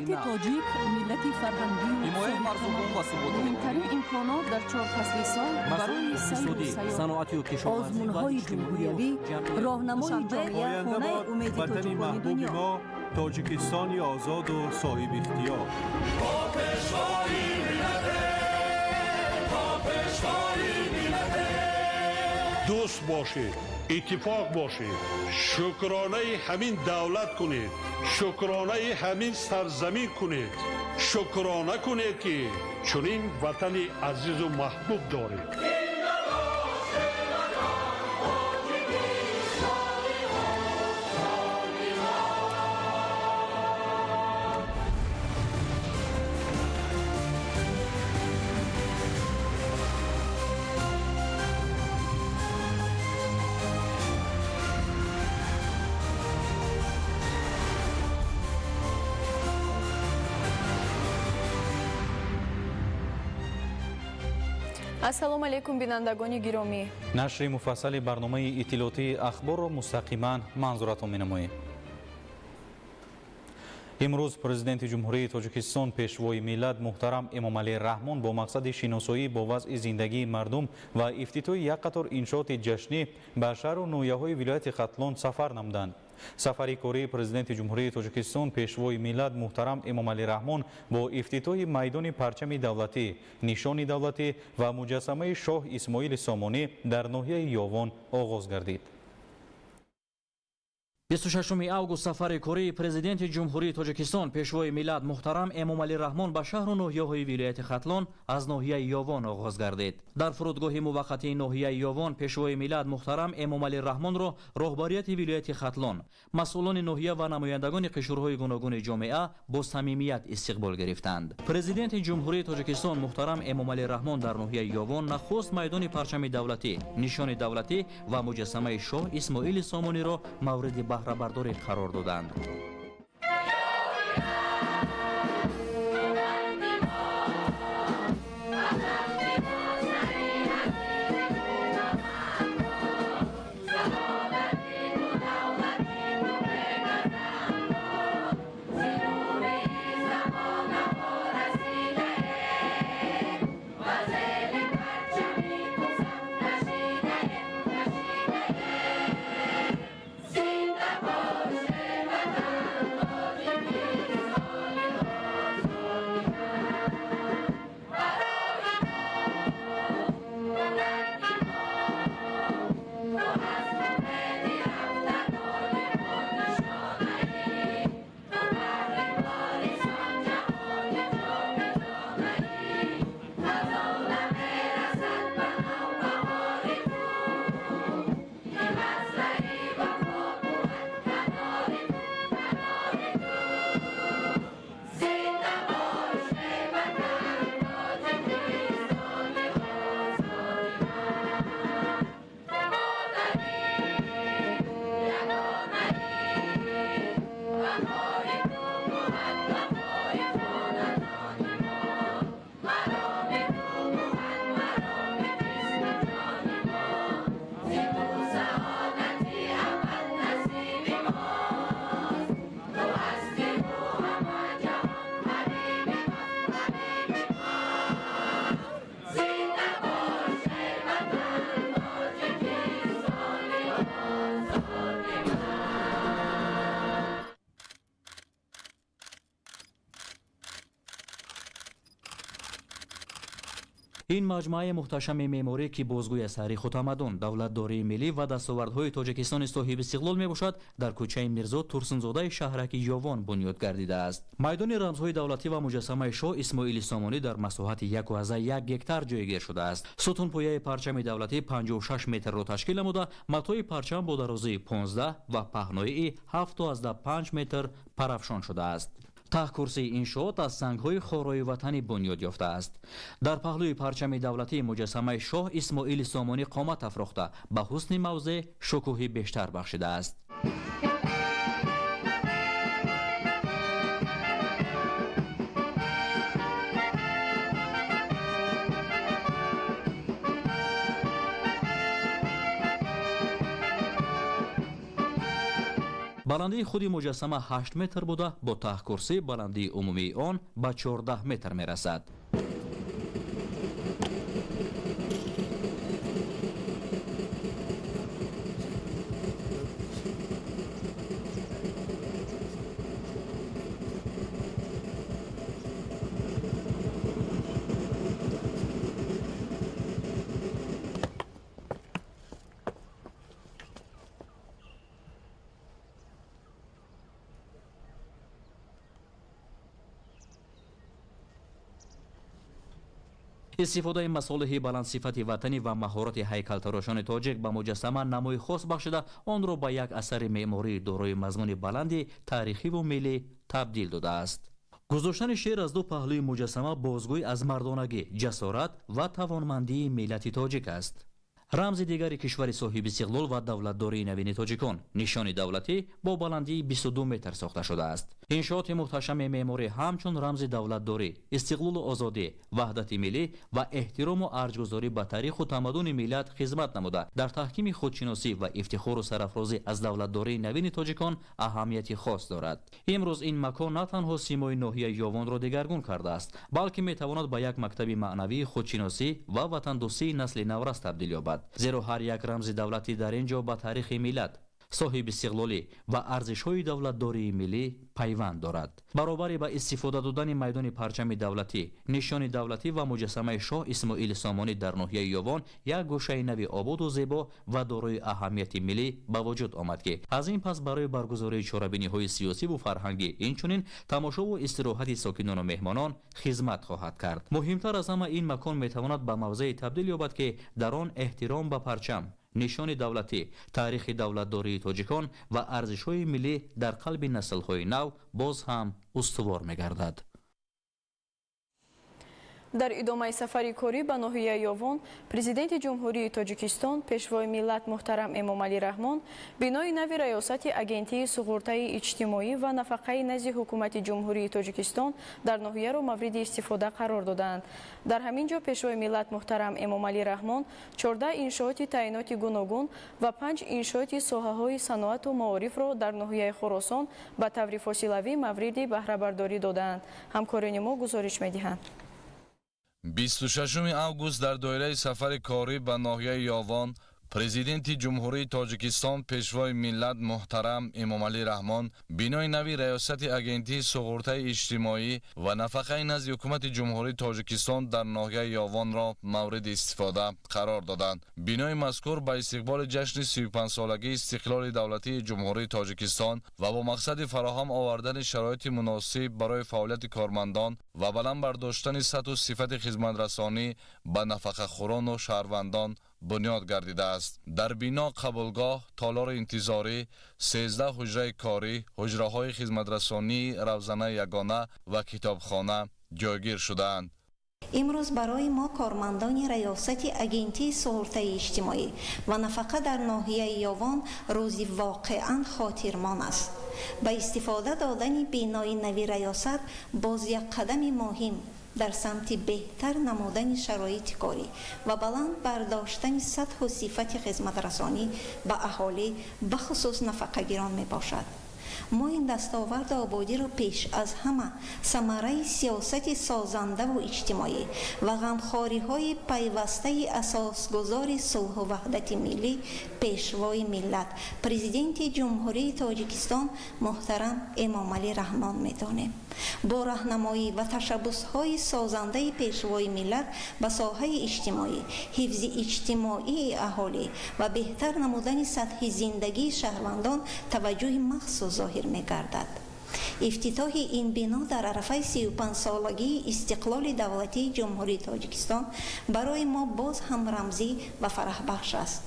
Миллати тоҷик миллати фарҳангию ҳимояи марзубум ва суботи муҳимтарин имконот дар чор фасли сол масоили барои сайру иқтисодӣ, сайёҳат, саноатию кишоварзӣ ва озмунҳои иҷтимоию ҷумҳуриявӣ, ҷамъиятӣ. роҳнамои Душанбе, ҷомеа, хонаи Оянда бод умеди ватани тоҷикони маҳбуби дунё. мо, Тоҷикистони озоду соҳибихтиёр. Дӯст бошед, иттифоқ бошед, шукронаи ҳамин давлат кунед, шукронаи ҳамин сарзамин кунед, шукрона кунед, ки чунин ватани азизу маҳбуб доред. Ассалому алайкум, бинандагони гиромӣ. Нашри муфассали барномаи иттилоотии Ахборро мустақиман манзуратон менамоем. Имрӯз Президенти Ҷумҳурии Тоҷикистон, Пешвои миллат муҳтарам Эмомалӣ Раҳмон бо мақсади шиносоӣ бо вазъи зиндагии мардум ва ифтитоҳи як қатор иншооти ҷашнӣ ба шаҳру ноҳияҳои вилояти Хатлон сафар намуданд. Сафари кории Президенти Ҷумҳурии Тоҷикистон, Пешвои миллат муҳтарам Эмомалӣ Раҳмон бо ифтитоҳи майдони парчами давлатӣ, нишони давлатӣ ва муҷассамаи шоҳ Исмоили Сомонӣ дар ноҳияи Ёвон оғоз гардид. 26 август сафари кории Президенти Ҷумҳурии Тоҷикистон, Пешвои миллат муҳтарам Эмомалӣ Раҳмон ба шаҳру ноҳияҳои вилояти Хатлон аз ноҳияи Ёвон оғоз гардид. Дар фурудгоҳи муваққатии ноҳияи Ёвон Пешвои миллат муҳтарам Эмомалӣ Раҳмонро роҳбарияти вилояти Хатлон, масъулони ноҳия ва намояндагони қишрҳои гуногуни ҷомеа бо самимият истиқбол гирифтанд. Президенти Ҷумҳурии Тоҷикистон муҳтарам Эмомалӣ Раҳмон дар ноҳияи Ёвон нахуст майдони парчами давлатӣ, нишони давлатӣ ва муҷассамаи шоҳ Исмоили Сомониро мавриди баҳрабардорӣ қарор доданд. Ин маҷмӯаи муҳташами меъморӣ, ки бозгӯи аз таъриху тамаддун, давлатдории миллӣ ва дастовардҳои Тоҷикистони соҳибистиқлол мебошад, дар кӯчаи Мирзо Турсунзодаи шаҳраки Ёвон бунёд гардидааст. Майдони рамзҳои давлатӣ ва муҷассамаи шоҳ Исмоили Сомонӣ дар масоҳати 1,1 гектар ҷойгир шудааст. Сутунпояи парчами давлатӣ 56 метрро ташкил намуда, матои парчам бо дарозии 15 ва паҳноии 7,5 метр парафшон шудааст. Таҳкурсии иншоот аз сангҳои хорои ватанӣ бунёд ёфтааст. Дар паҳлӯи парчами давлатӣ муҷассамаи шоҳ Исмоили Сомонӣ қомат афрохта, ба ҳусни мавзеъ шукӯҳи бештар бахшидааст. Баландии худи муҷассама 8 метр буда, бо таҳкурсӣ баландии умумии он ба 14 метр мерасад. Истифодаи масолеҳи баландсифати ватанӣ ва маҳорати ҳайкалтарошони тоҷик ба муҷассама намои хос бахшида, онро ба як асари меъмории дорои мазмуни баланди таърихиву миллӣ табдил додааст. Гузоштани шер аз ду паҳлӯи муҷассама бозгӯй аз мардонагӣ, ҷасорат ва тавонмандии миллати тоҷик аст. Рамзи дигари кишвари соҳибистиқлол ва давлатдории навини тоҷикон, нишони давлатӣ бо баландии 22 метр сохта шудааст. Иншооти муҳташами меъморӣ ҳамчун рамзи давлатдорӣ, истиқлолу озодӣ, ваҳдати миллӣ ва эҳтирому арҷгузорӣ ба таъриху тамаддуни миллат хизмат намуда, дар таҳкими худшиносӣ ва ифтихору сарафрозӣ аз давлатдории навини тоҷикон аҳамияти хос дорад. Имрӯз ин макон на танҳо симои ноҳияи Ёвонро дигаргун кардааст, балки метавонад ба як мактаби маънавии худшиносӣ ва ватандӯстии насли наврас табдил ёбад. Зеро ҳар як рамзи давлатӣ дар ин ҷо ба таърихи миллат, соҳибистиқлолӣ ва арзишҳои давлатдории миллӣ пайванд дорад. Баробари ба истифода додани майдони парчами давлатӣ, нишони давлатӣ ва муҷассамаи шоҳ Исмоили Сомонӣ дар ноҳияи Ёвон як гӯшаи нави ободу зебо ва дорои аҳамияти миллӣ ба вуҷуд омад, ки аз ин пас барои баргузории чорабиниҳои сиёсиву фарҳангӣ, инчунин тамошову истироҳати сокинону меҳмонон хизмат хоҳад кард. Муҳимтар аз ҳама, ин макон метавонад ба мавзее табдил ёбад, ки дар он эҳтиром ба парчам, нишони давлатӣ, таърихи давлатдории тоҷикон ва арзишҳои миллӣ дар қалби наслҳои нав боз ҳам устувор мегардад. Дар идомаи сафари корӣ ба ноҳияи Ёвон, президенти Ҷумҳурии Тоҷикистон, пешвои миллат муҳтарам Эмомалӣ Раҳмон бинои нави раёсати Агентии суғуртаи иҷтимоӣ ва нафақаи назди Ҳукумати Ҷумҳурии Тоҷикистон дар ноҳияро мавриди истифода қарор доданд. Дар ҳамин ҷо пешвои миллат муҳтарам Эмомалӣ Раҳмон 14 иншооти таъиноти гуногун ва 5 иншооти соҳаҳои саноату маорифро дар ноҳияи Хуросон ба таври фосилавӣ мавриди баҳрабардорӣ додаанд. Ҳамкорони мо гузориш медиҳанд. 26 август дар доираи сафари корӣ ба ноҳияи Ёвон президенти Ҷумҳурии Тоҷикистон, пешвои миллат муҳтарам Эмомалӣ Раҳмон бинои нави раёсати Агентии суғуртаи иҷтимоӣ ва нафақаи назди Ҳукумати Ҷумҳурии Тоҷикистон дар ноҳияи Ёвонро мавриди истифода қарор доданд. Бинои мазкур ба истиқболи ҷашни 35-солагии истиқлоли давлатии Ҷумҳурии Тоҷикистон ва бо мақсади фароҳам овардани шароити муносиб барои фаъолияти кормандон ва баланд бардоштани сатҳу сифати хизматрасонӣ ба нафақахӯрону шаҳрвандон бунёд гардидааст. Дар бино қабулгоҳ, толори интизорӣ, 13 ҳуҷраи корӣ, ҳуҷраҳои хизматрасонии равзанаи ягона ва китобхона ҷойгир шудаанд. Имрӯз барои мо кормандони раёсати Агентии суғуртаи иҷтимоӣ ва нафақа дар ноҳияи Ёвон рӯзи воқеан хотирмон аст. Ба истифода додани бинои нави раёсат боз як қадами муҳим дар самти беҳтар намудани шароити корӣ ва баланд бардоштани сатҳу сифати хизматрасонӣ ба аҳолӣ, бахусус нафақагирон мебошад. Мо ин дастоварду ободиро пеш аз ҳама самараи сиёсати созандаву иҷтимоӣ ва ғамхориҳои пайвастаи асосгузори сулҳу ваҳдати миллӣ, пешвои миллат, президенти Ҷумҳурии Тоҷикистон муҳтарам Эмомалӣ Раҳмон медонем. Бо раҳнамоӣ ва ташаббусҳои созандаи пешвои миллат ба соҳаи иҷтимоӣ, ҳифзи иҷтимоии аҳолӣ ва беҳтар намудани сатҳи зиндагии шаҳрвандон таваҷҷӯҳи махсус зоҳир мегардад. Ифтитоҳи ин бино дар арафаи 35-солагии истиқлоли давлатии Ҷумҳурии Тоҷикистон барои мо боз ҳам рамзӣ ва фараҳбахш аст.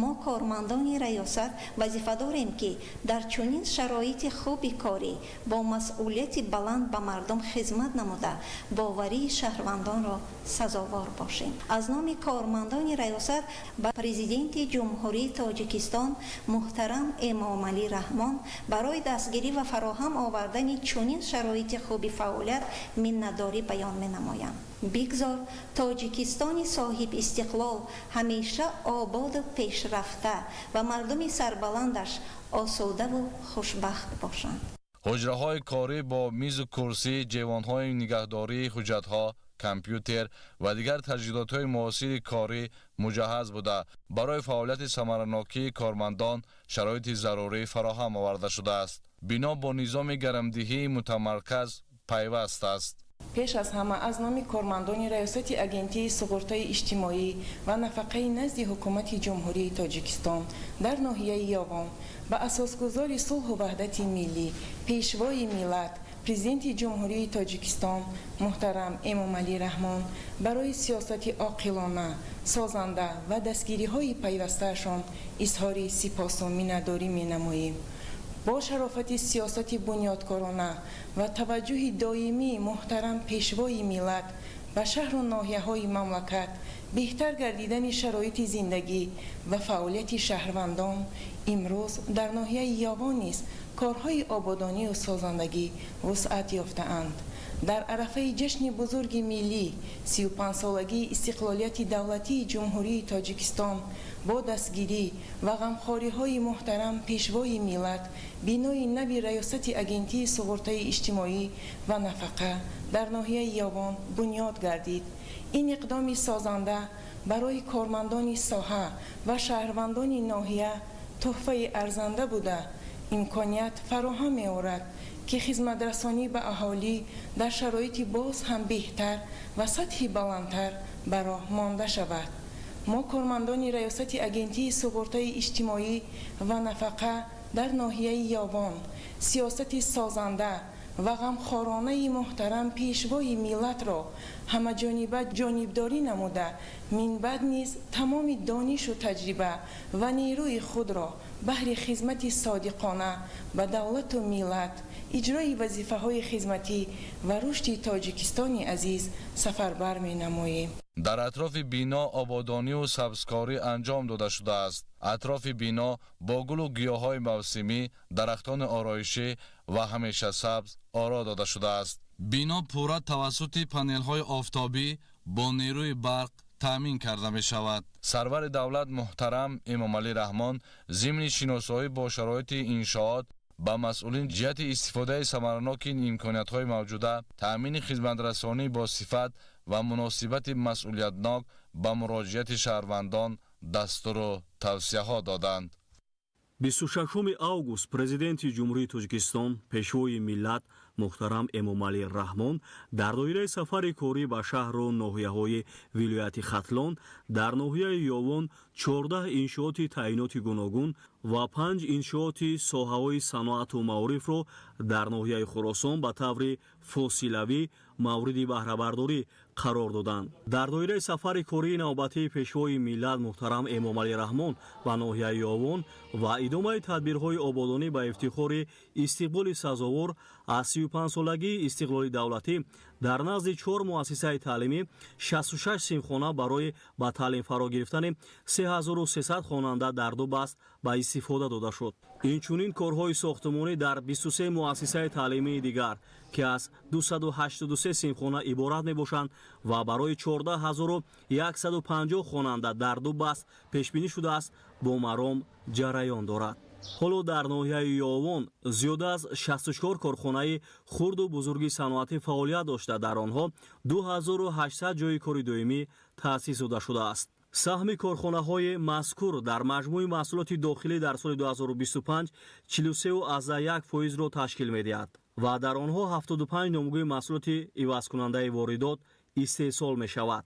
Мо кормандони раёсат вазифа дорем, ки дар чунин шароити хуби корӣ бо масъулияти баланд ба мардум хизмат намуда, боварии шаҳрвандонро сазовор бошем. Аз номи кормандони раёсат ба президенти Ҷумҳурии Тоҷикистон муҳтарам Эмомалӣ Раҳмон барои дастгирӣ ва фароҳам овардани чунин шароити хуби фаъолият миннатдорӣ баён менамоям. Бигзор Тоҷикистони соҳибистиқлол ҳамеша ободу пешрафта ва мардуми сарбаландаш осудаву хушбахт бошанд. Ҳуҷраҳои корӣ бо мизу курсӣ, ҷевонҳои нигаҳдории ҳуҷҷатҳо, компютер ва дигар таҷҳизотҳои муосири корӣ муҷаҳҳаз буда, барои фаъолияти самаранокии кормандон шароити зарурӣ фароҳам оварда шудааст. Бино бо низоми гармдиҳии мутамарказ пайваст аст. Пеш аз ҳама аз номи кормандони Раёсати Агентии суғуртаи иҷтимоӣ ва нафақаи назди Ҳукумати Ҷумҳурии Тоҷикистон дар ноҳияи Ёвон ба асосгузори сулҳу ваҳдати миллӣ, Пешвои миллат, Президенти Ҷумҳурии Тоҷикистон муҳтарам Эмомалӣ Раҳмон барои сиёсати оқилона, созанда ва дастгириҳои пайвастаашон изҳори сипосу миннатдорӣ менамоем. Бо шарофати сиёсати бунёдкорона ва таваҷҷӯҳи доимии муҳтарам Пешвои миллат ба шаҳру ноҳияҳои мамлакат, беҳтар гардидани шароити зиндагӣ ва фаъолияти шаҳрвандон, имрӯз дар ноҳияи Ёвон низ корҳои ободонию созандагӣ вусъат ёфтаанд. Дар арафаи ҷашни бузурги миллӣ, 35-солагии истиқлолияти давлатии Ҷумҳурии Тоҷикистон, бо дастгирӣ ва ғамхориҳои муҳтарам Пешвои миллат, бинои нави Раёсати Агентии суғуртаи иҷтимоӣ ва нафақа дар ноҳияи Ёвон бунёд гардид. Ин иқдоми созанда барои кормандони соҳа ва шаҳрвандони ноҳия тӯҳфаи арзанда буда, имконият фароҳам меорад, ки хизматрасонӣ ба аҳолӣ дар шароити боз ҳам беҳтар ва сатҳи баландтар ба роҳ монда шавад. Мо, кормандони Раёсати Агентии суғуртаи иҷтимоӣ ва нафақа дар ноҳияи Ёвон, сиёсати созанда ва ғамхоронаи муҳтарам Пешвои миллатро ҳамаҷониба ҷонибдорӣ намуда, минбаъд низ тамоми донишу таҷриба ва нерӯи худро баҳри хизмати содиқона ба давлату миллат, иҷрои вазифаҳои хизматӣ ва рушди Тоҷикистони азиз сафарбар менамоем. Дар атрофи бино ободониву сабзкорӣ анҷом дода шудааст. Атрофи бино бо гулу гиёҳҳои мавсимӣ, дарахтони ороишӣ ва ҳамешасабз оро дода шудааст. Бино пурра тавассути панелҳои офтобӣ бо нерӯи барқ таъмин карда мешавад. Сарвари давлат муҳтарам Эмомалӣ Раҳмон зимни шиносоӣ бо шароити иншоот ба масъулин ҷиҳати истифодаи самараноки имкониятҳои мавҷуда, таъмини хизматрасонӣ бо сифат ва муносибати масъулиятнок ба муроҷиати шаҳрвандон дастуру тавсияҳо доданд. 26 август Президенти Ҷумҳурии Тоҷикистон, Пешвои миллат муҳтарам Эмомалӣ Раҳмон дар доираи сафари корӣ ба шаҳру ноҳияҳои вилояти Хатлон дар ноҳияи Ёвон 14 иншооти таъиноти гуногун ва 5 иншооти соҳаҳои саноату маорифро дар ноҳияи Хуросон ба таври фосилавӣ мавриди баҳрабардорӣ қарор доданд. Дар доираи сафари кории навбатии Пешвои миллат муҳтарам Эмомалӣ Раҳмон ба ноҳияи Ёвон ва идомаи тадбирҳои ободонӣ ба ифтихори истиқболи сазовор аз 35-солагии истиқлоли давлатӣ дар назди чор муассисаи таълимӣ 66 синфхона барои ба таълим фаро гирифтани 3300 хонанда дар ду баст ба истифода дода шуд. Инчунин корҳои сохтмонӣ дар 23 муассисаи таълимии дигар, ки аз 283 синфхона иборат мебошанд ва барои 14 150 хонанда дар ду баст пешбинӣ шудааст, бо маром ҷараён дорад. Ҳоло дар ноҳияи Ёвон зиёда аз 64 корхонаи хурду бузурги саноатӣ фаъолият дошта, дар онҳо 2800 ҷойи кори доимӣ таъсис дода шудааст. Саҳми корхонаҳои мазкур дар маҷмӯи маҳсулоти дохилӣ дар соли 2025 43,1 фоизро ташкил медиҳад ва дар онҳо 75 номгӯи маҳсулоти ивазкунандаи воридот истеҳсол мешавад.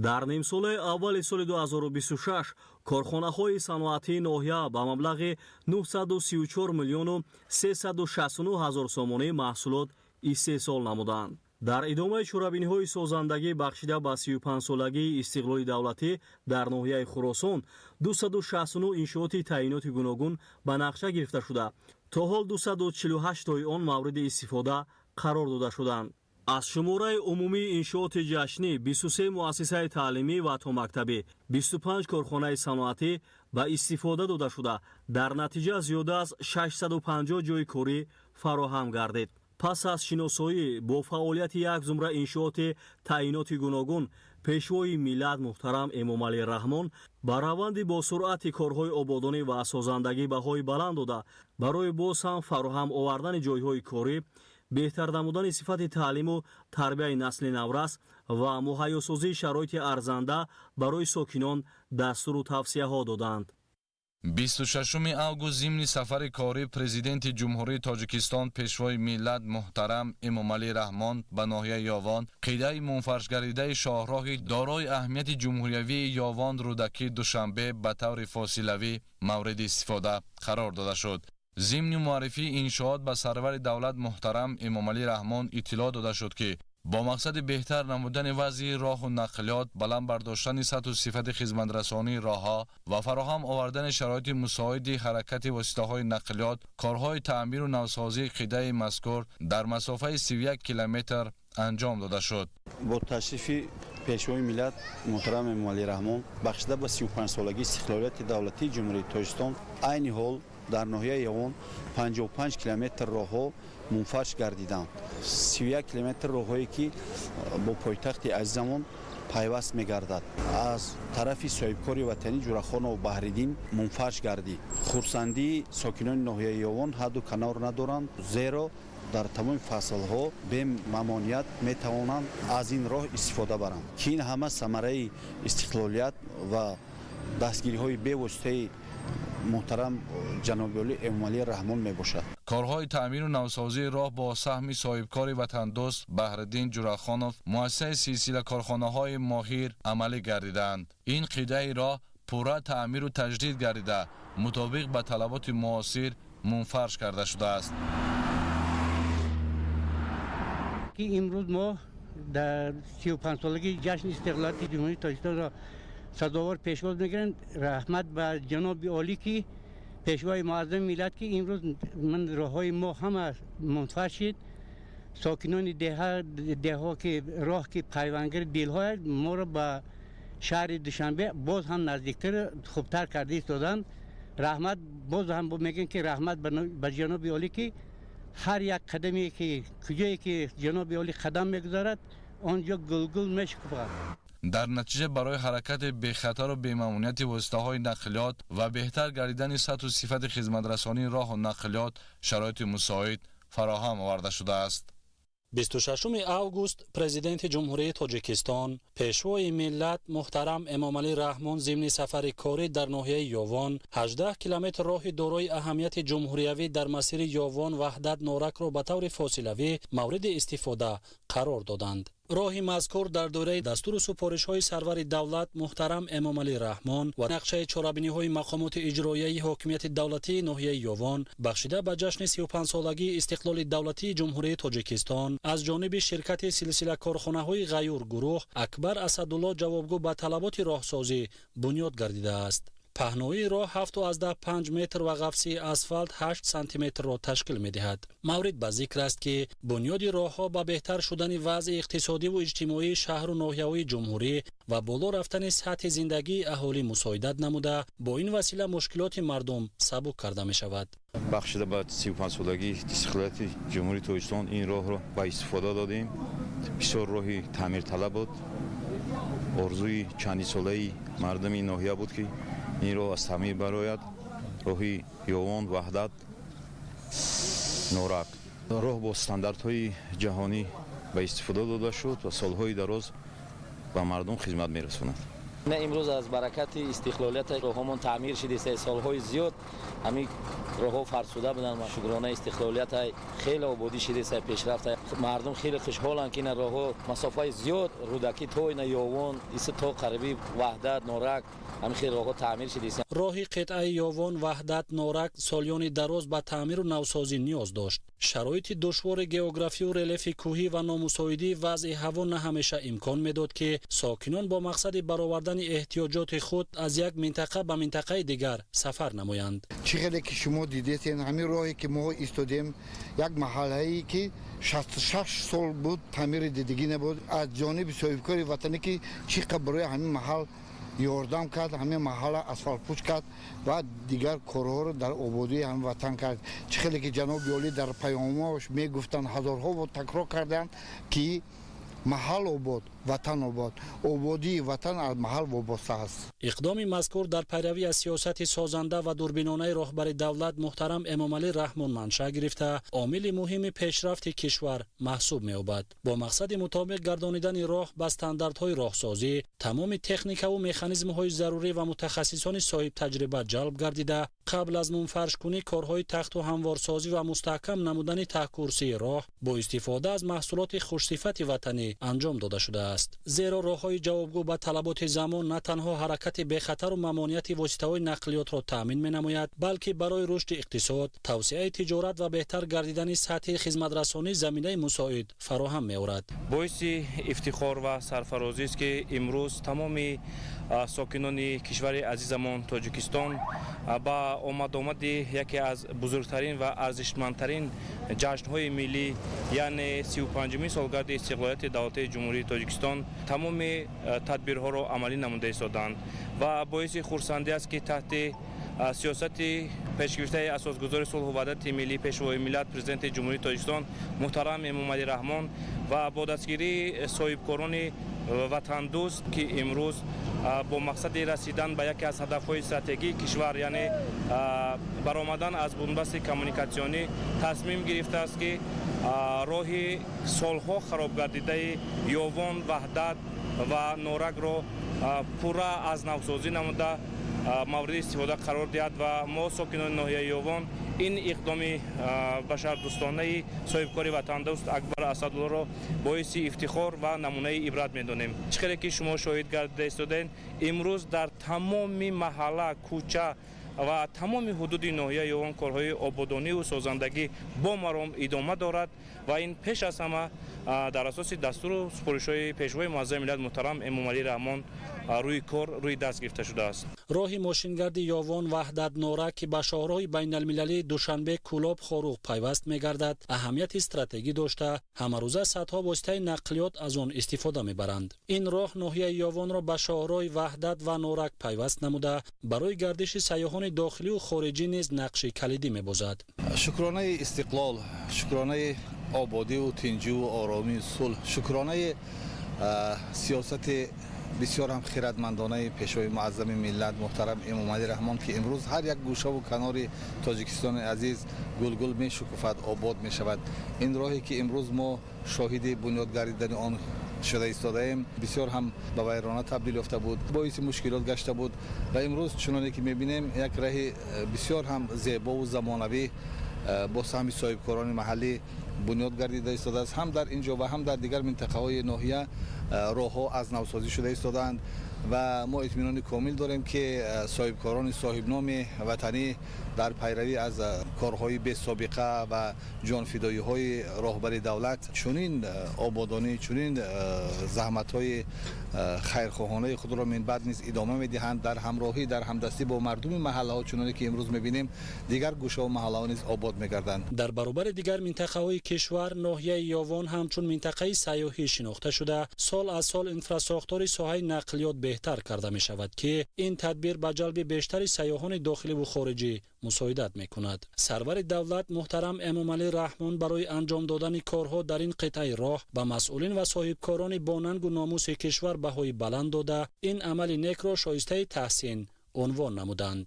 Дар нимсолаи аввали соли 2026 корхонаҳои саноатии ноҳия ба маблағи 934 миллиону 369 ҳазор сомонӣ маҳсулот истеҳсол намуданд. Дар идомаи чорабиниҳои созандагӣ бахшида ба 35-солагии истиқлоли давлатӣ дар ноҳияи Хуросон 269 иншооти таъиноти гуногун ба нақша гирифта шуда, то ҳол 248тои он мавриди истифода қарор дода шуданд. Аз шумораи умумии иншооти ҷашнӣ 23 муассисаи таълимӣ ва томактабӣ, 25 корхонаи саноатӣ ба истифода дода шуда, дар натиҷа зиёда аз 650 ҷойи корӣ фароҳам гардид. Пас аз шиносоӣ бо фаъолияти як зумра иншооти таъиноти гуногун, Пешвои миллат муҳтарам Эмомалӣ Раҳмон ба раванди босуръати корҳои ободонӣ ва созандагӣ баҳои баланд дода, барои боз ҳам фароҳам овардани ҷойҳои корӣ, беҳтар намудани сифати таълиму тарбияи насли наврас ва муҳайёсозии шароити арзанда барои сокинон дастуру тавсияҳо доданд. 26 август зимни сафари корӣ Президенти Ҷумҳурии Тоҷикистон, Пешвои миллат муҳтарам Эмомалӣ Раҳмон ба ноҳияи Ёвон қитъаи мунфаршгардидаи шоҳроҳи дорои аҳамияти ҷумҳуриявии Ёвон Рӯдакӣ Душанбе ба таври фосилавӣ мавриди истифода қарор дода шуд. Зимни муаррифии иншоот ба сарвари давлат муҳтарам Эмомалӣ Раҳмон иттилоъ дода шуд, ки бо мақсади беҳтар намудани вазъи роҳу нақлиёт, баланд бардоштани сатҳу сифати хизматрасонии роҳҳо ва фароҳам овардани шароити мусоиди ҳаракати воситаҳои нақлиёт, корҳои таъмиру навсозии қитъаи мазкур дар масофаи 31 километр анҷом дода шуд. Бо ташрифи Пешвои миллат муҳтарам Эмомалӣ Раҳмон бахшида ба 35-солагии истиқлолияти давлатии Ҷумҳурии Тоҷикистон, айни ҳол дар ноҳияи Явон 55 километр роҳҳо мунфарш гардиданд. 31 километр роҳҳое, ки бо пойтахти азизамон пайваст мегардад, аз тарафи соҳибкори ватанӣ Ҷурахонов Баҳриддин мунфарш гардид. Хурсандии сокинони ноҳияи Ёвон ҳадду канор надоранд, зеро дар тамоми фаслҳо бемамоният метавонанд аз ин роҳ истифода баранд, ки ин ҳама самараи истиқлолият ва дастгириҳои бевоситаи муҳтарам ҷаноби олӣ Эмомалӣ Раҳмон мебошад. Корҳои таъмиру навсозии роҳ бо саҳми соҳибкори ватандӯст Баҳриддин Ҷурахонов, муассисаи силсила корхонаҳои Моҳир амалӣ гардидаанд. Ин қитъаи роҳ пурра таъмиру таҷдид гардида, мутобиқ ба талаботи муосир мунфарш карда шудааст. Ки имрӯз мо дар 35-солагии ҷашни истиқлолияти Ҷумҳурии Тоҷикистонро сазовор пешвоз мегиранд. Раҳмат ба ҷаноби олӣ, ки Пешвои муаззами миллат, ки имрӯз ман роҳҳои мо ҳама мунфарш шид. Сокинони деҳҳо, ки роҳ, ки пайвандгари дилҳо, моро ба шаҳри Душанбе боз ҳам наздиктар, хубтар карда истоданд. Раҳмат, боз ҳам мегӯем, ки раҳмат ба ҷаноби олӣ, ки ҳар як қадаме, ки куҷое ки ҷаноби олӣ қадам мегузорад, он ҷо гулгул мешукуфад. Дар натиҷа барои ҳаракати бехатару бемамунияти воситаҳои нақлиёт ва беҳтар гардидани сатҳу сифати хизматрасонии роҳу нақлиёт шароити мусоид фароҳам оварда шудааст. 26 август Президенти Ҷумҳурии Тоҷикистон, Пешвои миллат муҳтарам Эмомалӣ Раҳмон зимни сафари корӣ дар ноҳияи Ёвон 18 километр роҳи дорои аҳамияти ҷумҳуриявӣ дар масири Ёвон Ваҳдат Норакро ба таври фосилавӣ мавриди истифода қарор доданд. Роҳи мазкур дар доираи дастуру супоришҳои сарвари давлат муҳтарам Эмомалӣ Раҳмон ва нақшаи чорабиниҳои мақомоти иҷроияи ҳокимияти давлатии ноҳияи Ёвон бахшида ба ҷашни 35-солагии истиқлоли давлатии Ҷумҳурии Тоҷикистон аз ҷониби ширкати силсилакорхонаҳои Ғаюр гурӯҳ Акбар Асадулло ҷавобгӯ ба талаботи роҳсозӣ бунёд гардидааст. Паҳноии роҳ 7,5 метр ва ғафсии асфалт 8 сантиметрро ташкил медиҳад. Маврид ба зикр аст, ки бунёди роҳҳо ба беҳтар шудани вазъи иқтисодиву иҷтимоии шаҳру ноҳияҳои ҷумҳурӣ ва боло рафтани сатҳи зиндагии аҳолӣ мусоидат намуда, бо ин васила мушкилоти мардум сабук карда мешавад. Бахшида ба 35-солагии истиқлолияти Ҷумҳурии Тоҷикистон ин роҳро ба истифода додем. Бисёр роҳи таъмирталаб буд. Орзуи чандинсолаи мардуми ноҳия буд, ки ин роҳ аз таъмир барояд. Роҳи Ёвон Ваҳдат Норак, роҳ бо стандартҳои ҷаҳонӣ ба истифода дода шуд ва солҳои дароз ба мардум хизмат мерасонад. На, имрӯз аз баракати истиқлолият роҳҳомон таъмир шудааст. Солҳои зиёд ҳамин роҳҳо фарсуда буданд. Шукрона истиқлолият, хеле ободӣ шудааст, пешрафт. Мардум хеле хушҳоланд, ки ина роҳҳо масофаи зиёд, Рӯдакӣ то ина Ёвон иса то қариби Ваҳдат Норак, ҳамин хеле роҳҳо таъмир шудааст. Роҳи қитъаи Ёвон Ваҳдат Норак солёни дароз ба таъмиру навсозӣ ниёз дошт. Шароити душвори географию релефи кӯҳӣ ва номусоидии вазъи ҳаво на ҳамеша имкон медод, ки сокинон бо мақсади баровардани эҳтиёҷоти худ аз як минтақа ба минтақаи дигар сафар намоянд. Чӣ хеле ки шумо дидесен, ҳамин роҳе ки мо истодем, як маҳаллае ки 66 сол буд таъмири дидагӣ набуд, аз ҷониби соҳибкори ватанӣ, ки чӣ қадр барои ҳамин маҳал Ёрдам кард, ҳамин маҳалла асфалтпӯш кард ва дигар корҳоро дар ободии ҳамин ватан кард. Чӣ хеле ки ҷаноби олӣ дар паёмҳош мегуфтанд, ҳазорҳо бор такрор карданд, ки маҳал обод, ватан обод, ободии ватан аз маҳал вобаста аст. Иқдоми мазкур дар пайравӣ аз сиёсати созанда ва дурбинонаи роҳбари давлат муҳтарам Эмомалӣ Раҳмон маншаъ гирифта, омили муҳими пешрафти кишвар маҳсуб меёбад. Бо мақсади мутобиқ гардонидани роҳ ба стандартҳои роҳсозӣ, тамоми техникаву механизмҳои зарурӣ ва мутахассисони соҳибтаҷриба ҷалб гардида, қабл аз мунфаршкунӣ корҳои тахту ҳамворсозӣ ва мустаҳкам намудани таҳкурсии роҳ бо истифода аз маҳсулоти хушсифати ватанӣ анҷом дода шудааст. Зеро роҳҳои ҷавобгӯ ба талаботи замон на танҳо ҳаракати бехатару мамониати воситаҳои нақлиётро таъмин менамояд, балки барои рушди иқтисод, тавсеаи тиҷорат ва беҳтар гардидани сатҳи хизматрасонӣ заминаи мусоид фароҳам меорад. Боиси ифтихор ва сарфарозист, ки имрӯз тамоми сокинони кишвари азизамон Тоҷикистон ба омадомади яке аз бузургтарин ва арзишмандтарин ҷашнҳои миллӣ, яъне 35-умин солгарди истиқлолияти давлатии Ҷумҳурии Тоҷикистон, тамоми тадбирҳоро амалӣ намуда истоданд. Ва боиси хурсандӣ аст, ки таҳти сиёсати пешгирифтаи асосгузори сулҳу ваҳдати миллӣ, Пешвои миллат, Президенти Ҷумҳурии Тоҷикистон муҳтарам Эмомалӣ Раҳмон ва бо дастгирии соҳибкорони ватандӯст, ки имрӯз бо мақсади расидан ба яке аз ҳадафҳои стратегии кишвар, яъне баромадан аз бунбасти коммуникатсионӣ, тасмим гирифтааст, ки роҳи солҳо хароб гардидаи Ёвон, Ваҳдат ва Норакро пурра аз навсозӣ намуда, мавриди истифода қарор диҳад. Ва мо, сокинони ноҳияи Ёвон, ин иқдоми башардӯстонаи соҳибкори ватандӯст Акбар Асадуллоро боиси ифтихор ва намунаи ибрат медонем. Чӣ хеле ки шумо шоҳид гардида истодаед, имрӯз дар тамоми маҳалла, кӯча ва тамоми ҳудуди ноҳияи Ёвон корҳои ободониву созандагӣ бо маром идома дорад ва ин пеш аз ҳама дар асоси дастуру супоришҳои Пешвои муаззами миллат муҳтарам Эмомалӣ Раҳмон рӯи кор, рӯи даст гирифта шудааст. Роҳи мошингарди Ёвон, Ваҳдат, Норак, ки ба шоҳроҳи байналмилалии Душанбе, Кӯлоб, Хоруғ пайваст мегардад, аҳамияти стратегӣ дошта, ҳамарӯза садҳо воситаи нақлиёт аз он истифода мебаранд. Ин роҳ ноҳияи Ёвонро ба шоҳроҳи Ваҳдат ва Норак пайваст намуда, барои гардиши сайёҳони дохилию хориҷӣ низ нақши калидӣ мебозад. Шукронаи истиқлол, шукронаи ободиву тинҷиву оромию сулҳ, шукронаи сиёсати бисёр ҳам хиратмандонаи Пешвои муаззами миллат муҳтарам Эмомалӣ Раҳмон, ки имрӯз ҳар як гӯшаву канори Тоҷикистони азиз гулгул мешукуфад, обод мешавад. Ин роҳе ки имрӯз мо шоҳиди бунёд гардидани он шуда истодаем, бисёр ҳам ба вайрона табдил ёфта буд, боиси мушкилот гашта буд ва имрӯз, чуноне ки мебинем, як раҳи бисёр ҳам зебову замонавӣ бо саҳми соҳибкорони маҳаллӣ бунёд гардида истодааст. Ҳам дар ин ҷо ва ҳам дар дигар минтақаҳои ноҳия роҳҳо аз навсозӣ шуда истодаанд ва мо итминони комил дорем, ки соҳибкорони соҳибноми ватанӣ дар пайравӣ аз корҳои бесобиқа ва ҷонфидоиҳои роҳбари давлат чунин ободонӣ, чунин заҳматҳои хайрхоҳонаи худро минбаъд низ идома медиҳанд. Дар ҳамроҳӣ, дар ҳамдастӣ бо мардуми маҳаллаҳо, чуноне ки имрӯз мебинем, дигар гӯшаву маҳаллаҳо низ обод мегарданд. Дар баробари дигар минтақаҳои кишвар, ноҳияи Ёвон ҳамчун минтақаи сайёҳӣ шинохта шуда, сол аз сол инфрасохтори соҳаи нақлиёт беҳтар карда мешавад, ки ин тадбир ба ҷалби бештари сайёҳони дохиливу хориҷӣ мусоидат мекунад. Сарвари давлат муҳтарам Эмомалӣ Раҳмон барои анҷом додани корҳо дар ин қитъаи роҳ ба масъулин ва соҳибкорони бонангу номуси кишвар баҳои баланд дода, ин амали некро шоистаи таҳсин унвон намуданд.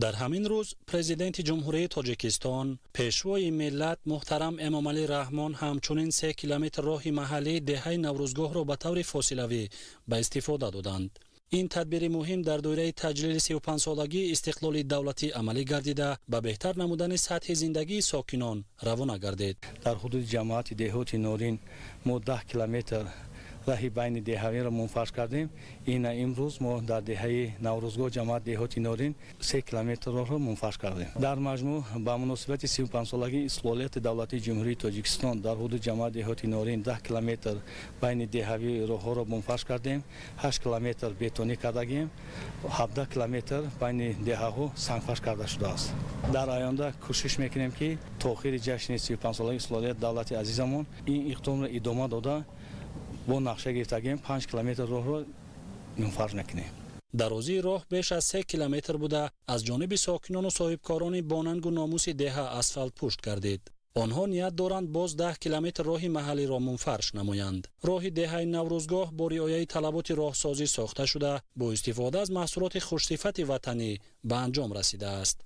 Дар ҳамин рӯз Президенти Ҷумҳурии Тоҷикистон, Пешвои миллат муҳтарам Эмомалӣ Раҳмон ҳамчунин 3 километр роҳи маҳаллии деҳаи Наврӯзгоҳро ба таври фосилавӣ ба истифода доданд. Ин тадбири муҳим дар доираи таҷлили 35-солагии истиқлоли давлатӣ амалӣ гардида, ба беҳтар намудани сатҳи зиндагии сокинон равона гардид. Дар ҳудуди ҷамоати деҳоти Норин мо 10 километр раҳи байни деҳавиро мунфарш кардем. Ина имрӯз мо дар деҳаи Наврӯзгоҳ, ҷамоат деҳоти Норин, 3 километр роҳро мунфарш кардем. Дар маҷмӯъ ба муносибати 35-солагии истиқлолияти давлатии Ҷумҳурии Тоҷикистон дар ҳудуди ҷамоат деҳоти Норин 10 километр байни деҳавӣ роҳҳоро мунфарш кардем, 8 километр бетонӣ кардагем, 17 километр байни деҳаҳо сангфарш карда шудааст. Дар оянда кӯшиш мекунем, ки то охири ҷашни 35-солагии истиқлолияти давлати азизамон ин иқдомро идома дода, бо нақша гирифтагем 5 километр роҳро мунфарш накунем. Дарозии роҳ беш аз 3 километр буда, аз ҷониби сокинону соҳибкорони бонангу номуси деҳа асфалт пушт гардид. Онҳо ният доранд, боз 10 километр роҳи маҳаллиро мунфарш намоянд. Роҳи деҳаи Наврӯзгоҳ бо риояи талаботи роҳсозӣ сохта шуда, бо истифода аз маҳсулоти хушсифати ватанӣ ба анҷом расидааст.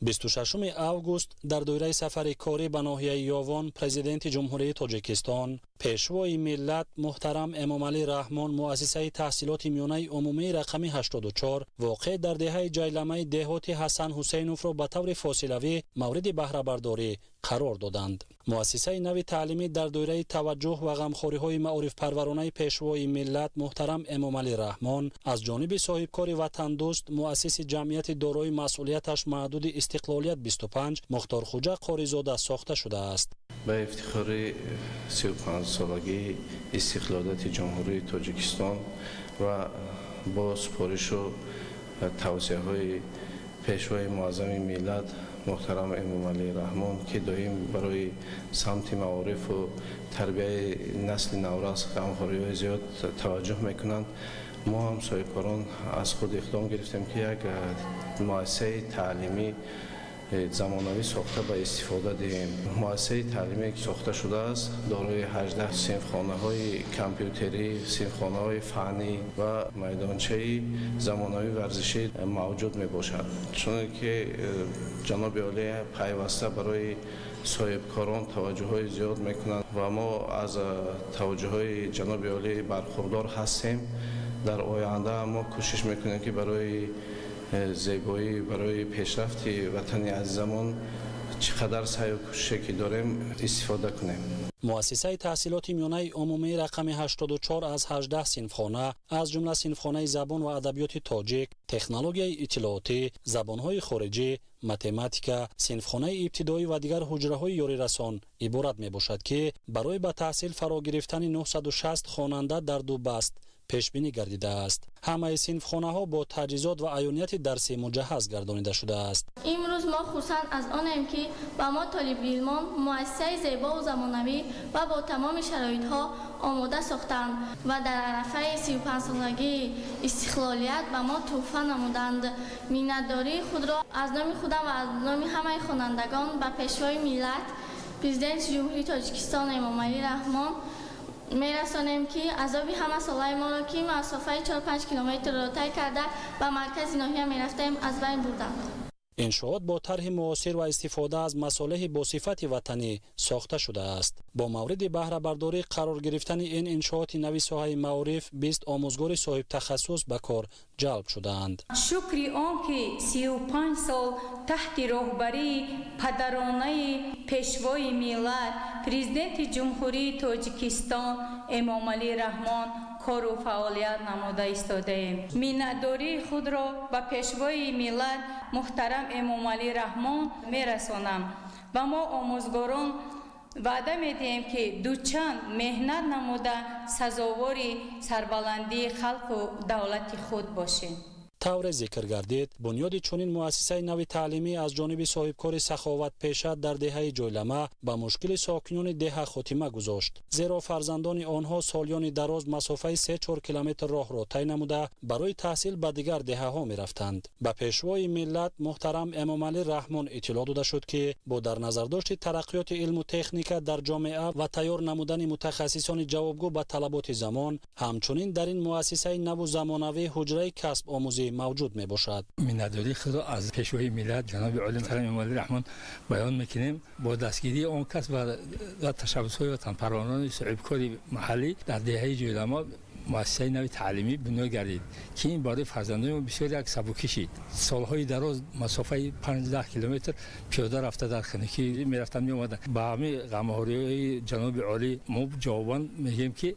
26 август дар доираи сафари корӣ ба ноҳияи Ёвон Президенти Ҷумҳурии Тоҷикистон, Пешвои миллат муҳтарам Эмомалӣ Раҳмон муассисаи таҳсилоти миёнаи умумии рақами 84 воқеъ дар деҳаи Ҷайламаи деҳоти Ҳасан Ҳусейновро ба таври фосилавӣ мавриди баҳрабардорӣ қарор доданд. Муассисаи нави таълимӣ дар доираи таваҷҷӯҳ ва ғамхориҳои маорифпарваронаи Пешвои миллат муҳтарам Эмомалӣ Раҳмон аз ҷониби соҳибкори ватандӯст, муассиси ҷамъияти дорои масъулияташ маҳдуди Истиқлолият 25 Мухторхуҷа Қоризода сохта шудааст. Ба ифтихори 35-солагии истиқлолияти Ҷумҳурии Тоҷикистон ва бо супоришу тавсияҳои Пешвои муаззами миллат муҳтарам Эмомалӣ Раҳмон, ки доим барои самти маорифу тарбияи насли наврас ғамхориҳои зиёд таваҷҷӯҳ мекунанд, мо ҳам соҳибкорон аз худ иқдом гирифтем, ки як муассисаи таълимӣ замонавӣ сохта ба истифода диҳем. Муассисаи таълимие, ки сохта шудааст, дорои 18 синфхонаҳои компютерӣ, синфхонаҳои фаннӣ ва майдончаи замонавии варзишӣ мавҷуд мебошад. Чуне ки ҷаноби олӣ пайваста барои соҳибкорон таваҷҷӯҳҳои зиёд мекунанд ва мо аз таваҷҷӯҳҳои ҷаноби олӣ бархурдор ҳастем, дар оянда мо кӯшиш мекунем, ки барои зебоӣ, барои пешрафти ватани азизамон чӣ қадар саъю кӯшише ки дорем, истифода кунем. Муассисаи таҳсилоти миёнаи умумии рақами 84 аз 18 синфхона, аз ҷумла синфхонаи забон ва адабиёти тоҷик, технологияи иттилоотӣ, забонҳои хориҷӣ, математика, синфхонаи ибтидоӣ ва дигар ҳуҷраҳои ёрирасон иборат мебошад, ки барои ба таҳсил фаро гирифтани 960 хонанда дар ду баст пешбинӣ гардидааст. Ҳамаи синфхонаҳо бо таҷҳизот ва аёнияти дарсӣ муҷаҳҳаз гардонида шудааст. Имрӯз мо хурсанд аз онем, ки ба мо толибилмон муассисаи зебову замонавӣ ва бо тамоми шароитҳо омода сохтанд ва дар арафаи 35-солагии истиқлолият ба мо тӯҳфа намуданд. Миннатдории худро аз номи худам ва аз номи ҳамаи хонандагон ба Пешвои миллат, Президенти Ҷумҳурии Тоҷикистон Эмомалӣ Раҳмон мерасонем, ки азоби ҳама солаи моро, ки масофаи 4-5 километрро тай карда ба маркази ноҳия мерафтаем, аз байн бурданд. Иншоот бо тарҳи муосир ва истифода аз масолеҳи босифати ватанӣ сохта шудааст. Бо мавриди баҳрабардорӣ қарор гирифтани ин иншооти нави соҳаи маориф 20 омӯзгори соҳибтахассус ба кор ҷалб шудаанд. Шукри он ки 35 сол таҳти роҳбарии падаронаи Пешвои миллат, Президенти Ҷумҳурии Тоҷикистон Эмомалӣ Раҳмон кору фаъолият намуда истодаем. Миннатдории худро ба Пешвои миллат муҳтарам Эмомалӣ Раҳмон мерасонам ва мо омӯзгорон ваъда медиҳем, ки дучанд меҳнат намуда сазовори сарбаландии халқу давлати худ бошем. Тавре зикр гардид, бунёди чунин муассисаи нави таълимӣ аз ҷониби соҳибкори саховатпеша дар деҳаи Ҷойлама ба мушкили сокинони деҳа хотима гузошт, зеро фарзандони онҳо солёни дароз масофаи 3-4 километр роҳро тай намуда барои таҳсил ба дигар деҳаҳо мерафтанд. Ба Пешвои миллат муҳтарам Эмомалӣ Раҳмон иттилоъ дода шуд, ки бо дар назардошти тараққиёти илму техника дар ҷомеа ва тайёр намудани мутахассисони ҷавобгӯ ба талаботи замон, ҳамчунин дар ин муассисаи наву замонавӣ ҳуҷраи касбомӯзӣ мавҷуд мебошад. Миннатдории худро аз Пешвои миллат ҷаноби олӣ муҳтарам Эмомалӣ Раҳмон баён мекунем. Бо дастгирии он кас ва ташаббусҳои ватанпарварони соҳибкори маҳаллӣ дар деҳаи Ҷӯйлама муассисаи нави таълимӣ бунёд гардид, ки ин барои фарзандони мо бисёр як сабукӣ шид. Солҳои дароз масофаи 5-10 километр пиёда рафта, дар хунукӣ мерафтанд, меомаданд. Ба ҳамин ғамхориҳои ҷаноби олӣ мо ҷавобан мегӯем, ки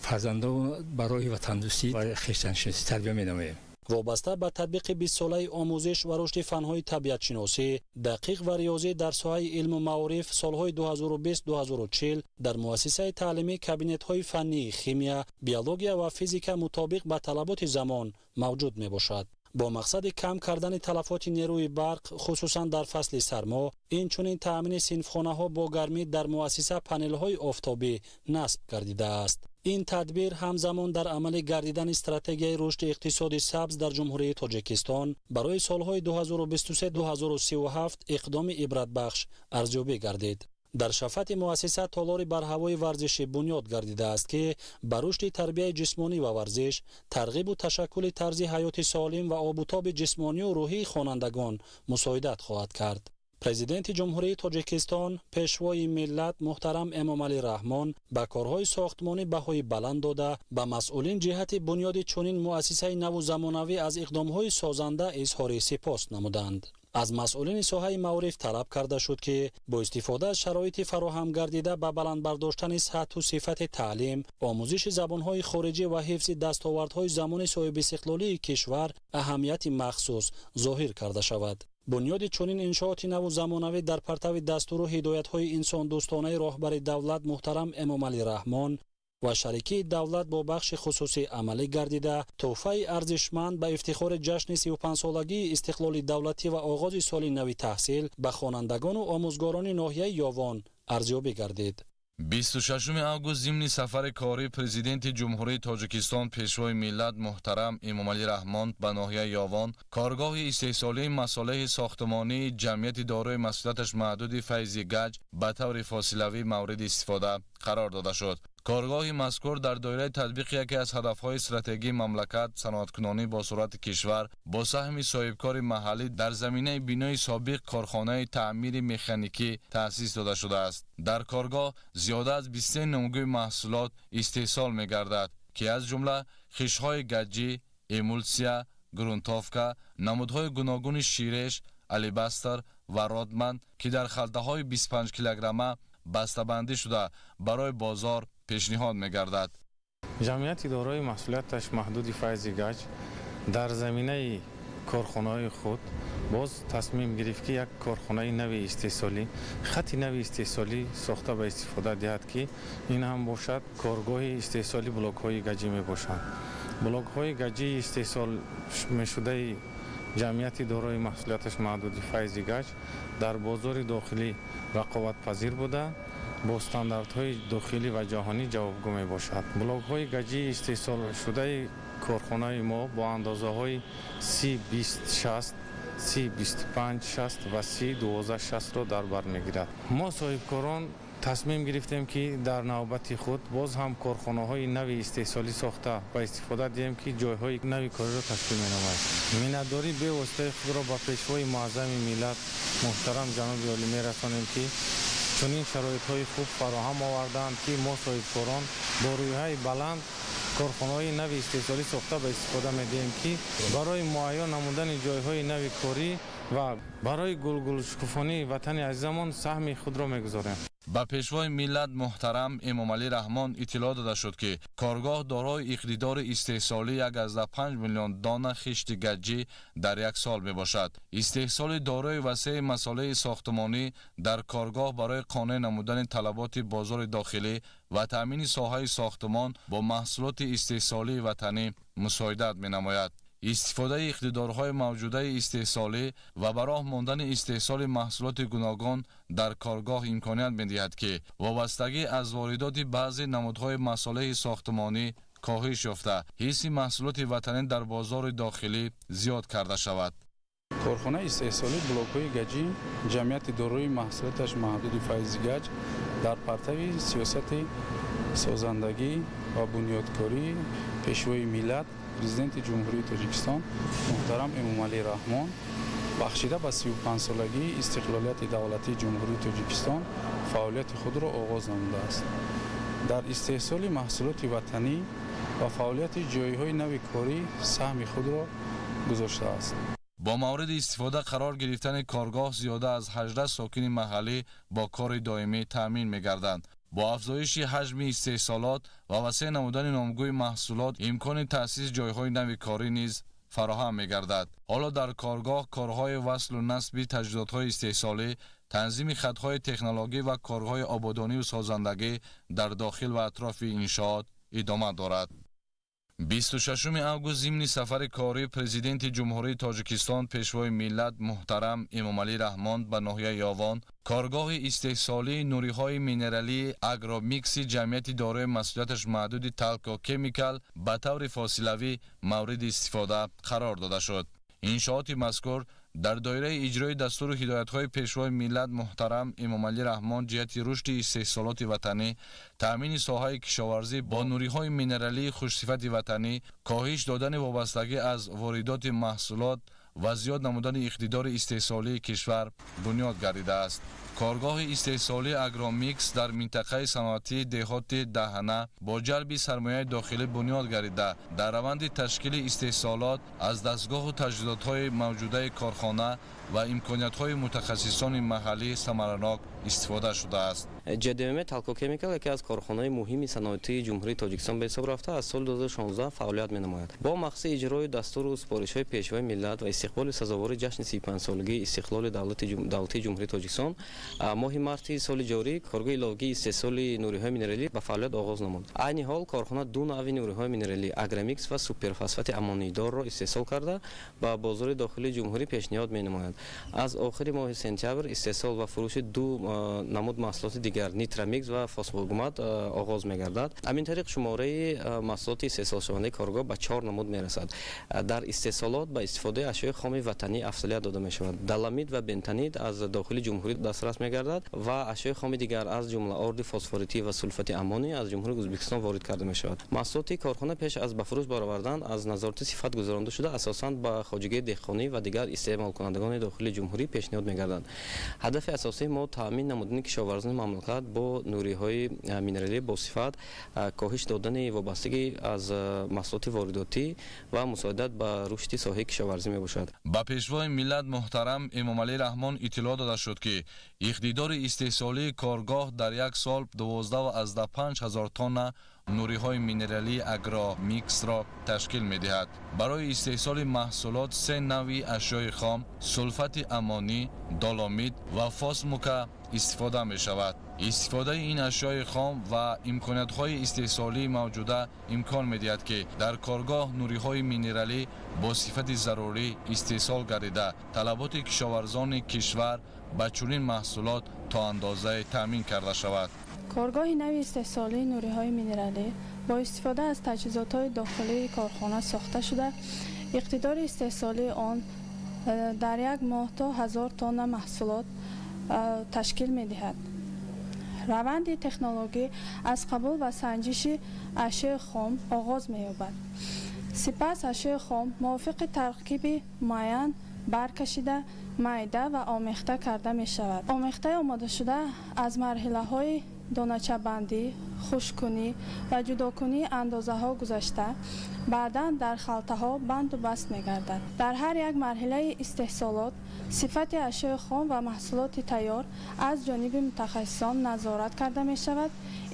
фарзандон ба роҳи ватандӯстӣ ва хештаншиносӣ тарбия менамоем. Вобаста ба татбиқи 20-солаи омӯзиш ва рушди фанҳои табиатшиносӣ, дақиқ ва риёзӣ дар соҳаи илму маориф солҳои 2020-2040 дар муассисаи таълимӣ кабинетҳои фаннии химия, биология ва физика мутобиқ ба талаботи замон мавҷуд мебошад. Бо мақсади кам кардани талафоти нерӯи барқ, хусусан дар фасли сармо, инчунин таъмини синфхонаҳо бо гармӣ дар муассиса панелҳои офтобӣ насб гардидааст. Ин тадбир ҳамзамон дар амалӣ гардидани стратегияи рушди иқтисоди сабз дар Ҷумҳурии Тоҷикистон барои солҳои 2023-2037 иқдоми ибратбахш арзёбӣ гардид. Дар шафати муассиса толори барҳавои варзишӣ бунёд гардидааст, ки ба рушди тарбияи ҷисмонӣ ва варзиш, тарғибу ташаккули тарзи ҳаёти солим ва обутоби ҷисмонию рӯҳии хонандагон мусоидат хоҳад кард. Президенти Ҷумҳурии Тоҷикистон, Пешвои миллат муҳтарам Эмомалӣ Раҳмон ба корҳои сохтмонӣ баҳои баланд дода, ба масъулин ҷиҳати бунёди чунин муассисаи наву замонавӣ аз иқдомҳои созанда изҳори сипос намуданд. Аз масъулини соҳаи маориф талаб карда шуд, ки бо истифода аз шароити фароҳам гардида ба баланд бардоштани сатҳу сифати таълим, омӯзиши забонҳои хориҷӣ ва ҳифзи дастовардҳои замони соҳибистиқлолии кишвар аҳамияти махсус зоҳир карда шавад. Бунёди чунин иншооти наву замонавӣ дар партави дастуру ҳидоятҳои инсондӯстонаи роҳбари давлат муҳтарам Эмомалӣ Раҳмон ва шарикии давлат бо бахши хусусӣ амалӣ гардида, тӯҳфаи арзишманд ба ифтихори ҷашни 35-солагии истиқлоли давлатӣ ва оғози соли нави таҳсил ба хонандагону омӯзгорони ноҳияи Ёвон арзёбӣ гардид. 26 август зимни сафари корӣ Президенти Ҷумҳурии Тоҷикистон, Пешвои миллат муҳтарам Эмомалӣ Раҳмон ба ноҳияи Ёвон коргоҳи истеҳсолии масолеҳи сохтмонии ҷамъияти дорои масъулияташ маҳдуди Файзи Гаҷ ба таври фосилавӣ мавриди истифода қарор дода шуд. Коргоҳи мазкур дар доираи татбиқи яке аз ҳадафҳои стратегии мамлакат, саноаткунонӣ бо суръати кишвар бо саҳми соҳибкори маҳаллӣ, дар заминаи бинои собиқ корхонаи таъмири механикӣ таъсис дода шудааст. Дар коргоҳ зиёда аз 23 намгӯи маҳсулот истеҳсол мегардад, ки аз ҷумла хишҳои гаҷӣ, эмулсия, грунтовка, намудҳои гуногуни ширеш, алебастр ва родман, ки дар халтаҳои 25 килограмма бастабандӣ шуда барои бозор пешниҳод мегардад. Ҷамъияти дорои масъулияташ маҳдуди Файзи Гаҷ дар заминаи корхонаҳои худ боз тасмим гирифт, ки як корхонаи нави истеҳсолӣ, хати нави истеҳсолӣ сохта ба истифода диҳад, ки ин ҳам бошад коргоҳи истеҳсоли блокҳои гаҷӣ мебошанд. Блокҳои гаҷии истеҳсол мешудаи ҷамъияти дорои масъулияташ маҳдуди Файзи Гаҷ дар бозори дохилӣ рақобатпазир буда, бо стандартҳои дохилӣ ва ҷаҳонӣ ҷавобгӯ мебошад. Блокҳои гаҷии истеҳсолшудаи корхонаи мо бо андозаҳои си бист шаст, си бисту панҷ шаст ва си дувоздаҳ шастро дар бар мегирад. Мо, соҳибкорон, тасмим гирифтем, ки дар навбати худ боз ҳам корхонаҳои нави истеҳсолӣ сохта ба истифода диҳем, ки ҷойҳои нави кориро ташкил менамояд. Миннатдории бевоситаи худро ба Пешвои муаззами миллат муҳтарам ҷаноби олӣ мерасонем, ки чунин шароитҳои хуб фароҳам овардаанд, ки мо, соҳибкорон, бо рӯйҳаи баланд корхонаҳои нави истеҳсолӣ сохта ба истифода медиҳем, ки барои муҳайё намудани ҷойҳои нави корӣ ва барои гулгулшукуфонии ватани азизамон саҳми худро мегузорем. Ба Пешвои миллат муҳтарам Эмомалӣ Раҳмон иттилоъ дода шуд, ки коргоҳ дорои иқтидори истеҳсолии 1,5 миллион дона хишти гаҷӣ дар як сол мебошад. Истеҳсоли дорои васеи масолеҳи сохтмонӣ дар коргоҳ барои қонеъ намудани талаботи бозори дохилӣ ва таъмини соҳаи сохтмон бо маҳсулоти истеҳсолии ватанӣ мусоидат менамояд. Истифодаи иқтидорҳои мавҷудаи истеҳсолӣ ва ба роҳ мондани истеҳсоли маҳсулоти гуногун дар коргоҳ имконият медиҳад, ки вобастагӣ аз воридоти баъзе намудҳои масолеҳи сохтмонӣ коҳиш ёфта, ҳисси маҳсулоти ватанӣ дар бозори дохилӣ зиёд карда шавад. Корхонаи истеҳсолии блокҳои гаҷӣ ҷамъияти дорои маҳсулоташ маҳдуди Файзи Гаҷ дар партави сиёсати созандагӣ ва бунёдкории Пешвои миллат, Президенти Ҷумҳурии Тоҷикистон муҳтарам Эмомалӣ Раҳмон бахшида ба 35-солагии истиқлолияти давлатии Ҷумҳурии Тоҷикистон фаъолияти худро оғоз намудааст. Дар истеҳсоли маҳсулоти ватанӣ ва фаъолияти ҷойҳои нави корӣ саҳми худро гузоштааст. Бо мавриди истифода қарор гирифтани коргоҳ зиёда аз 18 сокини маҳаллӣ бо кори доимӣ таъмин мегарданд. Бо афзоиши ҳаҷми истеҳсолот ва васеъ намудани номгӯи маҳсулот имкони таъсиси ҷойҳои нави корӣ низ фароҳам мегардад. Ҳоло дар коргоҳ корҳои васлу насби таҷҳизотҳои истеҳсолӣ, танзими хатҳои технологӣ ва корҳои ободонию созандагӣ дар дохил ва атрофи иншоот идома дорад. 26 август зимни сафари корӣ Президенти Ҷумҳурии Тоҷикистон, Пешвои миллат муҳтарам Эмомалӣ Раҳмон ба ноҳияи Ёвон коргоҳи истеҳсолии нуриҳои минералии Агромикси ҷамъияти дорои масъулияташ маҳдуди Талко Кемикал ба таври фосилавӣ мавриди истифода қарор дода шуд. Иншооти мазкур дар доираи иҷрои дастуру ҳидоятҳои Пешвои миллат муҳтарам Эмомалӣ Раҳмон ҷиҳати рушди истеҳсолоти ватанӣ, таъмини соҳаи кишоварзӣ бо нуриҳои минералии хушсифати ватанӣ, коҳиш додани вобастагӣ аз воридоти маҳсулот ва зиёд намудани иқтидори истеҳсолии кишвар бунёд гардидааст. Коргоҳи истеҳсолии Агромикс дар минтақаи саноатии деҳоти Даҳана бо ҷалби сармояи дохилӣ бунёд гардида, дар раванди ташкили истеҳсолот аз дастгоҳу таҷҳизотҳои мавҷудаи корхона ва имкониятҳои мутахассисони маҳаллӣ самаранок истифода шудааст. ҶДМ Талко Кемикал яке аз корхонаҳои муҳими саноатии Ҷумҳурии Тоҷикистон ба ҳисоб рафта, аз соли 2016 фаъолият менамояд. Бо мақсади иҷрои дастуру супоришҳои Пешвои миллат ва истиқболи сазовори ҷашни 35-солагии истиқлоли давлатии Ҷумҳурии Тоҷикистон, моҳи марти соли ҷорӣ коргоҳи иловагии истеҳсоли нуриҳои минералӣ ба фаъолият оғоз намуд. Айни ҳол корхона ду навъи нуриҳои минералӣ Агромикс ва суперфосфати аммонийдорро истеҳсол карда, ба бозори дохилии ҷумҳурӣ пешниҳод менамояд. Аз охири моҳи сентябр истеҳсол ва фурӯши ду намуд маҳсулоти дигар Нитрамикс ва фосфогумат оғоз мегардад. Ҳамин тариқ шумораи маҳсулоти истеҳсолшавандаи коргоҳ ба 4 намуд мерасад. Дар истеҳсолот ба истифодаи ашёи хоми ватанӣ афзалият дода мешавад. Доломит ва бентонит аз дохили ҷумҳурӣ дастрас мегардад ва ашёи хоми дигар аз ҷумла орди фосфоритӣ ва сулфати аммоний аз Ҷумҳурии Ӯзбекистон ворид карда мешавад. Маҳсулоти корхона пеш аз ба фурӯш баровардан аз назорати сифат гузаронда шуда, асосан ба хоҷагии деҳқонӣ ва дигар истеъмолкунандагони дохили ҷумҳурӣ пешниҳод мегарданд. Ҳадафи асосии мо таъмин намудани кишоварзони мамлакат бо нуриҳои минералӣ бо сифат, коҳиш додани вобастагӣ аз маҳсулоти воридотӣ ва мусоидат ба рушди соҳаи кишоварзӣ мебошад. Ба Пешвои миллат муҳтарам Эмомалӣ Раҳмон иттилоъ дода шуд, ки иқтидори истеҳсолии коргоҳ дар як сол 12,5 ҳазор тонна нуриҳои минералии Агромиксро ташкил медиҳад. Барои истеҳсоли маҳсулот се навъи ашёи хом сулфати аммонӣ, доломит ва фосмука истифода мешавад. Истифодаи ин ашёи хом ва имкониятҳои истеҳсолии мавҷуда имкон медиҳад, ки дар коргоҳ нуриҳои минералӣ бо сифати зарурӣ истеҳсол гардида, талаботи кишоварзони кишвар ба чунин маҳсулот то андозае таъмин карда шавад. Коргоҳи нави истеҳсолии нуриҳои минералӣ бо истифода аз таҷҳизотҳои дохилии корхона сохта шуда, иқтидори истеҳсолии он дар як моҳ то 1000 тонна маҳсулот ташкил медиҳад. Раванди технологӣ аз қабул ва санҷиши ашёи хом оғоз меёбад. Сипас ашёи хом мувофиқи таркиби муайян баркашида, майда ва омехта карда мешавад. Омехтаи омодашуда аз марҳилаҳои доначабандӣ, хушккунӣ ва ҷудокунии андозаҳо гузашта, баъдан дар халтаҳо банду баст мегардад. Дар ҳар як марҳилаи истеҳсолот сифати ашёи хом ва маҳсулоти тайёр аз ҷониби мутахассисон назорат карда мешавад.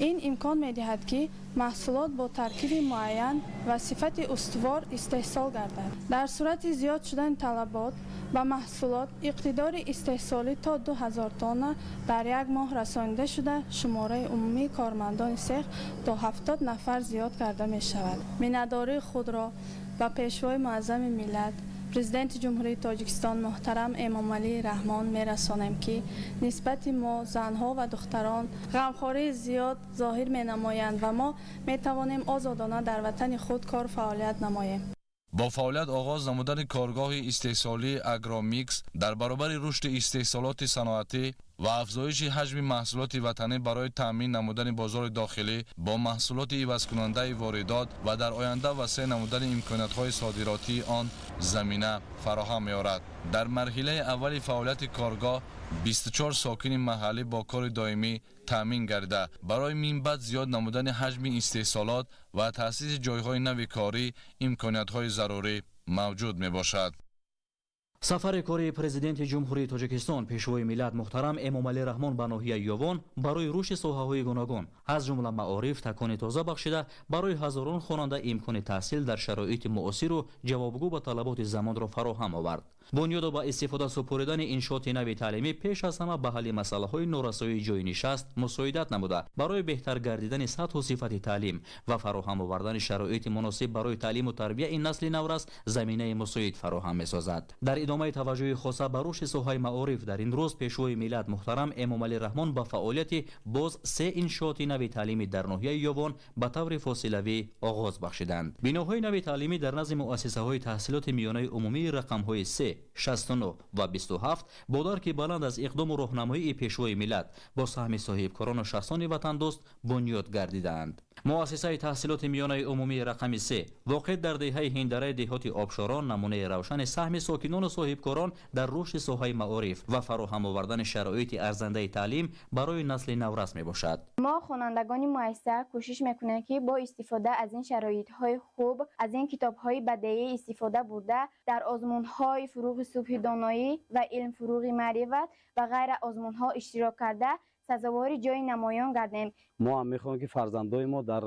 Ин имкон медиҳад, ки маҳсулот бо таркиби муайян ва сифати устувор истеҳсол гардад. Дар сурати зиёд шудани талабот ба маҳсулот, иқтидори истеҳсолӣ то 2000 тонна дар як моҳ расонида шуда, шумораи умумии кормандони сех то 70 нафар зиёд карда мешавад. Миннатдории худро ба Пешвои муаззами миллат, Президенти Ҷумҳурии Тоҷикистон муҳтарам Эмомалӣ Раҳмон мерасонем, ки нисбати мо занҳо ва духтарон ғамхории зиёд зоҳир менамоянд ва мо метавонем озодона дар ватани худ кор фаъолият намоем. Бо фаъолият оғоз намудани коргоҳи истеҳсолии Агромикс дар баробари рушди истеҳсолоти саноатӣ ва афзоиши ҳаҷми маҳсулоти ватанӣ барои таъмин намудани бозори дохилӣ бо маҳсулоти ивазкунандаи воридот ва дар оянда васеъ намудани имкониятҳои содиротии он замина фароҳам меорад. Дар марҳилаи аввали фаъолияти коргоҳ 24 сокини маҳаллӣ бо кори доимӣ таъмин гардида, барои минбаъд зиёд намудани ҳаҷми истеҳсолот ва таъсиси ҷойҳои нави корӣ имкониятҳои зарурӣ мавҷуд мебошад. Сафари кори Президенти Ҷумҳурии Тоҷикистон, Пешвои миллат муҳтарам Эмомалӣ Раҳмон ба ноҳияи Ёвон барои рушди соҳаҳои гуногун, аз ҷумла маориф, такони тоза бахшида, барои ҳазорон хонанда имкони таҳсил дар шароити муосиру ҷавобгӯ ба талаботи замонро фароҳам овард. Бунёду ба истифода супоридани иншооти нави таълимӣ пеш аз ҳама ба ҳалли масъалаҳои норасоии ҷойи нишаст мусоидат намуда, барои беҳтар гардидани сатҳу сифати таълим ва фароҳам овардани шароити муносиб барои таълиму тарбияи насли наврас заминаи мусоид фароҳам месозад. Дар идомаи таваҷҷӯҳи хоса ба рушди соҳаи маориф дар ин рӯз Пешвои миллат муҳтарам Эмомалӣ Раҳмон ба фаъолияти боз се иншооти нави таълимӣ дар ноҳияи Ёвон ба таври фосилавӣ оғоз бахшиданд. Биноҳои нави таълимӣ дар назди муассисаҳои таҳсилоти миёнаи умумии рақамҳои 3, 69 ва 27 бо дарки баланд аз иқдому роҳнамоии Пешвои миллат бо саҳми соҳибкорону шахсони ватандӯст бунёд гардидаанд. Муассисаи таҳсилоти миёнаи умумии рақами 3 воқеъ дар деҳаи Ҳиндараи деҳоти Обшорон намунаи равшани саҳми сокинону соҳибкорон дар рушди соҳаи маориф ва фароҳам овардани шароити арзандаи таълим барои насли наврас мебошад. Мо хонандагони муассиса кӯшиш мекунем, ки бо истифода аз ин шароитҳои хуб, аз ин китобҳои бадеӣ истифода бурда, дар озмунҳои фуруғи субҳи доноӣ ва илм фуруғи маърифат ва ғайра озмунҳо иштирок карда, сазовори ҷои намоён гардем. Мо ҳам мехоҳем, ки фарзандои мо дар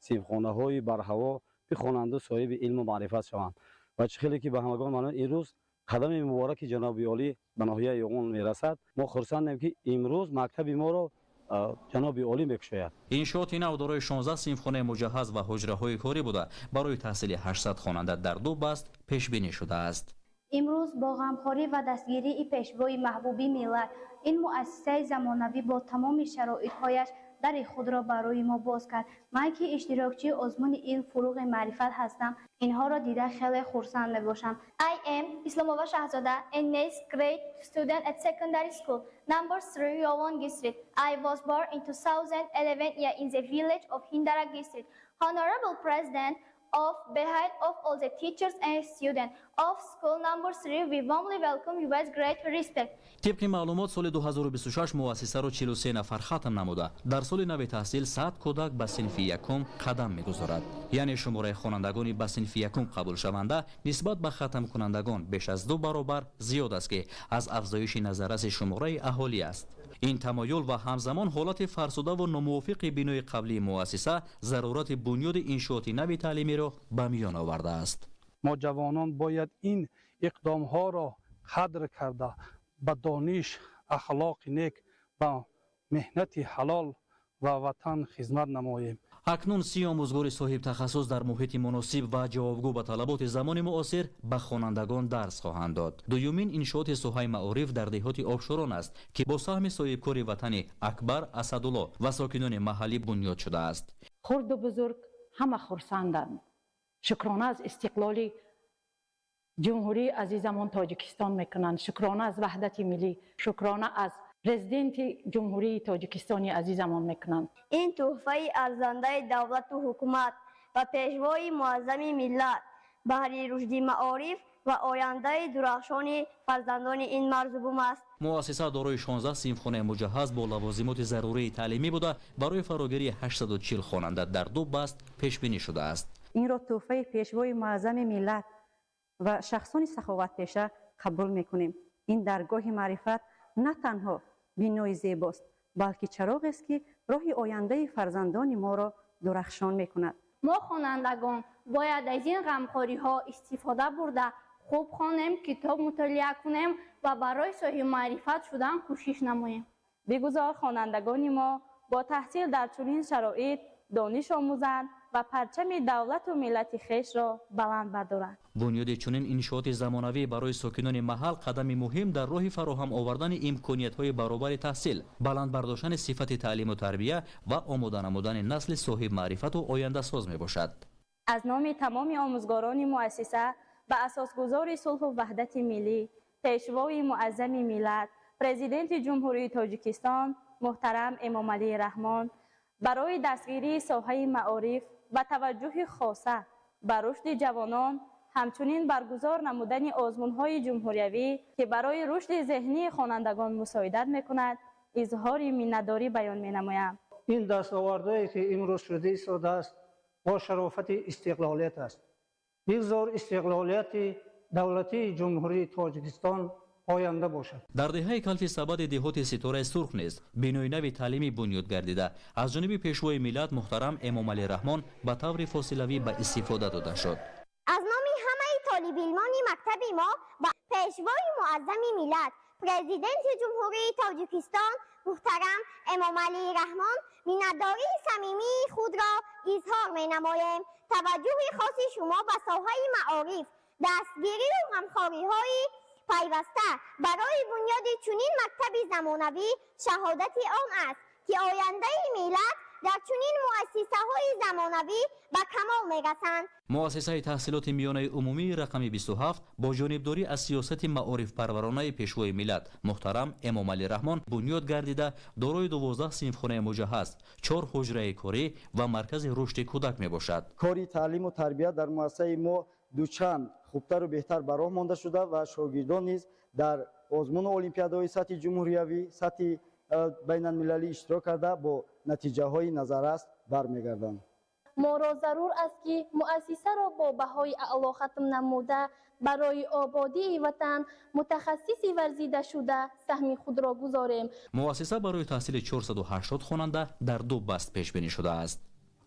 синфхонаҳои барҳаво бихонанду соҳиби илму маърифат шаванд. Ва чӣ хеле ки ба ҳамагон маълум, имрӯз қадами мубораки ҷаноби олӣ ба ноҳияи Ёвон мерасад. Мо хурсандем, ки имрӯз мактаби моро ҷаноби олӣ мекушояд. Иншооти нав дорои 16 синфхонаи муҷаҳҳаз ва ҳуҷраҳои корӣ буда, барои таҳсили 800 хонанда дар ду баст пешбинӣ шудааст. Имрӯз бо ғамхорӣ ва дастгирии Пешвои маҳбуби миллат ин муассисаи замонавӣ бо тамоми шароитҳояш дари худро барои мо боз кард. Ман ки иштирокчии озмуни илм фуруғи маърифат ҳастам, инҳоро дида хеле хурсанд мебошам. I am Islomova Shahzoda, a ninth grade student at secondary school number 3 Yovon district. I was born in 2011 year in the village of Hindara district. Honorable President, of behalf of all the teachers and students of school number 3, we warmly welcome you with great respect. Тибқи маълумот, соли 2026 муассисаро 43 нафар хатм намуда, дар соли нави таҳсил 100 кӯдак ба синфи якум қадам мегузорад. Яъне шумораи хонандагони ба синфи якум қабулшаванда нисбат ба хатмкунандагон беш аз 2 баробар зиёд аст, ки аз афзоиши назарраси шумораи аҳолӣ аст. Ин тамоюл ва ҳамзамон ҳолати фарсудаву номувофиқи бинои қаблии муассиса зарурати бунёди иншооти нави таълимиро ба миён овардааст. Мо ҷавонон бояд ин иқдомҳоро қадр карда, ба дониш, ахлоқи нек, ба меҳнати ҳалол ва ватан хизмат намоем. Акнун 30 омӯзгори соҳибтахассус дар муҳити муносиб ва ҷавобгӯ ба талаботи замони муосир ба хонандагон дарс хоҳанд дод. Дуюмин иншооти соҳаи маориф дар деҳоти Обшорон аст, ки бо саҳми соҳибкори ватани Акбар Асадулло ва сокинони маҳаллӣ бунёд шудааст. Хурду бузург ҳама хурсанданд. Шукрона аз истиқлоли ҷумҳурии азизамон Тоҷикистон мекунанд. Шукрона аз ваҳдати миллӣ, шукрона аз президенти ҷумҳурии Тоҷикистони азизамон мекунанд. Ин тӯҳфаи арзандаи давлату ҳукумат ва Пешвои муаззами миллат баҳри рушди маориф ва ояндаи дурахшони фарзандони ин марзу бум аст. Муассиса дорои 16 синфхонаи муҷаҳҳаз бо лавозимоти зарурии таълимӣ буда, барои фарогирии 840 хонанда дар ду баст пешбинӣ шудааст. Инро тӯҳфаи Пешвои муаззами миллат ва шахсони саховатпеша қабул мекунем. Ин даргоҳи маърифат на танҳо бинои зебост, балки чароғест, ки роҳи ояндаи фарзандони моро дурахшон мекунад. Мо хонандагон бояд аз ин ғамхориҳо истифода бурда, хуб хонем, китоб мутолиа кунем ва барои соҳиби маърифат шудан кӯшиш намоем. Бигузор хонандагони мо бо таҳсил дар чунин шароит дониш омӯзанд ва парчами давлату миллати хешро баланд бардоранд. Бунёди чунин иншооти замонавӣ барои сокинони маҳал қадами муҳим дар роҳи фароҳам овардани имкониятҳои баробари таҳсил, баланд бардоштани сифати таълиму тарбия ва омода намудани насли соҳибмаърифату ояндасоз мебошад. Аз номи тамоми омӯзгорони муассиса ба асосгузори сулҳу ваҳдати миллӣ, Пешвои муаззами миллат, Президенти Ҷумҳурии Тоҷикистон муҳтарам Эмомалӣ Раҳмон барои дастгирии соҳаи маориф ва таваҷҷӯҳи хоса ба рушди ҷавонон, ҳамчунин баргузор намудани озмунҳои ҷумҳуриявӣ, ки барои рушди зеҳнии хонандагон мусоидат мекунад, изҳори миннатдорӣ баён менамоям. Ин дастовардое ки имрӯз шуда истодааст, бо шарофати истиқлолият аст. Бигзор истиқлолияти давлатии Ҷумҳурии Тоҷикистон поянда бошад. Дар деҳаи Калфи Сабади деҳоти Ситораи Сурх низ бинои нави таълимӣ бунёд гардида, аз ҷониби Пешвои миллат муҳтарам Эмомалӣ Раҳмон ба таври фосилавӣ ба истифода дода шуд. Аз номи ҳамаи толибилмони мактаби мо ба Пешвои муаззами миллат, Президенти Ҷумҳурии Тоҷикистон муҳтарам Эмомалӣ Раҳмон миннатдории самимии худро изҳор менамоем. Таваҷҷӯҳи хоси шумо ба соҳаи маориф, дастгирию ғамхориҳои пайваста барои бунёди чунин мактаби замонавӣ шаҳодати он аст, ки ояндаи миллат дар чунин муассисаҳои замонавӣ ба камол мерасанд. Муассисаи таҳсилоти миёнаи умумии рақами 27 бо ҷонибдорӣ аз сиёсати маорифпарваронаи Пешвои миллат муҳтарам Эмомалӣ Раҳмон бунёд гардида, дорои 12 синфхонаи муҷаҳҳаз, 4 ҳуҷраи корӣ ва маркази рушди кӯдак мебошад. Кори таълиму тарбия дар муассисаи мо дучанд хубтару беҳтар ба роҳ монда шуда ва шогирдон низ дар озмуну олимпиадаҳои сатҳи ҷумҳуриявӣ, сатҳи байналмилалӣ иштирок карда, бо натиҷаҳои назаррас бармегарданд. Моро зарур аст, ки муассисаро бо баҳои аъло хатм намуда, барои ободии ватан мутахассиси варзидашуда саҳми худро гузорем. Муассиса барои таҳсили 480 хонанда дар ду баст пешбинӣ шудааст.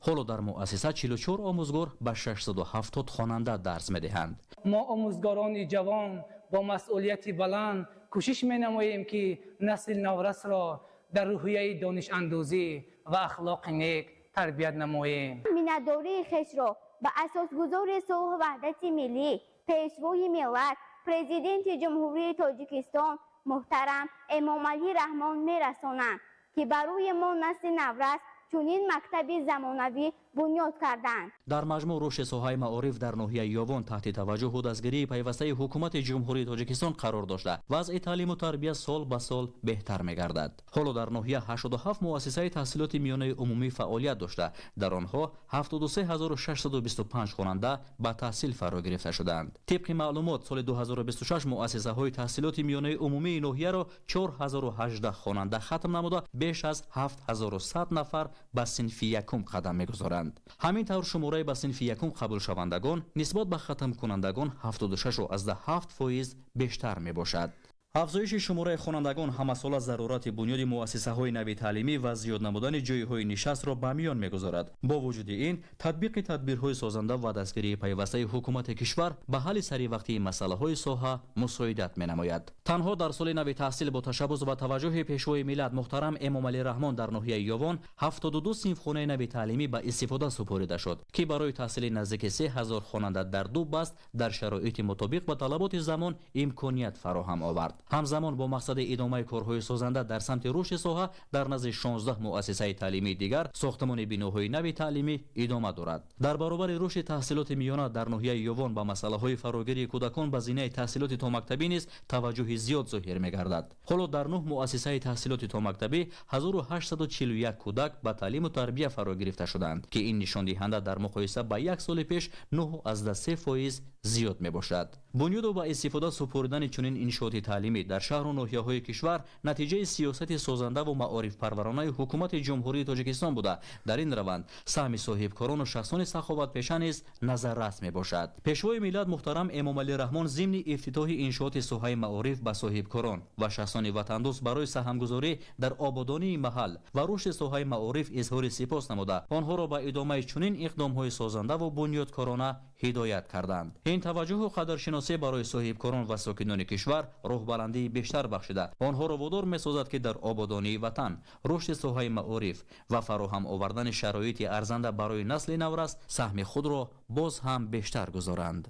Ҳоло дар муассиса 44 омӯзгор ба 670 хонанда дарс медиҳанд. Мо, омӯзгорони ҷавон, бо масъулияти баланд кӯшиш менамоем, ки насли наврасро дар рӯҳияи донишандӯзӣ ва ахлоқи нек тарбият намоем. Миннатдории хешро ба асосгузори сулҳу ваҳдати миллӣ, Пешвои миллат, Президенти Ҷумҳурии Тоҷикистон муҳтарам Эмомалӣ Раҳмон мерасонам, ки барои мо, насли наврас, чунин мактаби замонавӣ бунёд карданд. Дар маҷмӯъ, рушди соҳаи маориф дар ноҳияи Ёвон таҳти таваҷҷӯҳу дастгирии пайвастаи ҳукумати Ҷумҳурии Тоҷикистон қарор дошта, вазъи таълиму тарбия сол ба сол беҳтар мегардад. Ҳоло дар ноҳия 87 муассисаи таҳсилоти миёнаи умумӣ фаъолият дошта, дар онҳо 73625 хонанда ба таҳсил фаро гирифта шудаанд. Тибқи маълумот, соли 2026 муассисаҳои таҳсилоти миёнаи умумии ноҳияро 4018 хонанда хатм намуда, беш аз 7100 нафар ба синфи якум қадам мегузоранд. Ҳамин тавр, шумораи ба синфи якум қабулшавандагон нисбат ба хатмкунандагон 76,7% бештар мебошад. Афзоиши шумораи хонандагон ҳамасола зарурати бунёди муассисаҳои нави таълимӣ ва зиёд намудани ҷойҳои нишастро ба миён мегузорад. Бо вуҷуди ин, татбиқи тадбирҳои созанда ва дастгирии пайвастаи ҳукумати кишвар ба ҳалли саривақтии масъалаҳои соҳа мусоидат менамояд. Танҳо дар соли нави таҳсил бо ташаббус ва таваҷҷӯҳи Пешвои миллат муҳтарам Эмомалӣ Раҳмон дар ноҳияи Ёвон 72 синфхонаи нави таълимӣ ба истифода супорида шуд, ки барои таҳсили наздики 3000 хонанда дар ду баст дар шароити мутобиқ ба талаботи замон имконият фароҳам овард. Ҳамзамон, бо мақсади идомаи корҳои созанда дар самти рушди соҳа дар назди 16 муассисаи таълимии дигар сохтмони биноҳои нави таълимӣ идома дорад. Дар баробари рушди таҳсилоти миёна дар ноҳияи Ёвон ба масъалаҳои фарогирии кӯдакон ба зинаи таҳсилоти томактабӣ низ таваҷҷӯҳи зиёд зоҳир мегардад. Ҳоло дар 9 муассисаи таҳсилоти томактабӣ 1841 кӯдак ба таълиму тарбия фаро гирифта шуданд, ки ин нишондиҳанда дар муқоиса ба як соли пеш 9,3% зиёд мебошад. Бунёду ба истифода супоридани чунин иншооти таълимӣ дар шаҳру ноҳияҳои кишвар натиҷаи сиёсати созандаву маорифпарваронаи ҳукумати Ҷумҳурии Тоҷикистон буда, дар ин раванд саҳми соҳибкорону шахсони саховатпеша низ назаррас мебошад. Пешвои миллат муҳтарам Эмомалӣ Раҳмон зимни ифтитоҳи иншооти соҳаи маориф ба соҳибкорон ва шахсони ватандӯст барои саҳмгузорӣ дар ободонии маҳал ва рушди соҳаи маориф изҳори сипос намуда, онҳоро ба идомаи чунин иқдомҳои созандаву бунёдкорона ҳидоят карданд. Ин таваҷҷӯҳу қадршиносӣ барои соҳибкорон ва сокинони кишвар рӯҳбаландии бештар бахшида, онҳоро водор месозад, ки дар ободонии ватан, рушди соҳаи маориф ва фароҳам овардани шароити арзанда барои насли наврас саҳми худро боз ҳам бештар гузоранд.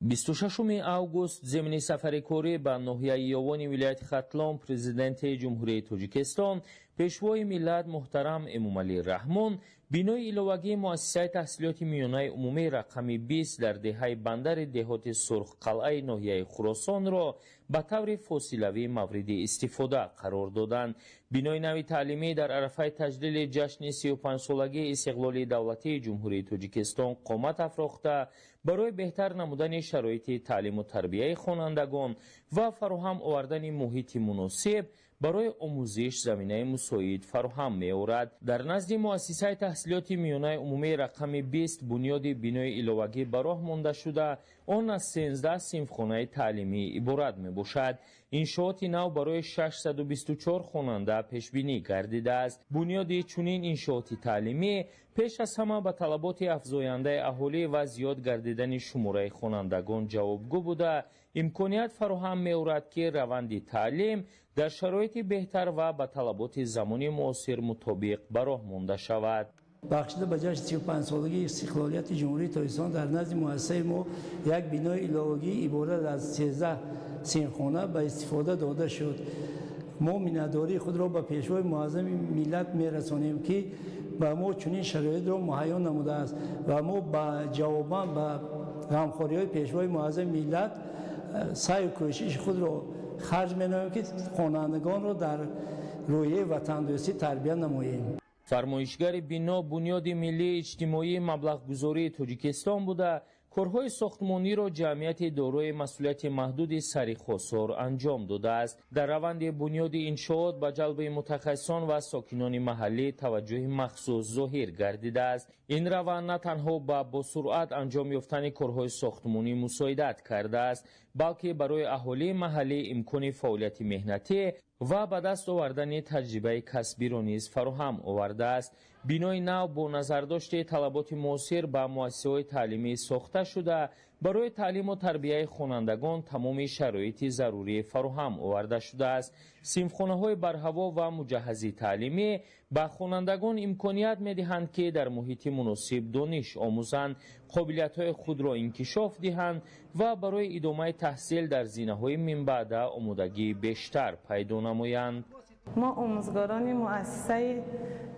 26 август зимни сафари корӣ ба ноҳияи Ёвони вилояти Хатлон Президенти Ҷумҳурии Тоҷикистон, Пешвои миллат муҳтарам Эмомалӣ Раҳмон бинои иловагии муассисаи таҳсилоти миёнаи умумии рақами 20 дар деҳаи Бандари деҳоти Сурхқалъаи ноҳияи Хуросонро ба таври фосилавӣ мавриди истифода қарор доданд. Бинои нави таълимӣ дар арафаи таҷлили ҷашни 35-солагии истиқлоли давлатии Ҷумҳурии Тоҷикистон қомат афрохта, барои беҳтар намудани шароити таълиму тарбияи хонандагон ва фароҳам овардани муҳити муносиб Барои омӯзиш заминаи мусоид фароҳам меорад. Дар назди муассисаи таҳсилоти миёнаи умумии рақами 20 бунёди бинои иловагӣ ба роҳ монда шуда, он аз 13 синфхонаи таълимӣ иборат мебошад. Иншооти нав барои 624 хонанда пешбинӣ гардидааст. Бунёди чунин иншооти таълимӣ пеш аз ҳама ба талаботи афзояндаи аҳолӣ ва зиёд гардидани шумораи хонандагон ҷавобгӯ буда, имконият фароҳам меорад, ки раванди таълим дар шароити беҳтар ва ба талаботи замони муосир мутобиқ ба роҳ монда шавад. Бахшида ба ҷашни 35-солагии истиқлолияти Ҷумҳурии Тоҷикистон дар назди муассисаи мо як бинои иловагӣ иборат аз 13 синфхона ба истифода дода шуд. Мо миннатдории худро ба Пешвои Муаззами миллат мерасонем, ки ба мо чунин шароитро муҳайё намудааст, ва мо ба ҷавобан ба ғамхориҳои Пешвои Муаззами миллат саъю кӯшиши худро харҷ менамоем, ки хонандагонро дар рӯҳияи ватандӯстӣ тарбия намоем. Фармоишгари бино Бунёди миллии иҷтимоии маблағгузории Тоҷикистон буда, корҳои сохтмониро ҷамъияти дорои масъулияти маҳдуди Сари Хосор анҷом додааст. Дар раванди бунёди иншоот ба ҷалби мутахассисон ва сокинони маҳаллӣ таваҷҷӯҳи махсус зоҳир гардидааст. Ин раванд на танҳо ба босуръат анҷом ёфтани корҳои сохтмонӣ мусоидат кардааст, балки барои аҳолии маҳаллӣ имкони фаъолияти меҳнатӣ ва ба даст овардани таҷрибаи касбиро низ фароҳам овардааст. Бинои нав бо назардошти талаботи муосир ба муассисаҳои таълимӣ сохта шуда, барои таълиму тарбияи хонандагон тамоми шароити зарурӣ фароҳам оварда шудааст. Синфхонаҳои барҳаво ва муҷаҳҳази таълимӣ ба хонандагон имконият медиҳанд, ки дар муҳити муносиб дониш омӯзанд, қобилиятҳои худро инкишоф диҳанд ва барои идомаи таҳсил дар зинаҳои минбаъда омодагии бештар пайдо намоянд. Мо, омӯзгорони муассисаи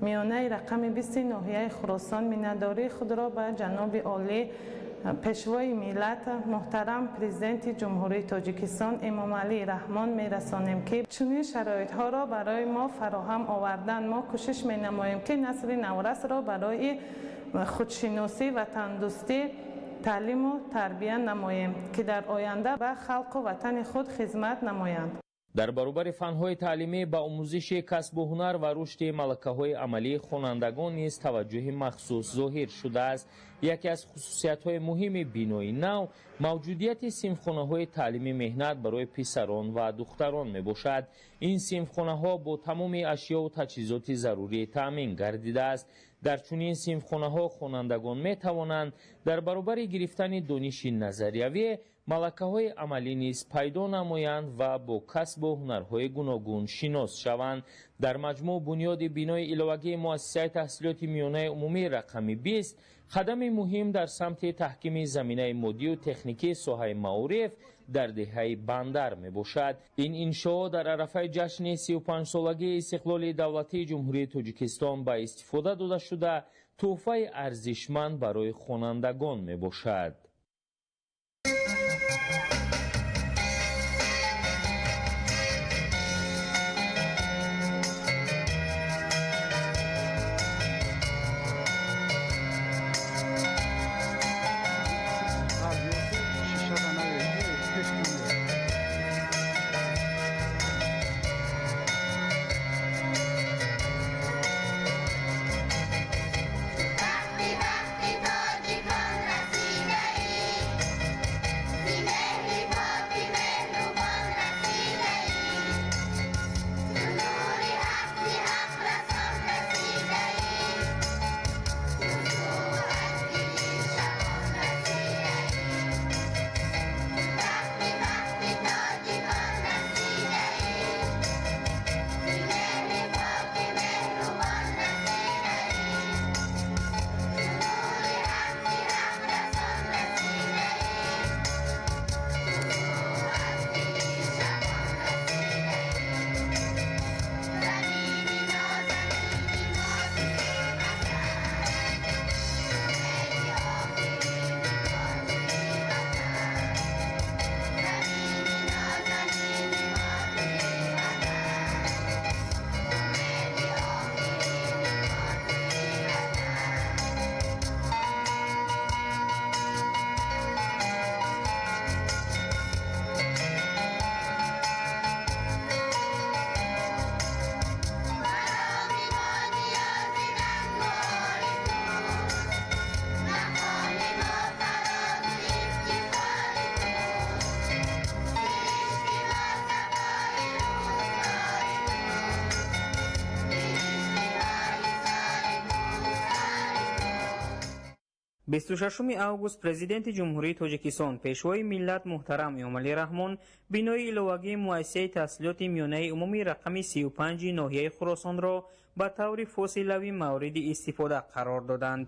миёнаи рақами 20 ноҳияи Хуросон, миннатдории худро ба ҷаноби олӣ, Пешвои миллат, муҳтарам Президенти Ҷумҳурии Тоҷикистон Эмомалӣ Раҳмон мерасонем, ки чунин шароитҳоро барои мо фароҳам оварданд. Мо кӯшиш менамоем, ки насли наврасро барои худшиносӣ, ватандӯстӣ таълиму тарбия намоем, ки дар оянда ба халқу ватани худ хизмат намоянд. Дар баробари фанҳои таълимӣ ба омӯзиши касбу ҳунар ва рушди малакаҳои амалии хонандагон низ таваҷҷӯҳи махсус зоҳир шудааст. Яке аз хусусиятҳои муҳими бинои нав мавҷудияти синфхонаҳои таълими меҳнат барои писарон ва духтарон мебошад. Ин синфхонаҳо бо тамоми ашёву таҷҳизоти зарурӣ таъмин гардидааст. Дар чунин синфхонаҳо хонандагон метавонанд дар баробари гирифтани дониши назариявӣ малакаҳои амалӣ низ пайдо намоянд ва бо касбу ҳунарҳои гуногун шинос шаванд. Дар маҷмӯъ, бунёди бинои иловагии муассисаи таҳсилоти миёнаи умумии рақами 20 қадами муҳим дар самти таҳкими заминаи моддию техникии соҳаи маориф дар деҳаи Бандар мебошад. Ин иншоот дар арафаи ҷашни 35-солагии истиқлоли давлатии Ҷумҳурии Тоҷикистон ба истифода дода шуда, тӯҳфаи арзишманд барои хонандагон мебошад. Вақти тоҷикон расидаи. 26 август Президенти Ҷумҳурии Тоҷикистон, Пешвои миллат муҳтарам Эмомалӣ Раҳмон бинои иловагии муассисаи таҳсилоти миёнаи умумии рақами 35 ноҳияи Хуросонро ба таври фосилавӣ мавриди истифода қарор доданд.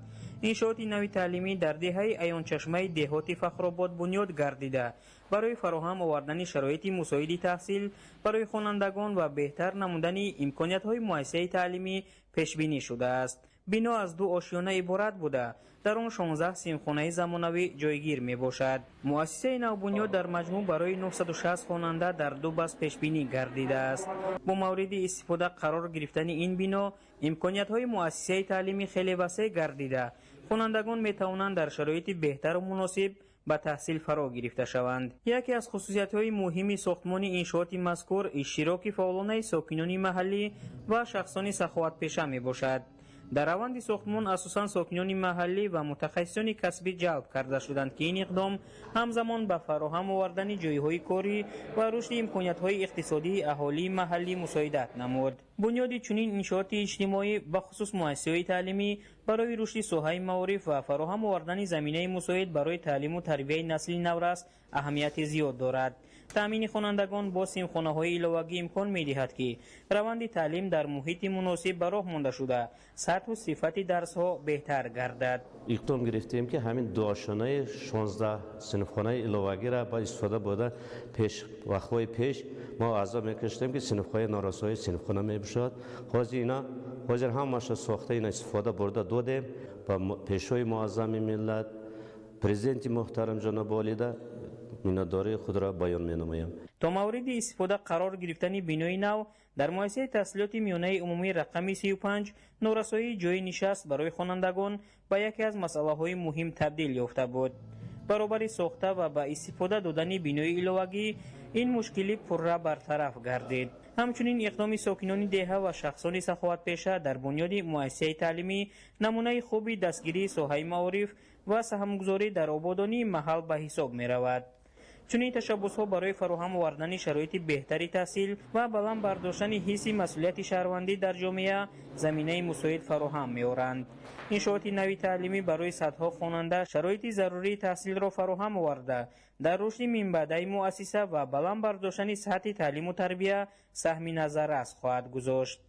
Иншооти нави таълимӣ дар деҳаи Аёнчашмаи деҳоти Фахробод бунёд гардида, барои фароҳам овардани шароити мусоиди таҳсил барои хонандагон ва беҳтар намудани имкониятҳои муассисаи таълимӣ пешбинӣ шудааст. Бино аз ду ошёна иборат буда, дар он 16 синфхонаи замонавӣ ҷойгир мебошад. Муассисаи навбунёд дар маҷмӯъ барои 960 хонанда дар ду бас пешбинӣ гардидааст. Бо мавриди истифода қарор гирифтани ин бино, имкониятҳои муассисаи таълимӣ хеле васеъ гардида, хонандагон метавонанд дар шароити беҳтару муносиб ба таҳсил фаро гирифта шаванд. Яке аз хусусиятҳои муҳими сохтмони иншооти мазкур иштироки фаъолонаи сокинони маҳаллӣ ва шахсони саховатпеша мебошад. Дар раванди сохтмон асосан сокинони маҳаллӣ ва мутахассисони касбӣ ҷалб карда шуданд, ки ин иқдом ҳамзамон ба фароҳам овардани ҷойҳои корӣ ва рушди имкониятҳои иқтисодии аҳолии маҳаллӣ мусоидат намуд. Бунёди чунин иншооти иҷтимоӣ, бахусус муассисаҳои таълимӣ, барои рушди соҳаи маориф ва фароҳам овардани заминаи мусоид барои таълиму тарбияи насли наврас аҳамияти зиёд дорад. Таъмини хонандагон бо синфхонаҳои иловагӣ имкон медиҳад, ки раванди таълим дар муҳити муносиб ба роҳ монда шуда, сатҳу сифати дарсҳо беҳтар гардад. Иқдом гирифтем, ки ҳамин дуошонаи 16 синфхонаи иловагиро ба истифода бурда. Пеш вақтҳои пеш мо азоб мекашидем, ки синфҳои норасои синфхона мебошад. Ҳозир ина ҳозир ҳамаша сохта, ина истифода бурда додем ба Пешвои муаззами миллат, Президенти муҳтарам ҷаноби олида миннатдории худро баён менамоям. То мавриди истифода қарор гирифтани бинои нав дар муассисаи таҳсилоти миёнаи умумии рақами 35 норасоии ҷойи нишаст барои хонандагон ба яке аз масъалаҳои муҳим табдил ёфта буд. Баробари сохта ва ба истифода додани бинои иловагӣ ин мушкилӣ пурра бартараф гардид. Ҳамчунин иқдоми сокинони деҳа ва шахсони саховатпеша дар бунёди муассисаи таълимӣ намунаи хуби дастгирии соҳаи маориф ва саҳмгузорӣ дар ободонии маҳал ба ҳисоб меравад. Чунин ташаббусҳо барои фароҳам овардани шароити беҳтари таҳсил ва баланд бардоштани ҳисси масъулияти шаҳрвандӣ дар ҷомеа заминаи мусоид фароҳам меоранд. Иншооти нави таълимӣ барои садҳо хонанда шароити зарурии таҳсилро фароҳам оварда, дар рушди минбаъдаи муассиса ва баланд бардоштани сатҳи таълиму тарбия саҳми назаррас хоҳад гузошт.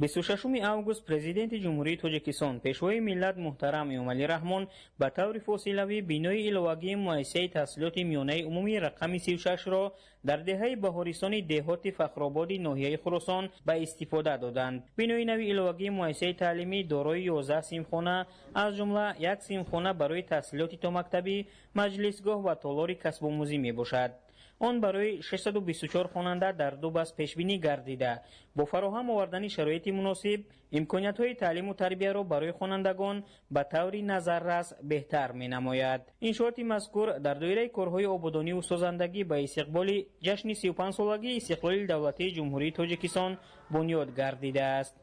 26 август Президенти Ҷумҳурии Тоҷикистон, Пешвои миллат муҳтарам Эмомалӣ Раҳмон ба таври фосилавӣ бинои иловагии муассисаи таҳсилоти миёнаи умумии рақами 36-ро дар деҳаи Баҳористони деҳоти Фахрободи ноҳияи Хуросон ба истифода доданд. Бинои нави иловагии муассисаи таълимӣ дорои 11 синфхона, аз ҷумла як синфхона барои таҳсилоти томактабӣ, маҷлисгоҳ ва толори касбомӯзӣ мебошад. Он барои 624 хонанда дар ду бас пешбинӣ гардида, бо фароҳам овардани шароити муносиб имкониятҳои таълиму тарбияро барои хонандагон ба таври назаррас беҳтар менамояд. Иншооти мазкур дар доираи корҳои ободониву созандагӣ ба истиқболи ҷашни 35-солагии истиқлоли давлатии Ҷумҳурии Тоҷикистон бунёд гардидааст.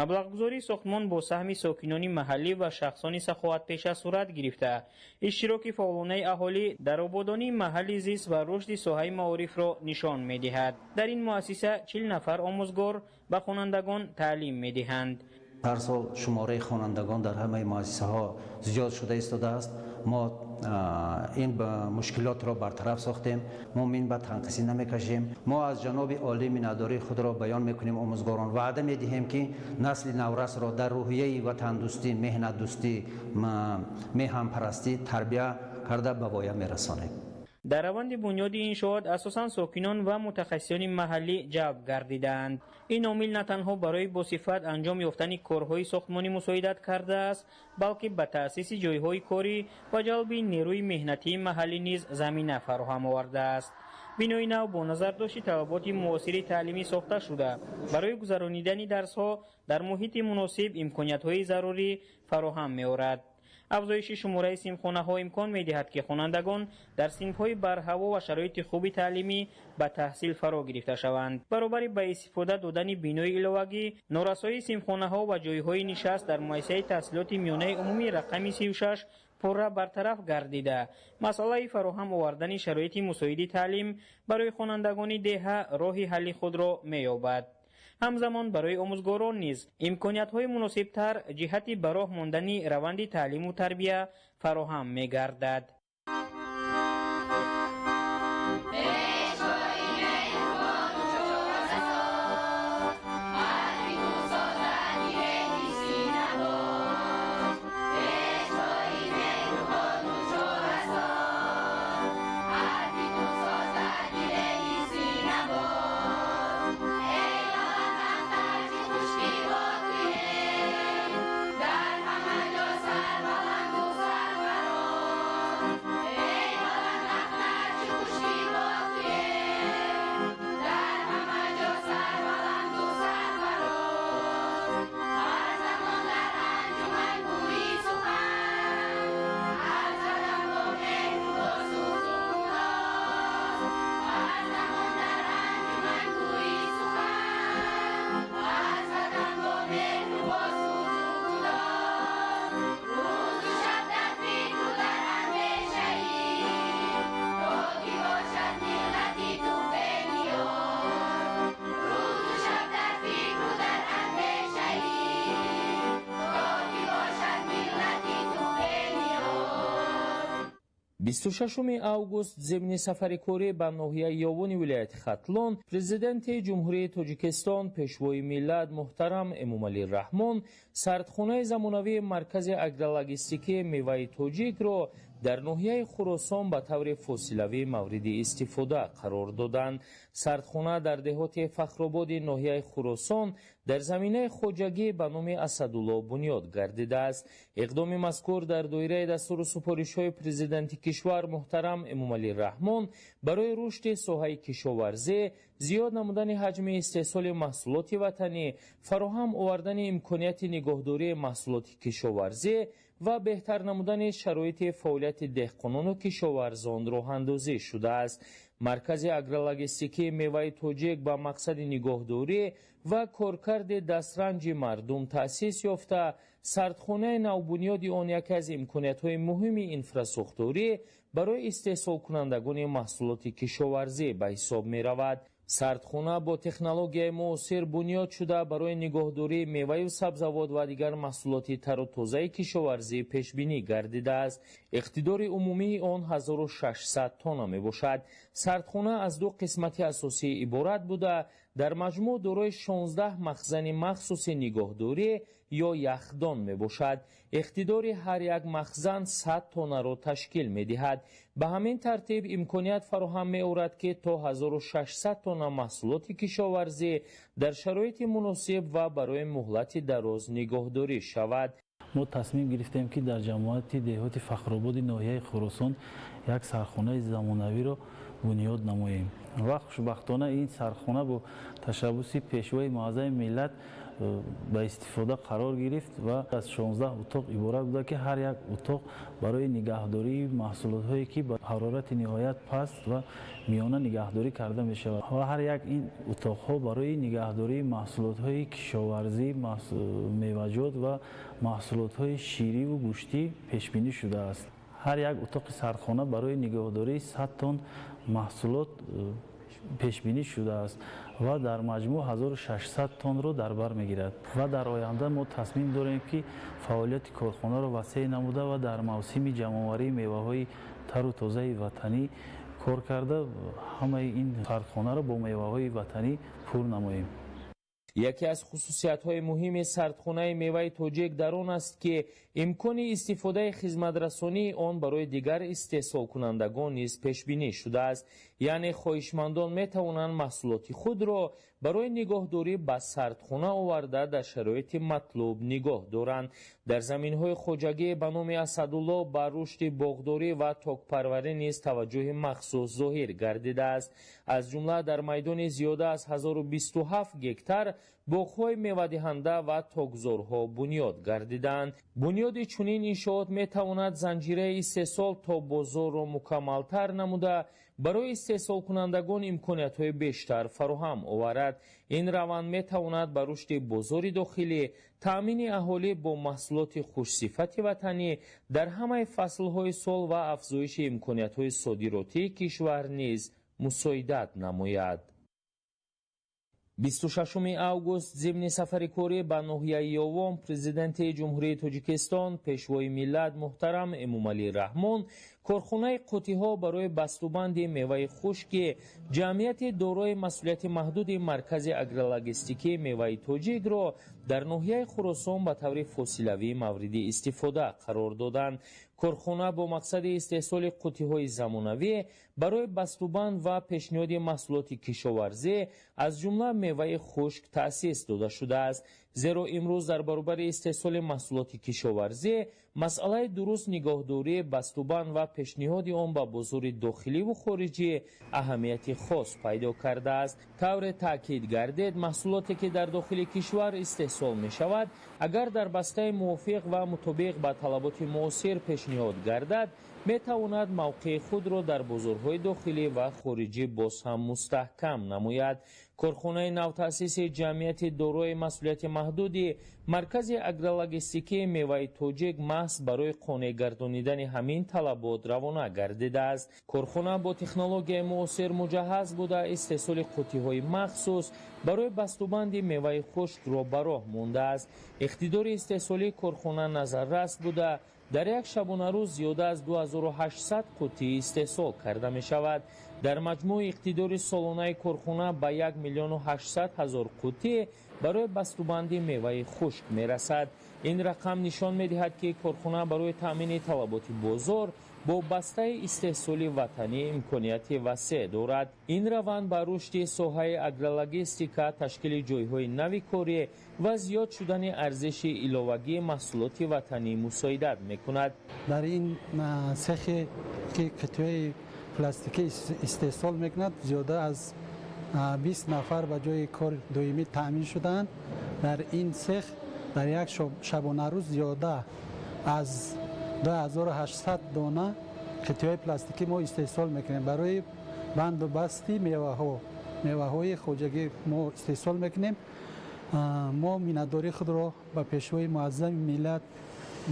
Маблағгузории сохтмон бо саҳми сокинони маҳаллӣ ва шахсони саховатпеша сурат гирифта, иштироки фаъолонаи аҳолӣ дар ободонии маҳалли зист ва рушди соҳаи маорифро нишон медиҳад. Дар ин муассиса 40 нафар омӯзгор ба хонандагон таълим медиҳанд. Ҳар сол шумораи хонандагон дар ҳамаи муассисаҳо зиёд шуда истодааст. Мо ин мушкилотро бартараф сохтем. Мо минбаъд танқисӣ намекашем. Мо аз ҷаноби олӣ миннатдории худро баён мекунем. Омӯзгорон ваъда медиҳем, ки насли наврасро дар рӯҳияи ватандӯстӣ, меҳнатдӯстӣ, меҳанпарастӣ тарбия карда ба воя мерасонем. Дар раванди бунёди иншоот асосан сокинон ва мутахассисони маҳаллӣ ҷалб гардидаанд. Ин омил на танҳо барои босифат анҷом ёфтани корҳои сохтмонӣ мусоидат кардааст, балки ба таъсиси ҷойҳои корӣ ва ҷалби нерӯи меҳнатии маҳаллӣ низ замина фароҳам овардааст. Бинои нав бо назардошти талаботи муосири таълимӣ сохта шуда, барои гузаронидани дарсҳо дар муҳити муносиб имкониятҳои зарурӣ фароҳам меорад. Афзоиши шумораи синфхонаҳо имкон медиҳад, ки хонандагон дар синфҳои барҳаво ва шароити хуби таълимӣ ба таҳсил фаро гирифта шаванд. Баробари ба истифода додани бинои иловагӣ, норасоии синфхонаҳо ва ҷойҳои нишаст дар муассисаи таҳсилоти миёнаи умумӣ рақами 36 пурра бартараф гардида, масъалаи фароҳам овардани шароити мусоиди таълим барои хонандагони деҳа роҳи ҳалли худро меёбад. Ҳамзамон барои омӯзгорон низ имкониятҳои муносибтар ҷиҳати ба роҳ мондани раванди таълиму тарбия фароҳам мегардад. Бисту шашуми август зимни сафари корӣ ба ноҳияи Ёвони вилояти Хатлон Президенти Ҷумҳурии Тоҷикистон, Пешвои миллат муҳтарам Эмомалӣ Раҳмон сардхонаи замонавии маркази агрологистикии меваи тоҷикро дар ноҳияи Хуросон ба таври фосилавӣ мавриди истифода қарор доданд. Сардхона дар деҳоти Фахрободи ноҳияи Хуросон дар заминаи хоҷагӣ ба номи Асадулло бунёд гардидааст. Иқдоми мазкур дар доираи дастуру супоришҳои Президенти кишвар муҳтарам Эмомалӣ Раҳмон барои рушди соҳаи кишоварзӣ, зиёд намудани ҳаҷми истеҳсоли маҳсулоти ватанӣ, фароҳам овардани имконияти нигоҳдории маҳсулоти кишоварзӣ ва беҳтар намудани шароити фаъолияти деҳқонону кишоварзон роҳандозӣ шудааст. Маркази агрологистикии меваи тоҷик ба мақсади нигоҳдорӣ ва коркарди дастранҷи мардум таъсис ёфта, сардхонаи навбунёди он яке аз имкониятҳои муҳими инфрасохторӣ барои истеҳсолкунандагони маҳсулоти кишоварзӣ ба ҳисоб меравад. Сардхона бо технологияи муосир бунёд шуда, барои нигоҳдории меваю сабзавот ва дигар маҳсулоти тару тозаи кишоварзӣ пешбинӣ гардидааст. Иқтидори умумии он 1600 тонна мебошад. Сардхона аз ду қисмати асосӣ иборат буда, дар маҷмӯъ дорои 16 махзани махсуси нигоҳдорӣ ё яхдон мебошад. Иқтидори ҳар як махзан 100 тоннаро ташкил медиҳад. Ба ҳамин тартиб имконият фароҳам меорад, ки то 1600 тонна маҳсулоти кишоварзӣ дар шароити муносиб ва барои муҳлати дароз нигоҳдорӣ шавад. Мо тасмим гирифтем, ки дар ҷамоати деҳоти Фахрободи ноҳияи Хуросон як сархонаи замонавиро бунёд намоем ва хушбахтона ин сархона бо ташаббуси Пешвои муаззами миллат ба истифода қарор гирифт ва аз 16 утоқ иборат буда, ки ҳар як утоқ барои нигаҳдории маҳсулотҳое, ки ба ҳарорати ниҳоят паст ва миёна нигаҳдорӣ карда мешавад, ва ҳар як ин утоқҳо барои нигаҳдории маҳсулотҳои кишоварзӣ, меваҷот ва маҳсулотҳои шириву гӯштӣ пешбинӣ шудааст. Ҳар як утоқи сардхона барои нигаҳдории 100 тонн маҳсулот пешбинӣ шудааст ва дар маҷмӯъ 1600 тоннро дар бар мегирад. Ва дар оянда мо тасмим дорем, ки фаъолияти корхонаро васеъ намуда ва дар мавсими ҷамъоварии меваҳои тару тозаи ватанӣ кор карда, ҳамаи ин сардхонаро бо меваҳои ватанӣ пур намоем. Яке аз хусусиятҳои муҳими сардхонаи меваи тоҷик дар он аст, ки имкони истифодаи хизматрасонии он барои дигар истеҳсолкунандагон низ пешбинӣ шудааст. Яъне хоҳишмандон метавонанд маҳсулоти худро барои нигоҳдорӣ ба сардхона оварда, дар шароити матлуб нигоҳ доранд. Дар заминҳои хоҷагӣ ба номи Асадулло ба рушди боғдорӣ ва токпарварӣ низ таваҷҷӯҳи махсус зоҳир гардидааст. Аз ҷумла дар майдони зиёда аз 1027 гектар боғҳои мевадиҳанда ва токзорҳо бунёд гардиданд. Бунёди чунин иншоот метавонад занҷираи истеҳсол то бозорро мукаммалтар намуда, барои истеҳсолкунандагон имкониятҳои бештар фароҳам оварад. Ин раванд метавонад ба рушди бозори дохилӣ, таъмини аҳолӣ бо маҳсулоти хушсифати ватанӣ дар ҳамаи фаслҳои сол ва афзоиши имкониятҳои содиротии кишвар низ мусоидат намояд. 26 август зимни сафари корӣ ба ноҳияи Ёвон Президенти Ҷумҳурии Тоҷикистон, Пешвои миллат муҳтарам Эмомалӣ Раҳмон корхонаи қуттиҳо барои бастубанди меваи хушки ҷамъияти дорои масъулияти маҳдуди Маркази агрологистикии меваи тоҷикро дар ноҳияи Хуросон ба таври фосилавӣ мавриди истифода қарор доданд. Корхона бо мақсади истеҳсоли қуттиҳои замонавӣ барои бастубанд ва пешниҳоди маҳсулоти кишоварзӣ, аз ҷумла меваи хушк, таъсис дода шудааст. Зеро имрӯз дар баробари истеҳсоли маҳсулоти кишоварзӣ, масъалаи дуруст нигоҳдорӣ, бастубанд ва пешниҳоди он ба бозори дохиливу хориҷӣ аҳамияти хос пайдо кардааст. Тавре таъкид гардид, маҳсулоте ки дар дохили кишвар истеҳсол мешавад, агар дар бастаи мувофиқ ва мутобиқ ба талаботи муосир пешниҳод гардад, метавонад мавқеи худро дар бозорҳои дохилӣ ва хориҷӣ боз ҳам мустаҳкам намояд. Корхонаи навтаъсиси ҷамъияти дорои масъулияти маҳдуди Маркази агрологистикии меваи тоҷик маҳз барои қонеъ гардонидани ҳамин талабот равона гардидааст. Корхона бо технологияи муосир муҷаҳҳаз буда, истеҳсоли қуттиҳои махсус барои бастубанди меваи хушкро ба роҳ мондааст. Иқтидори истеҳсолии корхона назаррас буда, дар як шабонарӯз зиёда аз 2800 қуттӣ истеҳсол карда мешавад. Дар маҷмӯъ иқтидори солонаи корхона ба 1 800 000 қуттӣ барои бастубанди меваи хушк мерасад. Ин рақам нишон медиҳад, ки корхона барои таъмини талаботи бозор бо бастаи истеҳсоли ватанӣ имконияти васеъ дорад. Ин раванд ба рушди соҳаи агрологистика, ташкили ҷойҳои нави корӣ ва зиёд шудани арзиши иловагии маҳсулоти ватанӣ мусоидат мекунад. Дар ин сехе ки қитъаи пластикӣ истеҳсол мекунад, зиёда аз 20 нафар ба ҷои кори доимӣ таъмин шудаанд. Дар ин сех дар як шабонарӯз зиёда аз 2800 дона қитъаҳои пластикӣ мо истеҳсол мекунем. Барои банду басти меваҳои хоҷагӣ мо истеҳсол мекунем. Мо миннатдории худро ба Пешвои муаззами миллат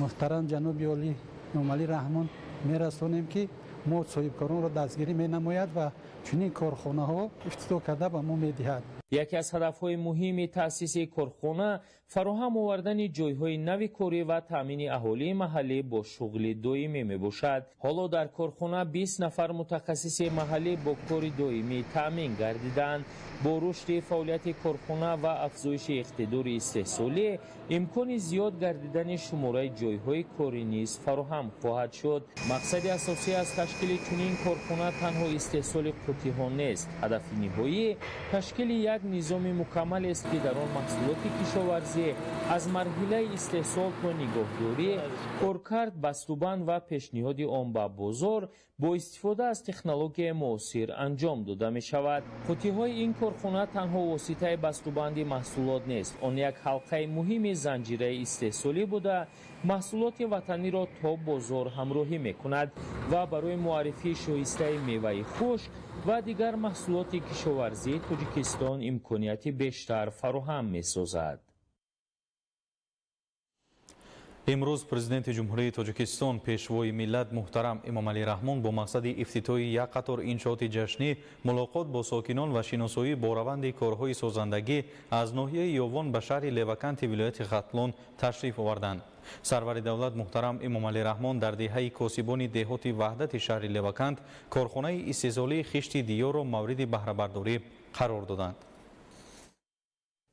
муҳтарам ҷаноби олӣ Эмомалӣ Раҳмон мерасонем, ки мо соҳибкоронро дастгирӣ менамояд ва чунин корхонаҳо ифтитоҳ карда ба мо медиҳад. Яке аз ҳадафҳои муҳими таъсиси корхона фароҳам овардани ҷойҳои нави корӣ ва таъмини аҳолии маҳаллӣ бо шуғли доимӣ мебошад. Ҳоло дар корхона 20 нафар мутахассиси маҳаллӣ бо кори доимӣ таъмин гардидаанд. Бо рушди фаъолияти корхона ва афзоиши иқтидори истеҳсолӣ, имкони зиёд гардидани шумораи ҷойҳои корӣ низ фароҳам хоҳад шуд. Мақсади асосӣ аз ташкили чунин корхона танҳо истеҳсоли қуттиҳо нест. Ҳадафи ниҳоӣ ташкили як низоми мукаммалест, ки дар он маҳсулоти кишоварзӣ аз марҳилаи истеҳсол то нигоҳдорӣ, коркард, бастубанд ва пешниҳоди он ба бозор Бо истифода аз технологияи муосир анҷом дода мешавад. Қуттиҳои ин корхона танҳо воситаи бастубанди маҳсулот нест. Он як ҳалқаи муҳими занҷираи истеҳсолӣ буда, маҳсулоти ватаниро то бозор ҳамроҳӣ мекунад ва барои муаррифии шоистаи меваи хушк ва дигар маҳсулоти кишоварзии Тоҷикистон имконияти бештар фароҳам месозад. Имрӯз Президенти Ҷумҳурии Тоҷикистон, Пешвои миллат муҳтарам Эмомалӣ Раҳмон бо мақсади ифтитоҳи як қатор иншооти ҷашнӣ, мулоқот бо сокинон ва шиносоӣ бо раванди корҳои созандагӣ аз ноҳияи Ёвон ба шаҳри Леваканти вилояти Хатлон ташриф оварданд. Сарвари давлат муҳтарам Эмомалӣ Раҳмон дар деҳаи Косибони деҳоти Ваҳдати шаҳри Левакант корхонаи истеҳсолии хишти Диёрро мавриди баҳрабардорӣ қарор доданд.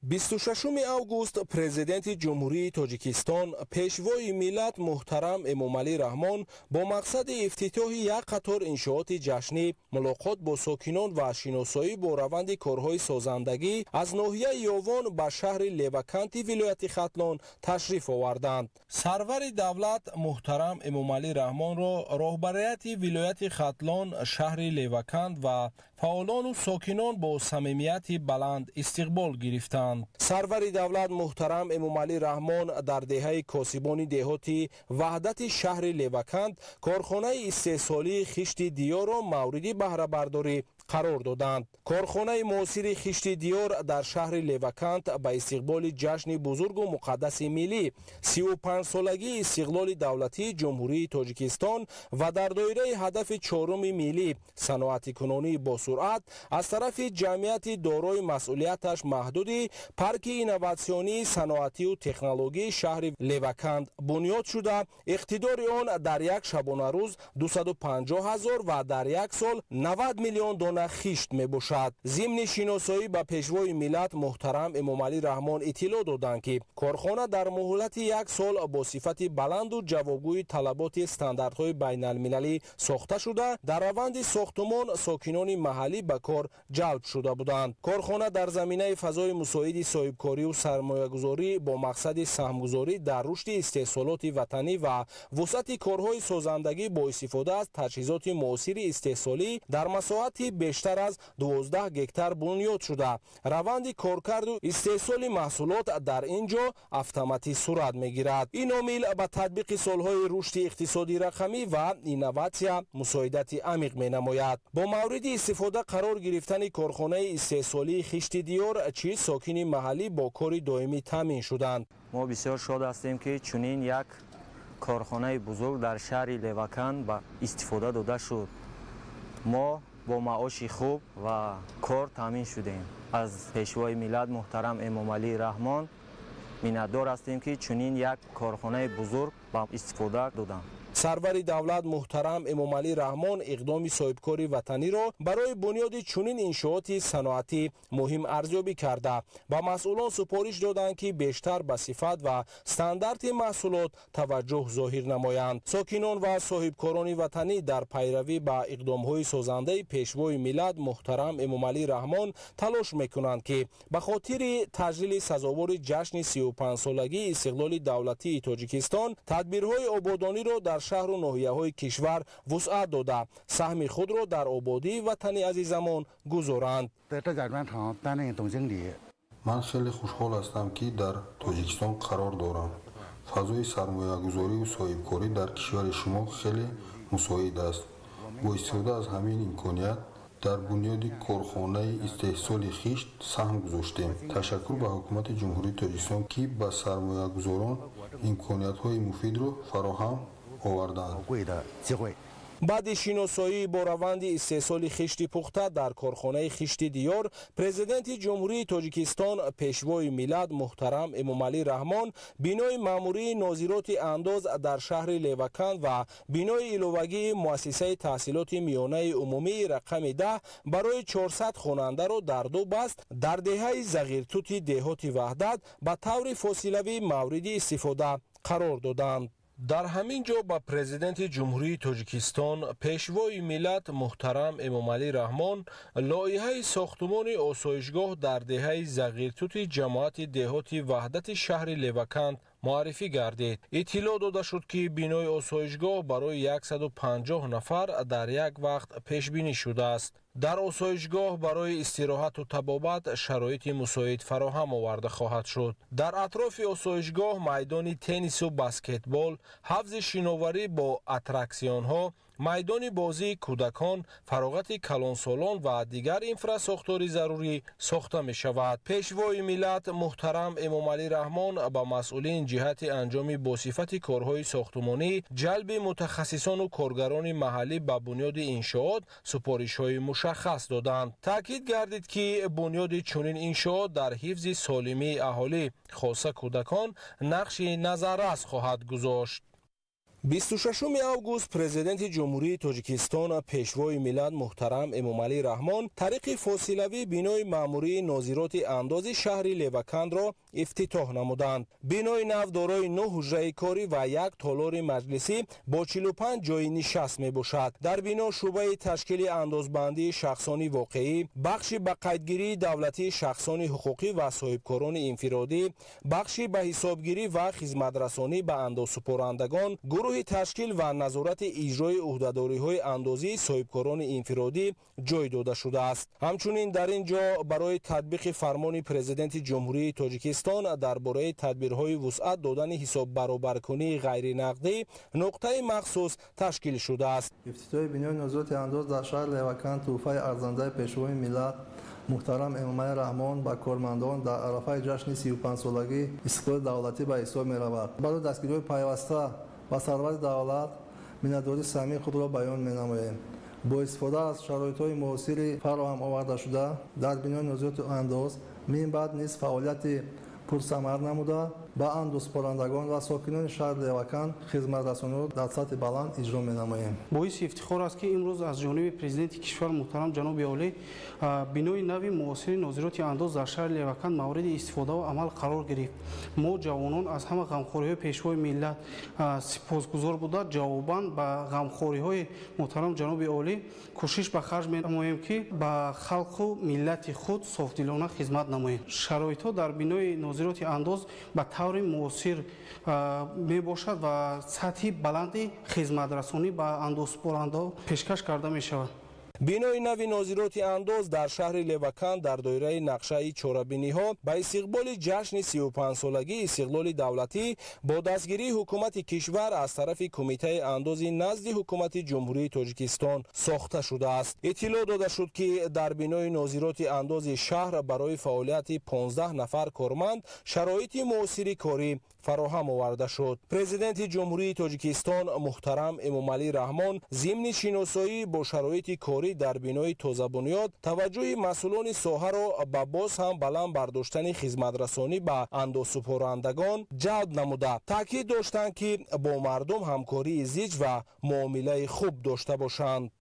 26 август Президенти Ҷумҳурии Тоҷикистон, Пешвои миллат муҳтарам Эмомалӣ Раҳмон бо мақсади ифтитоҳи як қатор иншооти ҷашнӣ, мулоқот бо сокинон ва шиносоӣ бо раванди корҳои созандагӣ аз ноҳияи Ёвон ба шаҳри Леваканти вилояти Хатлон ташриф оварданд. Сарвари давлат муҳтарам Эмомалӣ Раҳмонро роҳбарияти вилояти Хатлон, шаҳри Левакант ва фаъолону сокинон бо самимияти баланд истиқбол гирифтанд. Сарвари давлат муҳтарам Эмомалӣ Раҳмон дар деҳаи Косибони деҳоти Ваҳдати шаҳри Левакант корхонаи истеҳсолии хишти Диёрро мавриди баҳрабардорӣ қарор доданд. Корхонаи муосири хишти Диёр дар шаҳри Левакант ба истиқболи ҷашни бузургу муқаддаси миллӣ, 35-солагии истиқлоли давлатии Ҷумҳурии Тоҷикистон ва дар доираи ҳадафи чоруми миллӣ, саноатикунонии босуръат, аз тарафи ҷамъияти дорои масъулияташ маҳдуди парки инноватсионии саноатию технологии шаҳри Левакант бунёд шуда, иқтидори он дар як шабонарӯз 250 ҳазор ва дар як сол 90 миллион дона хишт мебошад. Зимни шиносоӣ ба Пешвои миллат муҳтарам Эмомалӣ Раҳмон иттилоъ доданд, ки корхона дар муҳлати як сол бо сифати баланду ҷавобгӯи талаботи стандартҳои байналмилалӣ сохта шуда, дар раванди сохтумон сокинони маҳаллӣ ба кор ҷалб шуда буданд. Корхона дар заминаи фазои мусоиди соҳибкорию сармоягузорӣ бо мақсади саҳмгузорӣ дар рушди истеҳсолоти ватанӣ ва вусъати корҳои созандагӣ бо истифода аз таҷҳизоти муосири истеҳсолӣ дар масоҳати бештар аз 12 гектар бунёд шуда, раванди коркарду истеҳсоли маҳсулот дар ин ҷо автоматӣ сурат мегирад. Ин омил ба татбиқи солҳои рушди иқтисоди рақамӣ ва инноватсия мусоидати амиқ менамояд. Бо мавриди истифода қарор гирифтани корхонаи истеҳсолии хишти Диёр чил сокини маҳаллӣ бо кори доимӣ таъмин шуданд. Мо бисёр шод ҳастем, ки чунин як корхонаи бузург дар шаҳри Левакант ба истифода дода шуд. Мо бо маоши хуб ва кор таъмин шудем. Аз Пешвои миллат муҳтарам Эмомалӣ Раҳмон миннатдор ҳастем, ки чунин як корхонаи бузург ба истифода доданд. Сарвари давлат муҳтарам Эмомалӣ Раҳмон иқдоми соҳибкори ватаниро барои бунёди чунин иншооти саноатӣ муҳим арзёбӣ карда, ба масъулон супориш доданд, ки бештар ба сифат ва стандарти маҳсулот таваҷҷӯҳ зоҳир намоянд. Сокинон ва соҳибкорони ватанӣ дар пайравӣ ба иқдомҳои созандаи Пешвои миллат муҳтарам Эмомалӣ Раҳмон талош мекунанд, ки ба хотири таҷлили сазовори ҷашни 35-солагии истиқлоли давлатии Тоҷикистон тадбирҳои ободониро дар шаҳру ноҳияҳои кишвар вусъат дода, саҳми худро дар ободии ватани азизамон гузоранд. Ман хеле хушҳол ҳастам, ки дар Тоҷикистон қарор дорам. Фазои сармоягузорию соҳибкорӣ дар кишвари шумо хеле мусоид аст. Бо истифода аз ҳамин имконият дар бунёди корхонаи истеҳсоли хишт саҳм гузоштем. Ташаккур ба Ҳукумати Ҷумҳурии Тоҷикистон, ки ба сармоягузорон имкониятҳои муфидро фароҳам оварданд. Баъди шиносоӣ бо раванди истеҳсоли хишти пухта дар корхонаи хишти Диёр, Президенти Ҷумҳурии Тоҷикистон, Пешвои миллат муҳтарам Эмомалӣ Раҳмон бинои маъмурии нозироти андоз дар шаҳри Левакант ва бинои иловагии муассисаи таҳсилоти миёнаи умумии рақами 10 барои 400 хонандаро дар ду баст дар деҳаи Зағиртути деҳоти Ваҳдат ба таври фосилавӣ мавриди истифода қарор доданд. Дар ҳамин ҷо ба Президенти Ҷумҳурии Тоҷикистон, Пешвои миллат муҳтарам Эмомалӣ Раҳмон лоиҳаи сохтумони осоишгоҳ дар деҳаи Зағиртути ҷамоати деҳоти Ваҳдати шаҳри Левакант муаррифӣ гардид. Иттилоъ дода шуд, ки бинои осоишгоҳ барои 150 нафар дар як вақт пешбинӣ шудааст. Дар осоишгоҳ барои истироҳату табобат шароити мусоид фароҳам оварда хоҳад шуд. Дар атрофи осоишгоҳ майдони теннису баскетбол, ҳавзи шиноварӣ бо аттраксионҳо, майдони бозии кӯдакон, фароғати калонсолон ва дигар инфрасохтори зарурӣ сохта мешавад. Пешвои миллат муҳтарам Эмомалӣ Раҳмон ба масъулин ҷиҳати анҷоми босифати корҳои сохтумонӣ, ҷалби мутахассисону коргарони маҳаллӣ ба бунёди иншоот супоришҳои мушаххас доданд. Таъкид гардид, ки бунёди чунин иншоот дар ҳифзи солимии аҳолӣ, хоса кӯдакон, нақши назаррас хоҳад гузошт. 26 август Президенти Ҷумҳурии Тоҷикистон, Пешвои миллат муҳтарам Эмомалӣ Раҳмон тариқи фосилавӣ бинои маъмурии нозироти андози шаҳри Левакандро ифтитоҳ намуданд. Бинои нав дорои 9 ҳуҷраи корӣ ва як толори маҷлисӣ бо 45 ҷойи нишаст мебошад. Дар бино шӯъбаи ташкили андозбандии шахсони воқеӣ, бахши ба қайдгирии давлатии шахсони ҳуқуқӣ ва соҳибкорони инфиродӣ, бахши ба ҳисобгирӣ ва хизматрасонӣ ба андозсупорандагон, гурӯҳи ташкил ва назорати иҷрои ӯҳдадориҳои андозии соҳибкорони инфиродӣ ҷой дода шудааст. Ҳамчунин дар ин ҷо барои татбиқи фармони Президенти Ҷумҳурии Тоҷикистон дар бораи тадбирҳои вусъат додани ҳисоббаробаркунии ғайринақдӣ нуқтаи махсус ташкил шудааст. Ифтитоҳи бинои нозироти андоз дар шаҳри Леваканд тӯҳфаи арзандаи Пешвои миллат муҳтарам Эмомалӣ Раҳмон ба кормандон дар арафаи ҷашни 35-солагии истиқлоли давлатӣ ба ҳисоб меравад. Барои дастгириҳои пайваста ба сарвари давлат миннатдории самимии худро баён менамоем. Бо истифода аз шароитҳои муосири фароҳам овардашуда дар бинои нозироти андоз минбаъд низ фаъолияти пурсамар намуда, ба андозсупорандагон ва сокинони шаҳри Леваканд хизматрасониро дар сатҳи баланд иҷро менамоем. Боиси ифтихор аст, ки имрӯз аз ҷониби Президенти кишвар муҳтарам ҷаноби олӣ бинои нави муосири нозироти андоз дар шаҳри Леваканд мавриди истифодаву амал қарор гирифт. Мо ҷавонон аз ҳама ғамхориҳои Пешвои миллат сипосгузор буда, ҷавобан ба ғамхориҳои муҳтарам ҷаноби олӣ кӯшиш ба харҷ менамоем, ки ба халқу миллати худ софдилона хизмат намоем. Шароитҳо дар бинои нозироти андоз ба таври муосир мебошад ва сатҳи баланди хизматрасонӣ ба андозсупорандаҳо пешкаш карда мешавад. Бинои нави нозироти андоз дар шаҳри Леваканд дар доираи нақшаи чорабиниҳо ба истиқболи ҷашни 35-солагии истиқлоли давлатӣ бо дастгирии ҳукумати кишвар аз тарафи Кумитаи андози назди Ҳукумати Ҷумҳурии Тоҷикистон сохта шудааст. Иттилоъ дода шуд, ки дар бинои нозироти андози шаҳр барои фаъолияти 15 нафар корманд шароити муосири корӣ фароҳам оварда шуд. Президенти Ҷумҳурии Тоҷикистон муҳтарам Эмомалӣ Раҳмон зимни шиносоӣ бо шароити корӣ дар бинои тозабунёд таваҷҷӯҳи масъулони соҳаро ба боз ҳам баланд бардоштани хизматрасонӣ ба андозсупорандагон ҷалб намуда, таъкид доштанд, ки бо мардум ҳамкории зич ва муомилаи хуб дошта бошанд.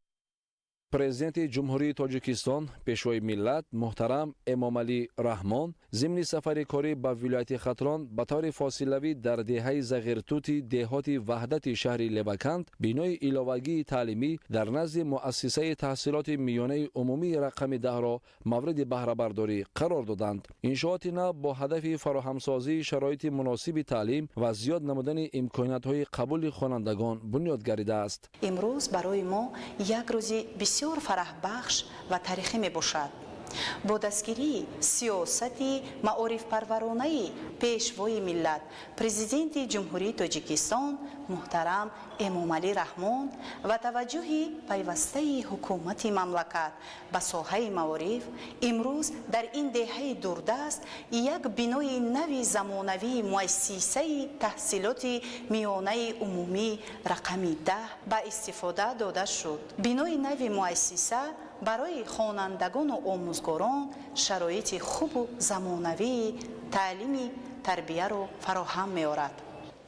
Президенти Ҷумҳурии Тоҷикистон, Пешвои миллат муҳтарам Эмомалӣ Раҳмон зимни сафари корӣ ба вилояти Хатлон ба таври фосилавӣ дар деҳаи Зағиртути деҳоти Ваҳдати шаҳри Леваканд бинои иловагии таълимӣ дар назди муассисаи таҳсилоти миёнаи умумии рақами 10-ро мавриди баҳрабардорӣ қарор доданд. Иншооти нав бо ҳадафи фароҳамсозии шароити муносиби таълим ва зиёд намудани имкониятҳои қабули хонандагон бунёд гардидааст. Имрӯз барои мо як рӯзи бисёр фараҳбахш ва таърихӣ мебошад. Бо дастгирии сиёсати маорифпарваронаи Пешвои миллат, Президенти Ҷумҳурии Тоҷикистон муҳтарам Эмомалӣ Раҳмон ва таваҷҷӯҳи пайвастаи ҳукумати мамлакат ба соҳаи маориф, имрӯз дар ин деҳаи дурдаст як бинои нави замонавии муассисаи таҳсилоти миёнаи умумӣ рақами 10 ба истифода дода шуд. Бинои нави муассиса барои хонандагону омӯзгорон шароити хубу замонавии таълими тарбияро фароҳам меорад.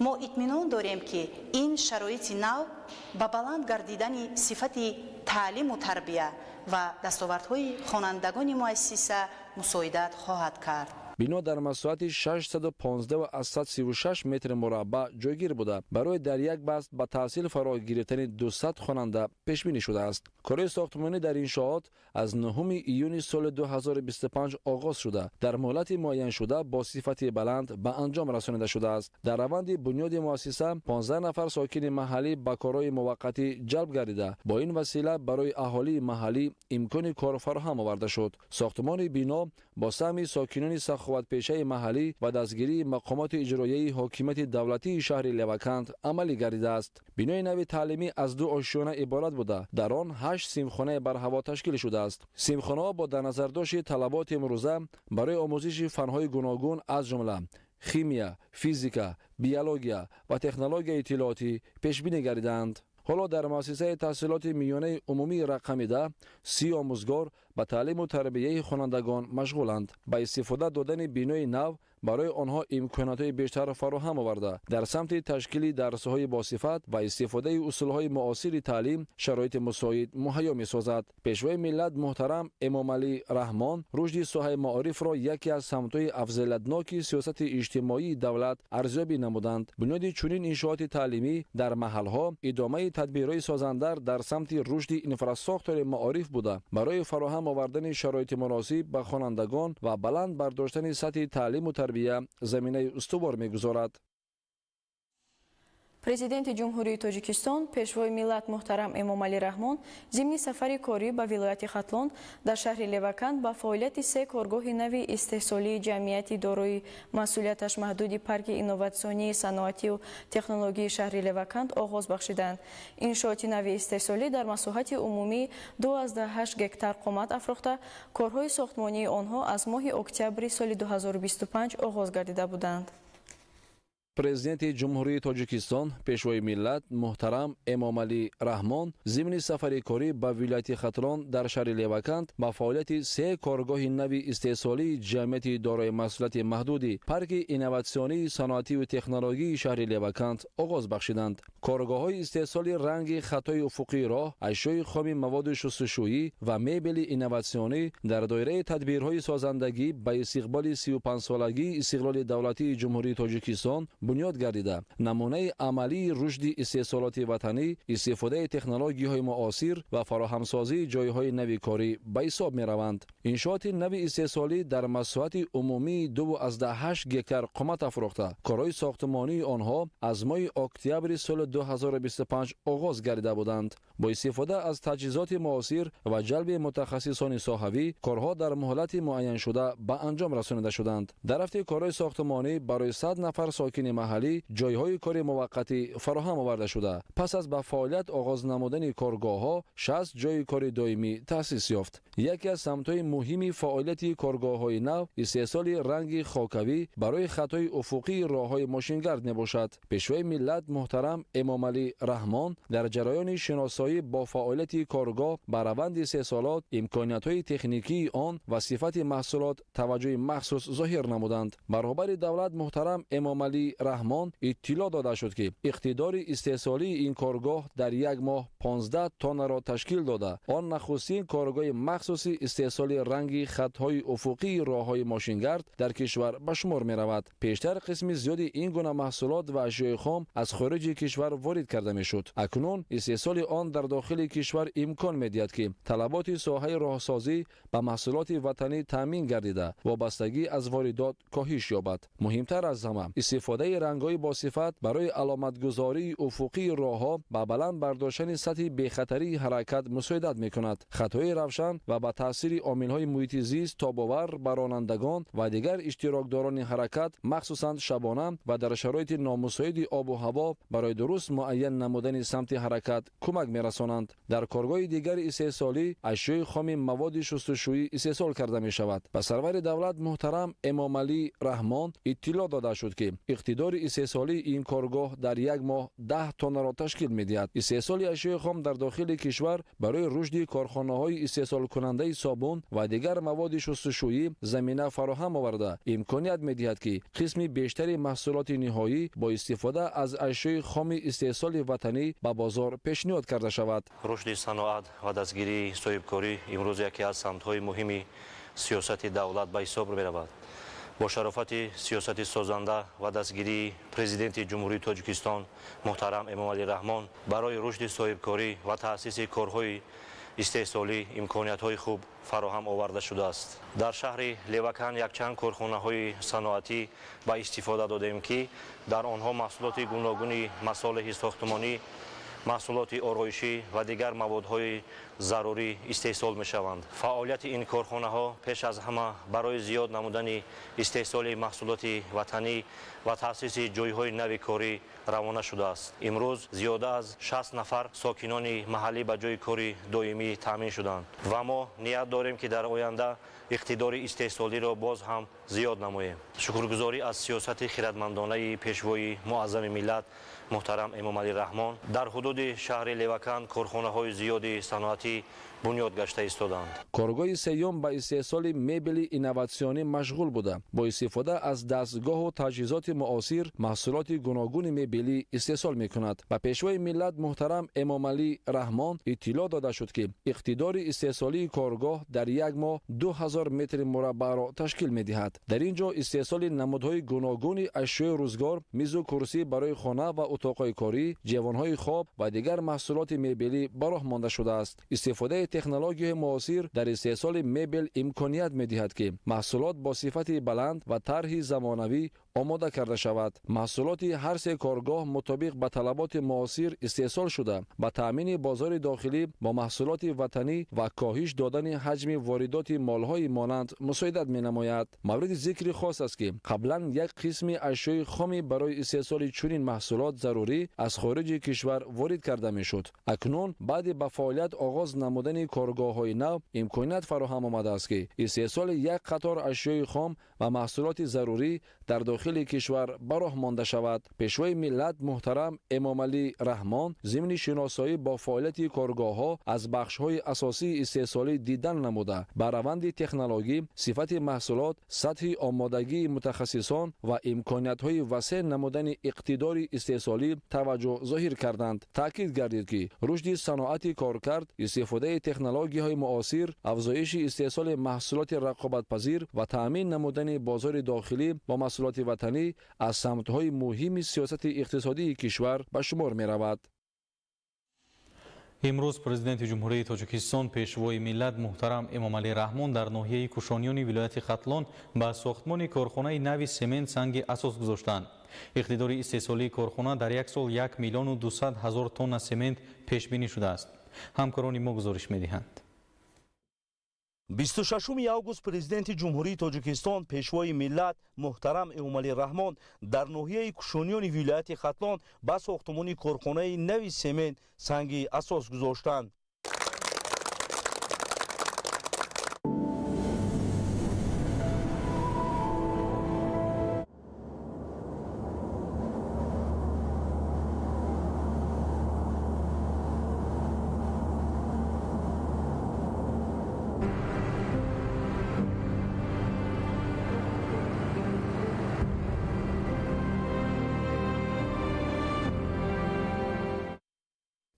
Мо итминон дорем, ки ин шароити нав ба баланд гардидани сифати таълиму тарбия ва дастовардҳои хонандагони муассиса мусоидат хоҳад кард. Бино дар масоҳати 615,36 метри мураббаъ ҷойгир буда, барои дар як баст ба таҳсил фаро гирифтани 200 хонанда пешбинӣ шудааст. Корҳои сохтмонӣ дар иншоот аз 9 июни соли 2025 оғоз шуда, дар муҳлати муайяншуда бо сифати баланд ба анҷом расонида шудааст. Дар раванди бунёди муассиса 15 нафар сокини маҳаллӣ ба корҳои муваққатӣ ҷалб гардида, бо ин васила барои аҳолии маҳаллӣ имкони кор фароҳам оварда шуд. Сохтмони бино бо саҳми сокинони саховатпешаи маҳаллӣ ва дастгирии мақомоти иҷроияи ҳокимияти давлатии шаҳри Леваканд амалӣ гардидааст. Бинои нави таълимӣ аз ду ошёна иборат буда, дар он 8 синфхонаи барҳаво ташкил шудааст. Синфхонаҳо бо дар назардошти талаботи имрӯза барои омӯзиши фанҳои гуногун, аз ҷумла химия, физика, биология ва технологияи иттилоотӣ пешбинӣ гардидаанд. Ҳоло дар муассисаи таҳсилоти миёнаи умумии рақами 10 30 омӯзгор ба таълиму тарбияи хонандагон машғуланд. Ба истифода додани бинои нав барои онҳо имкониятҳои бештар фароҳам оварда, дар самти ташкили дарсҳои босифат ва истифодаи усулҳои муосири таълим шароити мусоид муҳайё месозад. Пешвои миллат муҳтарам Эмомалӣ Раҳмон рушди соҳаи маорифро яке аз самтҳои афзалиятноки сиёсати иҷтимоии давлат арзёбӣ намуданд. Бунёди чунин иншооти таълимӣ дар маҳалҳо идомаи тадбирҳои созандар дар самти рушди инфрасохтори маориф буда, барои фароҳам овардани шароити муносиб ба хонандагон ва баланд бардоштани сатҳи таълиму тарбия заминаи устувор мегузорад. Президенти Ҷумҳурии Тоҷикистон, Пешвои миллат муҳтарам Эмомалӣ Раҳмон зимни сафари корӣ ба вилояти Хатлон дар шаҳри Леваканд ба фаъолияти се коргоҳи нави истеҳсолии ҷамъияти дорои масъулияташ маҳдуди Парки инноватсионии саноатию технологии шаҳри Леваканд оғоз бахшиданд. Иншооти нави истеҳсолӣ дар масоҳати умумии 2,8 гектар қомат афрохта, корҳои сохтмонии онҳо аз моҳи октябри соли 2025 оғоз гардида буданд. Президенти Ҷумҳурии Тоҷикистон, Пешвои миллат муҳтарам Эмомалӣ Раҳмон зимни сафари корӣ ба вилояти Хатлон дар шаҳри Леваканд ба фаъолияти се коргоҳи нави истеҳсолии ҷамъияти дорои масъулияти маҳдуди Парки инноватсионии саноативу технологии шаҳри Леваканд оғоз бахшиданд. Коргоҳҳои истеҳсоли ранги хатҳои уфуқии роҳ, ашёи хоми маводи шустушӯӣ ва мебели инноватсионӣ дар доираи тадбирҳои созандагӣ ба истиқболи 35-солагии истиқлоли давлатии Ҷумҳурии Тоҷикистон бунёд гардида, намунаи амалии рушди истеҳсолоти ватанӣ, истифодаи технологияҳои муосир ва фароҳамсозии ҷойҳои нави корӣ ба ҳисоб мераванд. Иншооти нави истеҳсолӣ дар масоҳати умумии 2,8 гектар қомат афрохта, корҳои сохтмонии онҳо аз моҳи октябри соли 2025 оғоз гардида буданд. Бо истифода аз таҷҳизоти муосир ва ҷалби мутахассисони соҳавӣ корҳо дар муҳлати муайяншуда ба анҷом расонида шуданд. Дар рафти корҳои сохтмонӣ барои 100 нафар сокини маҳаллӣ ҷойҳои кори муваққатӣ фароҳам оварда шуда, пас аз ба фаъолият оғоз намудани коргоҳҳо 60 ҷойи кори доимӣ таъсис ёфт. Яке аз самтҳои муҳими фаъолияти коргоҳҳои нав истеҳсоли ранги хокавӣ барои хатҳои уфуқии роҳҳои мошингард мебошад. Пешвои миллат муҳтарам Эмомалӣ Раҳмон дар ҷараёни шиносоӣ бо фаъолияти коргоҳ ба раванди истеҳсолот, имкониятҳои техникии он ва сифати маҳсулот таваҷҷӯҳи махсус зоҳир намуданд. Ба роҳбари давлат муҳтарам Эмомалӣ Раҳмон иттилоъ дода шуд, ки иқтидори истеҳсолии ин коргоҳ дар як моҳ 15 тоннаро ташкил дода, он нахустин коргоҳи махсуси истеҳсоли ранги хатҳои уфуқии роҳҳои мошингард дар кишвар ба шумор меравад. Пештар қисми зиёди ин гуна маҳсулот ва ашёи хом аз хориҷи кишвар ворид карда мешуд. Акнун истеҳсоли он дар дохили кишвар имкон медиҳад, ки талаботи соҳаи роҳсозӣ ба маҳсулоти ватанӣ таъмин гардида, вобастагӣ аз воридот коҳиш ёбад. Муҳимтар аз ҳама, истифодаи рангҳои босифат барои аломатгузории уфуқии роҳҳо ба баланд бардоштани сатҳи бехатарии ҳаракат мусоидат мекунад. Хатҳои равшан ва ба таъсири омилҳои муҳити зист тобовар ба ронандагон ва дигар иштирокдорони ҳаракат, махсусан шабона ва дар шароити номусоиди обу ҳаво, барои дуруст муайян намудани самти ҳаракат кӯмак мерасонанд. Дар коргоҳи дигари истеҳсолӣ ашёи хоми маводи шустушӯӣ истеҳсол карда мешавад. Ба сарвари давлат муҳтарам Эмомалӣ Раҳмон иттилоъ дода шуд, ки иқтидори истеҳсолии ин коргоҳ дар як моҳ 10 тоннаро ташкил медиҳад. Истеҳсоли ашёи хом дар дохили кишвар барои рушди корхонаҳои истеҳсолкунандаи собун ва дигар маводи шустушӯӣ замина фароҳам оварда, имконият медиҳад, ки қисми бештари маҳсулоти ниҳоӣ бо истифода аз ашёи хоми истеҳсоли ватанӣ ба бозор пешниҳод карда шавад. Рушди саноат ва дастгирии соҳибкорӣ имрӯз яке аз самтҳои муҳими сиёсати давлат ба ҳисоб меравад. Бо шарофати сиёсати созанда ва дастгирии Президенти Ҷумҳурии Тоҷикистон муҳтарам Эмомалӣ Раҳмон барои рушди соҳибкорӣ ва таъсиси корҳои истеҳсолӣ имкониятҳои хуб фароҳам оварда шудааст. Дар шаҳри Левакан якчанд корхонаҳои саноатӣ ба истифода додем, ки дар онҳо маҳсулоти гуногуни масолеҳи сохтмонӣ, маҳсулоти ороишӣ ва дигар маводҳои зарурӣ истеҳсол мешаванд. Фаъолияти ин корхонаҳо пеш аз ҳама барои зиёд намудани истеҳсоли маҳсулоти ватанӣ ва таъсиси ҷойҳои нави корӣ равона шудааст. Имрӯз зиёда аз 60 нафар сокинони маҳаллӣ ба ҷойи кори доимӣ таъмин шуданд ва мо ният дорем, ки дар оянда иқтидори истеҳсолиро боз ҳам зиёд намоем. Шукргузорӣ аз сиёсати хиратмандонаи Пешвои муаззами миллат муҳтарам Эмомалӣ Раҳмон дар ҳудуди шаҳри Левакан корхонаҳои зиёди саноатӣ бунёд гашта истоданд. Коргоҳи сеюм ба истеҳсоли мебели инноватсионӣ машғул буда, бо истифода аз дастгоҳу таҷҳизоти муосир маҳсулоти гуногуни мебелӣ истеҳсол мекунад. Ба Пешвои миллат муҳтарам Эмомалӣ Раҳмон иттилоъ дода шуд, ки иқтидори истеҳсолии коргоҳ дар як моҳ 2000 метри мураббаъро ташкил медиҳад. Дар ин ҷо истеҳсоли намудҳои гуногуни ашёи рӯзгор, мизу курсӣ барои хона ва утоқҳои корӣ, ҷевонҳои хоб ва дигар маҳсулоти мебелӣ ба роҳ монда шудааст. Истифодаи технологияи муосир дар истеҳсоли мебел имконият медиҳад, ки маҳсулот бо сифати баланд ва тарҳи замонавӣ омода карда шавад. Маҳсулоти ҳар се коргоҳ мутобиқ ба талаботи муосир истеҳсол шуда, ба таъмини бозори дохилӣ бо маҳсулоти ватанӣ ва коҳиш додани ҳаҷми воридоти молҳои монанд мусоидат менамояд. Мавриди зикри хос аст, ки қаблан як қисми ашёи хоми барои истеҳсоли чунин маҳсулот зарурӣ аз хориҷи кишвар ворид карда мешуд. Акнун баъди ба фаъолият оғоз намудани коргоҳҳои нав имконият фароҳам омадааст, ки истеҳсоли як қатор ашёи хом ва маҳсулоти зарурӣ дар дохили кишвар ба роҳ монда шавад. Пешвои миллат муҳтарам Эмомалӣ Раҳмон зимни шиносоӣ бо фаъолияти коргоҳҳо аз бахшҳои асосии истеҳсолӣ дидан намуда, ба раванди технологӣ, сифати маҳсулот, сатҳи омодагии мутахассисон ва имкониятҳои васеъ намудани иқтидори истеҳсолӣ таваҷҷӯҳ зоҳир карданд. Таъкид гардид, ки рушди саноати коркард, истифодаи технологияҳои муосир, афзоиши истеҳсоли маҳсулоти рақобатпазир ва таъмин намудани бозори дохилӣ бо маҳсулоти ватанӣ аз самтҳои муҳими сиёсати иқтисодии кишвар ба шумор меравад. Имрӯз Президенти Ҷумҳурии Тоҷикистон Пешвои миллат муҳтарам Эмомалӣ Раҳмон дар ноҳияи Кушониёни вилояти Хатлон ба сохтмони корхонаи нави семент санги асос гузоштанд. Иқтидори истеҳсолии корхона дар як сол 1 200 000 тонна семент пешбинӣ шудааст. Ҳамкорони мо гузориш медиҳанд. 26 август Президенти Ҷумҳурии Тоҷикистон Пешвои миллат муҳтарам Эмомалӣ Раҳмон дар ноҳияи Кушониёни вилояти Хатлон ба сохтмони корхонаи нави семент санги асос гузоштанд.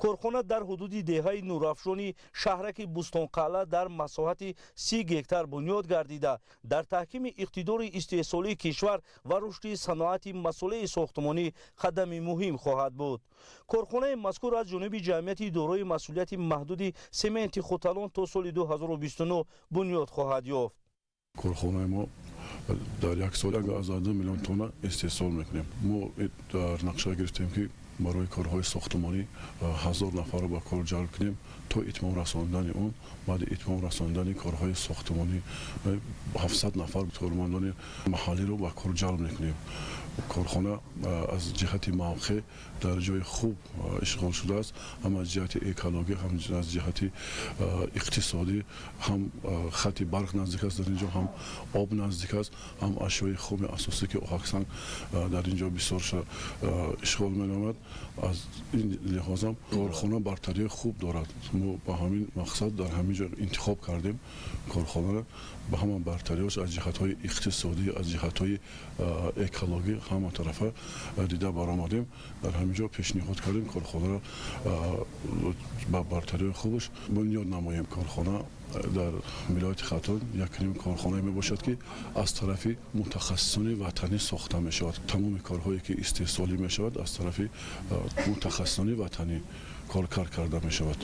Корхона дар ҳудуди деҳаи Нурафшони шаҳраки Бустонқалъа дар масоҳати 30 гектар бунёд гардида, дар таҳкими иқтидори истеҳсолии кишвар ва рушди саноати масолеҳи сохтмонӣ қадами муҳим хоҳад буд. Корхонаи мазкур аз ҷониби ҷамъияти дорои масъулияти маҳдуди сементи Хуталон то соли 2029 бунёд хоҳад ёфт. Корхонаи мо дар як сол 1,2 миллион тонна истеҳсол мекунем. Мо дар нақша гирифтем, ки барои корҳои сохтмонӣ 1000 нафарро ба кор ҷалб кунем то итмом расондани он. Баъди итмом расондани корҳои сохтмонӣ 700 нафар кормандони маҳаллиро ба кор ҷалб мекунем. Корхона аз ҷиҳати мавқеъ дар ҷои хуб ишғол шудааст, ҳам аз ҷиҳати экологӣ, ҳам аз ҷиҳати иқтисодӣ, ҳам хати барқ наздик аст дар ин ҷо, ҳам об наздик аст, ҳам ашёи хоми асосӣ, ки оҳаксанг дар ин ҷо бисёр ишғол менамояд. Аз ин лиҳозам корхона бартарии хуб дорад. Мо ба ҳамин мақсад дар ҳамин ҷо интихоб кардем корхонаро ба ҳама бартариҳош аз ҷиҳатҳои иқтисодӣ, аз ҷиҳатҳои экологӣ ҳама тарафа дида баромадем. Дар ҳамин ҷо пешниҳод кардем корхонаро ба бартариҳои хубаш бунёд намоем. Корхона Дар вилояти Хатлон якним корхонае мебошад, ки аз тарафи мутахассисони ватанӣ сохта мешавад. Тамоми корҳое ки истеҳсолӣ мешавад, аз тарафи мутахассисони ватанӣ коркар карда мешавад.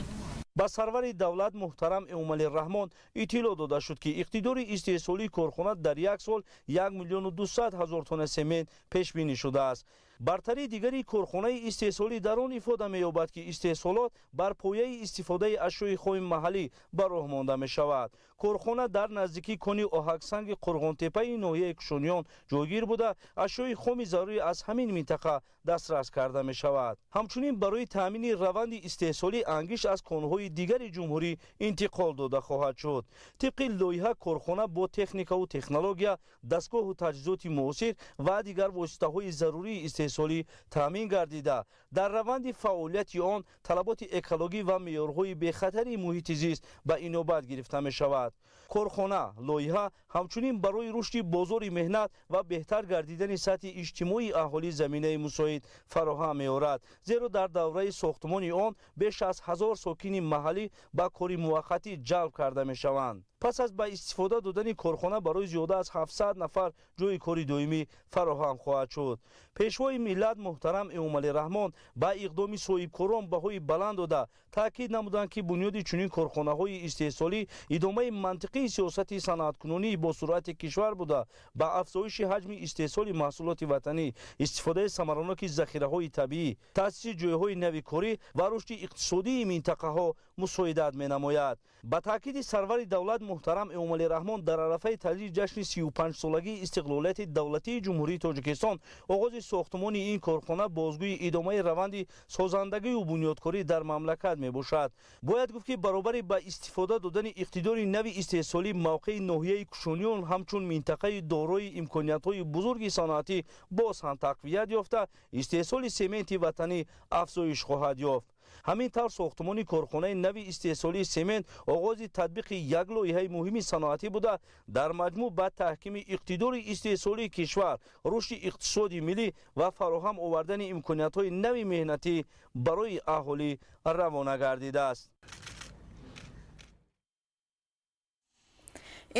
Ба сарвари давлат муҳтарам Эмомалӣ Раҳмон иттилоъ дода шуд, ки иқтидори истеҳсолии корхона дар як сол 1 200 000 тонна семент пешбинӣ шудааст. Бартарии дигари корхонаи истеҳсолӣ дар он ифода меёбад, ки истеҳсолот бар пояи истифодаи ашёи хоми маҳаллӣ ба роҳ монда мешавад. Корхона дар наздикии кони оҳаксанги Қурғонтеппаи ноҳияи Кушониён ҷойгир буда, ашёи хоми зарурӣ аз ҳамин минтақа дастрас карда мешавад. Ҳамчунин барои таъмини раванди истеҳсолӣ ангишт аз конҳои дигари ҷумҳурӣ интиқол дода хоҳад шуд. Тибқи лоиҳа, корхона бо техникаву технология, дастгоҳу таҷҳизоти муосир ва дигар воситаҳои зарурии истеҳсолӣ таъмин гардида, дар раванди фаъолияти он талаботи экологӣ ва меъёрҳои бехатари муҳити зист ба инобат гирифта мешавад. Корхона лоиҳа ҳамчунин барои рушди бозори меҳнат ва беҳтар гардидани сатҳи иҷтимоии аҳолӣ заминаи мусоид фароҳам меорад, зеро дар давраи сохтмони он беш аз 1000 сокини маҳаллӣ ба кори муваққатӣ ҷалб карда мешаванд. Пас аз ба истифода додани корхона барои зиёда аз 700 нафар ҷойи кори доимӣ фароҳам хоҳад шуд. Пешвои миллат муҳтарам Эмомалӣ Раҳмон ба иқдоми соҳибкорон баҳои баланд дода, таъкид намуданд, ки бунёди чунин корхонаҳои истеҳсолӣ идомаи мантиқии сиёсати саноаткунонии босуръати кишвар буда, ба афзоиши ҳаҷми истеҳсоли маҳсулоти ватанӣ, истифодаи самараноки захираҳои табиӣ, таъсиси ҷойҳои нави корӣ ва рушди иқтисодии минтақаҳо мусоидат менамояд. Ба таъкиди сарвари давлат муҳтарам Эмомалӣ Раҳмон, дар арафаи таҷлили ҷашни 35-солагии истиқлолияти давлатии Ҷумҳурии Тоҷикистон оғози сохтмони ин корхона бозгӯи идомаи раванди созандагию бунёдкорӣ дар мамлакат мебошад. Бояд гуфт, ки баробари ба истифода додани иқтидори нави истеҳсолӣ, мавқеи ноҳияи Кушониён ҳамчун минтақаи дорои имкониятҳои бузурги саноатӣ боз ҳам тақвият ёфта, истеҳсоли сементи ватанӣ афзоиш хоҳад ёфт. Ҳамин тавр, сохтмони корхонаи нави истеҳсолии семент оғози татбиқи як лоиҳаи муҳими саноатӣ буда, дар маҷмӯъ ба таҳкими иқтидори истеҳсолии кишвар, рушди иқтисоди миллӣ ва фароҳам овардани имкониятҳои нави меҳнатӣ барои аҳолӣ равона гардидааст.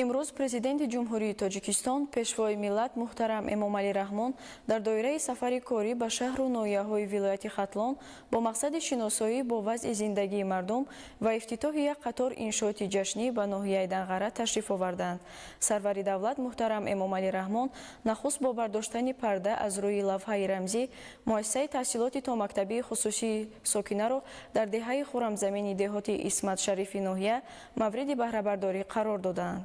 Имрӯз Президенти Ҷумҳурии Тоҷикистон, Пешвои миллат муҳтарам Эмомалӣ Раҳмон дар доираи сафари корӣ ба шаҳру ноҳияҳои вилояти Хатлон бо мақсади шиносоӣ бо вазъи зиндагии мардум ва ифтитоҳи як қатор иншооти ҷашнӣ ба ноҳияи Данғара ташриф оварданд. Сарвари давлат муҳтарам Эмомалӣ Раҳмон нахуст бо бардоштани парда аз рӯи лавҳаи рамзӣ муассисаи таҳсилоти томактабии хусусии Сокинаро дар деҳаи Хӯрамзамини деҳоти Исматшарифи ноҳия мавриди баҳрабардорӣ қарор доданд.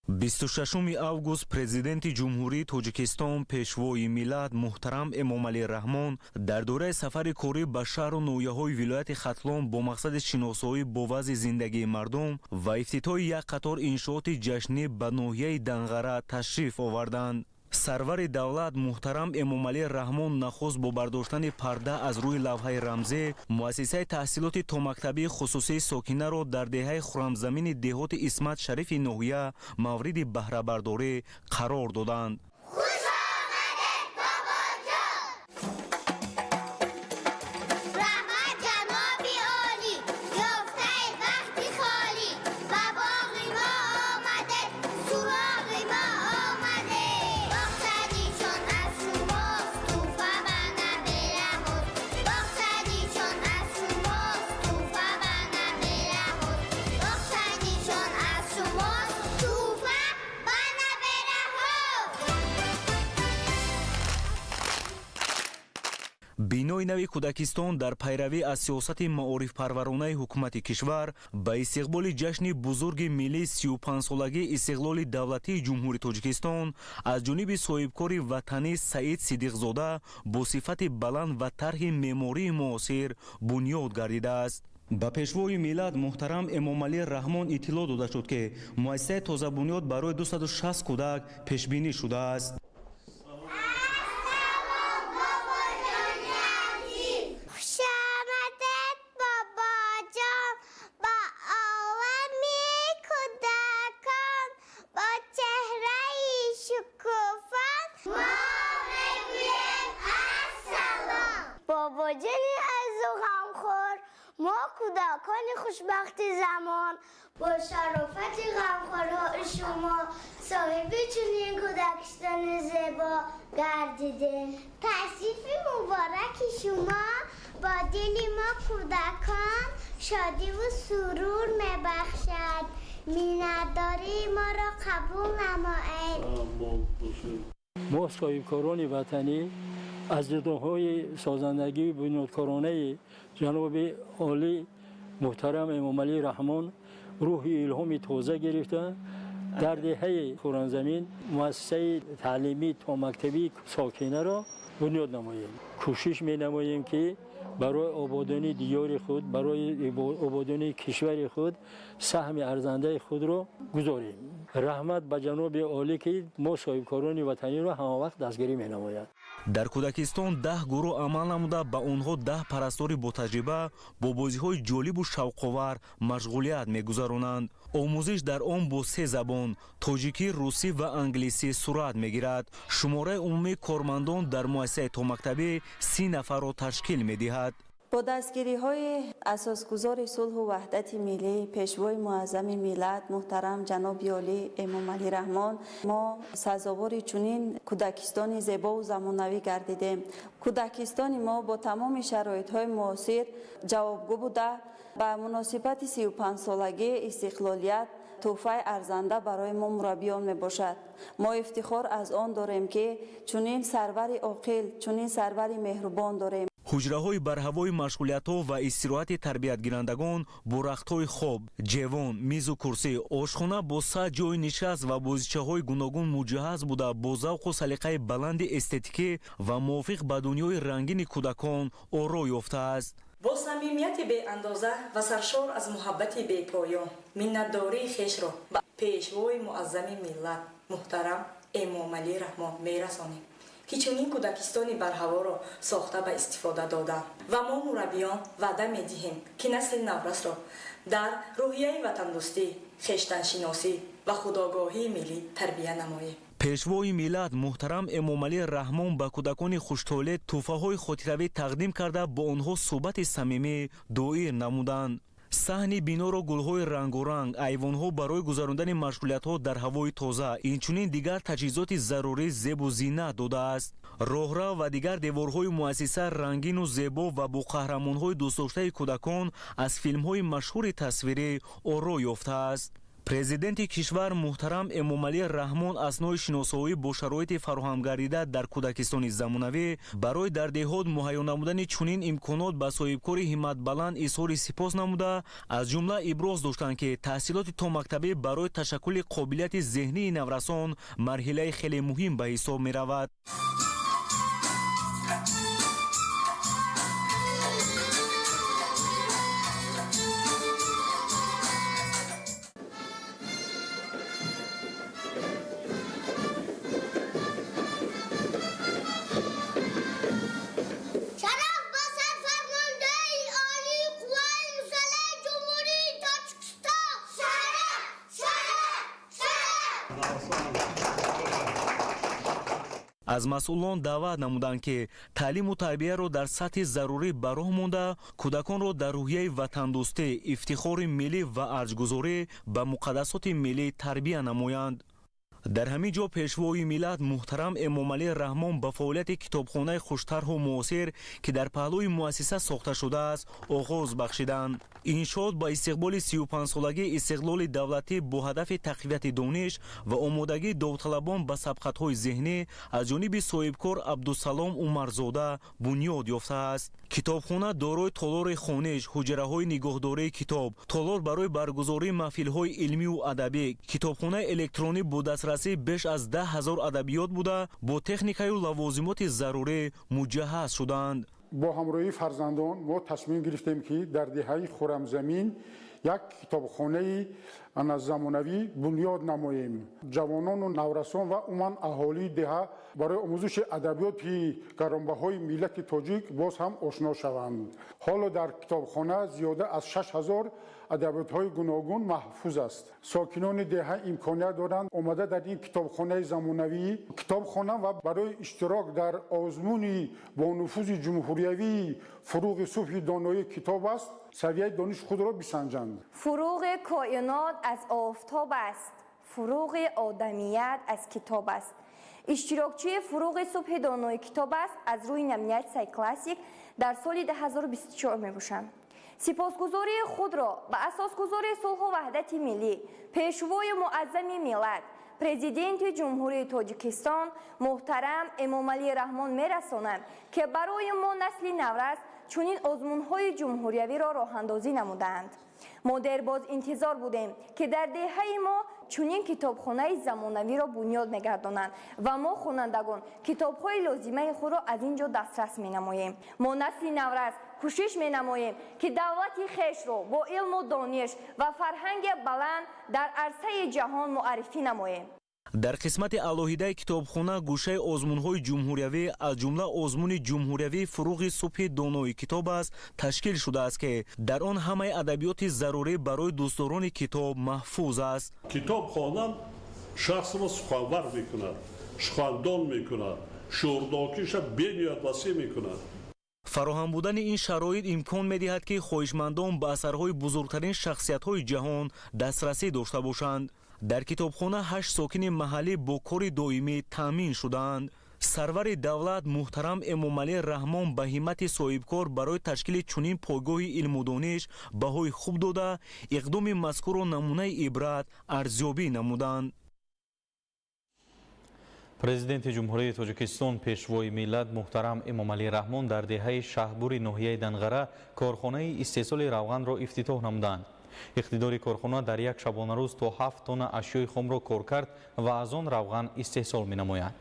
26 август Президенти Ҷумҳурии Тоҷикистон, Пешвои миллат муҳтарам Эмомалӣ Раҳмон дар доираи сафари корӣ ба шаҳру ноҳияҳои вилояти Хатлон бо мақсади шиносоӣ бо вазъи зиндагии мардум ва ифтитоҳи як қатор иншооти ҷашнӣ ба ноҳияи Данғара ташриф оварданд. Сарвари давлат муҳтарам Эмомалӣ Раҳмон нахуст бо бардоштани парда аз рӯи лавҳаи рамзӣ муассисаи таҳсилоти томактабии хусусии Сокинаро дар деҳаи Хӯрамзамини деҳоти Исмат Шарифи ноҳия мавриди баҳрабардорӣ қарор доданд. Бинои нави кӯдакистон дар пайравӣ аз сиёсати маорифпарваронаи ҳукумати кишвар ба истиқболи ҷашни бузурги миллии 35-солагии истиқлоли давлатии Ҷумҳурии Тоҷикистон аз ҷониби соҳибкори ватанӣ Саид Сидиқзода бо сифати баланд ва тарҳи меъмории муосир бунёд гардидааст. Ба пешвои миллат муҳтарам Эмомалӣ Раҳмон иттилоъ дода шуд, ки муассисаи тозабунёд барои 260 кӯдак пешбинӣ шудааст. Бобоҷони азу ғамхор, мо кӯдакон Кӯдакони хушбахти замон бо шарофати ғамхорҳои шумо соҳиби чунин кӯдакистони зебо гардидем. Ташрифи мубораки шумо бо дили мо кӯдакон шодиву сурур мебахшад. Миннатдории моро қабул намоед. Мо соҳибкорони ватанӣ аз дидгоҳҳои созандагии бунёдкоронаи ҷаноби олӣ муҳтарам Эмомалӣ Раҳмон рӯҳи илҳоми тоза гирифта дар деҳаи Хӯрамзамин муассисаи таълимии томактабии сокинаро бунёд намоем. Кӯшиш менамоем, ки барои ободонии диёри худ, барои ободонии кишвари худ саҳми арзандаи худро гузорем. Раҳмат ба ҷаноби олӣ, ки мо соҳибкорони ватаниро ҳамавақт дастгирӣ менамояд. Дар кӯдакистон 10 гурӯҳ амал намуда, ба онҳо 10 парастори ботаҷриба бо бозиҳои ҷолибу шавқовар машғулият мегузаронанд. Омӯзиш дар он бо се забон тоҷикӣ, русӣ ва англисӣ сурат мегирад. Шумораи умумии кормандон дар муассисаи томактабӣ 30 нафарро ташкил медиҳад. Бо дастгириҳои асосгузори сулҳу ваҳдати миллӣ, пешвои муаззами миллат муҳтарам ҷаноби олӣ Эмомалӣ Раҳмон мо сазовори чунин кӯдакистони зебову замонавӣ гардидем. Кӯдакистони мо бо тамоми шароитҳои муосир ҷавобгӯ буда, ба муносибати 35-солагии истиқлолият тӯҳфаи арзанда барои мо мураббиён мебошад. Мо ифтихор аз он дорем, ки чунин сарвари оқил, чунин сарвари меҳрубон дорем. Ҳуҷраҳои барҳавои машғулиятҳо ва истироҳати тарбиятгирандагон бо рахтҳои хоб, ҷевон, мизу курсӣ, ошхона бо 100 ҷойи нишаст ва бозичаҳои гуногун муҷаҳҳаз буда, бо завқу салиқаи баланди эстетикӣ ва мувофиқ ба дунёи рангини кӯдакон оро ёфтааст. Бо самимияти беандоза ва саршор аз муҳаббати бепоён миннатдории хешро ба пешвои муаззами миллат муҳтарам Эмомалӣ Раҳмон мерасонем, ки чунин кӯдакистони барҳаворо сохта ба истифода доданд ва мо мураббиён ваъда медиҳем, ки насли наврасро дар рӯҳияи ватандӯстӣ, хештаншиносӣ ва худогоҳии миллӣ тарбия намоем. Пешвои миллат муҳтарам Эмомалӣ Раҳмон ба кӯдакони хуштолеъ тӯҳфаҳои хотиравӣ тақдим карда, бо онҳо суҳбати самимӣ доир намуданд. Саҳни биноро гулҳои рангоранг, айвонҳо барои гузарондани машғулиятҳо дар ҳавои тоза, инчунин дигар таҷҳизоти зарурӣ зебу зинат додааст. Роҳрав ва дигар деворҳои муассиса рангину зебо ва бо қаҳрамонҳои дӯстдоштаи кӯдакон аз филмҳои машҳури тасвирӣ оро ёфтааст. Президенти кишвар муҳтарам Эмомалӣ Раҳмон аснои шиносоӣ бо шароити фароҳамгардида дар кӯдакистони замонавӣ барои дар деҳот муҳайё намудани чунин имконот ба соҳибкори ҳимматбаланд изҳори сипос намуда, аз ҷумла иброз доштанд, ки таҳсилоти томактабӣ барои ташаккули қобилияти зеҳнии наврасон марҳилаи хеле муҳим ба ҳисоб меравад. Аз масъулон даъват намуданд, ки таълиму тарбияро дар сатҳи зарурӣ ба роҳ монда, кӯдаконро дар рӯҳияи ватандӯстӣ, ифтихори миллӣ ва арҷгузорӣ ба муқаддасоти миллӣ тарбия намоянд. Дар ҳамин ҷо пешвои миллат муҳтарам Эмомалӣ Раҳмон ба фаъолияти китобхонаи хуштарҳу муосир, ки дар паҳлӯи муассиса сохта шудааст, оғоз бахшиданд. Иншоот ба истиқболи 35-солагии истиқлоли давлатӣ бо ҳадафи тақвияти дониш ва омодагии довталабон ба сабқатҳои зеҳнӣ аз ҷониби соҳибкор Абдусалом Умарзода бунёд ёфтааст. Китобхона дорои толори хониш, ҳуҷраҳои нигоҳдории китоб, толор барои баргузории маҳфилҳои илмию адабӣ, китобхонаи электронӣ бо дастрасии беш аз 10 000 адабиёт буда, бо техникаю лавозимоти зарурӣ муҷаҳҳаз шуданд. Бо ҳамроҳии фарзандон мо тасмим гирифтем, ки дар деҳаи Хӯрамзамин як китобхонаи замонавӣ бунёд намоем. Ҷавонону наврасон ва умуман аҳолии деҳа барои омӯзиши адабиёти гаронбаҳои миллати тоҷик боз ҳам ошно шаванд. Ҳоло дар китобхона зиёда аз 6000 адабиётҳои гуногун маҳфуз аст. Сокинони деҳа имконият доранд омада дар ин китобхонаи замонавӣ китоб хонанд ва барои иштирок дар озмуни бонуфузи ҷумҳуриявии «Фуруғи субҳи доноӣ китоб аст» савияи дониши худро бисанҷанд. Фуруғи коинот аз офтоб аст, фуруғи одамият аз китоб аст. Иштирокчии «Фуруғи субҳи донои китоб аст» аз рӯи номинатсияи классик дар соли 2024 мебошанд. Сипосгузории худро ба асосгузори сулҳу ваҳдати миллӣ, Пешвои муаззами миллат, Президенти Ҷумҳурии Тоҷикистон муҳтарам Эмомалӣ Раҳмон мерасонам, ки барои мо, насли наврас, чунин озмунҳои ҷумҳуриявиро роҳандозӣ намудаанд. Мо дербоз интизор будем, ки дар деҳаи мо чунин китобхонаи замонавиро бунёд мегардонанд ва мо, хонандагон, китобҳои лозимаи худро аз ин ҷо дастрас менамоем. Мо, насли наврас, кӯшиш менамоем, ки давлати хешро бо илму дониш ва фарҳанги баланд дар арсаи ҷаҳон муаррифӣ намоем. Дар қисмати алоҳидаи китобхона гӯшаи озмунҳои ҷумҳуриявӣ, аз ҷумла озмуни ҷумҳуриявии «Фуруғи субҳи донои китоб аст» ташкил шудааст, ки дар он ҳамаи адабиёти зарурӣ барои дӯстдорони китоб маҳфуз аст. Китоб хондан шахсро суханвар мекунад, сухандон мекунад, шуурнокиша бениҳоят васеъ мекунад. Фароҳам будани ин шароит имкон медиҳад, ки хоҳишмандон ба асарҳои бузургтарин шахсиятҳои ҷаҳон дастрасӣ дошта бошанд. Дар китобхона 8 сокини маҳаллӣ бо кори доимӣ таъмин шудаанд. Сарвари давлат муҳтарам Эмомалӣ Раҳмон ба ҳиммати соҳибкор барои ташкили чунин пойгоҳи илму дониш баҳои хуб дода, иқдоми мазкурро намунаи ибрат арзёбӣ намуданд. Президенти Ҷумҳурии Тоҷикистон, Пешвои миллат муҳтарам Эмомалӣ Раҳмон дар деҳаи Шаҳбури ноҳияи Данғара корхонаи истеҳсоли равғанро ифтитоҳ намуданд. Иқтидори корхона дар як шабонарӯз то 7 тонна ашёи хомро коркард ва аз он равған истеҳсол менамояд.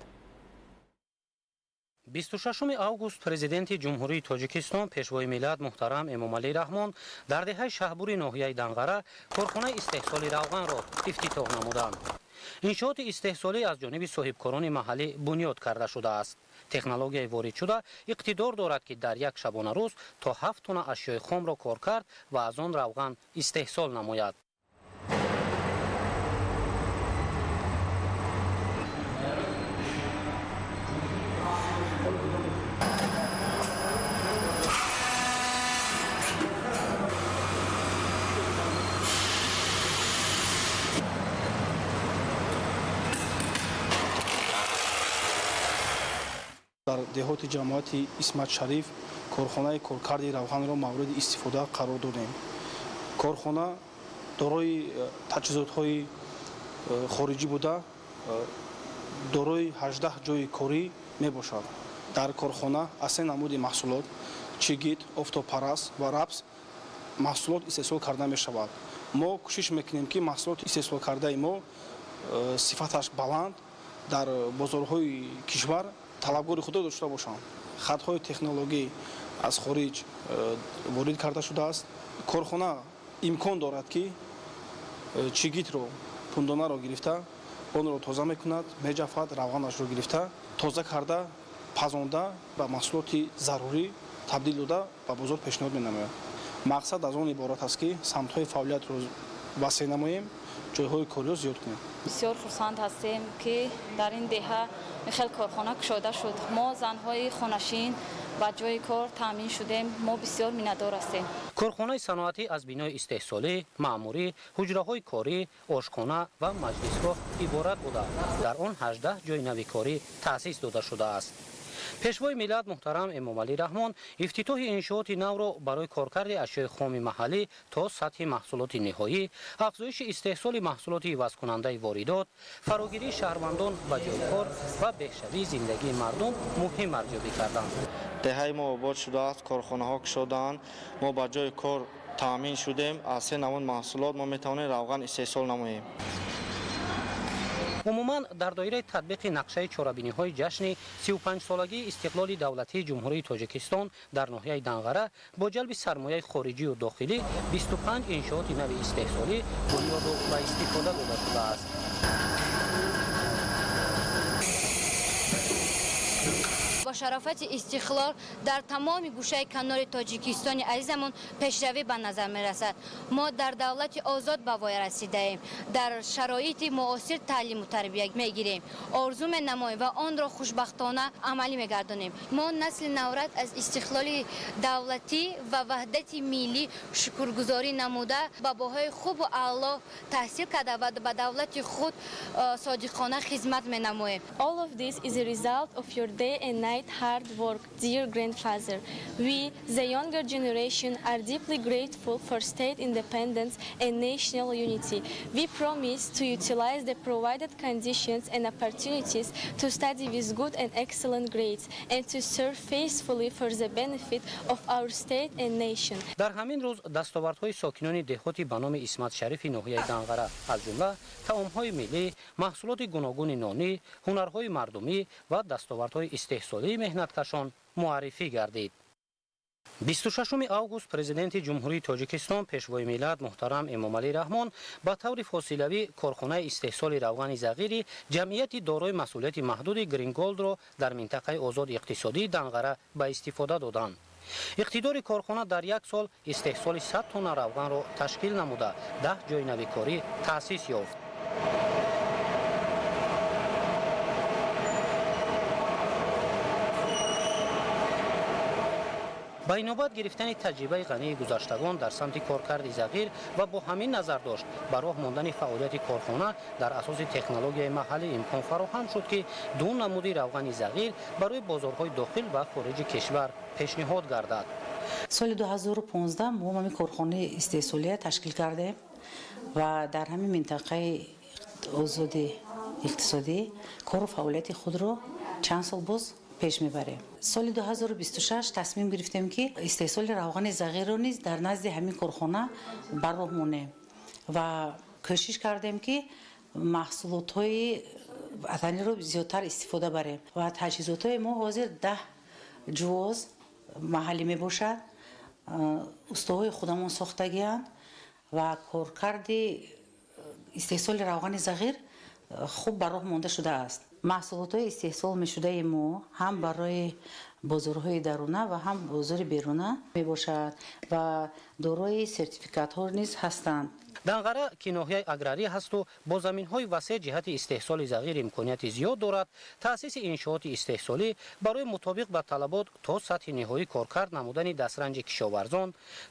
26 август Президенти Ҷумҳурии Тоҷикистон, Пешвои миллат муҳтарам Эмомалӣ Раҳмон дар деҳаи Шаҳбури ноҳияи Данғара корхонаи истеҳсоли равғанро ифтитоҳ намуданд. Иншооти истеҳсолӣ аз ҷониби соҳибкорони маҳаллӣ бунёд карда шудааст. Технологияи воридшуда иқтидор дорад, ки дар як шабонарӯз то 7 тонна ашёи хомро коркард ва аз он равған истеҳсол намояд. Дар деҳоти ҷамоати Исмат Шариф корхонаи коркарди равғанро мавриди истифода қарор додем. Корхона дорои таҷҳизотҳои хориҷӣ буда, дорои 18 ҷойи корӣ мебошад. Дар корхона аз се намуди маҳсулот: чигит, офтобпараст ва рапс маҳсулот истеҳсол карда мешавад. Мо кӯшиш мекунем, ки маҳсулоти истеҳсолкардаи мо сифаташ баланд, дар бозорҳои кишвар талабгори худро дошта бошанд. Хатҳои технологӣ аз хориҷ ворид карда шудааст. Корхона имкон дорад, ки чигитро, пундонаро гирифта, онро тоза мекунад, меҷафад, равғанашро гирифта, тоза карда, пазонда, ба маҳсулоти зарурӣ табдил дода, ба бозор пешниҳод менамояд. Мақсад аз он иборат аст, ки самтҳои фаъолиятро васеъ намоем, ҷойҳои кориро зиёд кунем. Бисёр хурсанд ҳастем, ки дар ин деҳа хел корхона кушода шуд. Мо, занҳои хонашин, ба ҷои кор таъмин шудем. Мо бисёр миннатдор ҳастем. Корхонаи саноатӣ аз бинои истеҳсолӣ, маъмурӣ, ҳуҷраҳои корӣ, ошхона ва маҷлисгоҳ иборат буда, дар он 18 ҷои нави корӣ таъсис дода шудааст. Пешвои миллат муҳтарам Эмомалӣ Раҳмон ифтитоҳи иншооти навро барои коркарди ашёи хоми маҳаллӣ то сатҳи маҳсулоти ниҳоӣ, афзоиши истеҳсоли маҳсулоти ивазкунандаи воридот, фарогирии шаҳрвандон ба ҷои кор ва беҳшавии зиндагии мардум муҳим арзёбӣ карданд. Деҳаи мо обод шудааст, корхонаҳо кушодаанд, мо ба ҷои кор таъмин шудем. Аз се намуд маҳсулот мо метавонем равған истеҳсол намоем. Умуман, дар доираи татбиқи нақшаи чорабиниҳои ҷашни 35-солагии истиқлоли давлатии Ҷумҳурии Тоҷикистон дар ноҳияи Данғара бо ҷалби сармояи хориҷию дохилӣ 25 иншооти нави истеҳсолӣ бунёду ба истифода дода шудааст. Ба Шарофати истиқлол дар тамоми гӯшаи канори Тоҷикистони азизамон пешравӣ ба назар мерасад. Мо дар давлати озод ба воя расидаем, дар шароити муосир таълиму тарбия мегирем, орзу менамоем ва онро хушбахтона амалӣ мегардонем. Мо насли наврас аз истиқлоли давлатӣ ва ваҳдати миллӣ шукргузорӣ намуда, ба баҳои хубу аъло таҳсил карда ва ба давлати худ содиқона хизмат менамоем. All of this is a result of your day and night hard work, dear grandfather. We, the younger generation, are deeply grateful for state independence and national unity. We promise to utilize the provided conditions and opportunities to study with good and excellent grades and to serve faithfully for the benefit of our state and nation. Дар ҳамин рӯз дастовардҳои сокинони деҳоти ба номи Исмат Шарифи ноҳияи Данғара, аз ҷумла таомҳои миллӣ, маҳсулоти гуногуни нонӣ, ҳунарҳои мардумӣ ва дастовардҳои истеҳсолии меҳнаткашон муаррифӣ гардид. 26 август Президенти Ҷумҳурии Тоҷикистон, Пешвои миллат муҳтарам Эмомалӣ Раҳмон ба таври фосилавӣ корхонаи истеҳсоли равғани зағири ҷамъияти дорои масъулияти маҳдуди Гринголдро дар минтақаи озоди иқтисодии Данғара ба истифода доданд. Иқтидори корхона дар як сол истеҳсоли 100 тонна равғанро ташкил намуда, 10 ҷойи нави корӣ таъсис ёфт. Ба инобат гирифтани таҷрибаи ғании гузаштагон дар самти коркарди зағир ва бо ҳамин назардошт ба роҳ мондани фаъолияти корхона дар асоси технологияи маҳаллӣ имкон фароҳам шуд, ки ду намуди равғани зағир барои бозорҳои дохил ва хориҷи кишвар пешниҳод гардад. Соли 2015 мо ҳамин корхонаи истеҳсолия ташкил кардем ва дар ҳамин минтақаи озоди иқтисодӣ кору фаъолияти худро чанд сол боз пеш мебарем. Соли 2026 тасмим гирифтем, ки истеҳсоли равғани зағирро низ дар назди ҳамин корхона ба роҳ монем ва кӯшиш кардем, ки маҳсулотҳои ватаниро зиёдтар истифода барем, ва таҷҳизотҳои мо ҳозир 10 ҷувоз маҳаллӣ мебошад, устоҳои худамон сохтагианд ва коркарди истеҳсоли равғани зағир хуб ба роҳ монда шудааст. Маҳсулотҳои истеҳсол мешудаи мо ҳам барои бозорҳои даруна ва ҳам бозори беруна мебошад ва дорои сертификатҳо низ ҳастанд. Данғара, ки ноҳияи аграрӣ ҳасту бо заминҳои васеъ ҷиҳати истеҳсоли зағир имконияти зиёд дорад, таъсиси иншооти истеҳсолӣ барои мутобиқ ба талабот то сатҳи ниҳоӣ коркард намудани дастранҷи кишоварзон,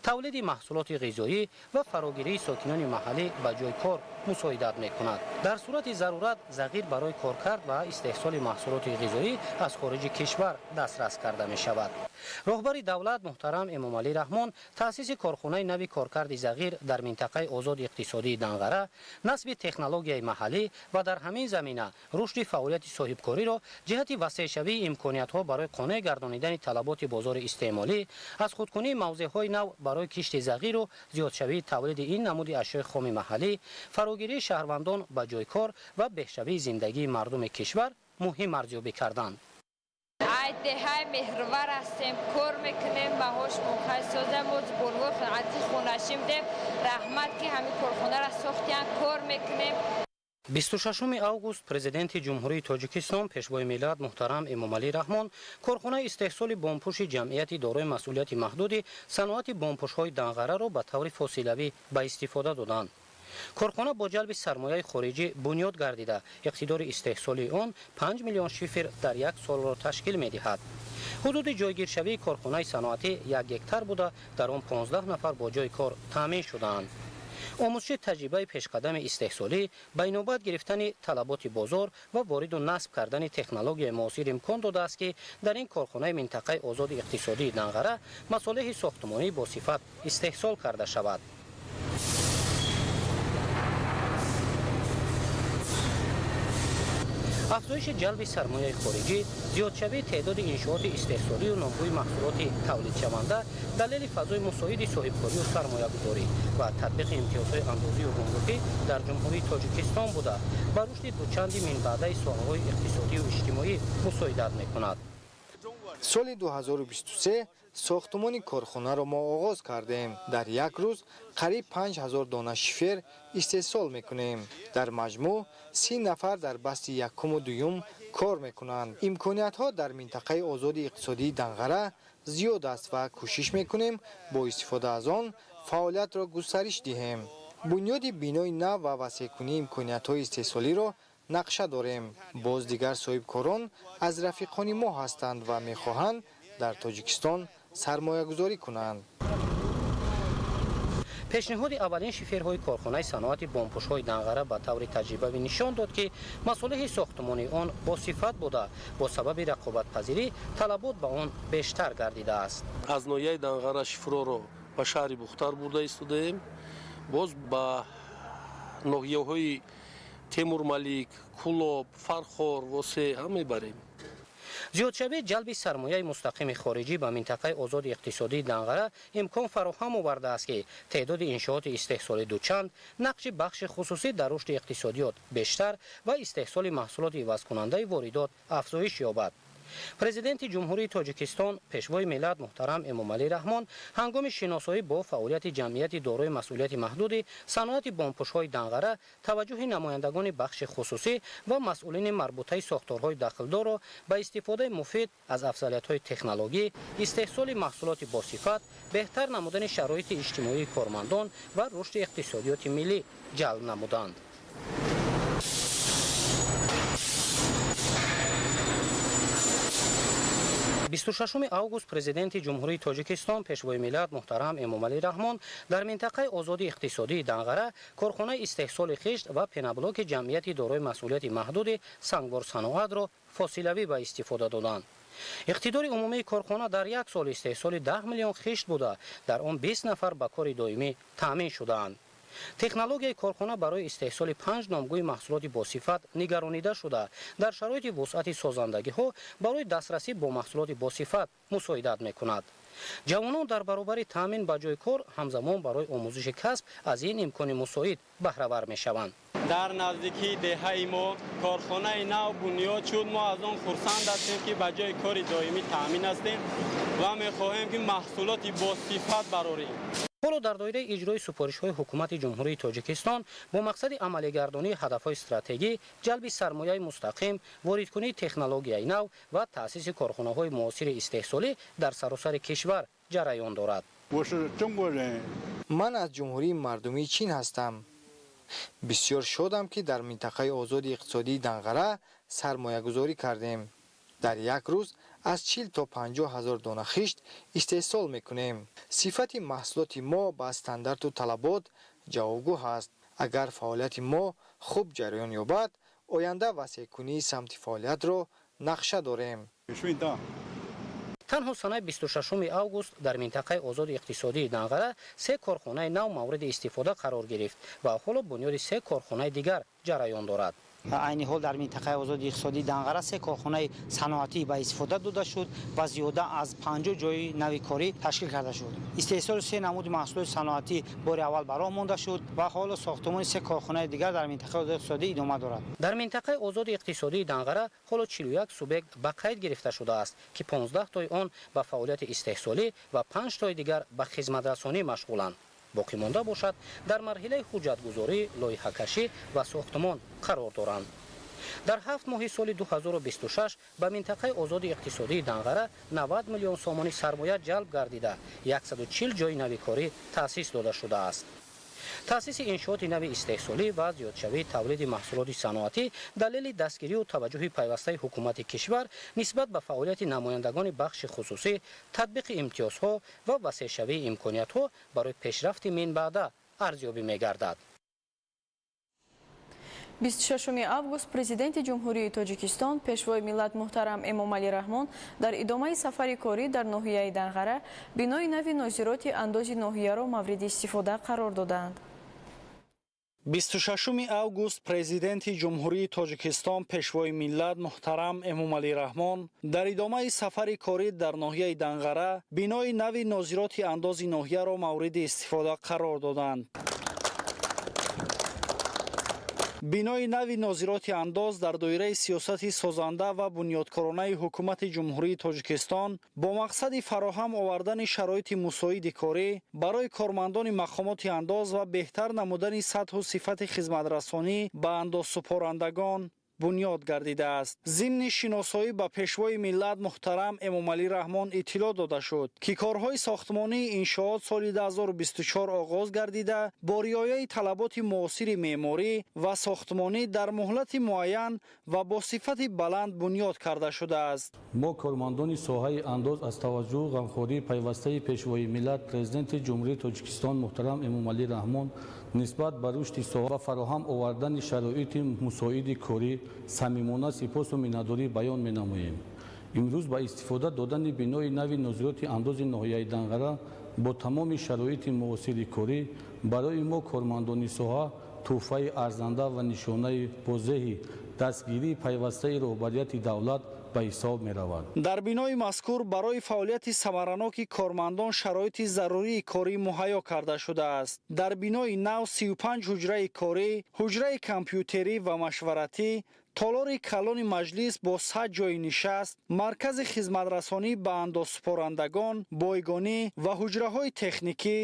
тавлиди маҳсулоти ғизоӣ ва фарогирии сокинони маҳаллӣ ба ҷои кор мусоидат мекунад. Дар сурати зарурат зағир барои коркард ва истеҳсоли маҳсулоти ғизоӣ аз хориҷи кишвар дастрас карда мешавад. Роҳбари давлат муҳтарам Эмомалӣ Раҳмон таъсиси корхонаи нави коркарди зағир дар минтақаи озоди иқтисодии Данғара, насби технологияи маҳаллӣ ва дар ҳамин замина рушди фаъолияти соҳибкориро ҷиҳати васеъшавии имкониятҳо барои қонеъ гардонидани талаботи бозори истеъмолӣ, аз худкунии мавзеъҳои нав барои кишти зағиру зиёдшавии тавлиди ин намуди ашёи хоми маҳаллӣ, фарогирии шаҳрвандон ба ҷои кор ва беҳшавии зиндагии мардуми кишвар муҳим арзёбӣ карданд. Ай деҳаи меҳрвар ҳастем, кор мекунем, маҳош мухай созем, мо бонувои хонати хонашин будем. Раҳмат, ки ҳамин корхонаро сохтиян, кор мекунем. 26 август Президенти Ҷумҳурии Тоҷикистон, Пешвои миллат муҳтарам Эмомалӣ Раҳмон корхонаи истеҳсоли бомпӯши ҷамъияти дорои масъулияти маҳдуди саноати бомпӯшҳои Данғараро ба таври фосилавӣ ба истифода доданд. Корхона бо ҷалби сармояи хориҷӣ бунёд гардида, иқтидори истеҳсолии он 5 миллион шифер дар як солро ташкил медиҳад. Ҳудуди ҷойгиршавии корхонаи саноатӣ 1 гектар буда, дар он 15 нафар бо ҷои кор таъмин шудаанд. Омӯзиши таҷрибаи пешқадами истеҳсолӣ, ба инобат гирифтани талаботи бозор ва вориду насб кардани технологияи муосир имкон додааст, ки дар ин корхонаи минтақаи озоди иқтисодии Данғара масолеҳи сохтмонӣ бо сифат истеҳсол карда шавад. Афзоиши ҷалби сармояи хориҷӣ, зиёдшавии теъдоди иншооти истеҳсолию номгӯи маҳсулоти тавлидшаванда далели фазои мусоиди соҳибкорию сармоягузорӣ ва татбиқи имтиёзҳои андозию гумрукӣ дар Ҷумҳурии Тоҷикистон буда, ба рушди дучанди минбаъдаи соҳаҳои иқтисодию иҷтимоӣ мусоидат мекунад. Соли 2023 Сохтмони корхонаро мо оғоз кардем. Дар як рӯз қариб 5000 дона шифер истеҳсол мекунем. Дар маҷмӯъ 30 нафар дар басти якуму дуюм кор мекунанд. Имкониятҳо дар минтақаи озоди иқтисодии Данғара зиёд аст ва кӯшиш мекунем бо истифода аз он фаъолиятро густариш диҳем. Бунёди бинои нав ва васеъкунии имкониятҳои истеҳсолиро нақша дорем. Боз дигар соҳибкорон аз рафиқони мо ҳастанд ва мехоҳанд дар Тоҷикистон сармоягузорӣ кунанд. Пешниҳоди аввалин шиферҳои корхонаи саноати бомпӯшҳои Данғара ба таври таҷрибавӣ нишон дод, ки масолеҳи сохтмонии он босифат буда, бо сабаби рақобатпазирӣ талабот ба он бештар гардидааст. Аз ноҳияи Данғара шифроро ба шаҳри Бухтар бурда истодаем. Боз ба ноҳияҳои Темурмалик, Кулоб, Фархор, Восе ҳам мебарем. Зиёдшавии ҷалби сармояи мустақими хориҷӣ ба минтақаи озоди иқтисодии Данғара имкон фароҳам овардааст, ки теъдоди иншооти истеҳсолӣ дучанд, нақши бахши хусусӣ дар рушди иқтисодиёт бештар ва истеҳсоли маҳсулоти ивазкунандаи воридот афзоиш ёбад. Президенти Ҷумҳурии Тоҷикистон, Пешвои миллат муҳтарам Эмомалӣ Раҳмон ҳангоми шиносоӣ бо фаъолияти ҷамъияти дорои масъулияти маҳдуди саноати бомпӯшҳои Данғара таваҷҷӯҳи намояндагони бахши хусусӣ ва масъулини марбутаи сохторҳои дахлдорро ба истифодаи муфид аз афзалиятҳои технологӣ, истеҳсоли маҳсулоти босифат, беҳтар намудани шароити иҷтимоии кормандон ва рушди иқтисодиёти миллӣ ҷалб намуданд. 26 август Президенти Ҷумҳурии Тоҷикистон, Пешвои миллат муҳтарам Эмомалӣ Раҳмон дар минтақаи озоди иқтисодии Данғара корхонаи истеҳсоли хишт ва пенаблоки ҷамъияти дорои масъулияти маҳдуди Сангворсаноатро фосилавӣ ба истифода доданд. Иқтидори умумии корхона дар як сол истеҳсоли 10 миллион хишт буда, дар он 20 нафар ба кори доимӣ таъмин шудаанд. Технологияи корхона барои истеҳсоли 5 номгӯи маҳсулоти босифат нигаронида шуда, дар шароити вусъати созандагиҳо барои дастрасӣ бо маҳсулоти босифат мусоидат мекунад. Ҷавонон дар баробари таъмин ба ҷои кор ҳамзамон барои омӯзиши касб аз ин имкони мусоид баҳравар мешаванд. Дар наздикии деҳаи мо корхонаи нав бунёд шуд. Мо аз он хурсанд ҳастем, ки ба ҷои кори доимӣ таъмин ҳастем ва мехоҳем, ки маҳсулоти босифат барорем. Ҳоло дар доираи иҷрои супоришҳои Ҳукумати Ҷумҳурии Тоҷикистон бо мақсади амалигардонии ҳадафҳои стратегӣ, ҷалби сармояи мустақим, воридкунии технологияи нав ва таъсиси корхонаҳои муосири истеҳсолӣ дар саросари кишвар ҷараён дорад. Ман аз Ҷумҳурии Мардумии Чин ҳастам. Бисёр шодам, ки дар минтақаи озоди иқтисодии Данғара сармоягузорӣ кардем. Дар як рӯз аз 40 то 50 ҳазор дона хишт истеҳсол мекунем. Сифати маҳсулоти мо ба стандарту талабот ҷавобгӯ ҳаст. Агар фаъолияти мо хуб ҷараён ёбад, оянда васеъкунии самти фаъолиятро нақша дорем. Танҳо санаи 26 август дар минтақаи озоди иқтисодии Данғара 3 корхонаи нав мавриди истифода қарор гирифт ва ҳоло бунёди 3 корхонаи дигар ҷараён дорад. Айни ҳол дар минтақаи озоди иқтисодии Данғара 3 корхонаи саноатӣ ба истифода дода шуд ва зиёда аз 50 ҷои нави корӣ ташкил карда шуд. Истеҳсоли 3 намуди маҳсулоти саноатӣ бори аввал ба роҳ монда шуд ва ҳоло сохтмони 3 корхонаи дигар дар минтақаи озоди иқтисодӣ идома дорад. Дар минтақаи озоди иқтисодии Данғара ҳоло 41 субъект ба қайд гирифта шудааст, ки 15 тои он ба фаъолияти истеҳсолӣ ва 5 тои дигар ба хизматрасонӣ машғуланд. Боқӣ монда бошад дар марҳилаи ҳуҷҷатгузорӣ, лоиҳакашӣ ва сохтмон қарор доранд. Дар 7 моҳи соли 2026 ба минтақаи озоди иқтисодии Данғара 90 миллион сомонӣ сармоя ҷалб гардида, 140 ҷои нави корӣ таъсис дода шудааст. Таъсиси иншооти нави истеҳсолӣ ва зиёдшавии тавлиди маҳсулоти саноатӣ далели дастгирию таваҷҷӯҳи пайвастаи ҳукумати кишвар нисбат ба фаъолияти намояндагони бахши хусусӣ, татбиқи имтиёзҳо ва васеъшавии имкониятҳо барои пешрафти минбаъда арзёбӣ мегардад. 26 август Президенти Ҷумҳурии Тоҷикистон, Пешвои миллат муҳтарам Эмомалӣ Раҳмон дар идомаи сафари корӣ дар ноҳияи Данғара бинои нави нозироти андози ноҳияро мавриди истифода қарор додаанд. 26 август Президенти Ҷумҳурии Тоҷикистон, Пешвои миллат муҳтарам Эмомалӣ Раҳмон дар идомаи сафари корӣ дар ноҳияи Данғара бинои нави нозироти андози ноҳияро мавриди истифода қарор доданд. Бинои нави нозироти андоз дар доираи сиёсати созанда ва бунёдкоронаи ҳукумати Ҷумҳурии Тоҷикистон бо мақсади фароҳам овардани шароити мусоиди корӣ барои кормандони мақомоти андоз ва беҳтар намудани сатҳу сифати хизматрасонӣ ба андозсупорандагон бунёд гардидааст. Зимни шиносоӣ ба Пешвои миллат муҳтарам Эмомалӣ Раҳмон иттилоъ дода шуд, ки корҳои сохтмонии иншоот соли 2024 оғоз гардида, бо риояи талаботи муосири меъморӣ ва сохтмонӣ дар муҳлати муайян ва бо сифати баланд бунёд карда шудааст. Мо, кормандони соҳаи андоз, аз таваҷҷӯҳу ғамхории пайвастаи Пешвои миллат, Президенти Ҷумҳурии Тоҷикистон муҳтарам Эмомалӣ Раҳмон нисбат ба рушди соҳа ва фароҳам овардани шароити мусоиди корӣ самимона сипосу миннатдорӣ баён менамоем. Имрӯз ба истифода додани бинои нави нозироти андози ноҳияи Данғара бо тамоми шароити муосири корӣ барои мо, кормандони соҳа, тӯҳфаи арзанда ва нишонаи возеҳи дастгирии пайвастаи роҳбарияти давлат ба ҳисоб меравад. Дар бинои мазкур барои фаъолияти самараноки кормандон шароити зарурии корӣ муҳайё карда шудааст. Дар бинои нав 35 ҳуҷраи корӣ, ҳуҷраи компютерӣ ва машваратӣ, толори калони маҷлис бо 100 ҷойи нишаст, маркази хизматрасонӣ ба андозсупорандагон, бойгонӣ ва ҳуҷраҳои техникӣ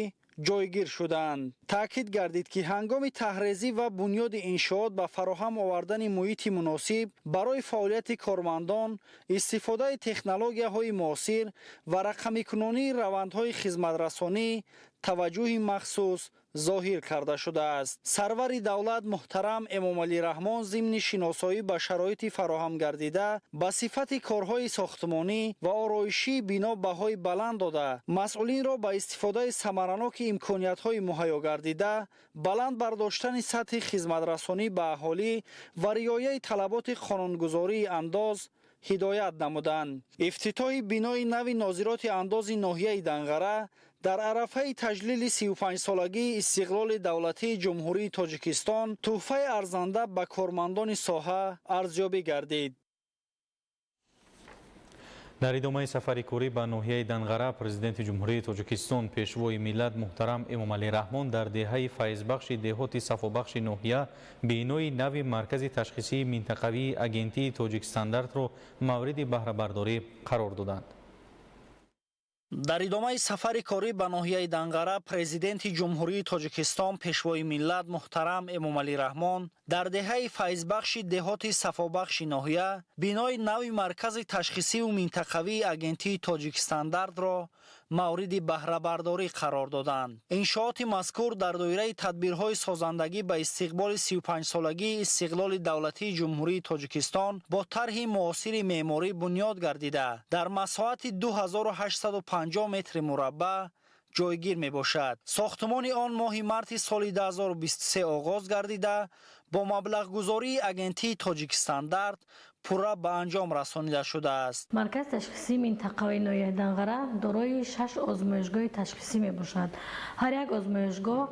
ҷойгир шуданд. Таъкид гардид, ки ҳангоми таҳрезӣ ва бунёди иншоот ба фароҳам овардани муҳити муносиб барои фаъолияти кормандон, истифодаи технологияҳои муосир ва рақамикунонии равандҳои хизматрасонӣ таваҷҷӯҳи махсус зоҳир карда шудааст. Сарвари давлат муҳтарам Эмомалӣ Раҳмон зимни шиносоӣ ба шароити фароҳам гардида ба сифати корҳои сохтмонӣ ва ороишии бино баҳои баланд дода, масъулинро ба истифодаи самараноки имкониятҳои муҳайё гардида, баланд бардоштани сатҳи хизматрасонӣ ба аҳолӣ ва риояи талаботи қонунгузории андоз ҳидоят намуданд. Ифтитоҳи бинои нави нозироти андози ноҳияи Данғара дар арафаи таҷлили 35-солагии истиқлоли давлатии Ҷумҳурии Тоҷикистон тӯҳфаи арзанда ба кормандони соҳа арзёбӣ гардид. Дар идомаи сафари корӣ ба ноҳияи Данғара Президенти Ҷумҳурии Тоҷикистон, Пешвои миллат муҳтарам Эмомалӣ Раҳмон дар деҳаи Файзбахши деҳоти Сафобахши ноҳия бинои нави маркази ташхисии минтақавии Агентии Тоҷикстандартро мавриди баҳрабардорӣ қарор доданд. Дар идомаи сафари корӣ ба ноҳияи Данғара Президенти Ҷумҳурии Тоҷикистон, Пешвои миллат муҳтарам Эмомалӣ Раҳмон дар деҳаи Файзбахши деҳоти Сафобахши ноҳия бинои нави маркази ташхисиву минтақавии Агентии Тоҷикстандартро мавриди баҳрабардорӣ қарор доданд. Иншооти мазкур дар доираи тадбирҳои созандагӣ ба истиқболи 35-солагии истиқлоли давлатии Ҷумҳурии Тоҷикистон бо тарҳи муосири меъморӣ бунёд гардида, дар масоҳати 2850 метри мураббаъ ҷойгир мебошад. Сохтмони он моҳи марти соли 2023 оғоз гардида, бо маблағгузории Агентии Тоҷикстандарт пурра ба анҷом расонида шудааст. Маркази ташхисии минтақавии ноҳияи Данғара дорои 6 озмоишгоҳи ташхисӣ мебошад. Ҳар як озмоишгоҳ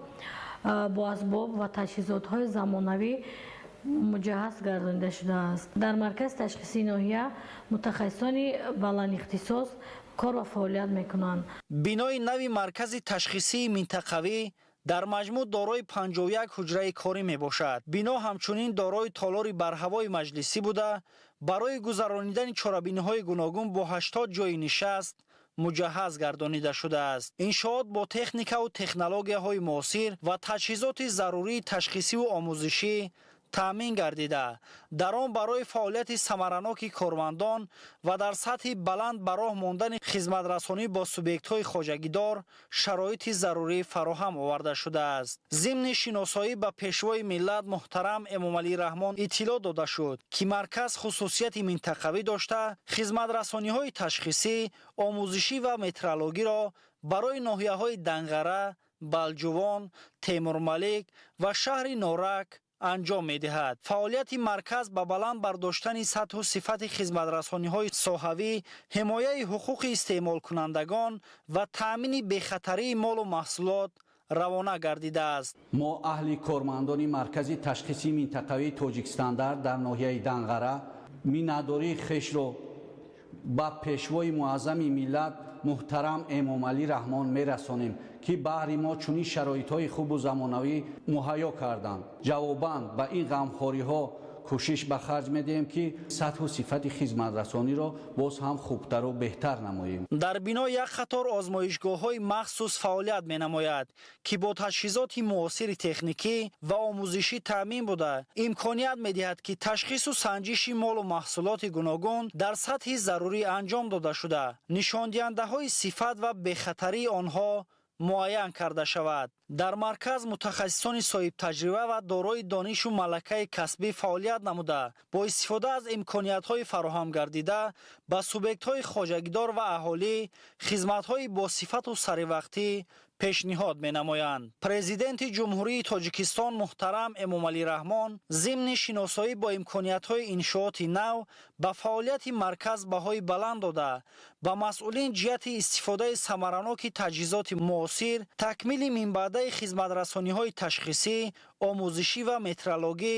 бо асбоб ва таҷҳизотҳои замонавӣ муҷаҳҳаз гардонида шудааст. Дар маркази ташхисии ноҳия мутахассисони баландихтисос кор ва фаъолият мекунанд. Бинои нави маркази ташхисии минтақавӣ дар маҷмӯъ дорои 51 ҳуҷраи корӣ мебошад. Бино ҳамчунин дорои толори барҳавои маҷлисӣ буда, барои гузаронидани чорабиниҳои гуногун бо 80 ҷойи нишаст муҷаҳҳаз гардонида шудааст. Иншоот бо техникаву технологияҳои муосир ва таҷҳизоти зарурии ташхисиву омӯзишӣ таъмин гардида, дар он барои фаъолияти самараноки кормандон ва дар сатҳи баланд ба роҳ мондани хизматрасонӣ бо субъектҳои хоҷагидор шароити зарурӣ фароҳам оварда шудааст. Зимни шиносоӣ ба Пешвои миллат муҳтарам Эмомалӣ Раҳмон иттилоъ дода шуд, ки марказ хусусияти минтақавӣ дошта, хизматрасониҳои ташхисӣ, омӯзишӣ ва метрологиро барои ноҳияҳои Данғара, Балҷувон, Темурмалик ва шаҳри Норак анҷом медиҳад. Фаъолияти марказ ба баланд бардоштани сатҳу сифати хизматрасониҳои соҳавӣ, ҳимояи ҳуқуқи истеъмолкунандагон ва таъмини бехатарии молу маҳсулот равона гардидааст. Мо, аҳли кормандони маркази ташхисии минтақавии Тоҷикстандарт дар ноҳияи Данғара, миннатдории хешро ба Пешвои муаззами миллат муҳтарам Эмомалӣ Раҳмон мерасонем, ки баҳри мо чунин шароитҳои хубу замонавӣ муҳайё карданд. Ҷавобан ба ин ғамхориҳо кӯшиш ба харҷ медиҳем, ки сатҳу сифати хизматрасониро боз ҳам хубтару беҳтар намоем. Дар бино як қатор озмоишгоҳҳои махсус фаъолият менамояд, ки бо таҷҳизоти муосири техникӣ ва омӯзишӣ таъмин буда, имконият медиҳад, ки ташхису санҷиши молу маҳсулоти гуногун дар сатҳи зарурӣ анҷом дода шуда, нишондиҳандаҳои сифат ва бехатарии онҳо муайян карда шавад. Дар марказ мутахассисони соҳибтаҷриба ва дорои донишу малакаи касбӣ фаъолият намуда, бо истифода аз имкониятҳои фароҳам гардида ба субъектҳои хоҷагидор ва аҳолӣ хизматҳои босифату саривақтӣ пешниҳод менамоянд. Президенти Ҷумҳурии Тоҷикистон муҳтарам Эмомалӣ Раҳмон зимни шиносоӣ бо имкониятҳои иншооти нав ба фаъолияти марказ баҳои баланд дода, ба масъулин ҷиҳати истифодаи самараноки таҷҳизоти муосир, такмили минбаъдаи хизматрасониҳои ташхисӣ, омӯзишӣ ва метрологӣ,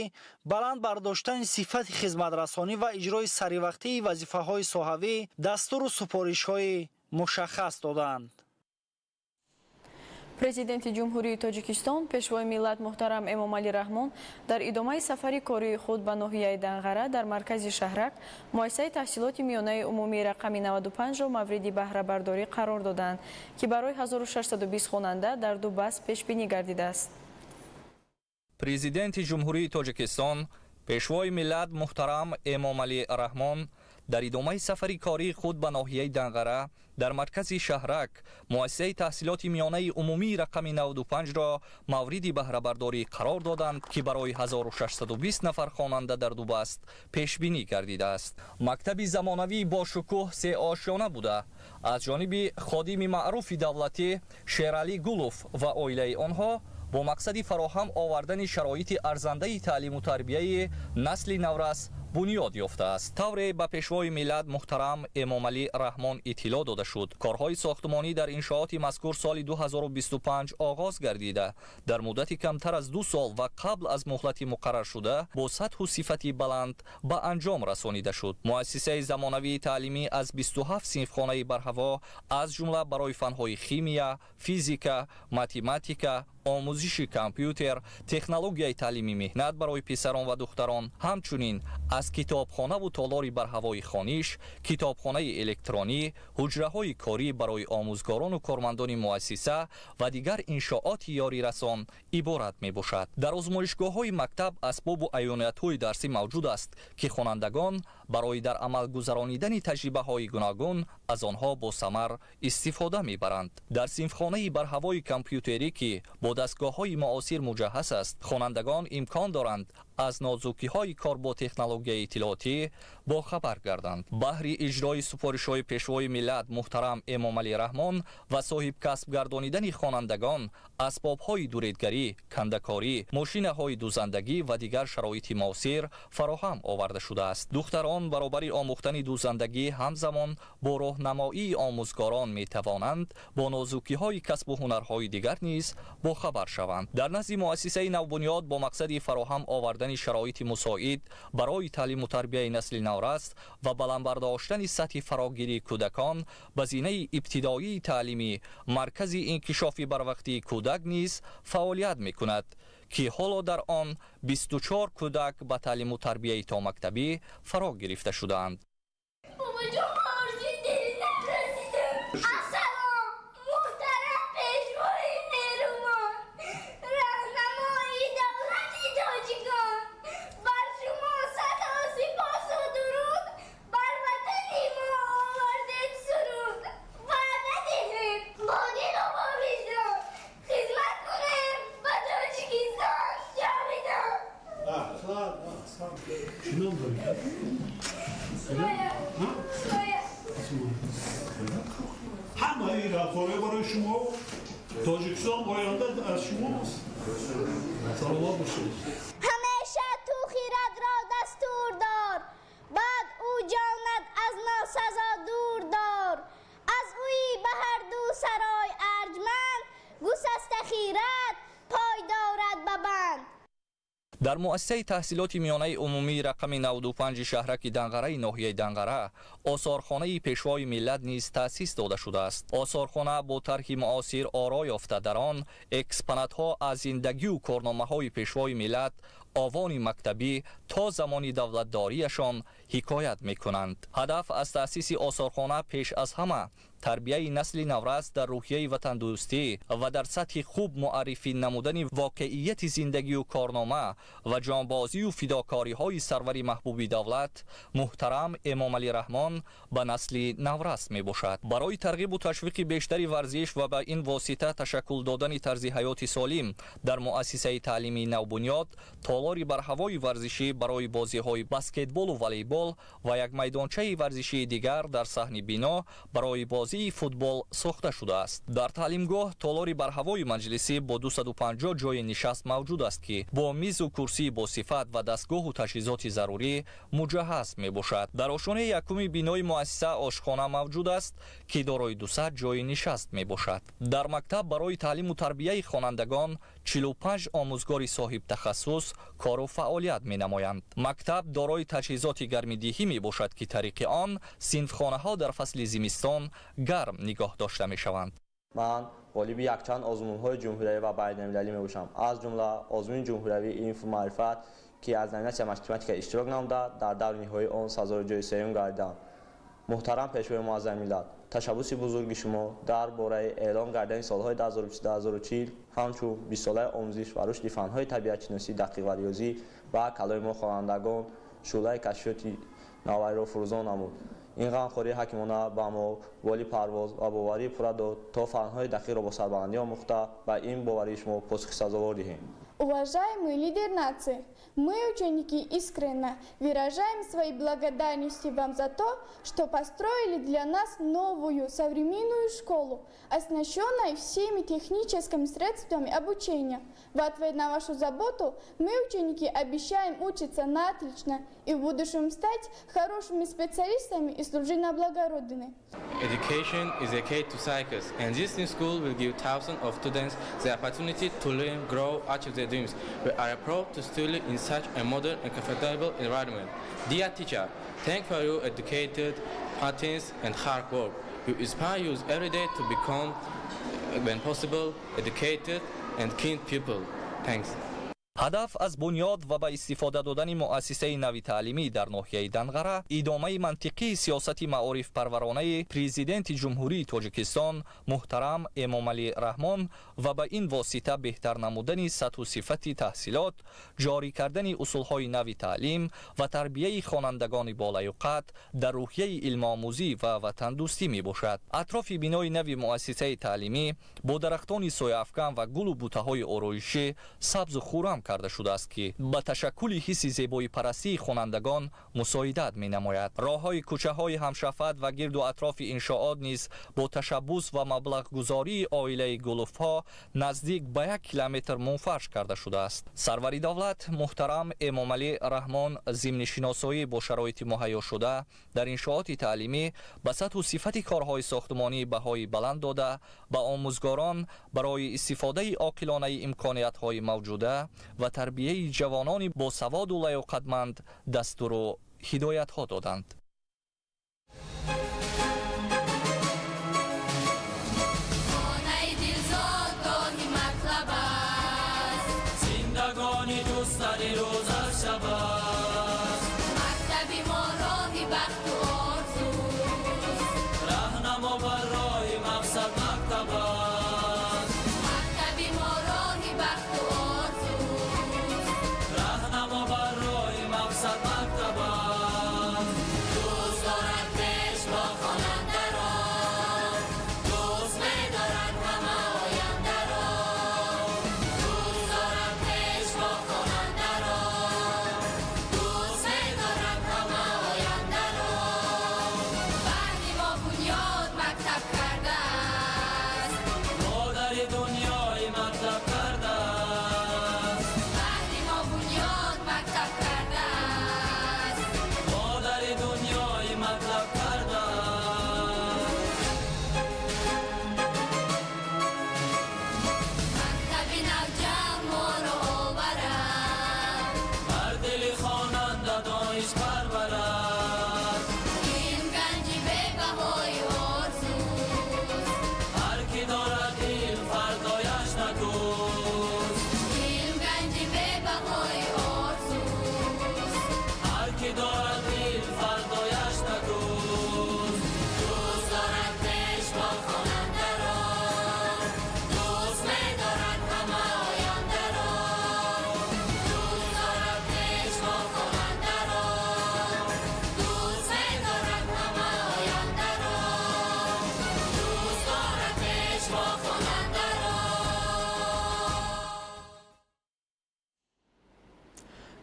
баланд бардоштани сифати хизматрасонӣ ва иҷрои саривақтии вазифаҳои соҳавӣ дастуру супоришҳои мушаххас доданд. Президенти Ҷумҳурии Тоҷикистон, Пешвои миллат муҳтарам Эмомалӣ Раҳмон дар идомаи сафари кории худ ба ноҳияи Данғара дар маркази шаҳрак муассисаи таҳсилоти миёнаи умумии рақами 95-ро мавриди баҳрабардорӣ қарор доданд, ки барои 1620 хонанда дар ду баст пешбинӣ гардидааст. Президенти Ҷумҳурии Тоҷикистон, Пешвои миллат муҳтарам Эмомалӣ Раҳмон дар идомаи сафари кории худ ба ноҳияи Данғара дар маркази шаҳрак муассисаи таҳсилоти миёнаи умумии рақами 95-ро мавриди баҳрабардорӣ қарор доданд, ки барои 1620 нафар хонанда дар ду баст пешбинӣ гардидааст. Мактаби замонавӣ бо шукӯҳ сеошёна буда, аз ҷониби ходими маъруфи давлатӣ Шералӣ Гулов ва оилаи онҳо бо мақсади фароҳам овардани шароити арзандаи таълиму тарбияи насли наврас бунёд ёфтааст. Тавре ба Пешвои миллат муҳтарам Эмомалӣ Раҳмон иттилоъ дода шуд, корҳои сохтмонӣ дар иншооти мазкур соли 2025 оғоз гардида, дар муддати камтар аз 2 сол ва қабл аз муҳлати муқарраршуда бо сатҳу сифати баланд ба анҷом расонида шуд. Муассисаи замонавии таълимӣ аз 27 синфхонаи барҳаво, аз ҷумла барои фанҳои химия, физика, математика, омӯзиши компютер, технологияи таълими меҳнат барои писарон ва духтарон, ҳамчунин аз китобхонаву толори барҳавои хониш, китобхонаи электронӣ, ҳуҷраҳои корӣ барои омӯзгорону кормандони муассиса ва дигар иншооти ёрирасон иборат мебошад. Дар озмоишгоҳҳои мактаб асбобу аёниятҳои дарсӣ мавҷуд аст, ки хонандагон барои дар амал гузаронидани таҷрибаҳои гуногун аз онҳо босамар истифода мебаранд. Дар синфхонаи барҳавои компютерӣ, ки бо дастгоҳҳои муосир муҷаҳҳаз аст, хонандагон имкон доранд аз нозукиҳои кор бо технологияи иттилоотӣ бохабар гарданд. Баҳри иҷрои супоришҳои Пешвои миллат муҳтарам Эмомалӣ Раҳмон ва соҳибкасб гардонидани хонандагон асбобҳои дуредгарӣ, кандакорӣ, мошинаҳои дузандагӣ ва дигар шароити муосир фароҳам оварда шудааст. Духтарон баробари омӯхтани дузандагӣ ҳамзамон бо роҳнамоии омӯзгорон метавонанд бо нозукиҳои касбу ҳунарҳои дигар низ бохабар шаванд. Дар назди муассисаи навбунёд бо мақсади фароҳам овардани шароити мусоид барои таълиму тарбияи насли наврас ва баланд бардоштани сатҳи фарогирии кӯдакон ба зинаи ибтидоии таълимӣ маркази инкишофи барвақтии кӯдак низ фаъолият мекунад, ки ҳоло дар он 24 кӯдак ба таълиму тарбияи томактабӣ фаро гирифта шудаанд. Ҳамаи рафторҳо барои шумо Тоҷикистон оянда аз шумост. Саломат бошед. Ҳамеша ту хирадро дастур дор, баъд ӯ ҷонат аз носазо дур дор. Аз ӯи ба ҳар ду сарой арҷманд, гусаста хирад пой дорад ба банд. Дар муассисаи таҳсилоти миёнаи умумии рақами 95 шаҳраки Данғараи ноҳияи Данғара осорхонаи Пешвои миллат низ таъсис дода шудааст. Осорхона бо тарҳи муосир оро ёфта, дар он экспонатҳо аз зиндагию корномаҳои Пешвои миллат овони мактабӣ то замони давлатдориашон ҳикоят мекунанд. Ҳадаф аз таъсиси осорхона пеш аз ҳама тарбияи насли наврас дар рӯҳияи ватандӯстӣ ва дар сатҳи хуб муаррифӣ намудани воқеияти зиндагию корнома ва ҷонбозию фидокориҳои сарвари маҳбуби давлат муҳтарам Эмомалӣ Раҳмон ба насли наврас мебошад. Барои тарғибу ташвиқи бештари варзиш ва ба ин восита ташаккул додани тарзи ҳаёти солим дар муассисаи таълимии навбунёд толори барҳавои варзишӣ барои бозиҳои баскетболу волейбол ва як майдончаи варзишии дигар дар саҳни бино барои бозии футбол сохта шудааст. Дар таълимгоҳ толори барҳавои маҷлисӣ бо 250 ҷойи нишаст мавҷуд аст, ки бо мизу курсии босифат ва дастгоҳу таҷҳизоти зарурӣ муҷаҳҳаз мебошад. Дар ошонаи якуми бинои муассиса ошхона мавҷуд аст, ки дорои 200 ҷойи нишаст мебошад. Дар мактаб барои таълиму тарбияи хонандагон 45 омӯзгори соҳибтахассус кору фаъолият менамоянд. Мактаб дорои таҷҳизоти гармидиҳӣ мебошад, ки тариқи он синфхонаҳо дар фасли зимистон гарм нигоҳ дошта мешаванд. Ман ғолиби якчанд озмунҳои ҷумҳуриявӣ ва байналмилалӣ мебошам, аз ҷумла озмуни ҷумҳуриявии илму маърифат, ки аз номинатсияи математика иштирок намуда, дар даври ниҳоии он сазовори ҷои сеюм гардидам. Муҳтарам Пешвои муаззами миллат, ташаббуси бузурги шумо дар бораи эълон гардидани солҳои 2020-2040 ҳамчун бистсолаи омӯзиш ва рушди фанҳои табиатшиносӣ, дақиқ ва риёзӣ ба каломи мо хонандагон шӯълаи кашфиёти навариро фурӯзон намуд. Ин ғамхории ҳакимона ба мо боли парвоз ва боварии пурра дод, то фанҳои дақиқро бо сарбаландӣ омӯхта, ба ин боварии шумо посухи сазовор диҳем. Уважаемый лидер нации, мы, ученики, искренне выражаем свои благодарности вам за то, что построили для нас новую современную школу, оснащенную всеми техническими средствами обучения. В ответ на вашу заботу мы, ученики, обещаем учиться на отлично и в будущем стать хорошими специалистами и служить на благо Родины. Education is a key to success, and this new school will give thousands of students the opportunity to learn, grow, achieve their dreams. We are proud to study in such a modern and comfortable environment. Dear teacher, thank for your educated patience and hard work. You inspire us every day to become, when possible, educated and kind people. Thanks. Ҳадаф аз бунёд ва ба истифода додани муассисаи нави таълимӣ дар ноҳияи Данғара идомаи мантиқии сиёсати маорифпарваронаи Президенти Ҷумҳурии Тоҷикистон муҳтарам Эмомалӣ Раҳмон ва ба ин восита беҳтар намудани сатҳу сифати таҳсилот, ҷорӣ кардани усулҳои нави таълим ва тарбияи хонандагони болаёқат дар рӯҳияи илмомӯзӣ ва ватандӯстӣ мебошад. Атрофи бинои нави муассисаи таълимӣ бо дарахтони сояафкан ва гулу бутаҳои ороишӣ сабзу хуррам карда шудааст, ки ба ташаккули ҳисси зебоипарастии хонандагон мусоидат менамояд. Роҳҳои кӯчаҳои ҳамшафат ва гирду атрофи иншоот низ бо ташаббус ва маблағгузории оилаи Гулуфҳо наздик ба 1 километр мунфарш карда шудааст. Сарвари давлат муҳтарам Эмомалӣ Раҳмон зимни шиносоӣ бо шароити муҳайёшуда дар иншооти таълимӣ ба сатҳу сифати корҳои сохтмонӣ баҳои баланд дода, ба омӯзгорон барои истифодаи оқилонаи имкониятҳои мавҷуда ва тарбияи ҷавонони босаводу лаёқатманд дастуру ҳидоятҳо доданд. Хонаи дилзодгоҳи матлаб аст. Зиндагонӣ ҷустани рӯз аз шаб аст. Мактаби мо роҳи бахту орзуст. Раҳнамо бар роҳи мақсад мактаб аст. Мактаби мо роҳи бахту орзуст. Раҳнамо бар роҳи мақсад мактаб аст.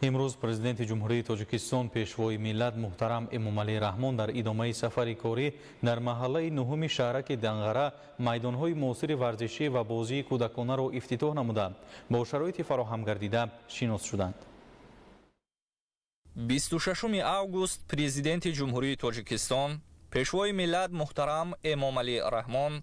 Имрӯз Президенти Ҷумҳурии Тоҷикистон, Пешвои миллат муҳтарам Эмомалӣ Раҳмон дар идомаи сафари корӣ дар маҳаллаи нуҳуми шаҳраки Данғара майдонҳои муосири варзишӣ ва бозии кӯдаконаро ифтитоҳ намуда, бо шароити фароҳам гардида шинос шуданд. 26 август Президенти Ҷумҳурии Тоҷикистон, Пешвои миллат муҳтарам Эмомалӣ Раҳмон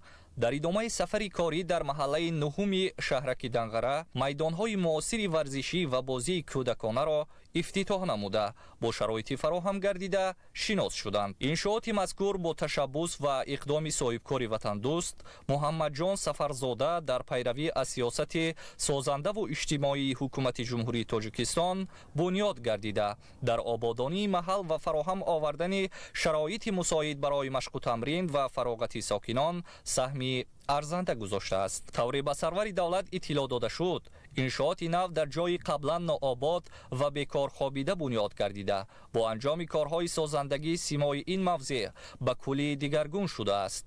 дар идомаи сафари корӣ дар маҳаллаи нуҳуми шаҳраки Данғара майдонҳои муосири варзишӣ ва бозии кӯдаконаро ифтитоҳ намуда, бо шароити фароҳам гардида шинос шуданд. Иншооти мазкур бо ташаббус ва иқдоми соҳибкори ватандӯст Муҳаммадҷон Сафарзода дар пайравӣ аз сиёсати созандаву иҷтимоии Ҳукумати Ҷумҳурии Тоҷикистон бунёд гардида, дар ободонии маҳал ва фароҳам овардани шароити мусоид барои машқу тамрин ва фароғати сокинон саҳми арзанда гузоштааст. Тавре ба сарвари давлат иттилоъ дода шуд, иншооти нав дар ҷойи қаблан нообод ва бекор хобида бунёд гардида, бо анҷоми корҳои созандагӣ симои ин мавзеъ ба куллӣ дигаргун шудааст.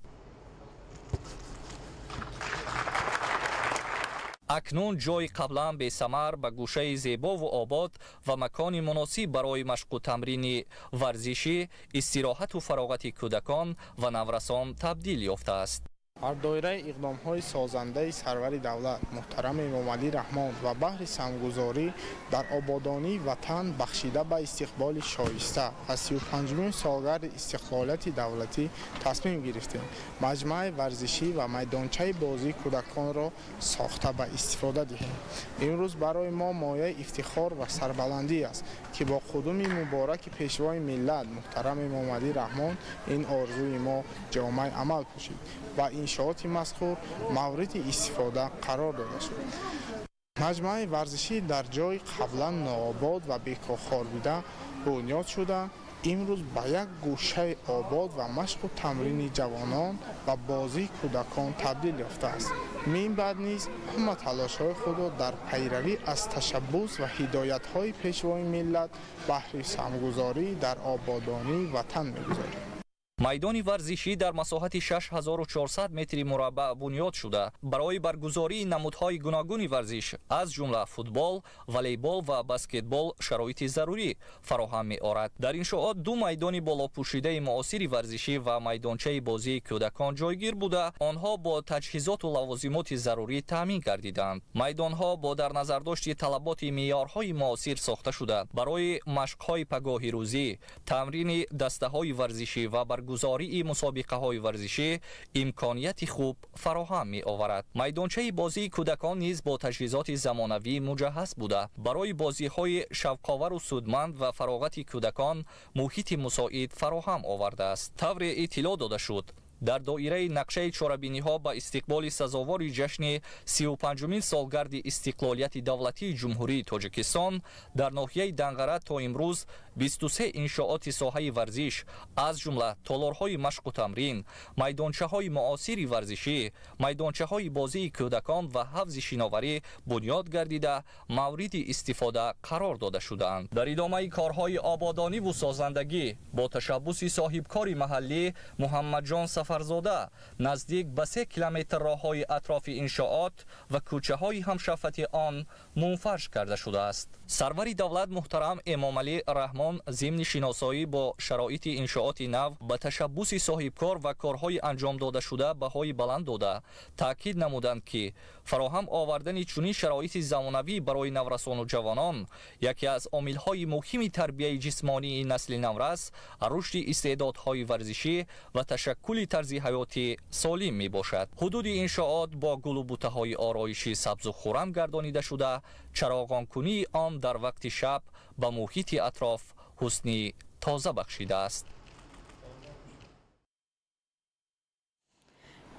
Акнун ҷойи қаблан бесамар ба гӯшаи зебову обод ва макони муносиб барои машқу тамрини варзишӣ, истироҳату фароғати кӯдакон ва наврасон табдил ёфтааст. Дар доираи иқдомҳои созандаи сарвари давлат муҳтарам Эмомалӣ Раҳмон ва баҳри самгузорӣ дар ободонии ватан бахшида ба истиқболи шоиста аз 35-умин солгарди истиқлолияти давлатӣ тасмим гирифтем маҷмӯаи варзишӣ ва майдончаи бозии кӯдаконро сохта ба истифода диҳем. Имрӯз барои мо мояи ифтихор ва сарбаландӣ аст, ки бо қудуми мубораки Пешвои миллат муҳтарам Эмомалӣ Раҳмон ин орзуи мо ҷомаи амал пӯшид ва иншооти мазкур мавриди истифода қарор дода шуд. Маҷмӯаи варзишӣ дар ҷойи қаблан нообод ва бекорхобида бунёд шуда, имрӯз ба як гӯшаи обод ва машқу тамрини ҷавонон ва бозии кӯдакон табдил ёфтааст. Мин баъд низ ҳама талошҳои худро дар пайравӣ аз ташаббус ва ҳидоятҳои Пешвои миллат баҳри самгузорӣ дар ободонии ватан мегузорем. Майдони варзишӣ дар масоҳати 6400 метри мураббаъ бунёд шуда, барои баргузории намудҳои гуногуни варзиш, аз ҷумла футбол, волейбол ва баскетбол шароити зарурӣ фароҳам меорад. Дар иншоот ду майдони болопӯшидаи муосири варзишӣ ва майдончаи бозии кӯдакон ҷойгир буда, онҳо бо таҷҳизоту лавозимоти зарурӣ таъмин гардиданд. Майдонҳо бо дар назардошти талаботи меъёрҳои муосир сохта шуда, барои машқҳои пагоҳи рӯзӣ, тамрини дастаҳои варзишӣ ва баргузории мусобиқаҳои варзишӣ имконияти хуб фароҳам меоварад. Майдончаи бозии кӯдакон низ бо таҷҳизоти замонавӣ муҷаҳҳаз буда, барои бозиҳои шавқовару судманд ва фароғати кӯдакон муҳити мусоид фароҳам овардааст. Тавре иттилоъ дода шуд, дар доираи нақшаи чорабиниҳо ба истиқболи сазовори ҷашни 35-умин солгарди истиқлолияти давлатии Ҷумҳурии Тоҷикистон дар ноҳияи Данғара то имрӯз 23 иншооти соҳаи варзиш, аз ҷумла толорҳои машқу тамрин, майдончаҳои муосири варзишӣ, майдончаҳои бозии кӯдакон ва ҳавзи шиноварӣ бунёд гардида, мавриди истифода қарор дода шудаанд. Дар идомаи корҳои ободониву созандагӣ бо ташаббуси соҳибкори маҳаллӣ Муҳаммадҷон Сафарзода наздик ба 3 километр роҳҳои атрофи иншоот ва кӯчаҳои ҳамшафати он мунфарш карда шудааст. Сарвари давлат муҳтарам Эмомалӣ Раҳмон зимни шиносоӣ бо шароити иншооти нав ба ташаббуси соҳибкор ва корҳои анҷом додашуда баҳои баланд дода, таъкид намуданд, ки фароҳам овардани чунин шароити замонавӣ барои наврасону ҷавонон яке аз омилҳои муҳими тарбияи ҷисмонии насли наврас, рушди истеъдодҳои варзишӣ ва ташаккули тарзи ҳаёти солим мебошад. Ҳудуди иншоот бо гулу бутаҳои ороишӣ сабзу хуррам гардонида шуда, чароғонкунии он дар вақти шаб ба муҳити атроф ҳусни тоза бахшидааст.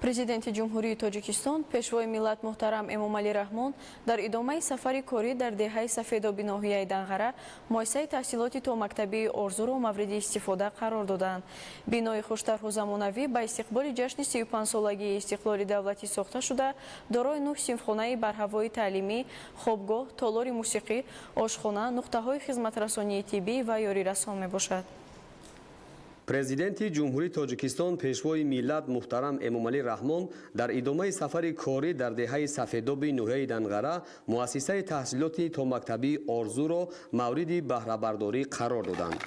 Президенти Ҷумҳурии Тоҷикистон, Пешвои миллат муҳтарам Эмомалӣ Раҳмон дар идомаи сафари корӣ дар деҳаи Сафедоби ноҳияи Данғара муассисаи таҳсилоти томактабии Орзуро мавриди истифода қарор доданд. Бинои хуштарҳу замонавӣ ба истиқболи ҷашни 35-солагии истиқлоли давлатӣ сохта шуда, дорои 9 синфхонаи барҳавои таълимӣ, хобгоҳ, толори мусиқӣ, ошхона, нуқтаҳои хизматрасонии тиббӣ ва ёрирасон мебошад. Президенти Ҷумҳурии Тоҷикистон, Пешвои миллат муҳтарам Эмомалӣ Раҳмон дар идомаи сафари корӣ дар деҳаи Сафедоби ноҳияи Данғара муассисаи таҳсилоти томактабии Орзуро мавриди баҳрабардорӣ қарор доданд.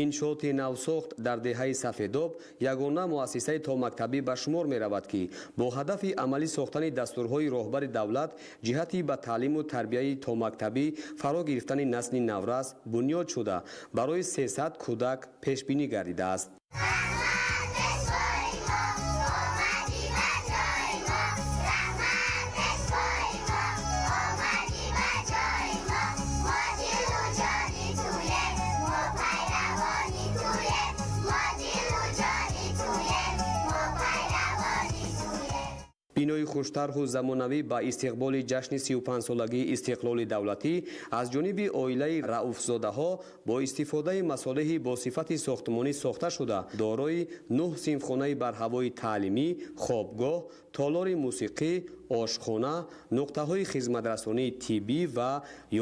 Иншооти навсохт дар деҳаи Сафедоб ягона муассисаи томактабӣ ба шумор меравад, ки бо ҳадафи амалӣ сохтани дастурҳои роҳбари давлат ҷиҳати ба таълиму тарбияи томактабӣ фаро гирифтани насли наврас бунёд шуда, барои 300 кӯдак пешбинӣ гардидааст. Бинои хуштарҳу замонавӣ ба истиқболи ҷашни 35-солагии истиқлоли давлатӣ аз ҷониби оилаи Рауфзодаҳо бо истифодаи масолеҳи бо сифати сохтмонӣ сохта шуда, дорои 9 синфхонаи барҳавои таълимӣ, хобгоҳ, толори мусиқӣ, ошхона, нуқтаҳои хизматрасонии тиббӣ ва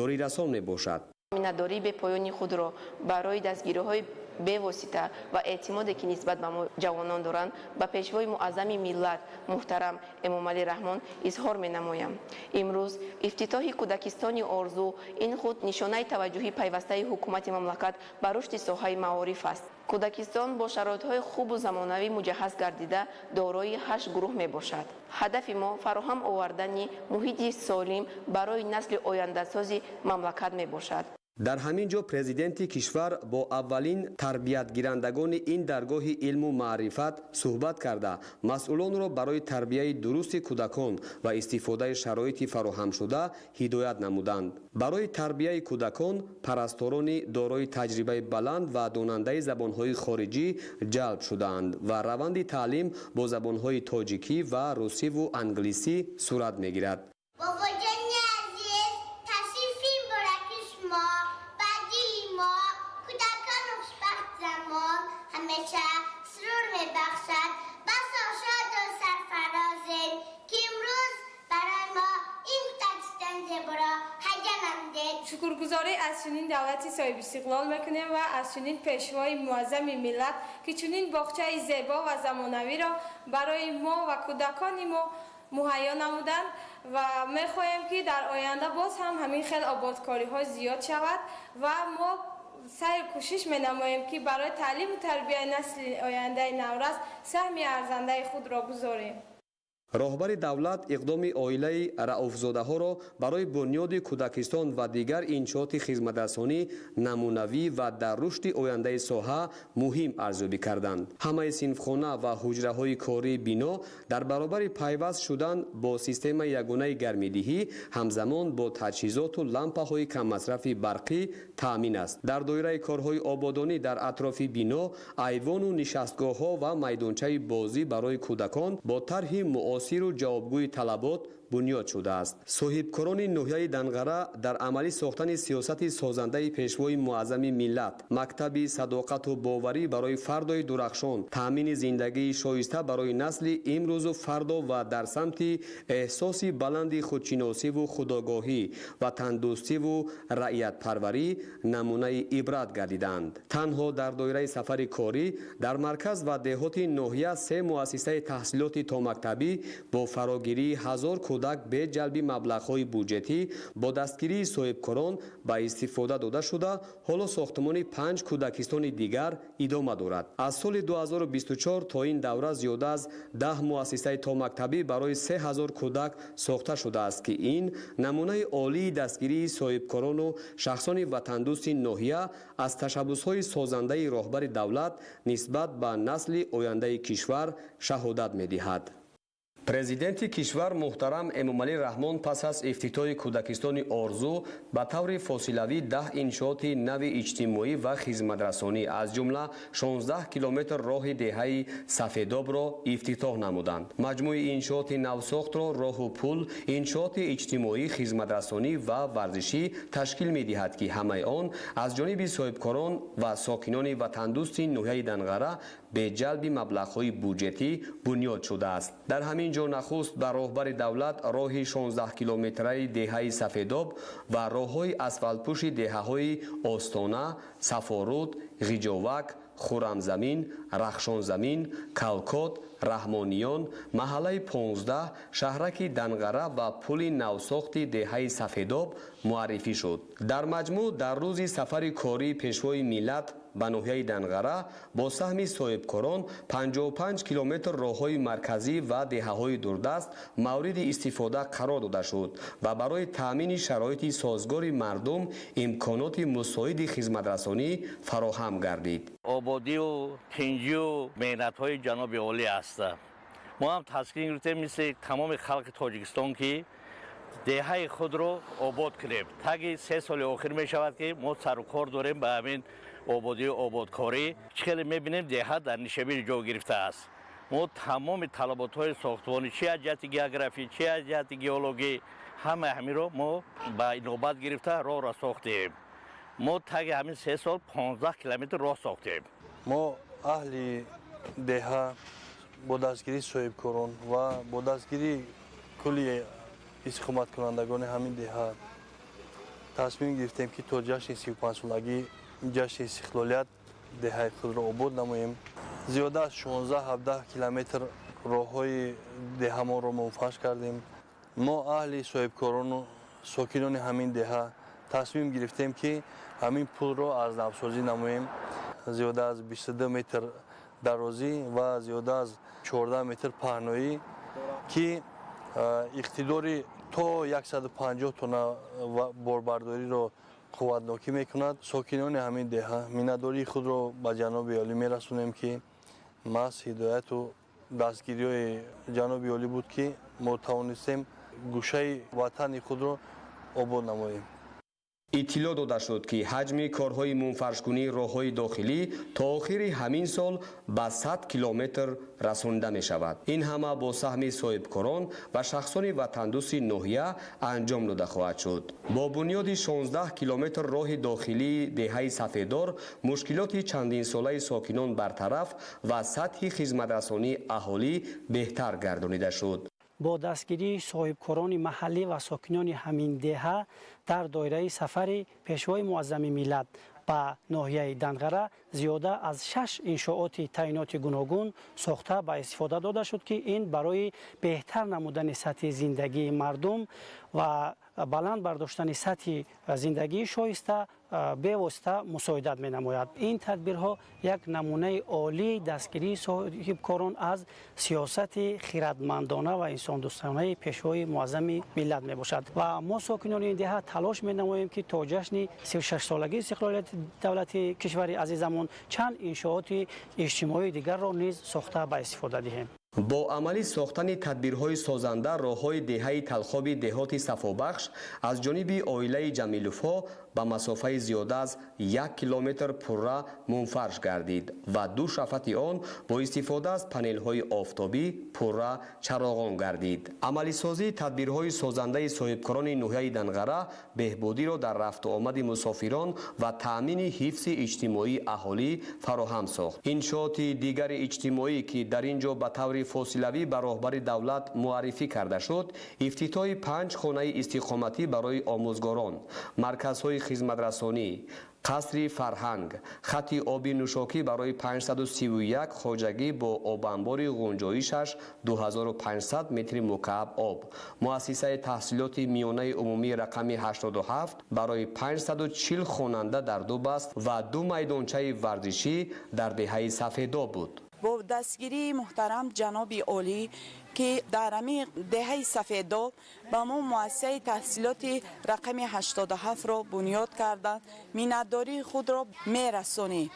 ёрирасон мебошад. Миннатдории бепоёни худро барои дастгириҳои бевосита ва эътимоде, ки нисбат ба мо ҷавонон доранд, ба Пешвои муаззами миллат муҳтарам Эмомалӣ Раҳмон изҳор менамоям. Имрӯз ифтитоҳи кӯдакистони Орзу ин худ нишонаи таваҷҷӯҳи пайвастаи ҳукумати мамлакат ба рушди соҳаи маориф аст. Кӯдакистон бо шароитҳои хубу замонавӣ муҷаҳҳаз гардида, дорои 8 гурӯҳ мебошад. Ҳадафи мо фароҳам овардани муҳити солим барои насли ояндасози мамлакат мебошад. Дар ҳамин ҷо президенти кишвар бо аввалин тарбиятгирандагони ин даргоҳи илму маърифат суҳбат карда, масъулонро барои тарбияи дурусти кӯдакон ва истифодаи шароити фароҳамшуда ҳидоят намуданд. Барои тарбияи кӯдакон парасторони дорои таҷрибаи баланд ва донандаи забонҳои хориҷӣ ҷалб шудаанд ва раванди таълим бо забонҳои тоҷикӣ ва русиву англисӣ сурат мегирад. Шукргузорӣ аз чунин давлати соҳибистиқлол мекунем ва аз чунин пешвои муаззами миллат, ки чунин боғчаи зебо ва замонавиро барои мо ва кӯдакони мо муҳайё намуданд ва мехоҳем, ки дар оянда боз ҳам ҳамин хел ободкориҳо зиёд шавад ва мо саъю кӯшиш менамоем, ки барои таълиму тарбияи насли ояндаи наврас саҳми арзандаи худро гузорем. Роҳбари давлат иқдоми оилаи Рауфзодаҳоро барои бунёди кӯдакистон ва дигар иншооти хизматрасонӣ намунавӣ ва дар рушди ояндаи соҳа муҳим арзёбӣ карданд. Ҳамаи синфхона ва ҳуҷраҳои кории бино дар баробари пайваст шудан бо системаи ягонаи гармидиҳӣ ҳамзамон бо таҷҳизоту лампаҳои каммасрафи барқӣ таъмин аст. Дар доираи корҳои ободонӣ дар атрофи бино айвону нишастгоҳҳо ва майдончаи бозӣ барои кӯдакон бо тарҳи муосиру ҷавобгӯи талабот бунёд шудааст. Соҳибкорони ноҳияи Данғара дар амалӣ сохтани сиёсати созандаи Пешвои муаззами миллат, мактаби садоқату боварӣ барои фардои дурахшон, таъмини зиндагии шоиста барои насли имрӯзу фардо ва дар самти эҳсоси баланди худшиносиву худогоҳӣ, ватандӯстиву раиятпарварӣ намунаи ибрат гардиданд. Танҳо дар доираи сафари корӣ дар марказ ва деҳоти ноҳия се муассисаи таҳсилоти томактабӣ бо фарогирии 1000 кӯдак бе ҷалби маблағҳои буҷетӣ бо дастгирии соҳибкорон ба истифода дода шуда, ҳоло сохтмони 5 кӯдакистони дигар идома дорад. Аз соли 2024 то ин давра зиёда аз 10 муассисаи томактабӣ барои 3000 кӯдак сохта шудааст, ки ин намунаи олии дастгирии соҳибкорону шахсони ватандӯсти ноҳия аз ташаббусҳои созандаи роҳбари давлат нисбат ба насли ояндаи кишвар шаҳодат медиҳад. Президенти кишвар муҳтарам Эмомалӣ Раҳмон пас аз ифтитоҳи кӯдакистони Орзу ба таври фосилавӣ 10 иншооти нави иҷтимоӣ ва хизматрасонӣ, аз ҷумла 16 километр роҳи деҳаи Сафедобро ифтитоҳ намуданд. Маҷмӯи иншооти навсохтро роҳу пул, иншооти иҷтимоӣ, хизматрасонӣ ва варзишӣ ташкил медиҳад, ки ҳамаи он аз ҷониби соҳибкорон ва сокинони ватандӯсти ноҳияи Данғара бе ҷалби маблағҳои буҷетӣ бунёд шудааст. Дар ҳамин ҷо нахуст ба роҳбари давлат роҳи 16 километраи деҳаи Сафедоб ва роҳҳои асфалтпӯши деҳаҳои Остона, Сафоруд, Ғиҷовак, Хурамзамин, Рахшонзамин, Калкот, Раҳмониён, маҳаллаи 15, шаҳраки Данғара ва пули навсохти деҳаи Сафедоб муаррифӣ шуд. Дар маҷмӯъ дар рӯзи сафари кории Пешвои миллат ба ноҳияи Данғара бо саҳми соҳибкорон 55 километр роҳҳои марказӣ ва деҳаҳои дурдаст мавриди истифода қарор дода шуд ва барои таъмини шароити созгори мардум имконоти мусоиди хизматрасонӣ фароҳам гардид. Ободию тинҷию меҳнатҳои ҷаноби олӣ аст. Мо ҳам тасмим гирифтем, мисли тамоми халқи Тоҷикистон, ки деҳаи худро обод кунем. Таги 3 соли охир мешавад, ки мо сару кор дорем ба ҳамин ободию ободкорӣ. Чӣ хеле мебинем, деҳа дар нишебӣ ҷо гирифтааст. Мо тамоми талаботҳои сохтмонӣ, чи аз ҷиҳати географӣ, чи аз ҷиҳати геологӣ, ҳамаи ҳаминро мо ба инобат гирифта роҳро сохтем. Мо таги ҳамин 3 сол 15 километр роҳ сохтем. Мо аҳли деҳа бо дастгирии соҳибкорон ва бо дастгирии кулли истиқоматкунандагони ҳамин деҳа тасмим гирифтем, ки то ҷашни 35-солагӣ ҷашни истиқлолият деҳаи худро обод намоем. Зиёда аз 16-17 километр роҳҳои деҳамонро мунфарш кардем. Мо аҳли соҳибкорону сокинони ҳамин деҳа тасмим гирифтем, ки ҳамин пулро аз навсозӣ намоем. Зиёда аз 22 метр дарозӣ ва зиёда аз 14 метр паҳноӣ, ки иқтидори то 150 тонна борбардориро қувватнокӣ мекунад. Сокинони ҳамин деҳа миннатдории худро ба ҷаноби олӣ мерасонем, ки маҳз ҳидояту дастгириҳои ҷаноби олӣ буд, ки мо тавонистем гӯшаи ватани худро обод намоем. Иттилоъ дода шуд, ки ҳаҷми корҳои мунфаршкунии роҳҳои дохилӣ то охири ҳамин сол ба 100 километр расонида мешавад. Ин ҳама бо саҳми соҳибкорон ва шахсони ватандӯсти ноҳия анҷом дода хоҳад шуд. Бо бунёди 16 километр роҳи дохилии деҳаи Сафедор мушкилоти чандинсолаи сокинон бартараф ва сатҳи хизматрасонии аҳолӣ беҳтар гардонида шуд. Бо дастгирии соҳибкорони маҳаллӣ ва сокинони ҳамин деҳа дар доираи сафари Пешвои муаззами миллат ба ноҳияи Данғара зиёда аз 6 иншооти таъиноти гуногун сохта ба истифода дода шуд, ки ин барои беҳтар намудани сатҳи зиндагии мардум ва баланд бардоштани сатҳи зиндагии шоиста бевосита мусоидат менамояд. Ин тадбирҳо як намунаи олии дастгирии соҳибкорон аз сиёсати хиратмандона ва инсондӯстонаи Пешвои муаззами миллат мебошад ва мо сокинони ин деҳа талош менамоем, ки то ҷашни 36-солагии истиқлолияти давлати кишвари азизамон чанд иншооти иҷтимоии дигарро низ сохта ба истифода диҳем. Бо амалӣ сохтани тадбирҳои созанда роҳҳои деҳаи Талхоби деҳоти Сафобахш аз ҷониби оилаи Ҷамиловҳо ба масофаи зиёда аз 1 километр пурра мунфарш гардид ва ду шафати он бо истифода аз панелҳои офтобӣ пурра чароғон гардид. Амалисозии тадбирҳои созандаи соҳибкорони ноҳияи Данғара беҳбудиро дар рафту омади мусофирон ва таъмини ҳифзи иҷтимоии аҳолӣ фароҳам сохт. Иншооти дигари иҷтимоӣ, ки дар ин ҷо ба таври фосилавӣ ба роҳбари давлат муаррифӣ карда шуд, ифтитоҳи 5 хонаи истиқоматӣ барои омӯзгорон, марказҳои хизматрасонӣ, қасри фарҳанг, хати оби нӯшокӣ барои 531 хоҷагӣ бо обанбори ғунҷоишаш 2500 метри мукааб об, муассисаи таҳсилоти миёнаи умумии рақами 87 барои 540 хонанда дар ду баст ва ду майдончаи варзишӣ дар деҳаи Сафедоб буд. Бо дастгирии муҳтарам ҷаноби олӣ, ки дар ҳамин деҳаи Сафедоб ба мо муассисаи таҳсилоти рақами 87-ро бунёд карданд, миннатдории худро мерасонем.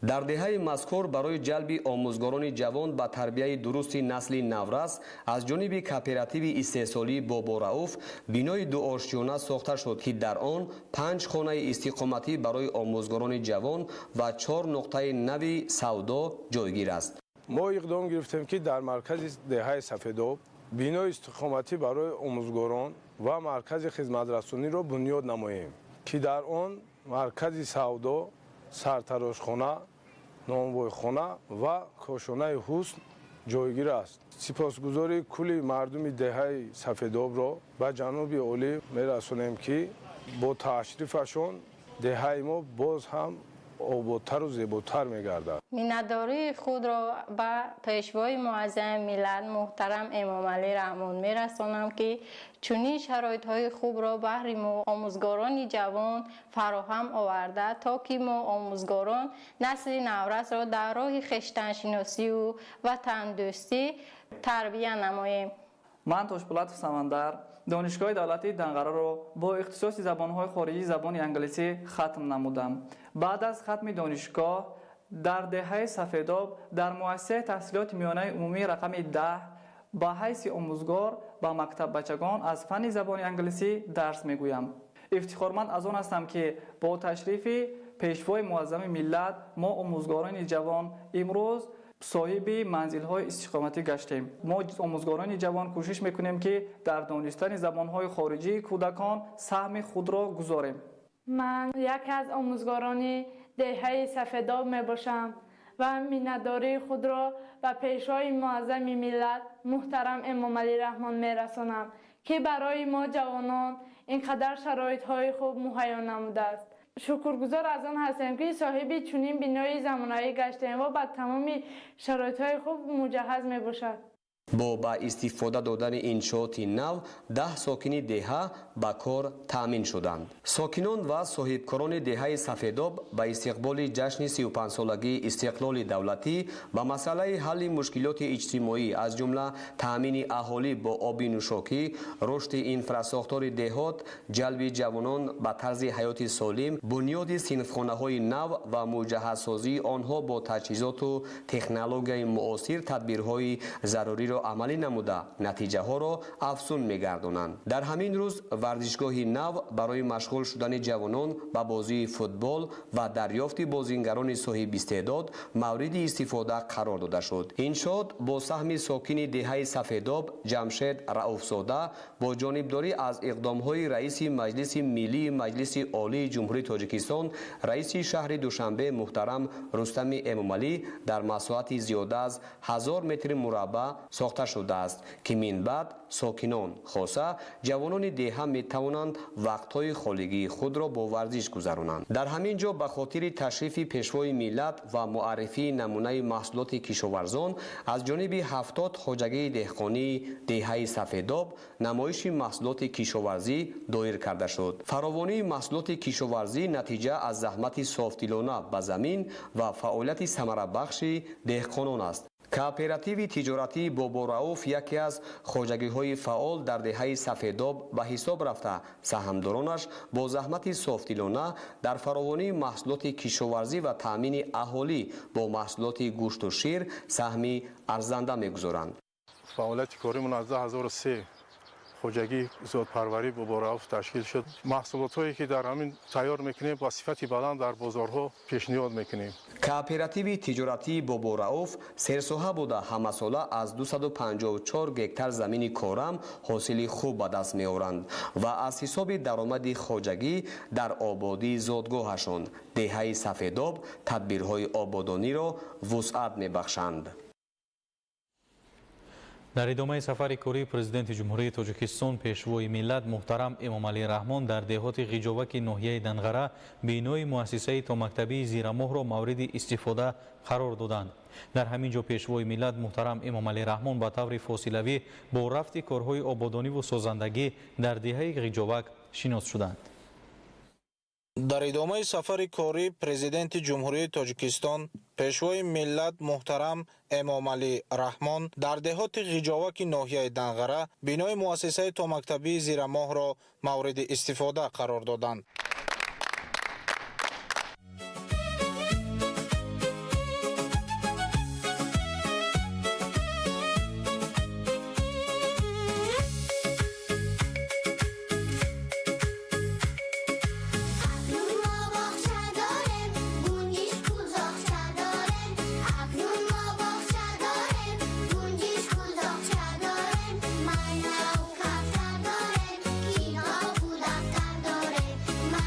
Дар деҳаи мазкур барои ҷалби омӯзгорони ҷавон ба тарбияи дурусти насли наврас аз ҷониби кооперативи истеҳсолии Боборауф бинои дуошёна сохта шуд, ки дар он 5 хонаи истиқоматӣ барои омӯзгорони ҷавон ва 4 нуқтаи нави савдо ҷойгир аст. Мо иқдом гирифтем, ки дар маркази деҳаи Сафедоб бинои истиқоматӣ барои омӯзгорон ва маркази хизматрасониро бунёд намоем, ки дар он маркази савдо, сартарошхона Нонвойхона ва кошонаи ҳусн ҷойгир аст. Сипосгузори кулли мардуми деҳаи Сафедобро ба ҷаноби олӣ мерасонем, ки бо ташрифашон деҳаи мо боз ҳам ободтару зеботар мегардад. Миннатдории худро ба Пешвои Муаззами миллат муҳтарам Эмомалӣ Раҳмон мерасонам, ки чунин шароитҳои хубро баҳри мо омӯзгорони ҷавон фароҳам оварда, то ки мо омӯзгорон насли наврасро дар роҳи хештаншиносию ватандӯстӣ тарбия намоем. Ман Тошбулатов Самандар Донишгоҳи давлатии Данғараро бо ихтисоси забонҳои хориҷӣ, забони англисӣ хатм намудам. Баъд аз хатми донишгоҳ дар деҳаи Сафедоб дар муассисаи таҳсилоти миёнаи умумии рақами 10 ба ҳайси омӯзгор ба мактаббачагон аз фанни забони англисӣ дарс мегӯям. Ифтихорманд аз он ҳастам, ки бо ташрифи Пешвои Муаззами миллат мо омӯзгорони ҷавон имрӯз соҳиби манзилҳои истиқоматӣ гаштем. Мо омӯзгорони ҷавон кӯшиш мекунем, ки дар донистани забонҳои хориҷии кӯдакон саҳми худро гузорем. Ман яке аз омӯзгорони деҳаи Сафедоб мебошам ва миннатдории худро ба Пешвои Муаззами миллат муҳтарам Эмомалӣ Раҳмон мерасонам, ки барои мо ҷавонон ин қадар шароитҳои хуб муҳайё намудааст. Шукргузор аз он ҳастем, ки соҳиби чунин бинои замонавӣ гаштем ва ба тамоми шароитҳои хуб муҷаҳҳаз мебошад. Бо ба истифода додани иншооти нав 10 сокини деҳа ба кор таъмин шуданд. Сокинон ва соҳибкорони деҳаи Сафедоб ба истиқболи ҷашни 35-солагии истиқлоли давлатӣ ба масъалаи ҳалли мушкилоти иҷтимоӣ, аз ҷумла таъмини аҳолӣ бо оби нӯшокӣ, рушди инфрасохтори деҳот, ҷалби ҷавонон ба тарзи ҳаёти солим, бунёди синфхонаҳои нав ва муҷаҳҳазсозии онҳо бо таҷҳизоту технологияи муосир тадбирҳои заруриро амалӣ намуда, натиҷаҳоро афзун мегардонанд. Дар ҳамин рӯз варзишгоҳи нав барои машғул шудани ҷавонон ба бозии футбол ва дарёфти бозингарони соҳибистеъдод мавриди истифода қарор дода шуд. Иншоот бо саҳми сокини деҳаи Сафедоб Ҷамшед Рауфзода бо ҷонибдорӣ аз иқдомҳои раиси Маҷлиси Миллии Маҷлиси Олии Ҷумҳурии Тоҷикистон, раиси шаҳри Душанбе муҳтарам Рустами Эмомалӣ дар масоҳати зиёда аз 1000 метри мураббаъ сохта шудааст, ки минбаъд сокинон, хоса ҷавонони деҳа, метавонанд вақтҳои холигии худро бо варзиш гузаронанд. Дар ҳамин ҷо ба хотири ташрифи Пешвои миллат ва муаррифии намунаи маҳсулоти кишоварзон аз ҷониби 70 хоҷагии деҳқонии деҳаи Сафедоб намоиши маҳсулоти кишоварзӣ доир карда шуд. Фаровонии маҳсулоти кишоварзӣ натиҷа аз заҳмати софдилона ба замин ва фаъолияти самарабахши деҳқонон аст. Кооперативи тиҷоратии Боборауф яке аз хоҷагиҳои фаъол дар деҳаи Сафедоб ба ҳисоб рафта, саҳмдоронаш бо заҳмати софдилона дар фаровонии маҳсулоти кишоварзӣ ва таъмини аҳолӣ бо маҳсулоти гӯшту шир саҳми арзанда мегузоранд. Фаъолияти коримон аз 2003 хоҷагии зодпарварӣ Боборауф ташкил шуд. Маҳсулотҳое ки дар ҳамин тайёр мекунем, ба сифати баланд дар бозорҳо пешниҳод мекунем. Кооперативи тиҷоратии Боборауф серсоҳа буда, ҳамасола аз 254 гектар замини корам ҳосили хуб ба даст меоранд ва аз ҳисоби даромади хоҷагӣ дар ободии зодгоҳашон, деҳаи Сафедоб, тадбирҳои ободониро вусъат мебахшанд. Дар идомаи сафари кории Президенти Ҷумҳурии Тоҷикистон, Пешвои миллат муҳтарам Эмомалӣ Раҳмон дар деҳоти Ғиҷоваки ноҳияи Данғара бинои муассисаи томактабии Зирамоҳро мавриди истифода қарор доданд. Дар ҳамин ҷо Пешвои миллат муҳтарам Эмомалӣ Раҳмон ба таври фосилавӣ бо рафти корҳои ободониву созандагӣ дар деҳаи Ғиҷовак шинос шуданд. Дар идомаи сафари корӣ Президенти Ҷумҳурии Тоҷикистон, Пешвои миллат муҳтарам Эмомалӣ Раҳмон дар деҳоти Ғиҷоваки ноҳияи Данғара бинои муассисаи томактабии Зирамоҳро мавриди истифода қарор доданд. Акнун мо боғча дорем, гунҷишку зоғча дорем.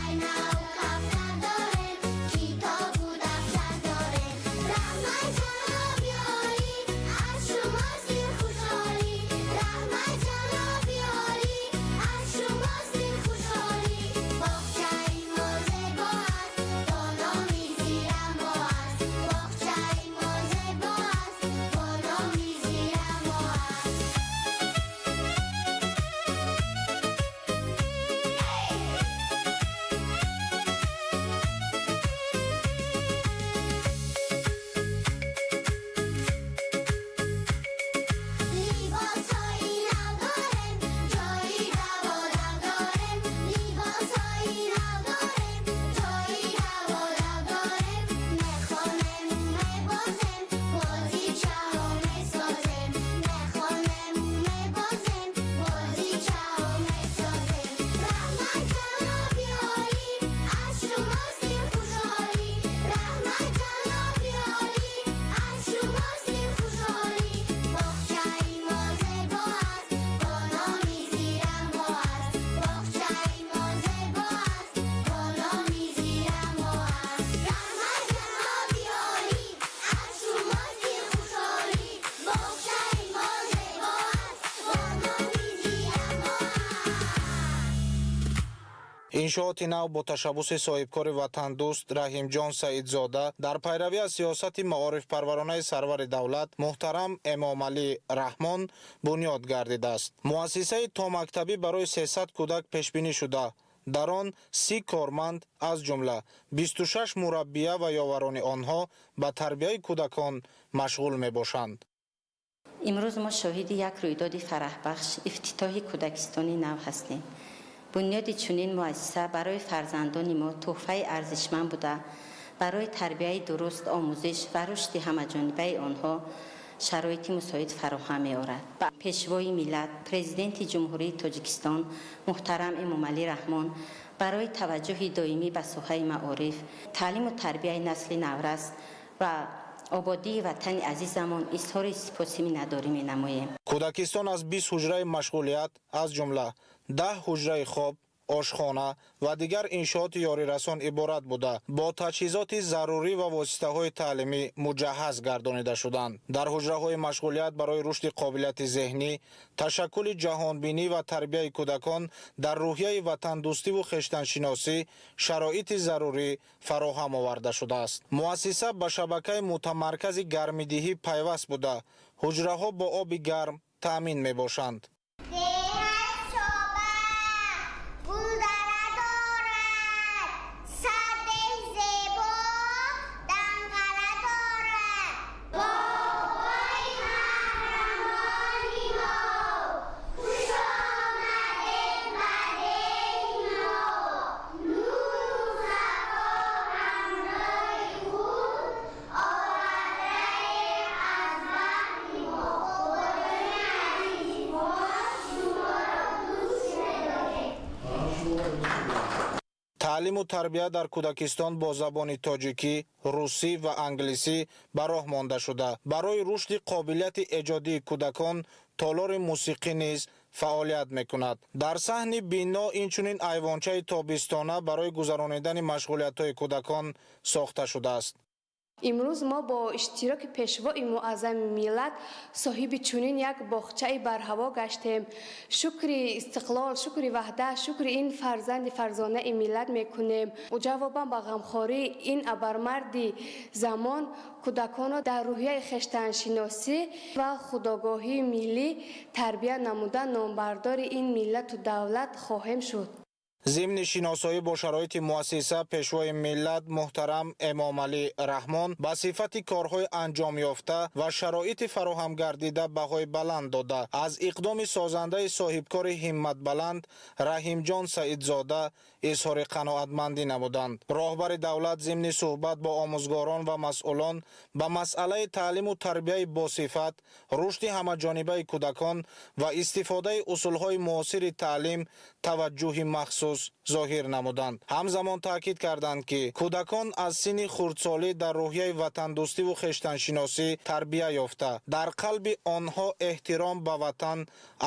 Иншооти нав бо ташаббуси соҳибкори ватандӯст Раҳимҷон Саидзода дар пайравӣ аз сиёсати маорифпарваронаи сарвари давлат муҳтарам Эмомалӣ Раҳмон бунёд гардидааст. Муассисаи томактабӣ барои 300 кӯдак пешбинӣ шуда, дар он 30 корманд, аз ҷумла 26 мураббия ва ёварони онҳо ба тарбияи кӯдакон машғул мебошанд. Имрӯз мо шоҳиди як рӯйдоди фараҳбахш, ифтитоҳи кӯдакистони нав ҳастем. Бунёди чунин муассиса барои фарзандони мо тӯҳфаи арзишманд буда, барои тарбияи дуруст, омӯзиш ва рушди ҳамаҷонибаи онҳо шароити мусоид фароҳам меорад. Ба Пешвои миллат, Президенти Ҷумҳурии Тоҷикистон муҳтарам Эмомалӣ Раҳмон барои таваҷҷӯҳи доимӣ ба соҳаи маориф, таълиму тарбияи насли наврас ва ободии ватани азизамон изҳори сипоси миннатдорӣ менамоем. Кӯдакистон аз 20 ҳуҷраи машғулият, аз ҷумла 10 ҳуҷраи хоб, ошхона ва дигар иншооти ёрирасон иборат буда, бо таҷҳизоти зарурӣ ва воситаҳои таълимӣ муҷаҳҳаз гардонида шуданд. Дар ҳуҷраҳои машғулият барои рушди қобилияти зеҳнӣ, ташаккули ҷаҳонбинӣ ва тарбияи кӯдакон дар рӯҳияи ватандӯстиву хештаншиносӣ шароити зарурӣ фароҳам оварда шудааст. Муассиса ба шабакаи мутамаркази гармидиҳӣ пайваст буда, ҳуҷраҳо бо оби гарм таъмин мебошанд. Таълиму тарбия дар кӯдакистон бо забони тоҷикӣ, русӣ ва англисӣ ба роҳ монда шуда, барои рушди қобилияти эҷодии кӯдакон толори мусиқӣ низ фаъолият мекунад. Дар саҳни бино инчунин айвончаи тобистона барои гузаронидани машғулиятҳои кӯдакон сохта шудааст. Имрӯз мо бо иштироки Пешвои муаззами миллат соҳиби чунин як боғчаи барҳаво гаштем. Шукри истиқлол, шукри ваҳдат, шукри ин фарзанди фарзонаи миллат мекунем. Ҷавобан ба ғамхории ин абармарди замон кӯдаконро дар рӯҳияи хештаншиносӣ ва худогоҳии миллӣ тарбия намуда номбардори ин миллату давлат хоҳем шуд. Зимни шиносоӣ бо шароити муассиса Пешвои миллат муҳтарам Эмомалӣ Раҳмон ба сифати корҳои анҷомёфта ва шароити фароҳамгардида баҳои баланд дода, аз иқдоми созандаи соҳибкори ҳимматбаланд Раҳимҷон Саидзода изҳори қаноатмандӣ намуданд. Роҳбари давлат зимни суҳбат бо омӯзгорон ва масъулон ба масъалаи таълиму тарбияи босифат, рушди ҳамаҷонибаи кӯдакон ва истифодаи усулҳои муосири таълим таваҷҷӯҳи махсус зоҳир намуданд. Ҳамзамон таъкид карданд, ки кӯдакон аз синни хурдсолӣ дар рӯҳияи ватандӯстиву хештаншиносӣ тарбия ёфта, дар қалби онҳо эҳтиром ба ватан,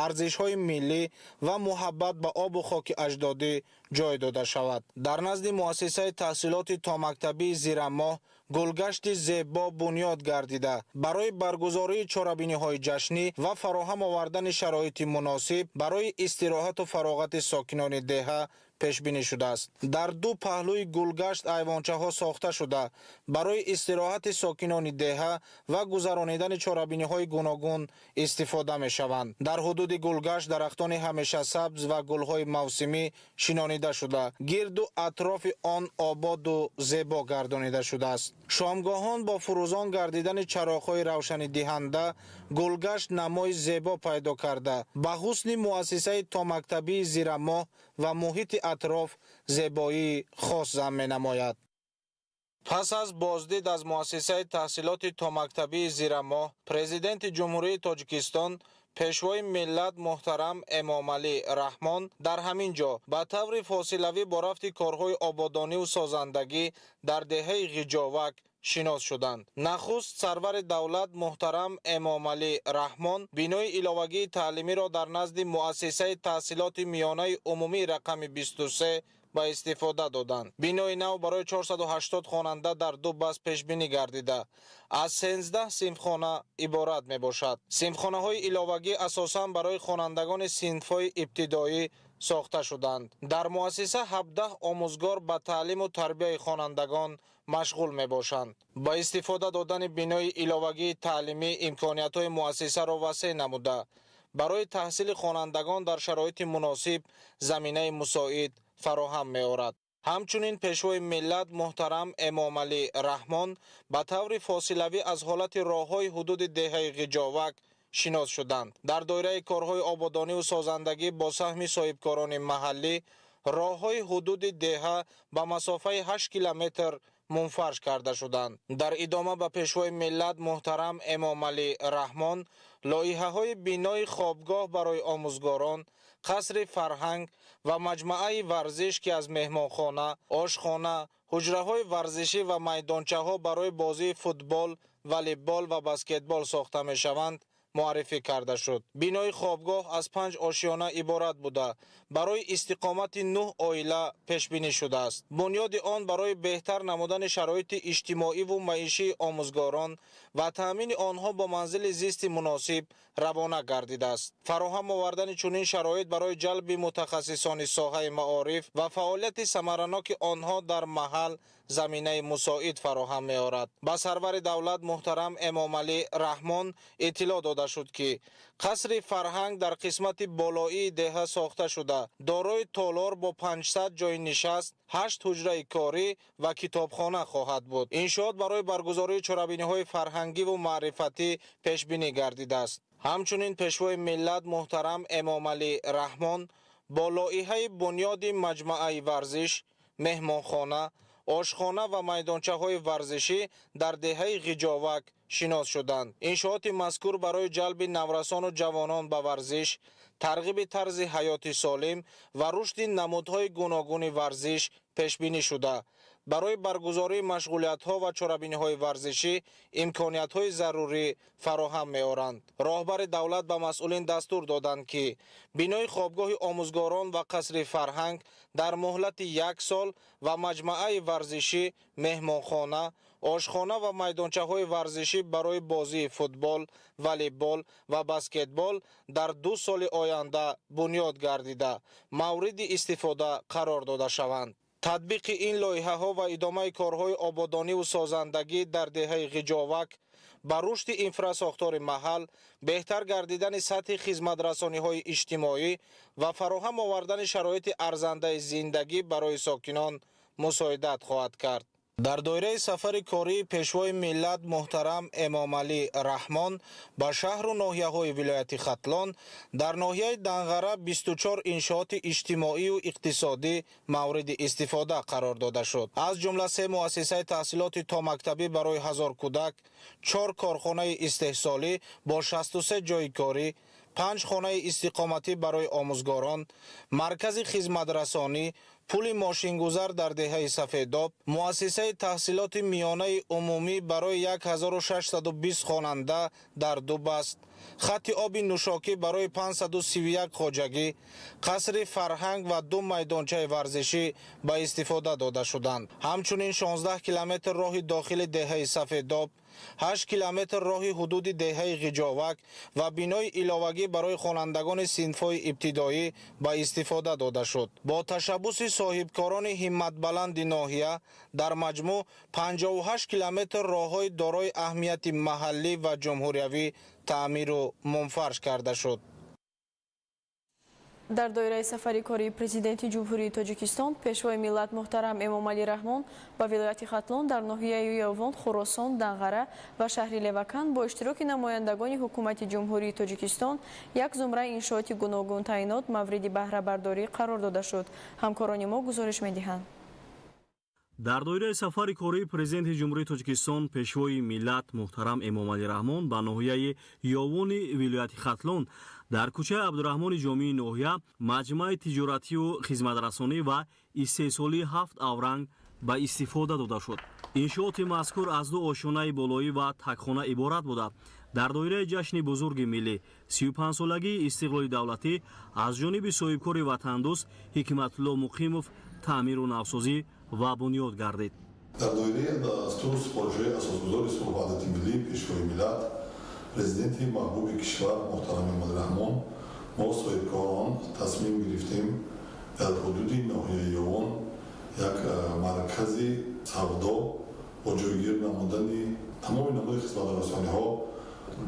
арзишҳои миллӣ ва муҳаббат ба обу хоки аҷдодӣ ҷой дода шавад. Дар назди муассисаи таҳсилоти томактабии Зирамоҳ гулгашти зебо бунёд гардида, барои баргузории чорабиниҳои ҷашнӣ ва фароҳам овардани шароити муносиб барои истироҳату фароғати сокинони деҳа пешбинӣ шудааст. Дар ду паҳлӯи гулгашт айвончаҳо сохта шуда, барои истироҳати сокинони деҳа ва гузаронидани чорабиниҳои гуногун истифода мешаванд. Дар ҳудуди гулгашт дарахтони ҳамешасабз ва гулҳои мавсимӣ шинонида шуда, гирду атрофи он ободу зебо гардонида шудааст. Шомгоҳон бо фурӯзон гардидани чароғҳои равшанидиҳанда гулгашт намои зебо пайдо карда, ба ҳусни муассисаи томактабии Зирамоҳ ва муҳити атроф зебоии хос зам менамояд. Пас аз боздид аз муассисаи таҳсилоти томактабии Зирамоҳ, Президенти Ҷумҳурии Тоҷикистон Пешвои миллат муҳтарам Эмомалӣ Раҳмон дар ҳамин ҷо ба таври фосилавӣ бо рафти корҳои ободониву созандагӣ дар деҳаи Ғиҷовак шинос шуданд. Нахуст сарвари давлат муҳтарам Эмомалӣ Раҳмон бинои иловагии таълимиро дар назди муассисаи таҳсилоти миёнаи умумии рақами 23 ба истифода доданд. Бинои нав барои 480 хонанда дар ду баст пешбинӣ гардида, аз 13 синфхона иборат мебошад. Синфхонаҳои иловагӣ асосан барои хонандагони синфҳои ибтидоӣ сохта шуданд. Дар муассиса 17 омӯзгор ба таълиму тарбияи хонандагон машғул мебошанд. Ба истифода додани бинои иловагии таълимӣ имкониятҳои муассисаро васеъ намуда, барои таҳсили хонандагон дар шароити муносиб заминаи мусоид фароҳам меорад. Ҳамчунин Пешвои миллат муҳтарам Эмомалӣ Раҳмон ба таври фосилавӣ аз ҳолати роҳҳои ҳудуди деҳаи Ғиҷовак шинос шуданд. Дар доираи корҳои ободониву созандагӣ бо саҳми соҳибкорони маҳаллӣ роҳҳои ҳудуди деҳа ба масофаи 8 километр мунфарш карда шуданд. Дар идома ба Пешвои миллат муҳтарам Эмомалӣ Раҳмон лоиҳаҳои бинои хобгоҳ барои омӯзгорон, қасри фарҳанг ва маҷмааи варзиш, ки аз меҳмонхона, ошхона, ҳуҷраҳои варзишӣ ва майдончаҳо барои бозии футбол, волейбол ва баскетбол сохта мешаванд, муаррифӣ карда шуд. Бинои хобгоҳ аз 5 ошёна иборат буда, барои истиқомати 9 оила пешбинӣ шудааст. Бунёди он барои беҳтар намудани шароити иҷтимоиву маишии омӯзгорон ва таъмини онҳо бо манзили зисти муносиб равона гардидааст. Фароҳам овардани чунин шароит барои ҷалби мутахассисони соҳаи маориф ва фаъолияти самараноки онҳо дар маҳал заминаи мусоид фароҳам меорад. Ба сарвари давлат муҳтарам Эмомалӣ Раҳмон иттилоъ дода шуд, ки қасри фарҳанг дар қисмати болоии деҳа сохта шуда, дорои толор бо 500 ҷойи нишаст, 8 ҳуҷраи корӣ ва китобхона хоҳад буд. Иншоот барои баргузории чорабиниҳои фарҳангиву маърифатӣ пешбинӣ гардидааст. Ҳамчунин Пешвои миллат муҳтарам Эмомалӣ Раҳмон бо лоиҳаи бунёди маҷмааи варзиш, меҳмонхона, ошхона ва майдончаҳои варзишӣ дар деҳаи Ғиҷовак шинос шуданд. Иншооти мазкур барои ҷалби наврасону ҷавонон ба варзиш, тарғиби тарзи ҳаёти солим ва рушди намудҳои гуногуни варзиш пешбинӣ шуда, барои баргузории машғулиятҳо ва чорабиниҳои варзишӣ имкониятҳои зарурӣ фароҳам меоранд. Роҳбари давлат ба масъулин дастур доданд, ки бинои хобгоҳи омӯзгорон ва қасри фарҳанг дар муҳлати 1 сол ва маҷмааи варзишӣ, меҳмонхона, ошхона ва майдончаҳои варзишӣ барои бозии футбол, волейбол ва баскетбол дар 2 соли оянда бунёд гардида, мавриди истифода қарор дода шаванд. Татбиқи ин лоиҳаҳо ва идомаи корҳои ободониву созандагӣ дар деҳаи Ғиҷовак ба рушди инфрасохтори маҳал, беҳтар гардидани сатҳи хизматрасониҳои иҷтимоӣ ва фароҳам овардани шароити арзандаи зиндагӣ барои сокинон мусоидат хоҳад кард. Дар доираи сафари кории Пешвои миллат муҳтарам Эмомалӣ Раҳмон ба шаҳру ноҳияҳои вилояти Хатлон, дар ноҳияи Данғара 24 иншооти иҷтимоию иқтисодӣ мавриди истифода қарор дода шуд. Аз ҷумла 3 муассисаи таҳсилоти томактабӣ барои 1000 кӯдак, 4 корхонаи истеҳсолӣ бо 63 ҷойи корӣ, 5 хонаи истиқоматӣ барои омӯзгорон, маркази хизматрасонӣ, пули мошингузар дар деҳаи Сафедоб, муассисаи таҳсилоти миёнаи умумӣ барои 1620 хонанда дар 2 баст, хатти оби нӯшокӣ барои 531 хоҷагӣ, қасри фарҳанг ва 2 майдончаи варзишӣ ба истифода дода шуданд. Ҳамчунин 16 километр роҳи дохили деҳаи Сафедоб, 8 километр роҳи ҳудуди деҳаи Ғиҷовак ва бинои иловагӣ барои хонандагони синфҳои ибтидоӣ ба истифода дода шуд. Бо ташаббуси соҳибкорони ҳимматбаланди ноҳия дар маҷмӯъ 58 километр роҳҳои дорои аҳамияти маҳаллӣ ва ҷумҳуриявӣ таъмиру мунфарш карда шуд. Дар доираи сафари кории Президенти Ҷумҳурии Тоҷикистон, Пешвои миллат муҳтарам Эмомалӣ Раҳмон ба вилояти Хатлон дар ноҳияи Ёвон, Хуросон, Данғара ва шаҳри Леваканд бо иштироки намояндагони ҳукумати Ҷумҳурии Тоҷикистон як зумраи иншооти гуногунтаъинот мавриди баҳрабардорӣ қарор дода шуд. Ҳамкорони мо гузориш медиҳанд. Дар доираи сафари кории Президенти Ҷумҳурии Тоҷикистон, Пешвои миллат муҳтарам Эмомалӣ Раҳмон ба ноҳияи Ёвони вилояти Хатлон дар кӯчаи Абдураҳмони Ҷомии ноҳия маҷмӯаи тиҷоратию хизматрасонӣ ва истеҳсолии 7 авранг ба истифода дода шуд. Иншооти мазкур аз 2 ошёнаи болоӣ ва такхона иборат буда, дар доираи ҷашни бузурги миллӣ 35-солагии истиқлоли давлатӣ аз ҷониби соҳибкори ватандӯст Ҳикматулло Муқимов таъмиру навсозӣ ва бунёд гардид. Дар доираи дастуру супоришҳои асосгузори сулҳу ваҳдати миллӣ, Пешвои миллат, Президенти маҳбуби кишвар муҳтарам Эмомалӣ Раҳмон, мо соҳибкорон тасмим гирифтем Дар ҳудуди ноҳияи Ёвон як маркази савдо бо ҷойгир намудани тамоми намуди хизматрасониҳо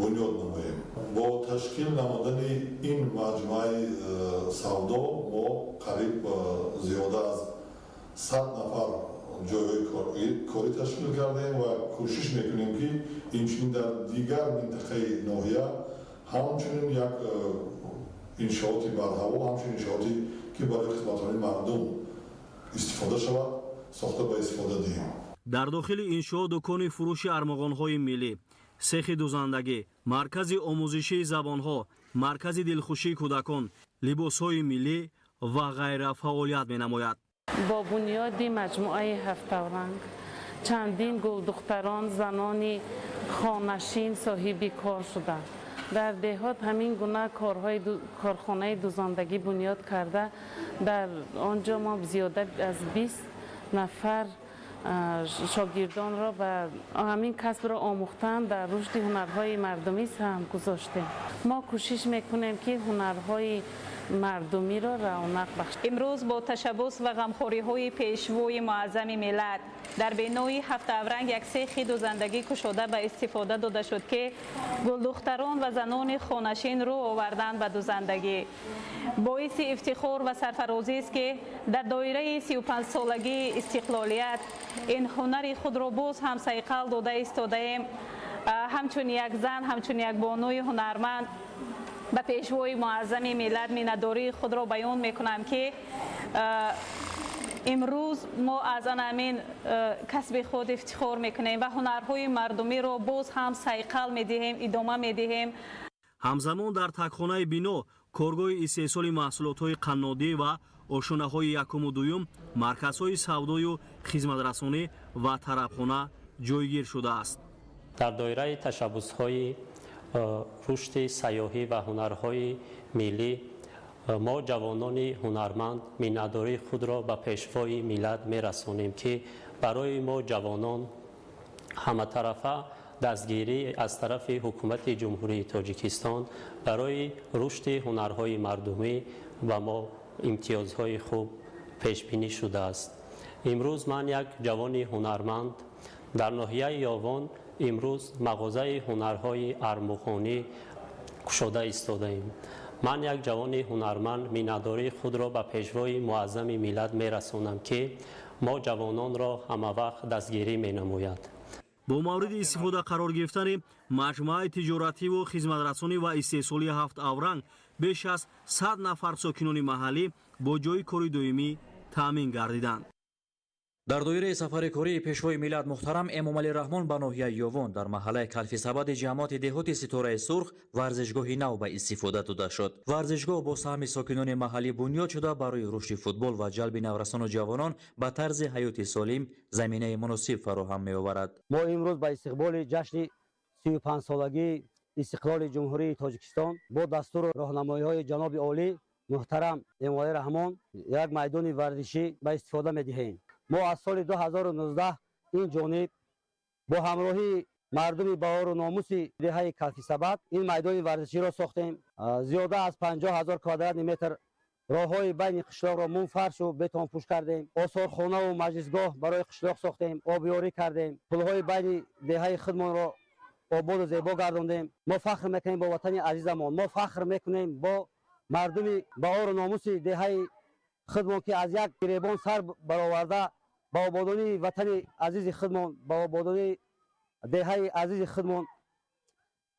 бунёд намоем. Бо ташкил намудани ин маҷмӯаи савдо мо қариб зиёда аз 100 нафар ҷойҳои корӣ ташкил кардем ва кӯшиш мекунем, ки инчунин дар дигар минтақаи ноҳия ҳамчунин як иншооти барҳаво, ҳамчунин иншооте ки барои хизматрасонии мардум истифода шавад, сохта ба истифода диҳем. Дар дохили иншоот дукони фурӯши армуғонҳои миллӣ, сехи дузандагӣ, маркази омӯзишии забонҳо, маркази дилхушии кӯдакон, либосҳои миллӣ ва ғайра фаъолият менамояд. Бо бунёди маҷмӯаи Ҳафтавранг чандин гулдухтарон, занони хонашин соҳиби кор шуданд. Дар деҳот ҳамин гуна корхонаи дузандагӣ бунёд карда, дар он ҷо мо зиёда аз 20 нафар шогирдонро ба ҳамин касбро омӯхтан, дар рушди ҳунарҳои мардумӣ саҳм гузоштем. Мо кӯшиш мекунем, ки ҳунарҳои мардумиро равнақ бахшем. Имрӯз бо ташаббус ва ғамхориҳои Пешвои Муаззами миллат дар бинои Ҳафтавранг як сехи дузандагӣ кушода ба истифода дода шуд, ки гулдухтарон ва занони хонашин рӯ оварданд ба дузандагӣ. Боиси ифтихор ва сарфарозист, ки дар доираи 35-солагии истиқлолият ин ҳунари худро боз ҳам сайқал дода истодаем. Ҳамчун як зан, ҳамчун як бонуи ҳунарманд ба Пешвои Муаззами миллат миннатдории худро баён мекунам, ки имрӯз мо аз ҳамин касби худ ифтихор мекунем ва ҳунарҳои мардумиро боз ҳам сайқал медиҳем, идома медиҳем. Ҳамзамон дар тагхонаи бино коргоҳи истеҳсоли маҳсулотҳои қаннодӣ ва ошонаҳои якуму дуюм, марказҳои савдою хизматрасонӣ ва тарабхона ҷойгир шудааст. Дар доираи ташаббусҳои рушди сайёҳӣ ва ҳунарҳои миллӣ мо ҷавонони ҳунарманд миннатдории худро ба Пешвои миллат мерасонем, ки барои мо ҷавонон ҳаматарафа дастгирӣ аз тарафи Ҳукумати Ҷумҳурии Тоҷикистон барои рушди ҳунарҳои мардумӣ ба мо имтиёзҳои хуб пешбинӣ шудааст. Имрӯз ман як ҷавони ҳунарманд дар ноҳияи Ёвон имрӯз мағозаи ҳунарҳои армуғонӣ кушода истодаем. Ман як ҷавони ҳунарманд миннатдории худро ба Пешвои Муаззами миллат мерасонам, ки мо ҷавононро ҳамавақт дастгирӣ менамояд. Бо мавриди истифода қарор гирифтани маҷмӯаи тиҷоративу хизматрасонӣ ва истеҳсолии Ҳафт Авранг беш аз 100 нафар сокинони маҳаллӣ бо ҷойи кори доимӣ таъмин гардиданд. Дар доираи сафари кории Пешвои миллат муҳтарам Эмомалӣ Раҳмон ба ноҳияи Ёвон дар маҳаллаи Калфисабади ҷамоати деҳоти Ситораи Сурх варзишгоҳи нав ба истифода дода шуд. Варзишгоҳ бо саҳми сокинони маҳаллӣ бунёд шуда, барои рушди футбол ва ҷалби наврасону ҷавонон ба тарзи ҳаёти солим заминаи муносиб фароҳам меоварад. Мо имрӯз ба истиқболи ҷашни 35-солагии истиқлоли Ҷумҳурии Тоҷикистон бо дастуру роҳнамоиҳои ҷаноби олӣ муҳтарам Эмомалӣ Раҳмон як майдони варзишӣ ба истифода медиҳем. Мо аз соли 2019 ин ҷониб бо ҳамроҳии мардуми баору номуси деҳаи Калфисабад ин майдони варзиширо сохтем. Зиёда аз 50 000 квадратни метр роҳҳои байни қишлоқро мумфаршу бетонпӯш кардем, осорхонаву маҷлисгоҳ барои қишлоқ сохтем, обёрӣ кардем, пулҳои байни деҳаи худмонро ободу зебо гардондем. Мо фахр мекунем бо ватани азизамон, мо фахр мекунем бо мардуми баору номуси деҳаи худмон, ки аз як гиребон сар бароварда ба ободонии ватани азизи худмон, ба ободонии деҳаи азизи худмон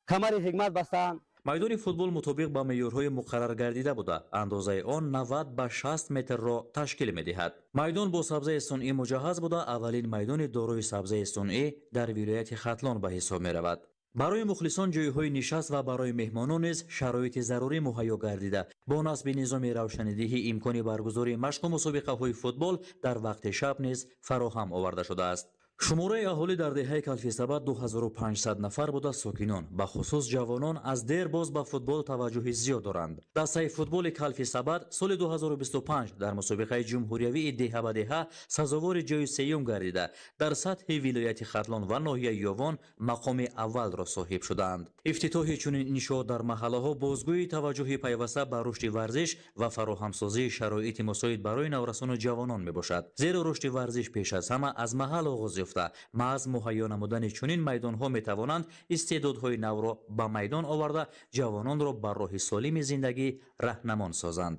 камари ҳикмат бастаанд. Майдони футбол мутобиқ ба меъёрҳои муқарраргардида буда, андозаи он 90 ба 60 метрро ташкил медиҳад. Майдон бо сабзаи сунъӣ муҷаҳҳаз буда, аввалин майдони дорои сабзаи сунъӣ дар вилояти Хатлон ба ҳисоб меравад. Барои мухлисон ҷойҳои нишаст ва барои меҳмонон низ шароити зарурӣ муҳайё гардида, бо насби низоми равшанидиҳӣ имкони баргузории машқу мусобиқаҳои футбол дар вақти шаб низ фароҳам оварда шудааст. Шумораи аҳолӣ дар деҳаи Калфисабад 2500 нафар буда, сокинон, бахусус ҷавонон, аз дербоз ба футбол таваҷҷӯҳи зиёд доранд. Дастаи футболи Калфисабад соли 2025 дар мусобиқаи ҷумҳуриявии деҳа ба деҳа сазовори ҷои сеюм гардида, дар сатҳи вилояти Хатлон ва ноҳияи Ёвон мақоми аввалро соҳиб шудаанд. Ифтитоҳи чунин иншоот дар маҳаллаҳо бозгӯи таваҷҷӯҳи пайваста ба рушди варзиш ва фароҳамсозии шароити мусоид барои наврасону ҷавонон мебошад. Зеро рушди варзиш пеш аз ҳама аз маҳал оғоз ёфта, маҳз муҳайё намудани чунин майдонҳо метавонанд истеъдодҳои навро ба майдон оварда, ҷавононро ба роҳи солими зиндагӣ раҳнамон созанд.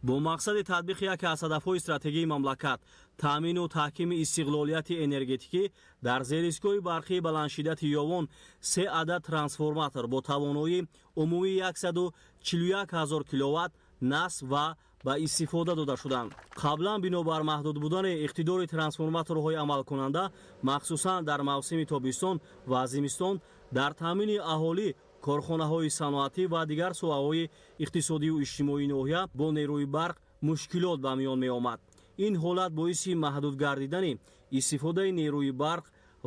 Бо мақсади татбиқи яке аз ҳадафҳои стратегии мамлакат, таъмину таҳкими истиқлолияти энергетикӣ, дар зеристгоҳи барқии баландшиддати Ёвон се адад трансформатор бо тавоноии умумии 141 ҳазор киловатт насб ва ба истифода дода шуданд. Қаблан бинобар маҳдуд будани иқтидори трансформаторҳои амалкунанда, махсусан дар мавсими тобистон ва зимистон, дар таъмини аҳолӣ, корхонаҳои саноатӣ ва дигар соҳаҳои иқтисодию иҷтимоии ноҳия бо нерӯи барқ мушкилот ба миён меомад. Ин ҳолат боиси маҳдуд гардидани истифодаи нерӯи барқ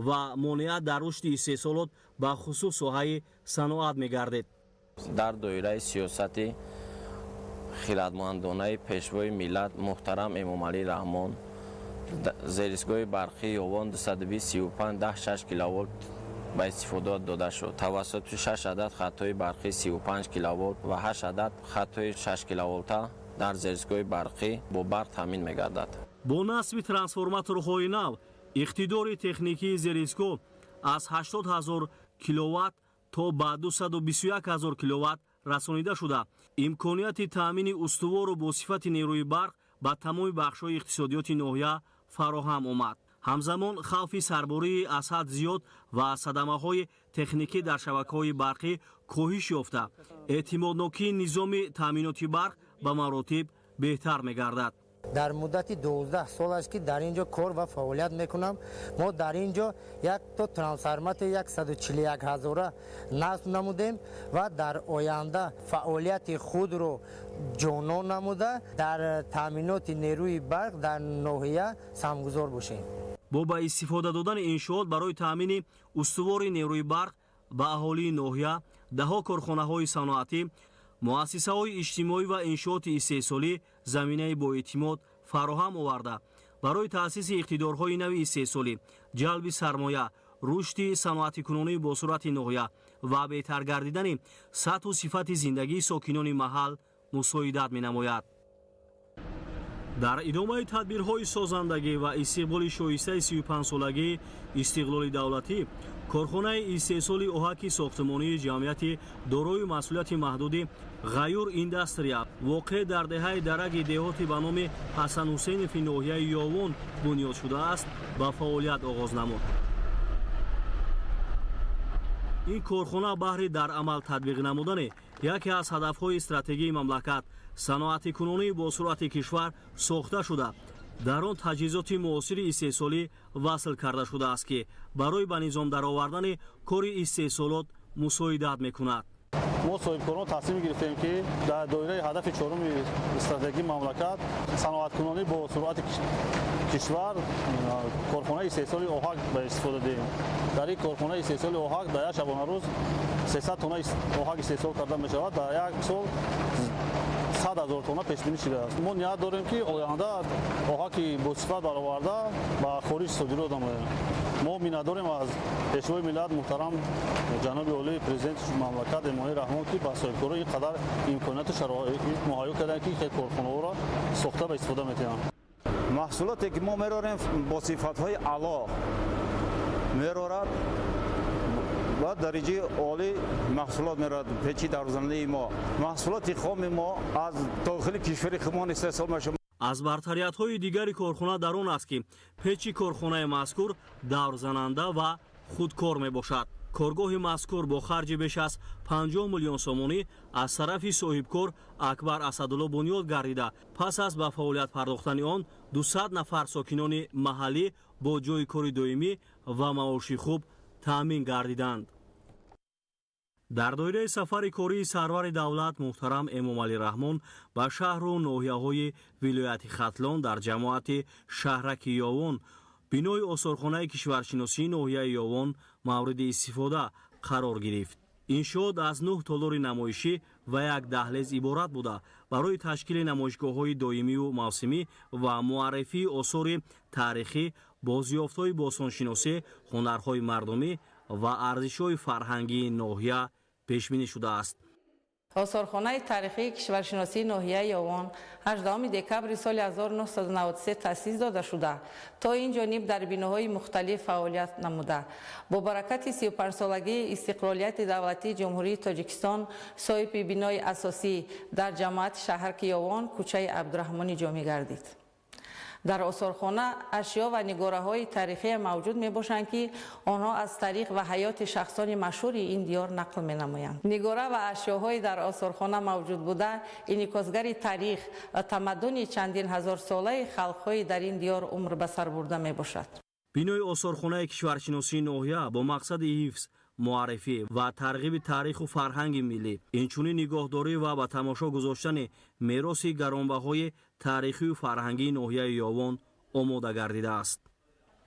ва монеа дар рушди истеҳсолот, ба хусус соҳаи саноат мегардид. Дар доираи сиёсати хирадмандонаи Пешвои миллат муҳтарам Эмомалӣ Раҳмон зеристгоҳи барқии Ёвон 235 6 киловолт ба истифода дода шуд. Тавассути 6 адад хатҳои барқии 35 киловолт ва 8 адад хатҳои 6 киловолта дар зеристгоҳи барқӣ бо барқ таъмин мегардад. Бо насби трансформаторҳои нав иқтидори техникии зеристгоҳ аз 80 ҳазор киловатт то ба 221 ҳазор киловатт расонида шуда, имконияти таъмини устувору бо сифати нерӯи барқ ба тамоми бахшҳои иқтисодиёти ноҳия фароҳам омад. Ҳамзамон хавфи сарбории аз ҳад зиёд ва садамаҳои техникӣ дар шабакаҳои барқӣ коҳиш ёфта, эътимоднокии низоми таъминоти барқ ба маротиб беҳтар мегардад. Дар муддати 12 сол аст, ки дар ин ҷо кор ва фаъолият мекунам. Мо дар ин ҷо як то трансформатори 141 ҳазора насб намудем ва дар оянда фаъолияти худро ҷонон намуда, дар таъминоти нерӯи барқ дар ноҳия саҳмгузор бошем. Бо ба истифода додани иншоот барои таъмини устувори нерӯи барқ ба аҳолии ноҳия, даҳҳо корхонаҳои саноатӣ, муассисаҳои иҷтимоӣ ва иншооти истеҳсолӣ заминаи боэътимод фароҳам оварда, барои таъсиси иқтидорҳои нави истеҳсолӣ, ҷалби сармоя, рушди саноатикунонии босуръати ноҳия ва беҳтар гардидани сатҳу сифати зиндагии сокинони маҳал мусоидат менамояд. Дар идомаи тадбирҳои созандагӣ ва истиқболи шоистаи 35-солагии истиқлоли давлатӣ, корхонаи истеҳсоли оҳаки сохтмонии ҷамъияти дорои масъулияти маҳдуди «Ғаюр Индастрия», воқеъ дар деҳаи Дараги деҳоти ба номи Ҳасан Ҳусейнови ноҳияи Ёвон бунёд шудааст, ба фаъолият оғоз намуд. Ин корхона баҳри дар амал татбиқ намудани яке аз ҳадафҳои стратегии мамлакат, саноатикунонии босуръати кишвар сохта шуда, дар он таҷҳизоти муосири истеҳсолӣ васл карда шудааст, ки барои ба низом даровардани кори истеҳсолот мусоидат мекунад. Мо соҳибкорон тасмим гирифтем, ки дар доираи ҳадафи чоруми стратегии мамлакат, саноаткунонӣ бо суръати кишвар, корхонаи истеҳсоли оҳак ба истифода диҳем. Дар ин корхонаи истеҳсоли оҳак дар як шабонарӯз 300 тонна оҳак истеҳсол карда мешавад. Дар як сол 100 000 тонна пешбинӣ шудааст. Мо ният дорем, ки оянда оҳаки босифат бароварда, ба хориҷ содирот намоем. Мо миннатдорем аз Пешвои миллат муҳтарам ҷаноби олии, Президенти мамлакат Эмомалӣ Раҳмон, ки ба соҳибкорон ин қадар имконияту шароит муҳайё карданд, ки хел корхонаҳоро сохта ба истифода метиҳанд. Маҳсулоте ки мо мерорем, бо сифатҳои аъло мерорад ва дараҷаи олӣ маҳсулот мерорад. Печи даврзанандаи мо, маҳсулоти хоми мо аз дохили кишвари худмон истеҳсол мешавад. Аз бартариятҳои дигари корхона дар он аст, ки печи корхонаи мазкур даврзананда ва худкор мебошад. Коргоҳи мазкур бо харҷи беш аз 50 миллион сомонӣ аз тарафи соҳибкор Акбар Асадулло бунёд гардида, пас аз ба фаъолият пардохтани он 200 нафар сокинони маҳаллӣ бо ҷойи кори доимӣ ва маоши хуб таъмин гардиданд. Дар доираи сафари кории сарвари давлат муҳтарам Эмомалӣ Раҳмон ба шаҳру ноҳияҳои вилояти Хатлон, дар ҷамоати шаҳраки Ёвон Бинои осорхонаи кишваршиносии ноҳияи Ёвон мавриди истифода қарор гирифт. Иншоот аз 9 толори намоишӣ ва як даҳлез иборат буда, барои ташкили намоишгоҳҳои доимию мавсимӣ ва муаррифии осори таърихӣ, бозёфтҳои бостоншиносӣ, ҳунарҳои мардумӣ ва арзишҳои фарҳангии ноҳия пешбинӣ шудааст. Осорхонаи таърихии кишваршиносии ноҳияи Ёвон 18 декабри соли 1993 таъсис дода шуда, то ин ҷониб дар биноҳои мухталиф фаъолият намуда, бо баракати 35-солагии истиқлолияти давлатии Ҷумҳурии Тоҷикистон соҳиби бинои асосӣ дар ҷамоати шаҳрки Ёвон, кӯчаи Абдураҳмони Ҷомӣ гардид. Дар осорхона ашё ва нигораҳои таърихие мавҷуд мебошанд, ки онҳо аз таърих ва ҳаёти шахсони машҳури ин диёр нақл менамоянд. Нигора ва ашёҳои дар осорхона мавҷуд буда инъикосгари таърих ва тамаддуни чандин ҳазорсолаи халқҳои дар ин диёр умр ба сар бурда мебошад. Бинои осорхонаи кишваршиносии ноҳия бо мақсади ҳифз, муаррифӣ ва тарғиби таъриху фарҳанги миллӣ, инчунин нигоҳдорӣ ва ба тамошо гузоштани мероси гаронбаҳои таърихию фарҳангии ноҳияи Ёвон омода гардидааст.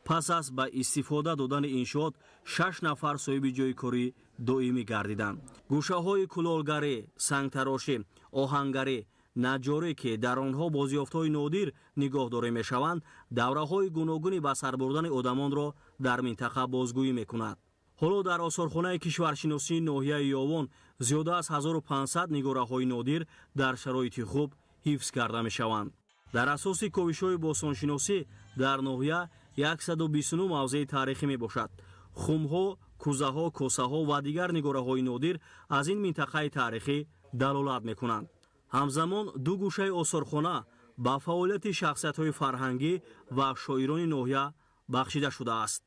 Пас аз ба истифода додани иншоот 6 нафар соҳиби ҷойи корӣ доимӣ гардиданд. Гӯшаҳои кулолгарӣ, сангтарошӣ, оҳангарӣ, наҷҷорӣ, ки дар онҳо бозёфтҳои нодир нигоҳдорӣ мешаванд, давраҳои гуногуни ба сар бурдани одамонро дар минтақа бозгӯӣ мекунад. Ҳоло дар осорхонаи кишваршиносии ноҳияи Ёвон зиёда аз 1500 нигораҳои нодир дар шароити хуб ҳифз карда мешаванд. Дар асоси ковишҳои бостоншиносӣ дар ноҳия 129 мавзеи таърихӣ мебошад. Хумҳо, кӯзаҳо, косаҳо ва дигар нигораҳои нодир аз ин минтақаи таърихӣ далолат мекунанд. Ҳамзамон ду гӯшаи осорхона ба фаъолияти шахсиятҳои фарҳангӣ ва шоирони ноҳия бахшида шудааст.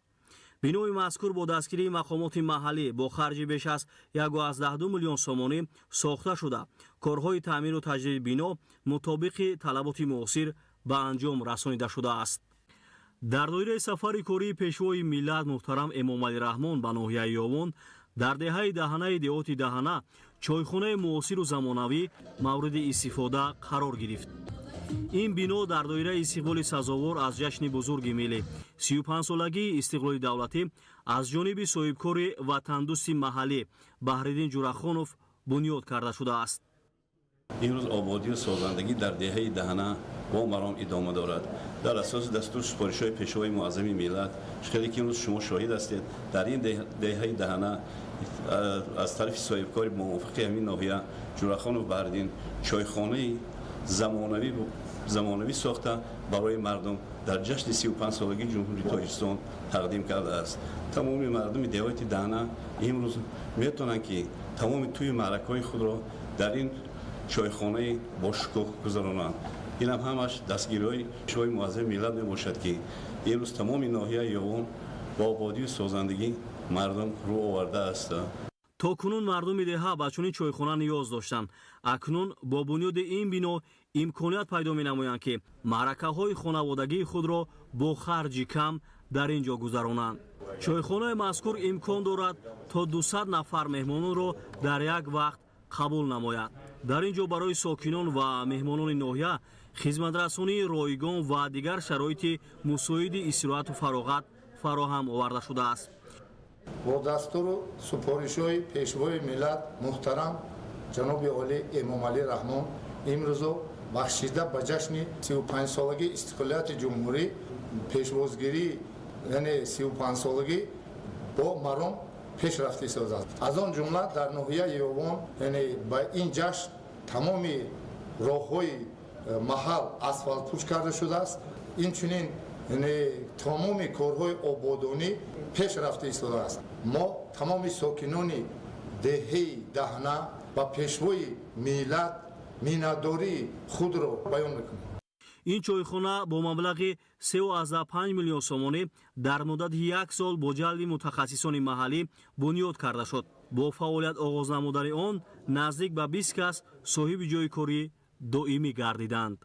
Бинои мазкур бо дастгирии мақомоти маҳаллӣ бо харҷи беш аз 1,2 миллион сомонӣ сохта шуда, корҳои таъмиру таҷдиди бино мутобиқи талаботи муосир ба анҷом расонида шудааст. Дар доираи сафари кории Пешвои миллат муҳтарам Эмомалӣ Раҳмон ба ноҳияи Ёвон, дар деҳаи Даҳанаи деҳоти Даҳана чойхонаи муосиру замонавӣ мавриди истифода қарор гирифт. Ин бино дар доираи истиқболи сазовор аз ҷашни бузурги миллӣ, 35-солагии истиқлоли давлатӣ, аз ҷониби соҳибкори ватандӯсти маҳаллӣ Баҳриддин Ҷурахонов бунёд карда шудааст. Имрӯз ободию созандагӣ дар деҳаи Даҳана бо маром идома дорад. Дар асоси дастур супоришҳои Пешвои муаззами миллат, хеле ки имрӯз шумо шоҳид ҳастед, дар ин деҳаи Даҳана аз тарафи соҳибкори мувофиқи ҳамин ноҳия Ҷурахонов Баҳриддин чойхонаи замонавӣ сохта, барои мардум дар ҷашни 35-солагии Ҷумҳурии Тоҷикистон тақдим кардааст. Тамоми мардуми деҳоти Даҳана имрӯз метавонанд, ки тамоми тӯи маъракаҳои худро дар ин чойхонаи бошукӯҳ гузаронанд. Инам ҳамаш дастгириҳои Пешвои муаззами миллат мебошад, ки имрӯз тамоми ноҳияи Ёвон бо ободию созандагӣ мардум рӯ овардааст. То кунун мардуми деҳа ба чунин чойхона ниёз доштанд. Акнун бо бунёди ин бино имконият пайдо менамоянд, ки маъракаҳои хонаводагии худро бо харҷи кам дар ин ҷо гузаронанд. Чойхонаи мазкур имкон дорад то 200 нафар меҳмононро дар як вақт қабул намояд. Дар ин ҷо барои сокинон ва меҳмонони ноҳия хизматрасонии ройгон ва дигар шароити мусоиди истироҳату фароғат фароҳам оварда шудааст. Бо дастуру супоришҳои Пешвои миллат муҳтарам ҷаноби олӣ Эмомалӣ Раҳмон имрӯзо бахшида ба ҷашни 35-солагии истиқлолияти ҷумҳурӣ пешвозгирӣ, яъне 35-солагӣ бо маром пеш рафта истодааст. Аз он ҷумла дар ноҳияи Ёвон, яъне ба ин ҷашн тамоми роҳҳои маҳал асфалтпӯш карда шудааст. Инчунин, яъне тамоми корҳои ободонӣ пеш рафта истодааст. Мо тамоми сокинони деҳаи Даҳна ба Пешвои миллат миннатдории худро баён мекунем. Ин чойхона бо маблағи 3,5 миллион сомонӣ дар муддати як сол бо ҷалби мутахассисони маҳаллӣ бунёд карда шуд. Бо фаъолият оғоз намудани он наздик ба 20 кас соҳиби ҷойи корӣ доимӣ гардиданд.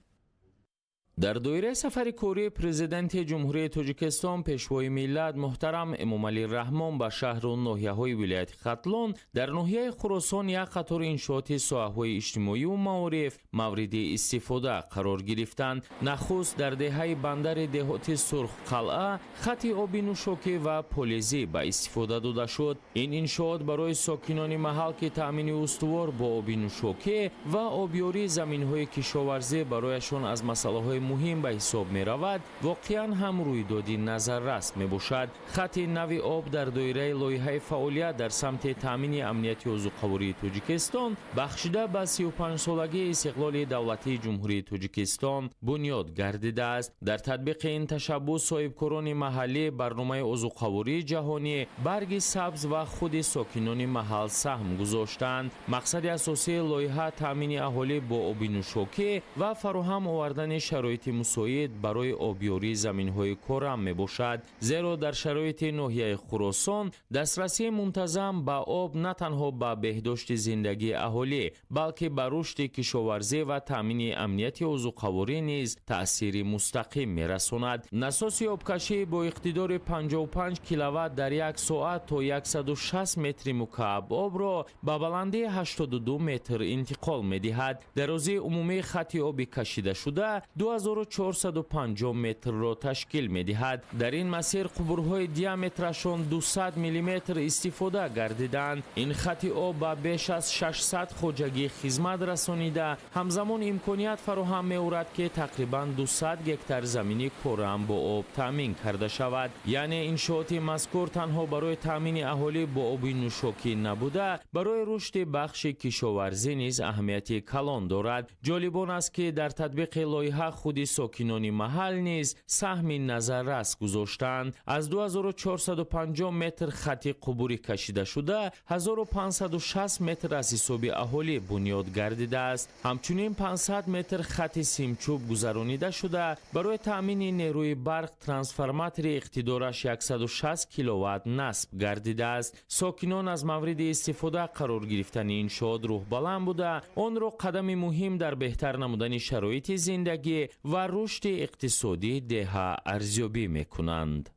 Дар доираи сафари кории Президенти Ҷумҳурии Тоҷикистон, Пешвои миллат муҳтарам Эмомалӣ Раҳмон ба шаҳру ноҳияҳои вилояти Хатлон, дар ноҳияи Хуросон як қатор иншооти соҳаҳои иҷтимоию маориф мавриди истифода қарор гирифтанд. Нахуст дар деҳаи Бандари деҳоти Сурхқалъа хати оби нӯшокӣ ва полезӣ ба истифода дода шуд. Ин иншоот барои сокинони маҳал, ки таъмини устувор бо оби нӯшокӣ ва обёрии заминҳои кишоварзӣ барояшон аз масъалаҳои муҳим ба ҳисоб меравад, воқеан ҳам рӯйдоди назаррас мебошад. Хати нави об дар доираи лоиҳаи фаъолият дар самти таъмини амнияти озуқавории Тоҷикистон, бахшида ба 35-солагии истиқлоли давлатии Ҷумҳурии Тоҷикистон, бунёд гардидааст. Дар татбиқи ин ташаббус соҳибкорони маҳаллӣ, барномаи озуқавории ҷаҳонӣ, Барги сабз ва худи сокинони маҳал саҳм гузоштанд. Мақсади асосии лоиҳа таъмини аҳолӣ бо оби нӯшокӣ ва фароҳам овардани шароити мусоид барои обёрии заминҳои корам мебошад. Зеро дар шароити ноҳияи Хуросон дастрасии мунтазам ба об на танҳо ба беҳдошти зиндагии аҳолӣ, балки ба рушди кишоварзӣ ва таъмини амнияти озуқаворӣ низ таъсири мустақим мерасонад. Насоси обкашӣ бо иқтидори 55 киловатт дар як соат то 160 метри мукааб обро ба баландии 82 метр интиқол медиҳад. Дарозии умумии хати оби кашидашуда 2450 метрро ташкил медиҳад. Дар ин масир қубурҳои диаметрашон 200 миллиметр истифода гардиданд. Ин хати об ба беш аз 600 хоҷагӣ хизмат расонида, ҳамзамон имконият фароҳам меорад, ки тақрибан 200 гектар замини корам бо об таъмин карда шавад. Яъне иншооти мазкур танҳо барои таъмини аҳолӣ бо оби нӯшокӣ набуда, барои рушди бахши кишоварзӣ низ аҳамияти калон дорад. Ҷолиб он аст, ки дар татбиқи лоиҳа худи сокинони маҳал низ саҳми назаррас гузоштанд. Аз 2450 метр хати қубурӣ кашидашуда, 1560 метр аз ҳисоби аҳолӣ бунёд гардидааст. Ҳамчунин 500 метр хати симчӯб гузаронида шуда, барои таъмини нерӯи барқ трансформатори иқтидораш 160 киловатт насб гардидааст. Сокинон аз мавриди истифода қарор гирифтани иншоот рӯҳбаланд буда, онро қадами муҳим дар беҳтар намудани шароити зиндагӣ ва рушди иқтисодии деҳа арзёбӣ мекунанд.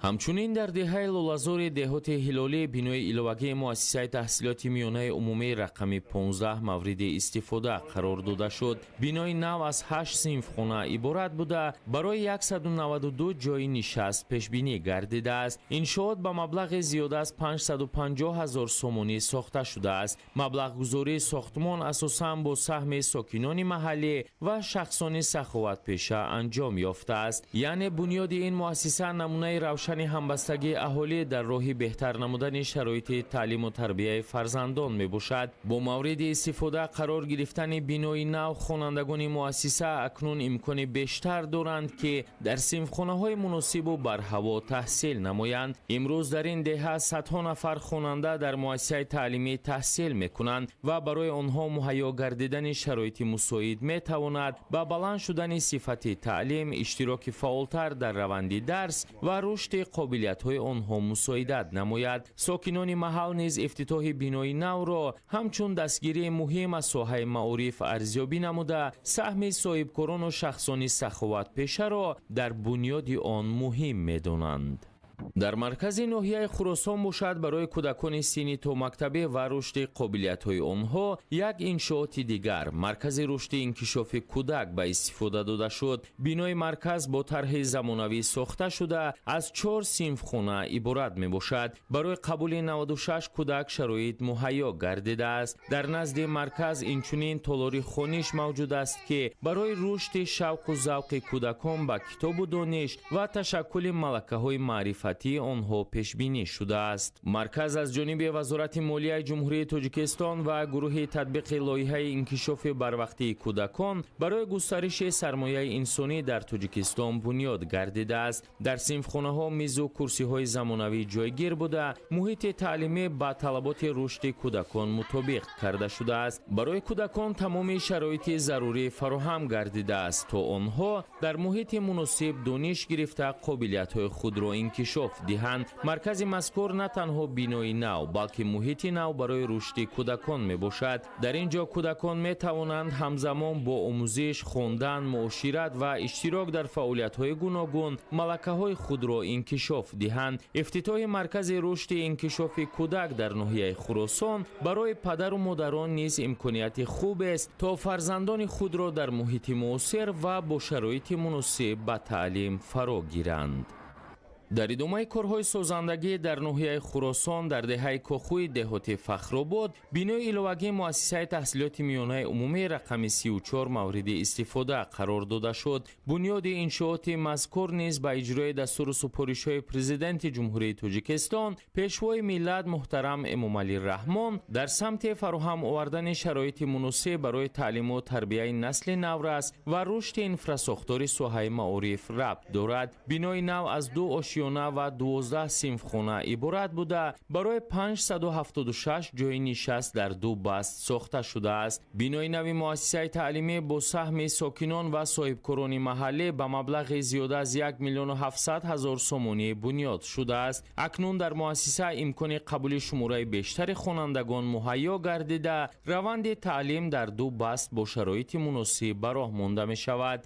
Ҳамчунин дар деҳаи Лолазори деҳоти Ҳилолӣ бинои иловагии муассисаи таҳсилоти миёнаи умумии рақами 15 мавриди истифода қарор дода шуд. Бинои нав аз 8 синфхона иборат буда, барои 192 ҷойи нишаст пешбинӣ гардидааст. Иншоот ба маблағи зиёда аз 550 ҳазор сомонӣ сохта шудааст. Маблағгузории сохтмон асосан бо саҳми сокинони маҳаллӣ ва шахсони саховатпеша анҷом ёфтааст. Яъне бунёди ин муассиса намунаи равшани ҳамбастагии аҳолӣ дар роҳи беҳтар намудани шароити таълиму тарбияи фарзандон мебошад. Бо мавриди истифода қарор гирифтани бинои нав, хонандагони муассиса акнун имкони бештар доранд, ки дар синфхонаҳои муносибу барҳаво таҳсил намоянд. Имрӯз дар ин деҳа садҳо нафар хонанда дар муассисаи таълимӣ таҳсил мекунанд ва барои онҳо муҳайё гардидани шароити мусоид метавонад ба баланд шудани сифати таълим, иштироки фаъолтар дар раванди дарс ва рушди қобилиятҳои онҳо мусоидат намояд. Сокинони маҳал низ ифтитоҳи бинои навро ҳамчун дастгирии муҳим аз соҳаи маориф арзёбӣ намуда, саҳми соҳибкорону шахсони саховатпешаро дар бунёди он муҳим медонанд. Дар маркази ноҳияи Хуросон бошад, барои кӯдакони синни томактабӣ ва рушди қобилиятҳои онҳо як иншооти дигар, маркази рушди инкишофи кӯдак, ба истифода дода шуд. Бинои марказ бо тарҳи замонавӣ сохта шуда, аз 4 синфхона иборат мебошад. Барои қабули 96 кӯдак шароит муҳайё гардидааст. Дар назди марказ инчунин толори хониш мавҷуд аст, ки барои рушди шавқу завқи кӯдакон ба китобу дониш ва ташаккули малакаҳои маърифатии онҳо пешбинӣ шудааст. Марказ аз ҷониби Вазорати молияи Ҷумҳурии Тоҷикистон ва гурӯҳи татбиқи лоиҳаи инкишофи барвақтии кӯдакон барои густариши сармояи инсонӣ дар Тоҷикистон бунёд гардидааст. Дар синфхонаҳо мизу курсиҳои замонавӣ ҷойгир буда, муҳити таълимӣ ба талаботи рушди кӯдакон мутобиқ карда шудааст. Барои кӯдакон тамоми шароити зарурӣ фароҳам гардидааст, то онҳо дар муҳити муносиб дониш гирифта, қобилиятҳои худро инкишоф инкишоф диҳанд. Маркази мазкур на танҳо бинои нав, балки муҳити нав барои рушди кӯдакон мебошад. Дар ин ҷо кӯдакон метавонанд ҳамзамон бо омӯзиш, хондан, муошират ва иштирок дар фаъолиятҳои гуногун малакаҳои худро инкишоф диҳанд. Ифтитоҳи маркази рушди инкишофи кӯдак дар ноҳияи Хуросон барои падару модарон низ имконияти хубест, то фарзандони худро дар муҳити муосир ва бо шароити муносиб ба таълим фаро гиранд. Дар идомаи корҳои созандагӣ дар ноҳияи Хуросон, дар деҳаи Кохӯи деҳоти Фахробод, бинои иловагии муассисаи таҳсилоти миёнаи умумӣ рақами 34 мавриди истифода қарор дода шуд. Бунёди иншооти мазкур низ ба иҷрои дастуру супоришҳои Президенти Ҷумҳурии Тоҷикистон, Пешвои миллат муҳтарам Эмомалӣ Раҳмон дар самти фароҳам овардани шароити муносиб барои таълиму тарбияи насли наврас ва рушди инфрасохтори соҳаи маориф рабт дорад. Бинои нав аз ду ошёна ва 12 синфхона иборат буда, барои 576 ҷойи нишаст дар ду баст сохта шудааст. Бинои нави муассисаи таълимӣ бо саҳми сокинон ва соҳибкорони маҳаллӣ ба маблағи зиёда аз 1 700 000 сомонӣ бунёд шудааст. Акнун дар муассиса имкони қабули шумораи бештари хонандагон муҳайё гардида, раванди таълим дар ду баст бо шароити муносиб ба роҳ монда мешавад.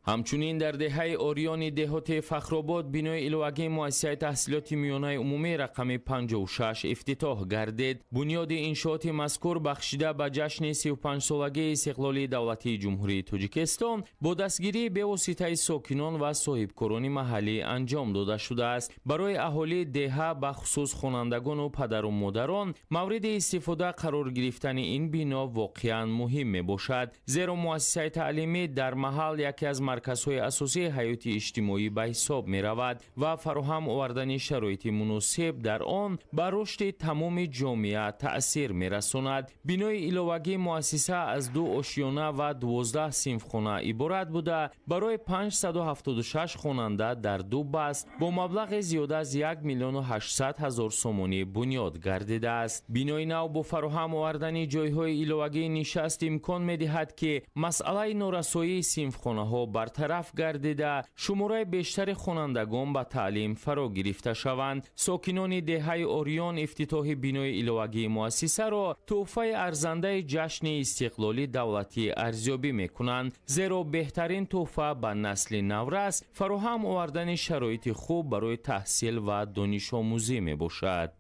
Ҳамчунин дар деҳаи Ориёни деҳоти Фахробод бинои иловагии муассисаи таҳсилоти миёнаи умумӣ рақами 56 ифтитоҳ гардид. Бунёди иншооти мазкур бахшида ба ҷашни 35-солагии истиқлолии давлатии Ҷумҳурии Тоҷикистон бо дастгирии бевоситаи сокинон ва соҳибкорони маҳаллӣ анҷом дода шудааст. Барои аҳолии деҳа, бахусус хонандагону падару модарон, мавриди истифода қарор гирифтани ин бино воқеан муҳим мебошад, зеро муассисаи таълимӣ дар маҳал яке аз марказҳои асосии ҳаёти иҷтимоӣ ба ҳисоб меравад ва фароҳам овардани шароити муносиб дар он ба рушди тамоми ҷомеа таъсир мерасонад. Бинои иловагии муассиса аз ду ошёна ва 12 синфхона иборат буда, барои 576 хонанда дар ду баст бо маблағи зиёда аз 1 800 000 сомонӣ бунёд гардидааст. Бинои нав бо фароҳам овардани ҷойҳои иловагии нишаст имкон медиҳад, ки масъалаи норасоии синфхонаҳо бартараф гардида, шумораи бештари хонандагон ба таълим фаро гирифта шаванд. Сокинони деҳаи Ориён ифтитоҳи бинои иловагии муассисаро тӯҳфаи арзандаи ҷашни истиқлоли давлатӣ арзёбӣ мекунанд, зеро беҳтарин тӯҳфа ба насли наврас фароҳам овардани шароити хуб барои таҳсил ва донишомӯзӣ мебошад.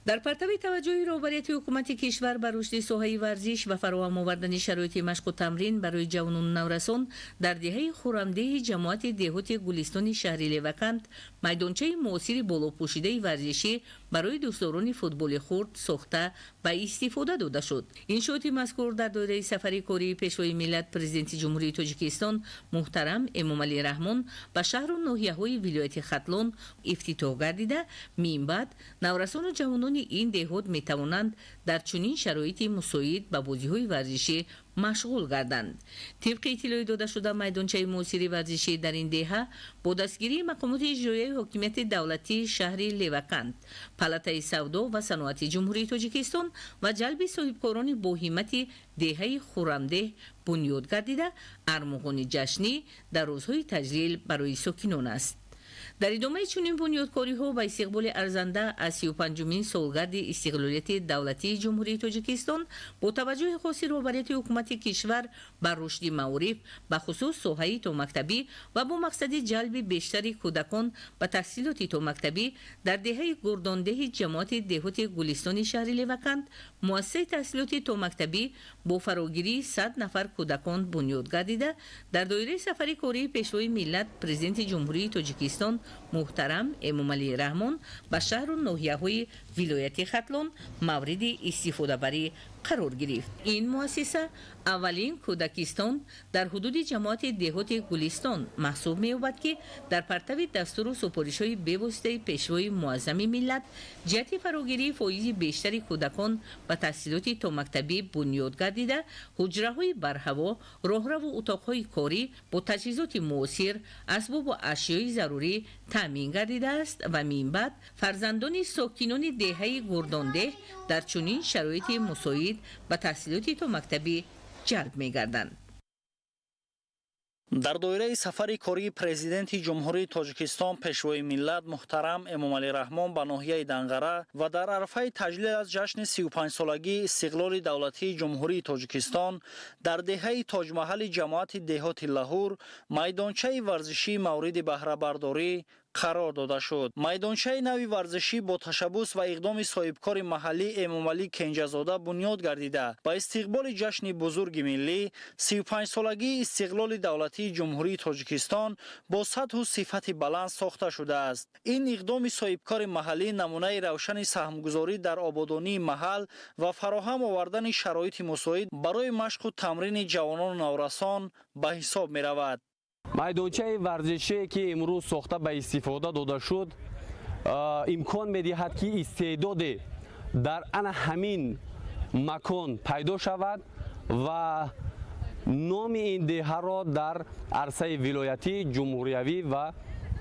Дар партави таваҷҷӯҳи роҳбарияти ҳукумати кишвар ба рушди соҳаи варзиш ва фароҳам овардани шароити машқу тамрин барои ҷавонону наврасон, дар деҳаи Хӯрамдеҳи ҷамоати деҳоти Гулистони шаҳри Левакант майдончаи муосири болопӯшидаи варзишӣ барои дӯстдорони футболи хурд сохта ба истифода дода шуд. Иншооти мазкур дар доираи сафари кории Пешвои миллат, Президенти Ҷумҳурии Тоҷикистон муҳтарам Эмомалӣ Раҳмон ба шаҳру ноҳияҳои вилояти Хатлон ифтитоҳ гардида, минбаъд наврасону ҷавонони ин деҳот метавонанд дар чунин шароити мусоид ба бозиҳои варзишӣ машғул гарданд. Тибқи иттилои додашуда, майдончаи муосири варзишӣ дар ин деҳа бо дастгирии мақомоти иҷроияи ҳокимияти давлатии шаҳри Левакант, Палатаи савдо ва саноати Ҷумҳурии Тоҷикистон ва ҷалби соҳибкорони боҳиммати деҳаи Хӯрамдеҳ бунёд гардида, армуғони ҷашнӣ дар рӯзҳои таҷлил барои сокинон аст. Дар идомаи чунин бунёдкориҳо ба истиқболи арзанда аз 35-умин солгарди истиқлолияти давлатии Ҷумҳурии Тоҷикистон, бо таваҷҷӯҳи хоси роҳбарияти ҳукумати кишвар ба рушди маориф, бахусус соҳаи томактабӣ, ва бо мақсади ҷалби бештари кӯдакон ба таҳсилоти томактабӣ, дар деҳаи Гурдондеҳи ҷамоати деҳоти Гулистони шаҳри Левакант муассисаи таҳсилоти томактабӣ бо фарогирии 100 нафар кӯдакон бунёд гардида, дар доираи сафари кории Пешвои миллат, Президенти Ҷумҳурии Тоҷикистон муҳтарам Эмомалӣ Раҳмон ба шаҳру ноҳияҳои вилояти Хатлон мавриди истифодабарӣ қарор гирифт. Ин муассиса аввалин кӯдакистон дар ҳудуди ҷамоати деҳоти Гулистон маҳсуб меёбад, ки дар партави дастуру супоришҳои бевоситаи Пешвои муаззами миллат ҷиҳати фарогирии фоизи бештари кӯдакон ба таҳсилоти томактабӣ бунёд гардида, ҳуҷраҳои барҳаво, роҳраву утоқҳои корӣ бо таҷҳизоти муосир, асбобу ашёи зарурӣ таъмин гардидааст ва минбаъд фарзандони сокинони деҳаи Гурдондеҳ дар чунин шароити мусоид ба таҳсилоти томактабӣ ҷалб мегарданд. Дар доираи сафари кории Президенти Ҷумҳурии Тоҷикистон, Пешвои миллат муҳтарам Эмомалӣ Раҳмон ба ноҳияи Данғара ва дар арафаи таҷлил аз ҷашни 35-солагии истиқлоли давлатии Ҷумҳурии Тоҷикистон дар деҳаи Тоҷмаҳали ҷамоати деҳоти Лаҳур майдончаи варзишии мавриди баҳрабардорӣ қарор дода шуд. Майдончаи нави варзишӣ бо ташаббус ва иқдоми соҳибкори маҳаллӣ Эмомалӣ Кенҷазода бунёд гардида, ба истиқболи ҷашни бузурги миллӣ, 35-солагии истиқлоли давлатии Ҷумҳурии Тоҷикистон бо сатҳу сифати баланд сохта шудааст. Ин иқдоми соҳибкори маҳаллӣ намунаи равшани саҳмгузорӣ дар ободонии маҳал ва фароҳам овардани шароити мусоид барои машқу тамрини ҷавонону наврасон ба ҳисоб меравад. Майдончаи варзишие, ки имрӯз сохта ба истифода дода шуд, имкон медиҳад, ки истеъдоде дар ана ҳамин макон пайдо шавад ва номи ин деҳаро дар арсаи вилоятӣ, ҷумҳуриявӣ ва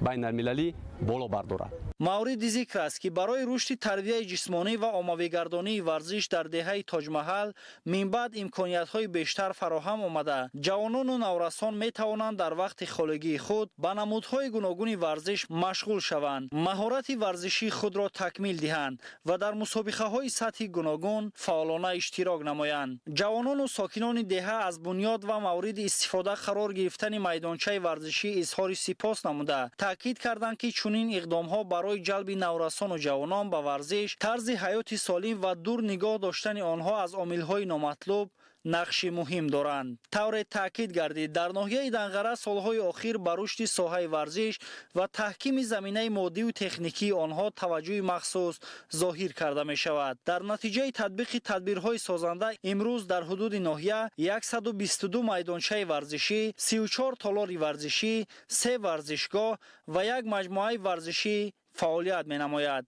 байналмилалӣ боло бардорад. Мавриди зикр аст, ки барои рушди тарбияи ҷисмонӣ ва оммавигардонии варзиш дар деҳаи Тоҷмаҳал минбаъд имкониятҳои бештар фароҳам омада, ҷавонону наврасон метавонанд дар вақти холигии худ ба намудҳои гуногуни варзиш машғул шаванд, маҳорати варзишии худро такмил диҳанд ва дар мусобиқаҳои сатҳи гуногун фаъолона иштирок намоянд. Ҷавонону сокинони деҳа аз бунёд ва мавриди истифода қарор гирифтани майдончаи варзишӣ изҳори сипос намуда, таъкид карданд, ки чунин иқдомҳо барои ҷалби наврасону ҷавонон ба варзиш, тарзи ҳаёти солим ва дур нигоҳ доштани онҳо аз омилҳои номатлуб нақши муҳим доранд. Тавре таъкид гардид, дар ноҳияи Данғара солҳои охир ба рушди соҳаи варзиш ва таҳкими заминаи моддиву техникии онҳо таваҷҷӯҳи махсус зоҳир карда мешавад. Дар натиҷаи татбиқи тадбирҳои созанда имрӯз дар ҳудуди ноҳия 122 майдончаи варзишӣ, 34 толори варзишӣ, се варзишгоҳ ва як маҷмӯаи варзишӣ фаъолият менамояд.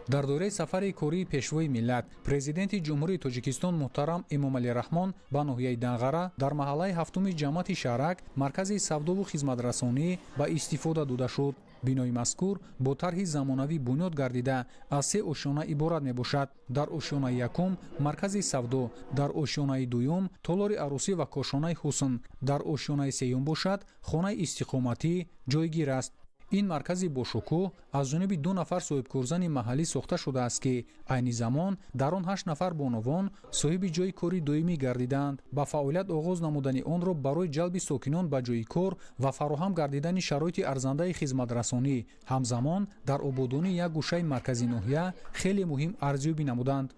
Дар доираи сафари кории Пешвои миллат, Президенти Ҷумҳурии Тоҷикистон муҳтарам Эмомалӣ Раҳмон ба ноҳияи Данғара дар маҳаллаи ҳафтуми ҷамоати Шаҳрак маркази савдову хизматрасонӣ ба истифода дода шуд. Бинои мазкур бо тарҳи замонавӣ бунёд гардида, аз се ошёна иборат мебошад. Дар ошёнаи якум маркази савдо, дар ошёнаи дуюм толори арӯсӣ ва кошонаи ҳусн, дар ошёнаи сеюм бошад хонаи истиқоматӣ ҷойгир аст. Ин маркази бошукӯҳ аз ҷониби ду нафар соҳибкорзани маҳаллӣ сохта шудааст, ки айни замон дар он ҳашт нафар бонувон соҳиби ҷойи кори доимӣ гардидаанд. Ба фаъолият оғоз намудани онро барои ҷалби сокинон ба ҷойи кор ва фароҳам гардидани шароити арзандаи хизматрасонӣ, ҳамзамон дар ободонии як гӯшаи маркази ноҳия хеле муҳим арзёбӣ намуданд.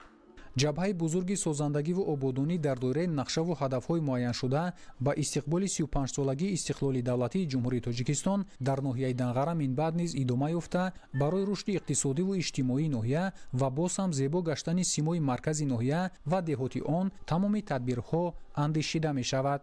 Ҷабҳаи бузурги созандагиву ободонӣ дар доираи нақшаву ҳадафҳои муайяншуда ба истиқболи 35-солагии истиқлоли давлатии Ҷумҳурии Тоҷикистон дар ноҳияи Данғара минбаъд низ идома ёфта, барои рушди иқтисодиву иҷтимоии ноҳия ва боз ҳам зебо гаштани симои маркази ноҳия ва деҳоти он тамоми тадбирҳо андешида мешавад.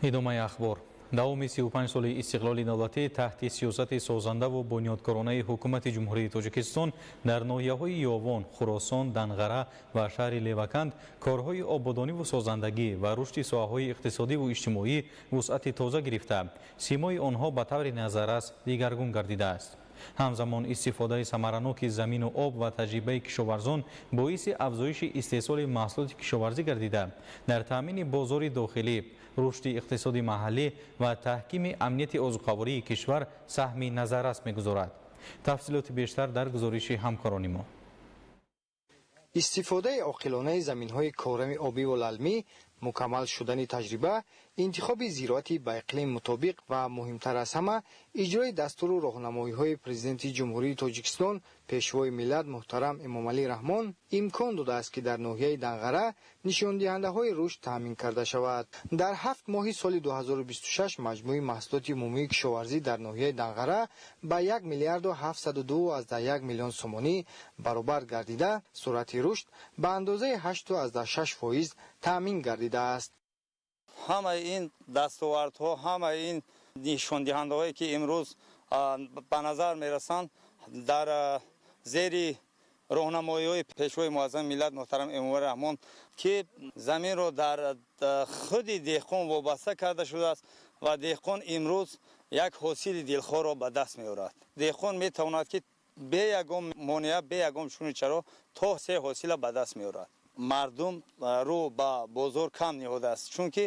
Идомаи ахбор. Давоми 35 соли истиқлоли давлатӣ таҳти сиёсати созандаву бунёдкоронаи Ҳукумати Ҷумҳурии Тоҷикистон дар ноҳияҳои Ёвон, Хуросон, Данғара ва шаҳри Леваканд корҳои ободониву созандагӣ ва рушди соҳаҳои иқтисодиву иҷтимоӣ вусъати тоза гирифта, симои онҳо ба таври назаррас дигаргун гардидааст. Ҳамзамон истифодаи самараноки замину об ва таҷрибаи кишоварзон боиси афзоиши истеҳсоли маҳсулоти кишоварзӣ гардида, дар таъмини бозори дохилӣ, рушди иқтисоди маҳаллӣ ва таҳкими амнияти озуқавории кишвар саҳми назаррас мегузорад. Тафсилоти бештар дар гузориши ҳамкорони мо. Истифодаи оқилонаи заминҳои корами обиву лалмӣ, мукаммал шудани таҷриба, интихоби зироати ба иқлим мутобиқ ва муҳимтар аз ҳама иҷрои дастуру роҳнамоиҳои Президенти Ҷумҳурии Тоҷикистон, Пешвои миллат муҳтарам Эмомалӣ Раҳмон имкон додааст, ки дар ноҳияи Данғара нишондиҳандаҳои рушд таъмин карда шавад. Дар 7 моҳи соли 2026 маҷмӯи маҳсулоти умумии кишоварзӣ дар ноҳияи Данғара ба 1 миллиарду 702,1 миллион сомонӣ баробар гардида, суръати рушд ба андозаи 8,6% таъмин гардидааст. Ҳамаи ин дастовардҳо, ҳамаи ин нишондиҳандаҳое, ки имрӯз ба назар мерасанд, дар зери роҳнамоиҳои Пешвои муаззами миллат муҳтарам Эмомалӣ Раҳмон, ки заминро дар худи деҳқон вобаста карда шудааст ва деҳқон имрӯз як ҳосили дилхоҳро ба даст меорад. Деҳқон метавонад, ки бе ягон монеа, бе ягон чуну чаро то се ҳосила ба даст меорад. Мардум рӯ ба бозор кам ниҳодааст, чунки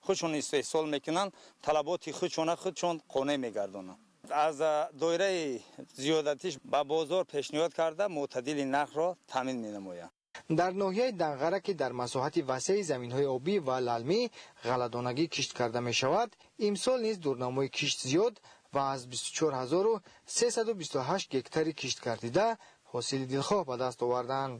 Худшон истеҳсол мекунанд, талаботи худшона худшон қонеъ мегардонанд. Аз доираи зиёдатиш ба бозор пешниҳод карда, мӯътадили нархро таъмин менамоянд. Дар ноҳияи Данғара, ки дар масоҳати васеи заминҳои обӣ ва лалмӣ ғалладонагӣ кишт карда мешавад, имсол низ дурнамои кишт зиёд ва аз 24328 гектари кишт гардида ҳосили дилхоҳ ба даст оварданд.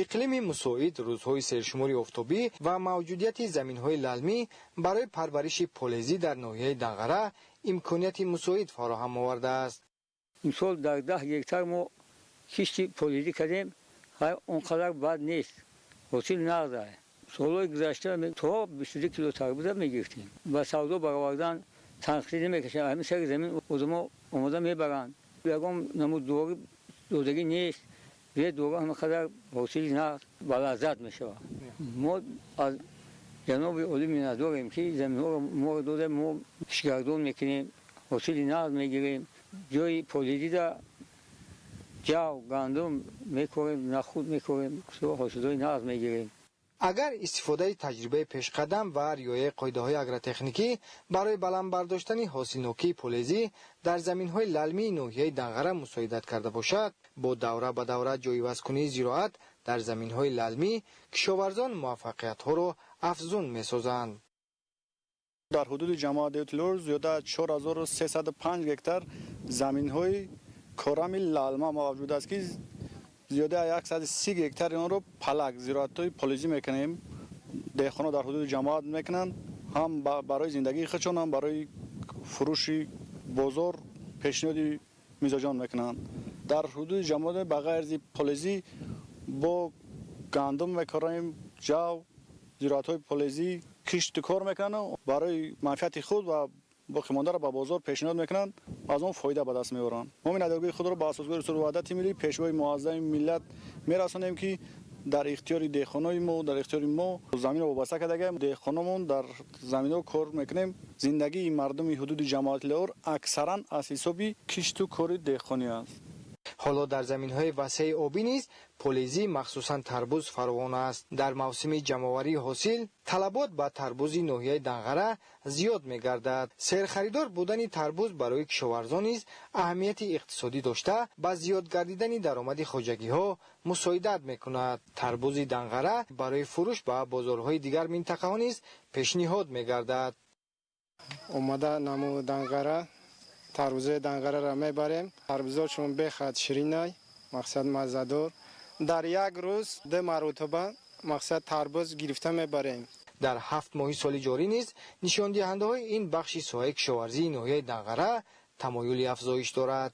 Иқлими мусоид, рӯзҳои сершумори офтобӣ ва мавҷудияти заминҳои лалмӣ барои парвариши полезӣ дар ноҳияи Данғара имконияти мусоид фароҳам овардааст. Имсол дар 10 гектар мо кишти полезӣ кардем, он қадар бад нест, ҳосил нағз. Солҳои гузашта то 22 кило тарбуза мегирифтем. Ба савдо баровардан танқисӣ намекашад. Ҳамин сари замин одамо омода мебаранд. Ягон намуд дору додагӣ нест. Бе дору ҳама қадар ҳосили нағз ба лаззат мешавад. Мо аз ҷаноби олӣ миннатдорем, ки заминҳоро моро дода, мо кишгардон мекунем, ҳосили нағз мегирем. Ҷои полезида ҷав, гандум мекорем, нахуд мекорем, ҳосилҳои нағз мегирем. Агар истифодаи таҷрибаи пешқадам ва риояи қоидаҳои агротехникӣ барои баланд бардоштани ҳосилнокии полезӣ дар заминҳои лалмии ноҳияи Данғара мусоидат карда бошад, бо давра ба давра ҷойивазкунии зироат дар заминҳои лалмӣ кишоварзон муваффақиятҳоро афзун месозанд. Дар ҳудуди ҷамоат деҳоти Леор зиёда аз 4305 гектар заминҳои корами лалма мавҷуд аст, ки зиёда аз 130 гектари онро палак зироатҳои полезӣ мекунем. Деҳқонҳо дар ҳудуди ҷамоат мекунанд, ҳам барои зиндагии худшон, ҳам барои фурӯши бозор пешниҳоди мизоҷон мекунанд. Дар ҳудуди ҷамоат ба ғайри полезӣ бо гандум мекорем, ҷав, зироатҳои полезӣ кишту кор мекунанд, барои манфиати худ ва боқимондаро ба бозор пешниҳод мекунанд, аз он фоида ба даст меоранд. Мо миннатдории худро ба асосгузори сулҳу ваҳдати миллӣ, пешвои муаззами миллат мерасонем, ки дар ихтиёри деҳқонои мо, дар ихтиёри мо заминро вобаста кардагаем. Деҳқономон дар заминҳо кор мекунем. Зиндагии мардуми ҳудуди ҷамоати Леор аксаран аз ҳисоби кишту кори деҳқонӣ аст. Ҳоло дар заминҳои васеи обӣ низ полезӣ, махсусан тарбуз фаровон аст. Дар мавсими ҷамъоварии ҳосил талабот ба тарбузи ноҳияи Данғара зиёд мегардад. Серхаридор будани тарбуз барои кишоварзон низ аҳамияти иқтисодӣ дошта, ба зиёд гардидани даромади хоҷагиҳо мусоидат мекунад. Тарбузи Данғара барои фурӯш ба бозорҳои дигар минтақаҳо низ пешниҳод мегардад. Омада наму Данғара, тарбузои Данғараро мебарем. Тарбузошон бехад ширинай, мақсад маззадор. Дар як рӯз 2 маротиба мақсад тарбуз гирифта мебарем. Дар 7 моҳи соли ҷорӣ низ нишондиҳандаҳои ин бахши соҳаи кишоварзии ноҳияи Данғара тамоюли афзоиш дорад.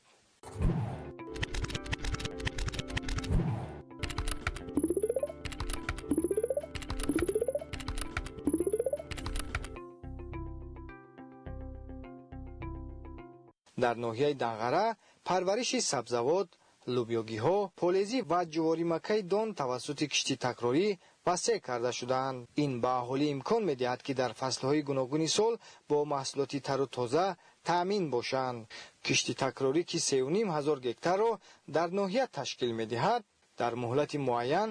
Дар ноҳияи Данғара парвариши сабзавот, лӯбиёгиҳо, полезӣ ва ҷуворимакаи дон тавассути кишти такрорӣ васеъ карда шудаанд. Ин ба аҳолӣ имкон медиҳад, ки дар фаслҳои гуногуни сол бо маҳсулоти тару тоза таъмин бошанд. Кишти такрорӣ, ки 3,5 ҳазор гектарро дар ноҳия ташкил медиҳад, дар муҳлати муайян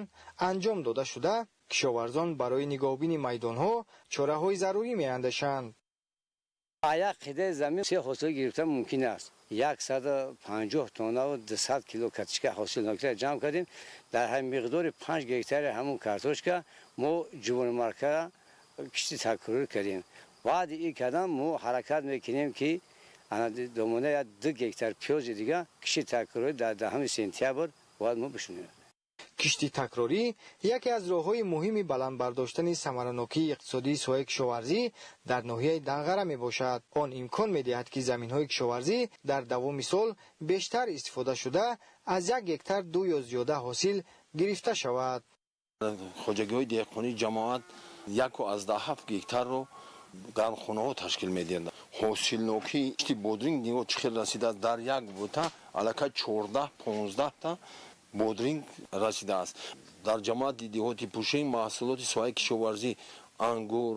анҷом дода шуда, кишоварзон барои нигоҳубини майдонҳо чораҳои зарурӣ меандешанд. Як қидаи замин се ҳосил гирифтан мумкин аст. 150 тонна ва 200 кило картошка ҳосилнокиро ҷамъ кардем. Дар ҳамин миқдори 5 гектари ҳамун картошка мо ҷуворимакаро кишти такрорӣ кардем. Баъди ин кардан мо ҳаракат мекунем, ки домона 2 гектар пиёзи дига кишти такрорӣ дар 10 сентябр бояд мо бишунем. Кишти такрорӣ яке аз роҳҳои муҳими баланд бардоштани самаранокии иқтисодии соҳаи кишоварзӣ дар ноҳияи Данғара мебошад. Он имкон медиҳад, ки заминҳои кишоварзӣ дар давоми сол бештар истифода шуда, аз 1 гектар 2 ё зиёда ҳосил гирифта шавад. Хоҷагиҳои деҳқонии ҷамоат 1,7 гектарро гармхонаҳо ташкил медиҳанд. Ҳосилнокии кишти бодринг нигоҳ чӣ хел расидааст. Дар як бута аллакай 14-15 та бодринг расидааст. Дар ҷамоати деҳоти Пушинг маҳсулоти соҳаи кишоварзӣ ангур,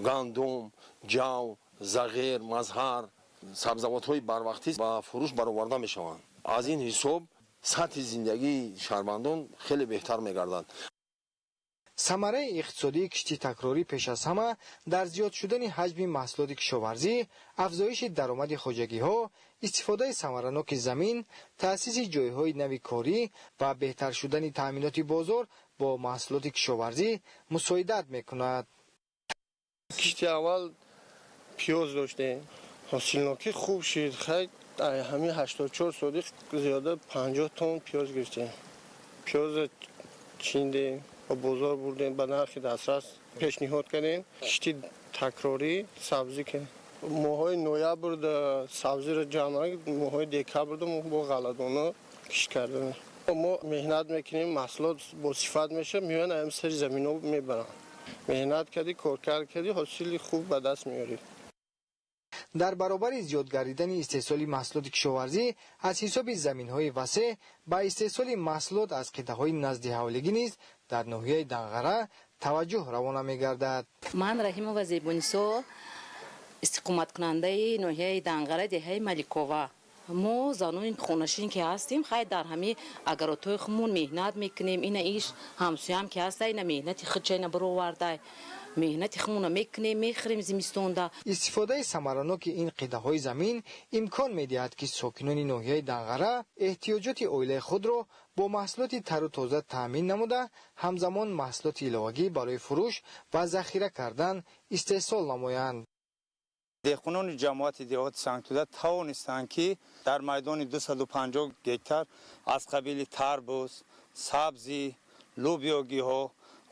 Гандум, ҷав, зағир, мазҳар, сабзавотҳои барвақтӣ ба фурӯш бароварда мешаванд. Аз ин ҳисоб сатҳи зиндагии шаҳрвандон хеле беҳтар мегардад. Самараи иқтисодии кишти такрорӣ пеш аз ҳама дар зиёд шудани ҳаҷми маҳсулоти кишоварзӣ, афзоиши даромади хоҷагиҳо, истифодаи самараноки замин, таъсиси ҷойҳои нави корӣ ва беҳтар шудани таъминоти бозор бо маҳсулоти кишоварзӣ мусоидат мекунад. Кишти аввал пиёз доштем, ҳосилнокӣ хуб шид. Хай, ҳамин 84 сотих зиёда 50 тонн пиёз гирифтем. Пиёза чиндем, ба бозор бурдем, ба нархи дастрас пешниҳод кардем. Кишти такрорӣ сабзӣ ки моҳҳои ноябрда сабзиро ҷамъ, моҳҳои декабрда мо бо ғалладона кишт кардем. Мо меҳнат мекунем, маҳсулот босифат мешавад, меоянд, ҳам сари замино мебаранд. Меҳнат кардӣ, коркард кардӣ, ҳосили хуб ба даст меорӣ. Дар баробари зиёд гардидани истеҳсоли маҳсулоти кишоварзӣ аз ҳисоби заминҳои васеъ, ба истеҳсоли маҳсулот аз қитъаҳои наздиҳавлигӣ низ дар ноҳияи Данғара таваҷҷӯҳ равона мегардад. Ман Раҳимова Зебонисо, истиқоматкунандаи ноҳияи Данғара, деҳаи Маликова. Мо занони хонашин ки ҳастем, хай, дар ҳамин огородҳои худмон меҳнат мекунем. Ина иш ҳамсоям ки ҳаста, ина меҳнати худша ина баровардай, меҳнати худмона мекунем, мехӯрем зимистонда. Истифодаи самараноки ин қитъаҳои замин имкон медиҳад, ки сокинони ноҳияи Данғара эҳтиёҷоти оилаи худро бо маҳсулоти тару тоза таъмин намуда, ҳамзамон маҳсулоти иловагӣ барои фурӯш ва захира кардан истеҳсол намоянд. Деҳқонони ҷамоати деҳоти Сангтуда тавонистанд, ки дар майдони 250 гектар аз қабили тарбуз, сабзӣ, лӯбиёгиҳо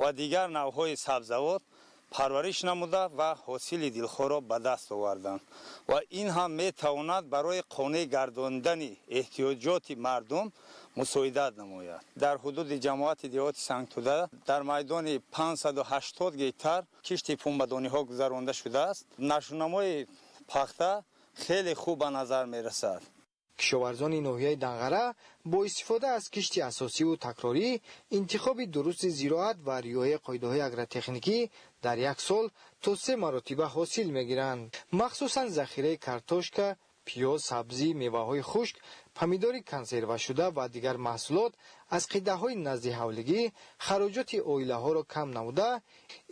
ва дигар навъҳои сабзавот парвариш намуда ва ҳосили дилхоҳро ба даст оварданд ва ин ҳам метавонад барои қонеъ гардондани эҳтиёҷоти мардум мусоидат намояд. Дар ҳудуди ҷамоати деҳоти Сангтуда дар майдони 580 гектар кишти пунбадониҳо гузаронда шудааст. Нашунамои пахта хеле хуб ба назар мерасад. Кишоварзони ноҳияи Данғара бо истифода аз кишти асосиву такрорӣ, интихоби дурусти зироат ва риояи қоидаҳои агротехникӣ дар як сол то се маротиба ҳосил мегиранд. Махсусан захираи картошка, пиёз, сабзӣ, меваҳои хушк, помидори консервашуда ва дигар маҳсулот аз қитъаҳои наздиҳавлигӣ хароҷоти оилаҳоро кам намуда,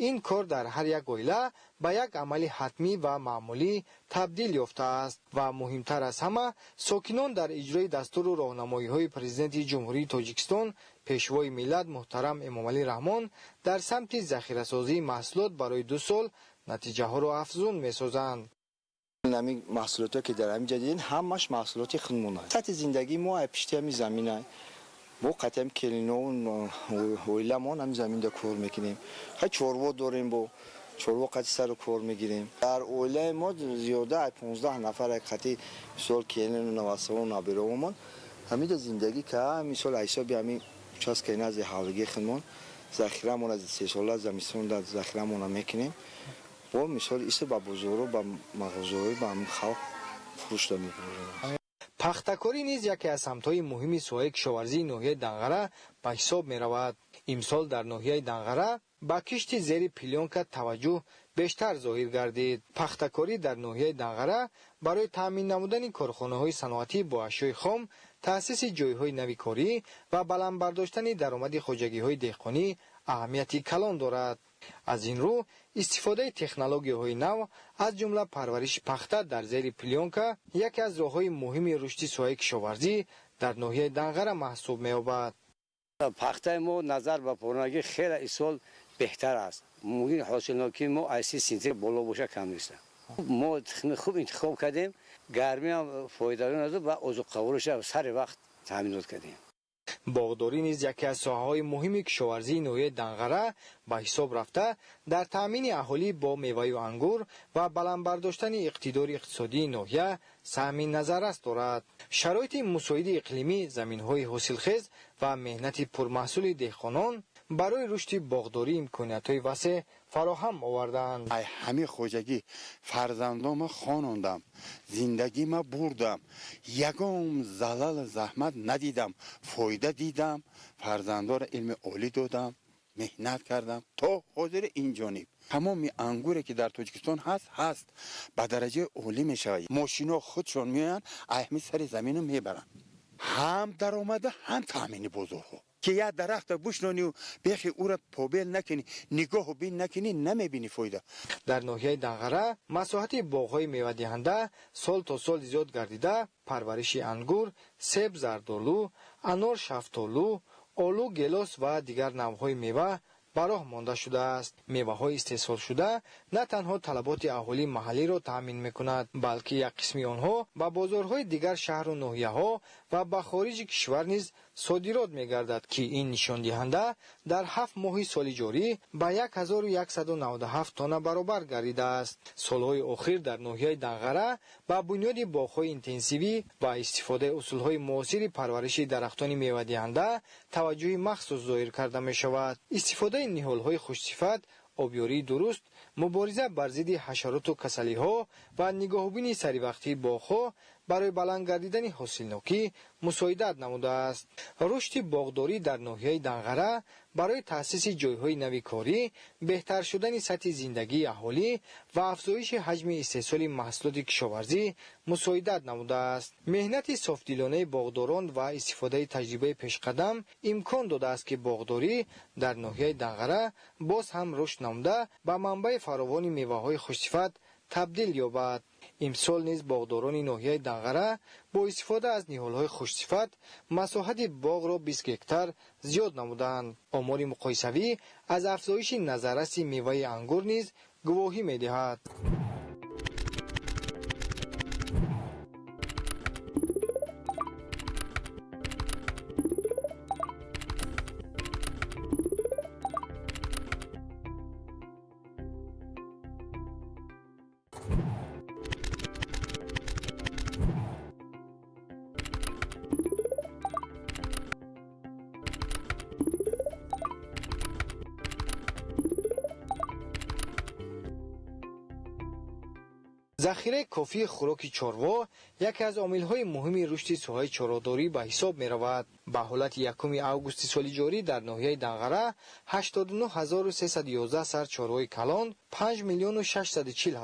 ин кор дар ҳар як оила ба як амали ҳатмӣ ва маъмулӣ табдил ёфтааст. Ва муҳимтар аз ҳама, сокинон дар иҷрои дастуру роҳнамоиҳои Президенти Ҷумҳурии Тоҷикистон, Пешвои миллат муҳтарам Эмомалӣ Раҳмон дар самти захирасозии маҳсулот барои 2 сол натиҷаҳоро афзун месозанд. Ҳамин маҳсулотҳо, ки дар ҳамин ҷа дидин, ҳамаш маҳсулоти худмона. Сатҳи зиндагии мо пишти ҳамин замина. Мо қатъи ҳам келинову оиламон ҳамин заминда кор мекунем. Хай, чорво дорем, бо чорво қатъи сару кор мегирем. Дар оилаи мо зиёда 15 нафар, қатъи мисол келину навасаву набераомон ҳаминҷа зиндагӣ ка. Мисол, ҳисоби ҳамин участкаи назди ҳавлигии худмон захирамона сесола замистонда захирамона мекунем. Бо мисол исе ба бозору, ба мағозаҳои, ба ҳамин халқ фурӯшда мебурем. Пахтакорӣ низ яке аз самтҳои муҳими соҳаи кишоварзии ноҳияи Данғара ба ҳисоб меравад. Имсол дар ноҳияи Данғара ба кишти зери плёнка таваҷҷӯҳ бештар зоҳир гардид. Пахтакорӣ дар ноҳияи Данғара барои таъмин намудани корхонаҳои саноатӣ бо ашёи хом, таъсиси ҷойҳои нави корӣ ва баланд бардоштани даромади хоҷагиҳои деҳқонӣ аҳамияти калон дорад. Аз ин рӯ истифодаи технологияҳои нав, аз ҷумла парвариши пахта дар зери плёнка, яке аз роҳҳои муҳими рушди соҳаи кишоварзӣ дар ноҳияи Данғара маҳсуб меёбад. Пахтаи мо назар ба порнагӣ хеле исол беҳтар аст. Мумкин ҳосилнокии мо аз 30 центнер боло боша, кам нест. Мо тухми хуб интихоб кардем, гармиам фоидаён аст ва озуқавориша сари вақт таъминот кардем. Боғдорӣ низ яке аз соҳаҳои муҳими кишоварзии ноҳияи Данғара ба ҳисоб рафта, дар таъмини аҳолӣ бо меваю ангур ва баланд бардоштани иқтидори иқтисодии ноҳия саҳми назаррас дорад. Шароити мусоиди иқлимӣ, заминҳои ҳосилхез ва меҳнати пурмаҳсули деҳқонон барои рушди боғдорӣ имкониятҳои васеъ фароҳам овардаанд. Ай ҳамин хоҷагӣ фарзандома хонондам, зиндагима бурдам, ягон залал заҳмат надидам, фоида дидам, фарзандора илми олӣ додам. Меҳнат кардам то ҳозир ин ҷониб. Тамоми ангуре ки дар Тоҷикистон ҳаст, ба дараҷаи олӣ мешавад. Мошино худшон меоянд, ҳамин сари замину мебаранд. Ҳам даромада, ҳам таъмини бозорҳо. Ки як дарахта бушнонию бехи ӯра побел накунӣ, нигоҳу бин накунӣ, намебинӣ фоида. Дар ноҳияи Данғара масоҳати боғҳои мевадиҳанда сол то сол зиёд гардида, парвариши ангур, себ, зардолу, анор, шафтолу, олу, гелос ва дигар навъҳои мева ба роҳ монда шудааст. Меваҳои истеҳсолшуда на танҳо талаботи аҳолии маҳаллиро таъмин мекунад, балки як қисми онҳо ба бозорҳои дигар шаҳру ноҳияҳо ва ба хориҷи кишвар низ содирот мегардад, ки ин нишондиҳанда дар 7 моҳи соли ҷорӣ ба 1197 тонна баробар гардидааст. Солҳои охир дар ноҳияи Данғара ба бунёди боғҳои интенсивӣ ва истифодаи усулҳои муосири парвариши дарахтони мевадиҳанда таваҷҷӯҳи махсус зоҳир карда мешавад. Истифодаи ниҳолҳои хушсифат, обёрии дуруст, мубориза бар зидди ҳашароту касалиҳо ва нигоҳубини саривақтии боғҳо барои баланд гардидани ҳосилнокӣ мусоидат намудааст. Рушди боғдорӣ дар ноҳияи Данғара барои таъсиси ҷойҳои нави корӣ, беҳтар шудани сатҳи зиндагии аҳолӣ ва афзоиши ҳаҷми истеҳсоли маҳсулоти кишоварзӣ мусоидат намудааст. Меҳнати софдилонаи боғдорон ва истифодаи таҷрибаи пешқадам имкон додааст, ки боғдорӣ дар ноҳияи Данғара боз ҳам рушд намуда ба манбаи фаровони меваҳои хушсифат табдил ёбад. Имсол низ боғдорони ноҳияи Данғара бо истифода аз ниҳолҳои хушсифат масоҳати боғро 20 гектар зиёд намуданд. Омори муқоисавӣ аз афзоиши назарраси меваи ангур низ гувоҳӣ медиҳад. Захираи кофии хӯроки чорво яке аз омилҳои муҳими рушди соҳаи чорводорӣ ба ҳисоб меравад. Ба ҳолати 1 августи соли ҷорӣ дар ноҳияи Данғара 89311 сар чорвои калон, 5 640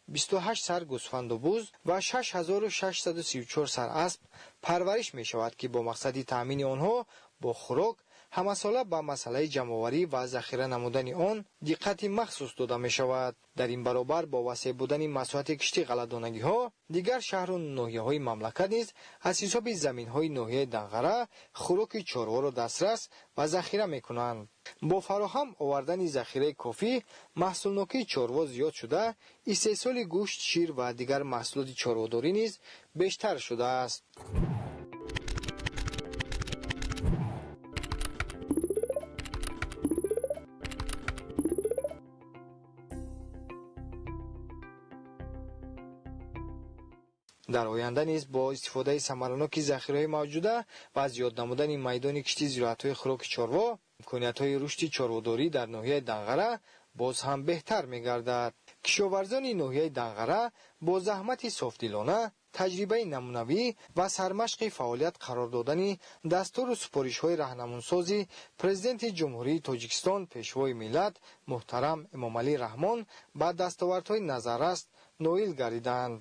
028 сар гӯсфанду буз ва 6634 сар асп парвариш мешавад, ки бо мақсади таъмини онҳо бо хӯрок ҳамасола ба масъалаи ҷамъоварӣ ва захира намудани он диққати махсус дода мешавад. Дар ин баробар бо васеъ будани масоҳати кишти ғалладонагиҳо, дигар шаҳру ноҳияҳои мамлакат низ аз ҳисоби заминҳои ноҳияи Данғара хӯроки чорворо дастрас ва захира мекунанд. Бо фароҳам овардани захираи кофӣ маҳсулнокии чорво зиёд шуда, истеҳсоли гӯшт, шир ва дигар маҳсулоти чорводорӣ низ бештар шудааст. Дар оянда низ бо истифодаи самараноки захираҳои мавҷуда ва зиёд намудани майдони кишти зироатҳои хӯроки чорво, имкониятҳои рушди чорводорӣ дар ноҳияи Данғара боз ҳам беҳтар мегардад. Кишоварзони ноҳияи Данғара бо заҳмати софдилона, таҷрибаи намунавӣ ва сармашқи фаъолият қарор додани дастуру супоришҳои раҳнамунсози Президенти Ҷумҳурии Тоҷикистон, Пешвои миллат муҳтарам Эмомалӣ Раҳмон ба дастовардҳои назаррас ноил гардиданд.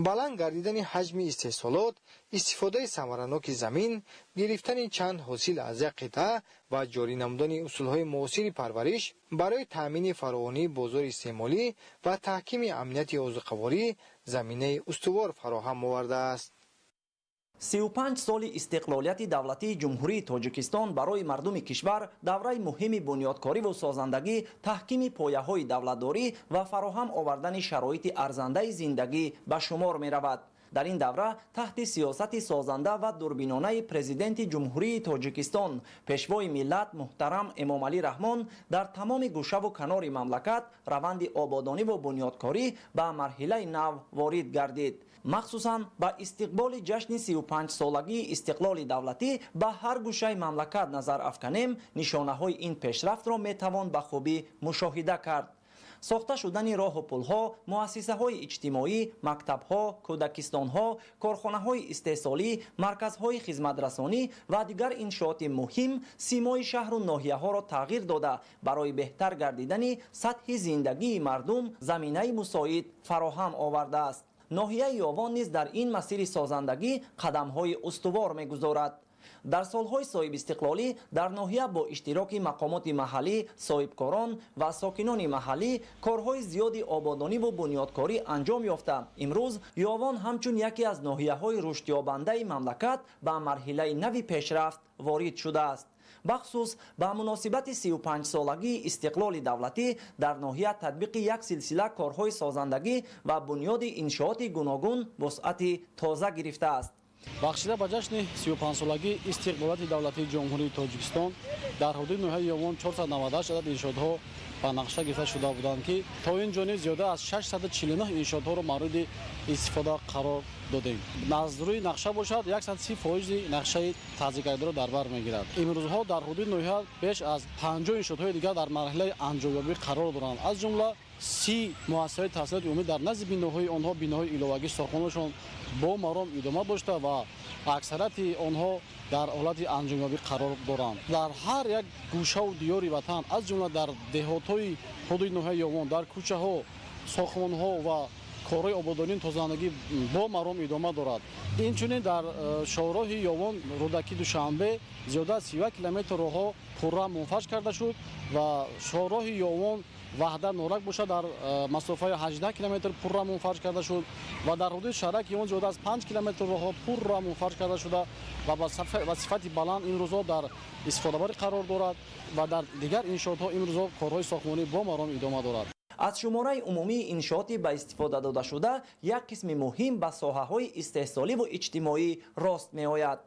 Баланд гардидани ҳаҷми истеҳсолот, истифодаи самараноки замин, гирифтани чанд ҳосил аз як қитъа ва ҷорӣ намудани усулҳои муосири парвариш барои таъмини фаровонии бозори истеъмолӣ ва таҳкими амнияти озуқаворӣ заминаи устувор фароҳам овардааст. 35 соли истиқлолияти давлатии Ҷумҳурии Тоҷикистон барои мардуми кишвар давраи муҳими бунёдкориву созандагӣ, таҳкими пояҳои давлатдорӣ ва фароҳам овардани шароити арзандаи зиндагӣ ба шумор меравад. Дар ин давра таҳти сиёсати созанда ва дурбинонаи Президенти Ҷумҳурии Тоҷикистон, Пешвои миллат муҳтарам Эмомалӣ Раҳмон дар тамоми гӯшаву канори мамлакат раванди ободониву бунёдкорӣ ба марҳилаи нав ворид гардид. Махсусан ба истиқболи ҷашни 35-солагии истиқлоли давлатӣ ба ҳар гӯшаи мамлакат назар афканем, нишонаҳои ин пешрафтро метавон ба хубӣ мушоҳида кард. Сохта шудани роҳу пулҳо, муассисаҳои иҷтимоӣ, мактабҳо, кӯдакистонҳо, корхонаҳои истеҳсолӣ, марказҳои хизматрасонӣ ва дигар иншооти муҳим симои шаҳру ноҳияҳоро тағйир дода, барои беҳтар гардидани сатҳи зиндагии мардум заминаи мусоид фароҳам овардааст. Ноҳияи Ёвон низ дар ин масири созандагӣ қадамҳои устувор мегузорад. Дар солҳои соҳибистиқлолӣ дар ноҳия бо иштироки мақомоти маҳаллӣ, соҳибкорон ва сокинони маҳаллӣ корҳои зиёди ободониву бунёдкорӣ анҷом ёфта, имрӯз Ёвон ҳамчун яке аз ноҳияҳои рушдёбандаи мамлакат ба марҳилаи нави пешрафт ворид шудааст. Бахусус ба муносибати 35-солагии истиқлоли давлатӣ дар ноҳия татбиқи як силсила корҳои созандагӣ ва бунёди иншооти гуногун вусъати тоза гирифтааст. Бахшида ба ҷашни 35-солагии истиқлолияти давлатии Ҷумҳурии Тоҷикистон дар ҳудуди ноҳияи Ёвон 498 адад иншоотҳо ба нақша гирифта шуда буданд, ки то ин ҷониб зиёда аз 649 иншоотҳоро мавриди истифода қарор додем. Аз рӯи нақша бошад, 130 фоизи нақшаи таздиқкардиро дар бар мегирад. Имрӯзҳо дар ҳудуди ноҳия беш аз 50 иншоотҳои дигар дар марҳилаи анҷомёбӣ қарор доранд, аз ҷумла 30 муассисаҳои таҳсилоти умумӣ дар назди биноҳои онҳо биноҳои иловагӣ сохтмонашон бо маром идома дошта ва аксарияти онҳо дар ҳолати анҷомёбӣ қарор доранд. Дар ҳар як гӯшаву диёри ватан, аз ҷумла дар деҳотҳои ҳудуди ноҳияи Ёвон, дар кӯчаҳо, сохтмонҳо ва корҳои ободонии тозаандагӣ бо маром идома дорад. Инчунин дар шоҳроҳи Ёвон Рӯдакӣ Душанбе зиёда аз 31 километр роҳҳо пурра мунфаҷ карда шуд ва шоҳроҳи Ёвон Ваҳдат Норак бошад дар масофаи 18 километр пурра мунфаҷ карда шуд ва дар ҳудуди шаҳраки Ёвон зиёда аз 5 километр роҳҳо пурра мунфаҷ карда шуда ва ба сифати баланд имрӯзҳо дар истифодабарӣ қарор дорад ва дар дигар иншоотҳо имрӯзҳо корҳои сохтмонӣ бо маром идома дорад. Аз шумораи умумии иншооти ба истифода додашуда як қисми муҳим ба соҳаҳои истеҳсоливу иҷтимоӣ рост меояд.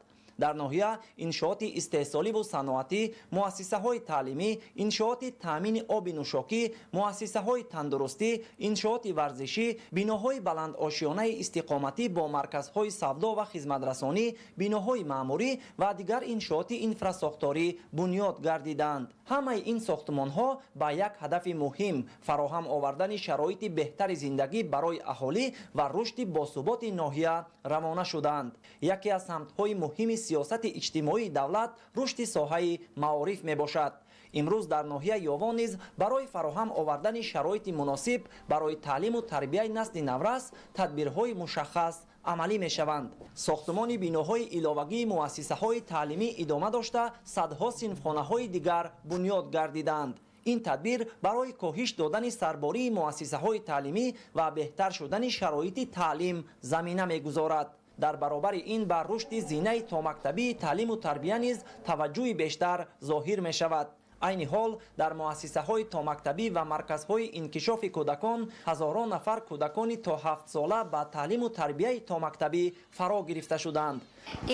Дар ноҳия иншооти истеҳсоливу саноатӣ, муассисаҳои таълимӣ, иншооти таъмини оби нӯшокӣ, муассисаҳои тандурустӣ, иншооти варзишӣ, биноҳои баландошёнаи истиқоматӣ бо марказҳои савдо ва хизматрасонӣ, биноҳои маъмурӣ ва дигар иншооти инфрасохторӣ бунёд гардиданд. Ҳамаи ин сохтмонҳо ба як ҳадафи муҳим фароҳам овардани шароити беҳтари зиндагӣ барои аҳолӣ ва рушди босуботи ноҳия равона шуданд. Яке аз самтҳои муҳими сиёсати иҷтимоии давлат рушди соҳаи маориф мебошад. Имрӯз дар ноҳияи Ёвон низ барои фароҳам овардани шароити муносиб барои таълиму тарбияи насли наврас тадбирҳои мушаххас амалӣ мешаванд. Сохтмони биноҳои иловагии муассисаҳои таълимӣ идома дошта, садҳо синфхонаҳои дигар бунёд гардиданд. Ин тадбир барои коҳиш додани сарбории муассисаҳои таълимӣ ва беҳтар шудани шароити таълим замина мегузорад. Дар баробари ин ба рушди зинаи томактабии таълиму тарбия низ таваҷҷӯҳи бештар зоҳир мешавад. Айни ҳол дар муассисаҳои томактабӣ ва марказҳои инкишофи кӯдакон ҳазорон нафар кӯдакони то 7-сола ба таълиму тарбияи томактабӣ фаро гирифта шуданд.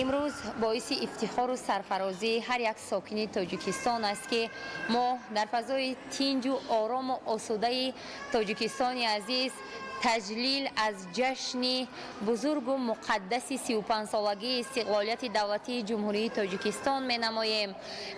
Имрӯз боиси ифтихору сарфарозии ҳар як сокини Тоҷикистон аст, ки мо дар фазои тинҷу орому осудаи Тоҷикистони азиз таҷлил аз ҷашни бузургу муқаддаси 35-солагии истиқлолияти давлатии Ҷумҳурии Тоҷикистон менамоем.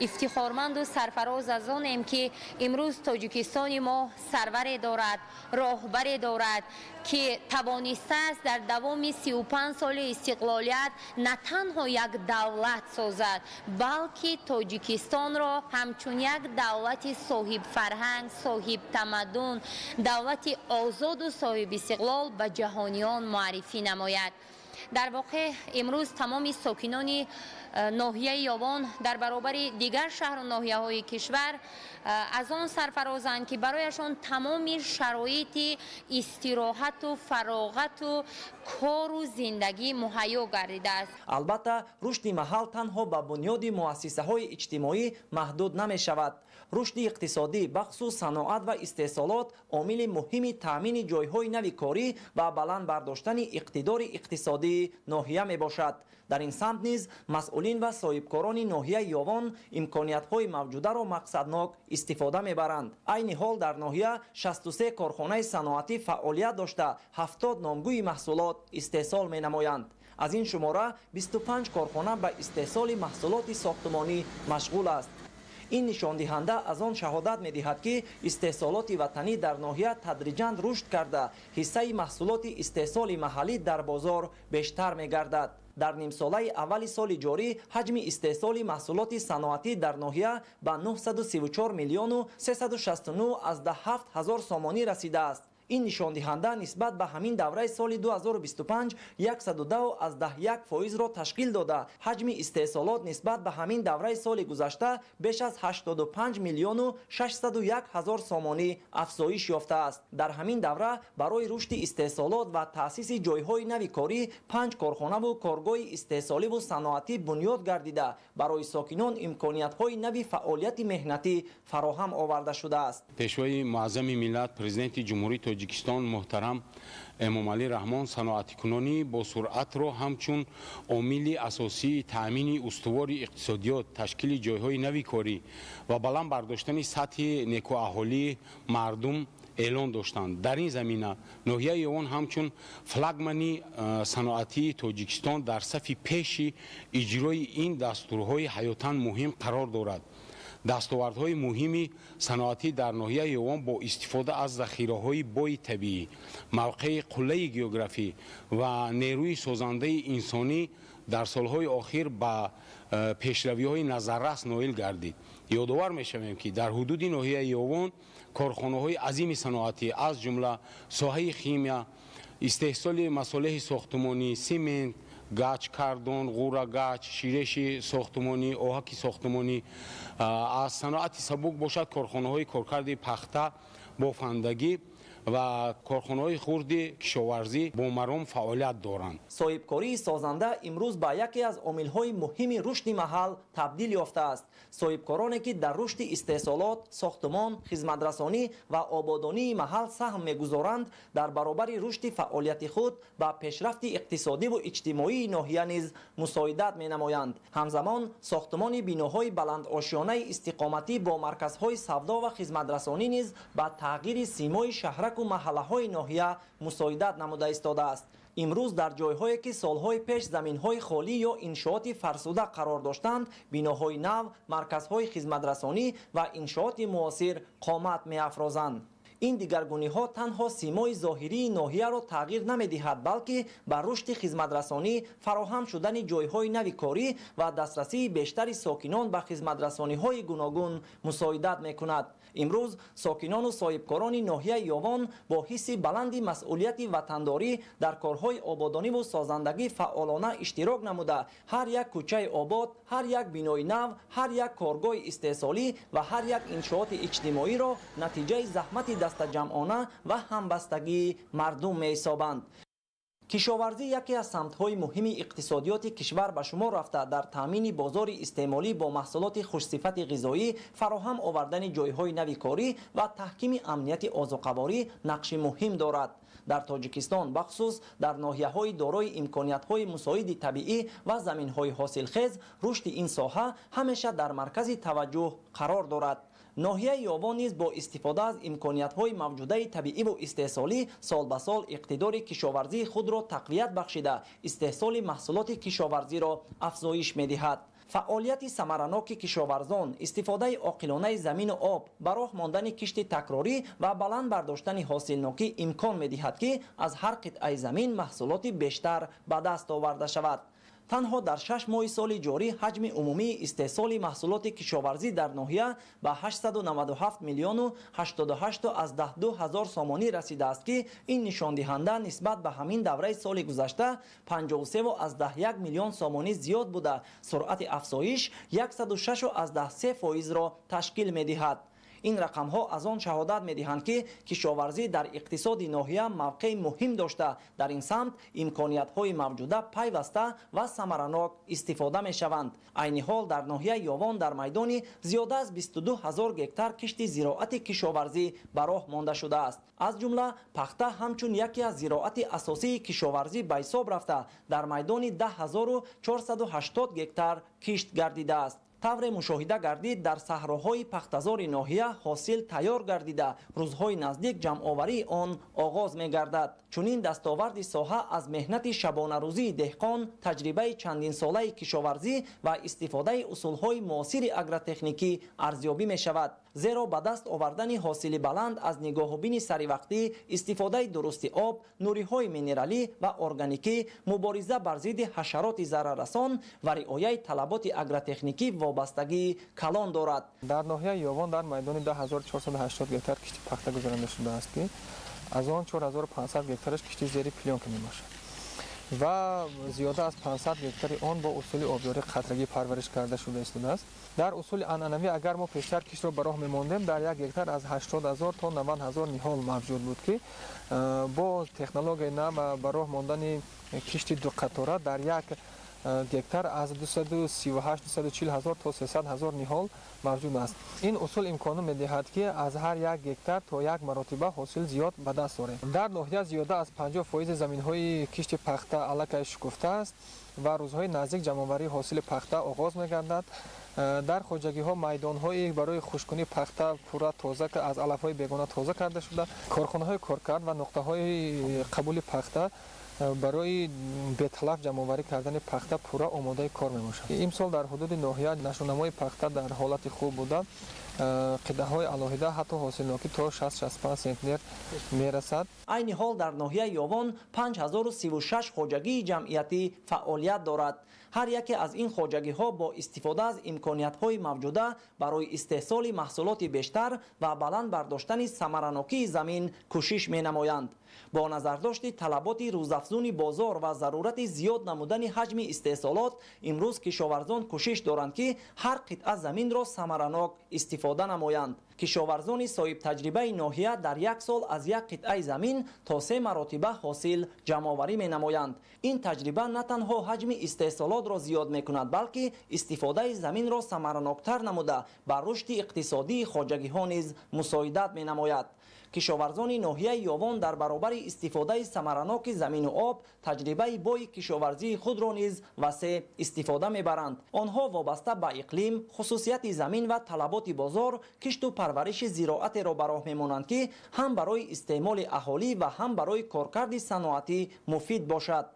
Ифтихорманду сарфароз аз онем, ки имрӯз Тоҷикистони мо сарваре дорад, роҳбаре дорад, ки тавонистааст дар давоми 35 соли истиқлолият на танҳо як давлат созад, балки Тоҷикистонро ҳамчун як давлати соҳибфарҳанг, соҳибтамаддун, давлати озоду соҳибистиқлол ба ҷаҳониён муаррифӣ намояд. Дар воқеъ имрӯз тамоми сокинони ноҳияи Ёвон дар баробари дигар шаҳру ноҳияҳои кишвар аз он сарфарозанд, ки барояшон тамоми шароити истироҳату фароғату кору зиндагӣ муҳайё гардидааст. Албатта, рушди маҳал танҳо ба бунёди муассисаҳои иҷтимоӣ маҳдуд намешавад. Рушди иқтисодӣ, бахусус саноат ва истеҳсолот омили муҳими таъмини ҷойҳои нави корӣ ва баланд бардоштани иқтидори иқтисодии ноҳия мебошад. Дар ин самт низ масъулин ва соҳибкорони ноҳияи Ёвон имкониятҳои мавҷударо мақсаднок истифода мебаранд. Айни ҳол дар ноҳия 63 корхонаи саноатӣ фаъолият дошта, 70 номгӯи маҳсулот истеҳсол менамоянд. Аз ин шумора 25 корхона ба истеҳсоли маҳсулоти сохтмонӣ машғул аст. Ин нишондиҳанда аз он шаҳодат медиҳад, ки истеҳсолоти ватанӣ дар ноҳия тадриҷан рушд карда, ҳиссаи маҳсулоти истеҳсоли маҳаллӣ дар бозор бештар мегардад. Дар нимсолаи аввали соли ҷорӣ ҳаҷми истеҳсоли маҳсулоти саноатӣ дар ноҳия ба 934 миллиону 369 аз 7 ҳазор сомонӣ расидааст. Ин нишондиҳанда нисбат ба ҳамин давраи соли 2025 110,1 фоизро ташкил дода, ҳаҷми истеҳсолот нисбат ба ҳамин давраи соли гузашта беш аз 85 миллиону 601 ҳазор сомонӣ афзоиш ёфтааст. Дар ҳамин давра барои рушди истеҳсолот ва таъсиси ҷойҳои нави корӣ 5 корхонаву коргоҳи истеҳсоливу саноатӣ бунёд гардида, барои сокинон имкониятҳои нави фаъолияти меҳнатӣ фароҳам оварда шудааст. Пешвои муаззами миллат, Президенти Ҷумҳурии Тоҷикистон муҳтарам Эмомалӣ Раҳмон саноатикунонӣ бо суръатро ҳамчун омили асосии таъмини устувори иқтисодиёт, ташкили ҷойҳои нави корӣ ва баланд бардоштани сатҳи некӯаҳолии мардум эълон доштанд. Дар ин замина ноҳияи Ёвон ҳамчун флагмани саноатии Тоҷикистон дар сафи пеши иҷрои ин дастурҳои ҳаётан муҳим қарор дорад. Дастовардҳои муҳими саноатӣ дар ноҳияи Ёвон бо истифода аз захираҳои бои табиӣ, мавқеи қуллаи географӣ ва нерӯи созандаи инсонӣ дар солҳои охир ба пешравиҳои назаррас ноил гардид. Ёдовар мешавем, ки дар ҳудуди ноҳияи Ёвон корхонаҳои азими саноатӣ, аз ҷумла соҳаи химия, истеҳсоли масолеҳи сохтумонӣ, симент, гач, кардон, ғӯрагач, ширеши сохтумонӣ, оҳаки сохтумонӣ, аз саноати сабук бошад корхонаҳои коркарди пахта, бофандагӣ ва корхонаҳои хурди кишоварзӣ бо маром фаъолият доранд. Соҳибкории созанда имрӯз ба яке аз омилҳои муҳими рушди маҳал табдил ёфтааст. Соҳибкороне, ки дар рушди истеҳсолот, сохтумон, хизматрасонӣ ва ободонии маҳал саҳм мегузоранд, дар баробари рушди фаъолияти худ ба пешрафти иқтисодиву иҷтимоии ноҳия низ мусоидат менамоянд. Ҳамзамон сохтумони биноҳои баландошёнаи истиқоматӣ бо марказҳои савдо ва хизматрасонӣ низ ба тағйири симои шаҳраку маҳаллаҳои ноҳия мусоидат намуда истодааст. Имрӯз дар ҷойҳое, ки солҳои пеш заминҳои холӣ ё иншооти фарсуда қарор доштанд, биноҳои нав, марказҳои хизматрасонӣ ва иншооти муосир қомат меафрозанд. Ин дигаргуниҳо танҳо симои зоҳирии ноҳияро тағйир намедиҳад, балки ба рушди хизматрасонӣ, фароҳам шудани ҷойҳои нави корӣ ва дастрасии бештари сокинон ба хизматрасониҳои гуногун мусоидат мекунад. Имрӯз сокинону соҳибкорони ноҳияи Ёвон бо ҳисси баланди масъулияти ватандорӣ дар корҳои ободониву созандагӣ фаъолона иштирок намуда, ҳар як кӯчаи обод, ҳар як бинои нав, ҳар як коргоҳи истеҳсолӣ ва ҳар як иншооти иҷтимоиро натиҷаи заҳмати дастаҷамъона ва ҳамбастагии мардум меҳисобанд. Кишоварзӣ яке аз самтҳои муҳими иқтисодиёти кишвар ба шумор рафта, дар таъмини бозори истеъмолӣ бо маҳсулоти хушсифати ғизоӣ, фароҳам овардани ҷойҳои нави корӣ ва таҳкими амнияти озуқаворӣ нақши муҳим дорад. Дар Тоҷикистон, бахусус дар ноҳияҳои дорои имкониятҳои мусоиди табиӣ ва заминҳои ҳосилхез, рушди ин соҳа ҳамеша дар маркази таваҷҷӯҳ қарор дорад. Ноҳияи Ёвон низ бо истифода аз имкониятҳои мавҷудаи табииву истеҳсолӣ сол ба сол иқтидори кишоварзии худро тақвият бахшида, истеҳсоли маҳсулоти кишоварзиро афзоиш медиҳад. Фаъолияти самараноки кишоварзон, истифодаи оқилонаи замину об, ба роҳ мондани кишти такрорӣ ва баланд бардоштани ҳосилнокӣ имкон медиҳад, ки аз ҳар қитъаи замин маҳсулоти бештар ба даст оварда шавад. Танҳо дар 6 моҳи соли ҷорӣ ҳаҷми умумии истеҳсоли маҳсулоти кишоварзӣ дар ноҳия ба 897 миллиону 88,2 ҳазор сомонӣ расидааст, ки ин нишондиҳанда нисбат ба ҳамин давраи соли гузашта 53,1 миллион сомонӣ зиёд буда, суръати афзоиш 106,3 фоизро ташкил медиҳад. Ин рақамҳо аз он шаҳодат медиҳанд, ки кишоварзӣ дар иқтисоди ноҳия мавқеи муҳим дошта, дар ин самт имкониятҳои мавҷуда пайваста ва самаранок истифода мешаванд. Айни ҳол дар ноҳияи Ёвон дар майдони зиёда аз 22 ҳазор гектар кишти зироати кишоварзӣ ба роҳ монда шудааст. Аз ҷумла пахта ҳамчун яке аз зироати асосии кишоварзӣ ба ҳисоб рафта, дар майдони 10 480 гектар кишт гардидааст. Тавре мушоҳида гардид, дар саҳроҳои пахтазори ноҳия ҳосил тайёр гардида, рӯзҳои наздик ҷамъоварии он оғоз мегардад. Чунин дастоварди соҳа аз меҳнати шабонарӯзии деҳқон, таҷрибаи чандинсолаи кишоварзӣ ва истифодаи усулҳои муосири агротехникӣ арзёбӣ мешавад. Зеро ба даст овардани ҳосили баланд аз нигоҳубини саривақтӣ, истифодаи дурусти об, нуриҳои минералӣ ва органикӣ, мубориза бар зидди ҳашароти зараррасон ва риояи талаботи агротехникӣ вобастагии калон дорад. Дар ноҳияи Ёвон дар майдони 10480 гектар кишти пахта гузаронида шудааст, ки аз он 4500 гектараш кишти зери плёнка мебошад ва зиёда аз 500 гектари он бо усули обёрии қатрагӣ парвариш карда шуда истодааст. Дар усули анъанавӣ, агар мо пештар киштро ба роҳ мемондем, дар як гектар аз 80 ҳазор то 90 ҳазор ниҳол мавҷуд буд, ки бо технологияи нав ва ба роҳ мондани кишти дуқатора дар як гектар аз 238 240 ҳазор то 300 ҳазор ниҳол мавҷуд аст. Ин усул имкон медиҳад, ки аз ҳар як гектар то як маротиба ҳосил зиёд ба даст орем. Дар ноҳия зиёда аз 50 фоизи заминҳои кишти пахта аллакай шукуфта аст ва рӯзҳои наздик ҷамъоварии ҳосили пахта оғоз мегардад. Дар хоҷагиҳо майдонҳои барои хушкунии пахта пурра тоза, аз алафҳои бегона тоза карда шуда, корхонаҳои коркард ва нуқтаҳои қабули пахта барои беталаф ҷамъоварӣ кардани пахта пурра омодаи кор мебошад. Имсол дар ҳудуди ноҳия нашъунамои пахта дар ҳолати хуб буда, қитъаҳои алоҳида ҳатто ҳосилнокӣ то 60-65 сентнер мерасад. Айни ҳол дар ноҳияи Ёвон 5036 хоҷагии ҷамъиятӣ фаъолият дорад. Ҳар яке аз ин хоҷагиҳо бо истифода аз имкониятҳои мавҷуда барои истеҳсоли маҳсулоти бештар ва баланд бардоштани самаранокии замин кӯшиш менамоянд. Бо назардошти талаботи рӯзафзуни бозор ва зарурати зиёд намудани ҳаҷми истеҳсолот, имрӯз кишоварзон кӯшиш доранд, ки ҳар қитъа заминро самаранок истифода намоянд. Кишоварзони соҳибтаҷрибаи ноҳия дар як сол аз як қитъаи замин то се маротиба ҳосил ҷамъоварӣ менамоянд. Ин таҷриба на танҳо ҳаҷми истеҳсолотро зиёд мекунад, балки истифодаи заминро самараноктар намуда, ба рушди иқтисодии хоҷагиҳо низ мусоидат менамояд. Кишоварзони ноҳияи Ёвон дар баробари истифодаи самараноки замину об, таҷрибаи бои кишоварзии худро низ васеъ истифода мебаранд. Онҳо вобаста ба иқлим, хусусияти замин ва талаботи бозор кишту парвариши зироатеро ба роҳ мемонанд, ки ҳам барои истеъмоли аҳолӣ ва ҳам барои коркарди саноатӣ муфид бошад.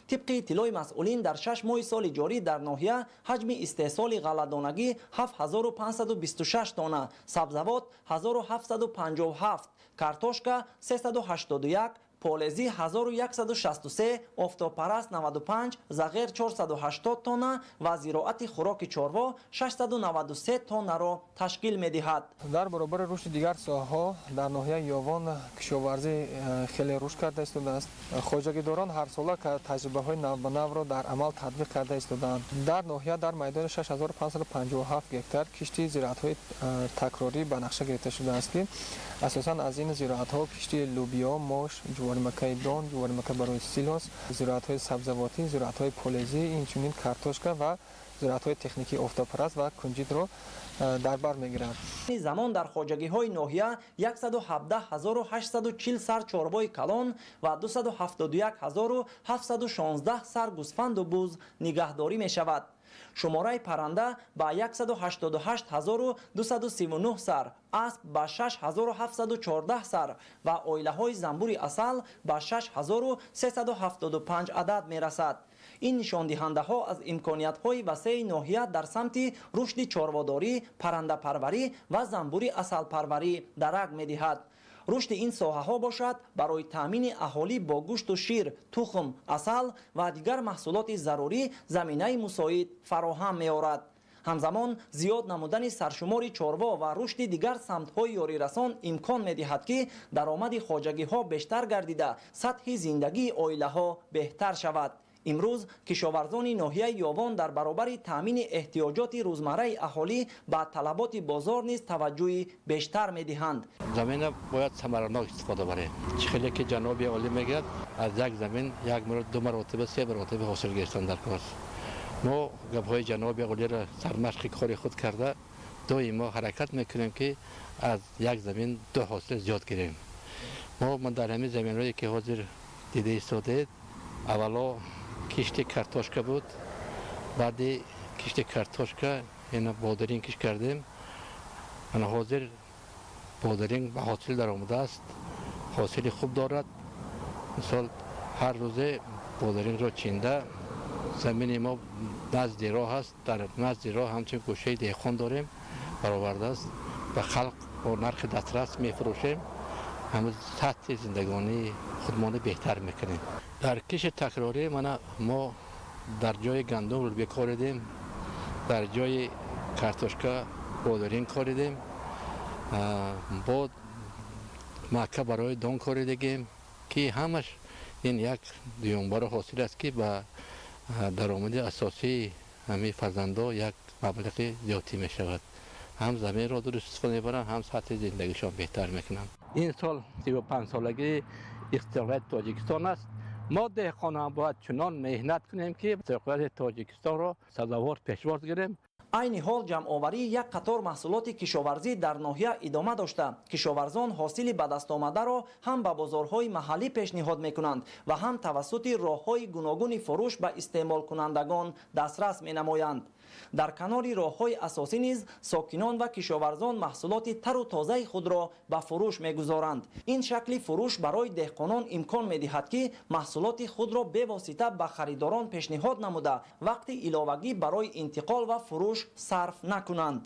Тибқи иттилои масъулин, дар 6 моҳи соли ҷорӣ дар ноҳия ҳаҷми истеҳсоли ғалладонагӣ 7526 тонна, сабзавот 1757, картошка 381, полезӣ 1163, офтобпараст 95, зағир 480 тонна ва зироати хӯроки чорво 693 тоннаро ташкил медиҳад. Дар баробари рушди дигар соҳаҳо дар ноҳияи Ёвон кишоварзӣ хеле рушд карда истодааст. Хоҷагидорон ҳарсола таҷрибаҳои навбанавро дар амал татбиқ карда истодаанд. Дар ноҳия дар майдони 6557 гектар кишти зироатҳои такрорӣ ба нақша гирифта шудааст, ки асосан аз ин зироатҳо кишти лӯбиё, мош, ҷуворимакаи дон, ҷуворимака барои силос, зироатҳои сабзавотӣ, зироатҳои полезӣ, инчунин картошка ва зироатҳои техникии офтобпараст ва кунҷитро дар бар мегирад. Замон дар хоҷагиҳои ноҳия 117840 сар чорвои калон ва 271716 сар гӯсфанду буз нигаҳдорӣ мешавад. Шумораи парранда ба 188239 сар, асп ба 6714 сар ва оилаҳои занбури асал ба 6375 адад мерасад. Ин нишондиҳандаҳо аз имкониятҳои васеи ноҳия дар самти рушди чорводорӣ, паррандапарварӣ ва занбури асалпарварӣ дарак медиҳад. Рушди ин соҳаҳо бошад барои таъмини аҳолӣ бо гӯшту шир, тухм, асал ва дигар маҳсулоти зарурӣ заминаи мусоид фароҳам меорад. Ҳамзамон зиёд намудани саршумори чорво ва рушди дигар самтҳои ёрирасон имкон медиҳад, ки даромади хоҷагиҳо бештар гардида, сатҳи зиндагии оилаҳо беҳтар шавад. Имрӯз кишоварзони ноҳияи Ёвон дар баробари таъмини эҳтиёҷоти рӯзмарраи аҳолӣ ба талаботи бозор низ таваҷҷӯҳи бештар медиҳанд. Заминро бояд самаранок истифода барем. Чӣ хеле ки ҷаноби олӣ мегӯяд, аз як замин як маротиба, ду маротиба, се маротиба ҳосил гирифтан дар кор. Мо гапҳои ҷаноби олиро сармашқи кори худ карда, доимо ҳаракат мекунем, ки аз як замин ду ҳосил зиёд гирем. Мо дар ҳамин заминҳое ки ҳозир дида истодаед, аввало кишти картошка буд, баъди кишти картошка Ина бодиринг кишт кардем. Ана ҳозир бодиринг ба ҳосил даромадааст, ҳосили хуб дорад. Мисол, ҳар рӯзе бодирингро чинда, замини мо назди роҳ аст, дар назди роҳ ҳамчун гӯшаи деҳқон дорем, баровардааст, ба халқ бо нархи дастрас мефурӯшем, ҳамин сатҳи зиндагонии худмонро беҳтар мекунем. Дар кишти такрорӣ мана мо дар ҷои гандум лӯбиё коридем, дар ҷои картошка бодиринг коридем, бо мака барои дон коридагем, ки ҳамаш ин як дуюмбора ҳосил аст, ки ба даромади асосии ҳамин фарзандо як маблағи зиёдтӣ мешавад. Ҳам заминро дуруст истифода мебаранд, ҳам сатҳи зиндагишон беҳтар мекунанд. Ин сол 35-солагии истиқлолияти Тоҷикистон аст. Мо деҳқонон бояд чунон меҳнат кунем, ки истиқлолияти Тоҷикистонро сазовор пешвоз гирем. Айни ҳол ҷамъоварии як қатор маҳсулоти кишоварзӣ дар ноҳия идома дошта, кишоварзон ҳосили ба даст омадаро ҳам ба бозорҳои маҳаллӣ пешниҳод мекунанд ва ҳам тавассути роҳҳои гуногуни фурӯш ба истеъмолкунандагон дастрас менамоянд. Дар канори роҳҳои асосӣ низ сокинон ва кишоварзон маҳсулоти тару тозаи худро ба фурӯш мегузоранд. Ин шакли фурӯш барои деҳқонон имкон медиҳад, ки маҳсулоти худро бевосита ба харидорон пешниҳод намуда, вақти иловагӣ барои интиқол ва фурӯш сарф накунанд.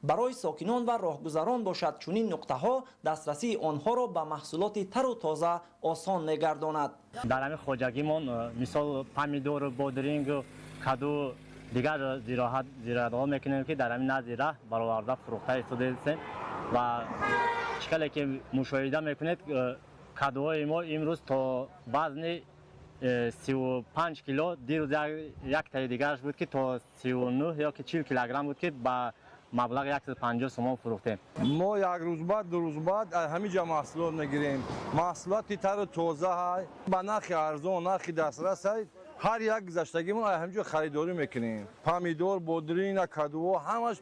Барои сокинон ва роҳгузарон бошад, чунин нуқтаҳо дастрасии онҳоро ба маҳсулоти тару тоза осон мегардонад. Дар ҳамин хоҷагимон, мисол, помидору бодирингу каду, дигар зироатҳо мекунем, ки дар ҳамин назди раҳ бароварда фурӯхта истодаистем. Ва чӣ хеле ки мушоҳида мекунед, кадуҳои мо имрӯз то вазни 35 кило, дирӯз яктаи дигараш буд, ки то 39 ё ки 40 килограмм буд, ки ба маблағи 150 сомон фурӯхтем. Мо як рӯз баъд, 2 рӯз баъд ҳамин ҷа маҳсулот мегирем. Маҳсулоти тару тоза ҳай, ба нархи арзон, нархи дастрас ҳай. Ҳар як гузаштагимон ҳамин ҷо харидорӣ мекунем. Помидор, бодринг, кадуо, ҳамаш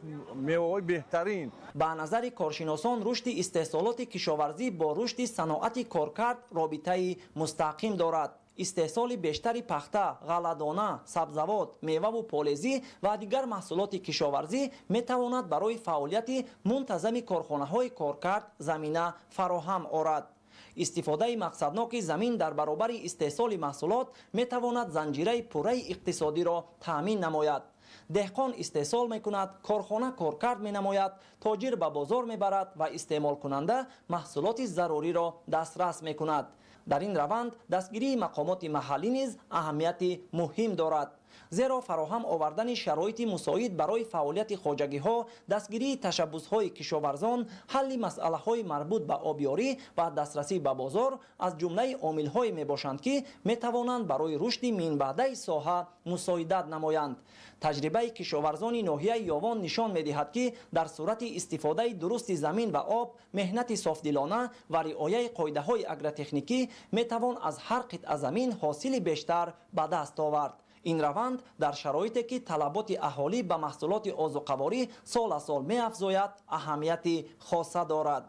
меваҳои беҳтарин. Ба назари коршиносон, рушди истеҳсолоти кишоварзӣ бо рушди саноати коркард робитаи мустақим дорад. Истеҳсоли бештари пахта, ғалладона, сабзавот, меваву полезӣ ва дигар маҳсулоти кишоварзӣ метавонад барои фаъолияти мунтазами корхонаҳои коркард замина фароҳам орад. Истифодаи мақсадноки замин дар баробари истеҳсоли маҳсулот метавонад занҷираи пурраи иқтисодиро таъмин намояд. Деҳқон истеҳсол мекунад, корхона коркард менамояд, тоҷир ба бозор мебарад ва истеъмолкунанда маҳсулоти заруриро дастрас мекунад. Дар ин раванд дастгирии мақомоти маҳаллӣ низ аҳамияти муҳим дорад. Зеро фароҳам овардани шароити мусоид барои фаъолияти хоҷагиҳо, дастгирии ташаббусҳои кишоварзон, ҳалли масъалаҳои марбут ба обёрӣ ва дастрасӣ ба бозор аз ҷумлаи омилҳое мебошанд, ки метавонанд барои рушди минбаъдаи соҳа мусоидат намоянд. Таҷрибаи кишоварзони ноҳияи Ёвон нишон медиҳад, ки дар сурати истифодаи дурусти замин ва об, меҳнати софдилона ва риояи қоидаҳои агротехникӣ метавон аз ҳар қитъа замин ҳосили бештар ба даст овард. Ин раванд дар шароите, ки талаботи аҳолӣ ба маҳсулоти озуқаворӣ сол аз сол меафзояд, аҳамияти хоса дорад.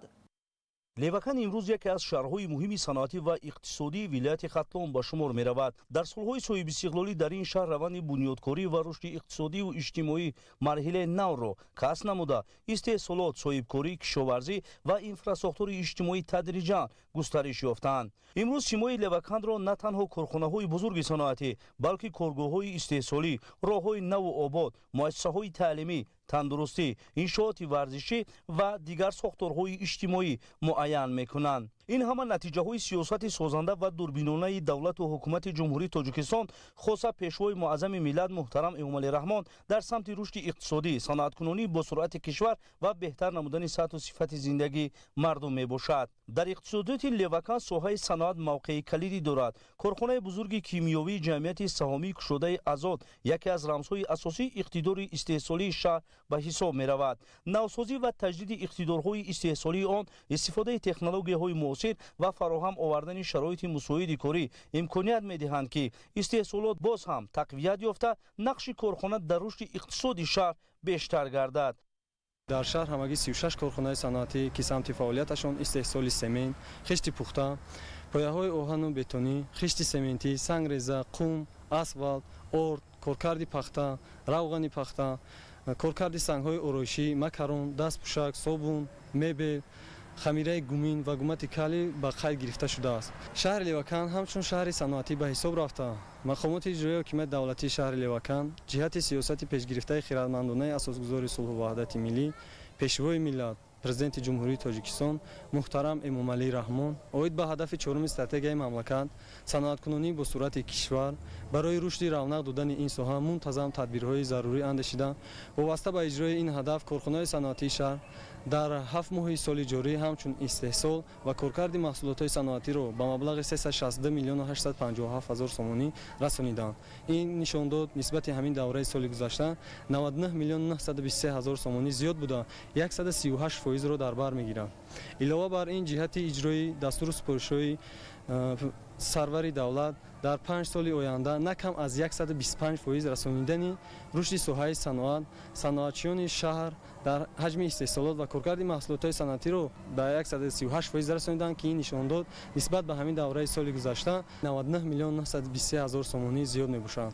Левакан имрӯз яке аз шаҳрҳои муҳими саноатӣ ва иқтисодии вилояти Хатлон ба шумор меравад. Дар солҳои соҳибистиқлолӣ дар ин шаҳр раванди бунёдкорӣ ва рушди иқтисодиву иҷтимоӣ марҳилаи навро касб намуда, истеҳсолот, соҳибкорӣ, кишоварзӣ ва инфрасохтори иҷтимоӣ тадриҷан густариш ёфтаанд. Имрӯз симои Леваканро на танҳо корхонаҳои бузурги саноатӣ, балки коргоҳҳои истеҳсолӣ, роҳҳои наву обод, муассисаҳои таълимӣ, тандурустӣ, иншооти варзишӣ ва дигар сохторҳои иҷтимоӣ муайян мекунанд. Ин ҳама натиҷаҳои сиёсати созанда ва дурбинонаи давлату ҳукумати Ҷумҳурии Тоҷикистон, хоса пешвои муаззами миллат муҳтарам Эмомалӣ Раҳмон дар самти рушди иқтисодӣ, саноаткунонӣ бо суръати кишвар ва беҳтар намудани сатҳу сифати зиндагии мардум мебошад. Дар иқтисодиёти Левакан соҳаи саноат мавқеи калидӣ дорад. Корхонаи бузурги кимиёвии ҷамъияти саҳомии кушодаи Азот яке аз рамзҳои асосии иқтидори истеҳсолии шаҳр ба ҳисоб меравад. Навсозӣ ва таҷдиди иқтидорҳои истеҳсолии он, истифодаи технологияҳои муосир ва фароҳам овардани шароити мусоиди корӣ имконият медиҳанд, ки истеҳсолот боз ҳам тақвият ёфта, нақши корхона дар рушди иқтисоди шаҳр бештар гардад. Дар шаҳр ҳамагӣ 36 корхонаи саноатӣ, ки самти фаъолияташон истеҳсоли семент, хишти пухта, пояҳои оҳану бетонӣ, хишти сементӣ, сангреза, қум, асфалт, орд, коркарди пахта, равғани пахта, Коркарди сангҳои ороишӣ, макарон, дастпӯшак, собун, мебел, хамираи гумин ва гумати калий ба қайд гирифта шудааст. Шаҳри Левакан ҳамчун шаҳри саноатӣ ба ҳисоб рафта, мақомоти иҷроии ҳокимияти давлатии шаҳри Левакан ҷиҳати сиёсати пешгирифтаи хирадмандонаи асосгузори сулҳу ваҳдати миллӣ, пешвои миллат, Президенти Ҷумҳурии Тоҷикистон муҳтарам Эмомалӣ Раҳмон оид ба ҳадафи чоруми стратегияи мамлакат, саноаткунонӣ бо суръати кишвар, барои рушди равнақ додани ин соҳа мунтазам тадбирҳои зарурӣ андешида, вобаста ба иҷрои ин ҳадаф корхонаҳои саноатии шаҳр дар 7 моҳи соли ҷорӣ ҳамчун истеҳсол ва коркарди маҳсулотҳои саноатиро ба маблағи 362 миллиону 857 ҳазор сомонӣ расониданд. Ин нишондод нисбати ҳамин давраи соли гузашта 99 миллиону 923 ҳазор сомонӣ зиёд буда, 138%-ро дар бар мегирад. Илова бар ин, ҷиҳати иҷрои дастуру супоришҳои сарвари давлат дар 5 соли оянда на кам аз 125% расонидани рушди соҳаи саноат, саноатчиёни шаҳр дар ҳаҷми истеҳсолот ва коркарди маҳсулотҳои саноатиро ба 138% расониданд, ки ин нишондод нисбат ба ҳамин давраи соли гузашта 99 миллион 923 ҳазор сомонӣ зиёд мебошад.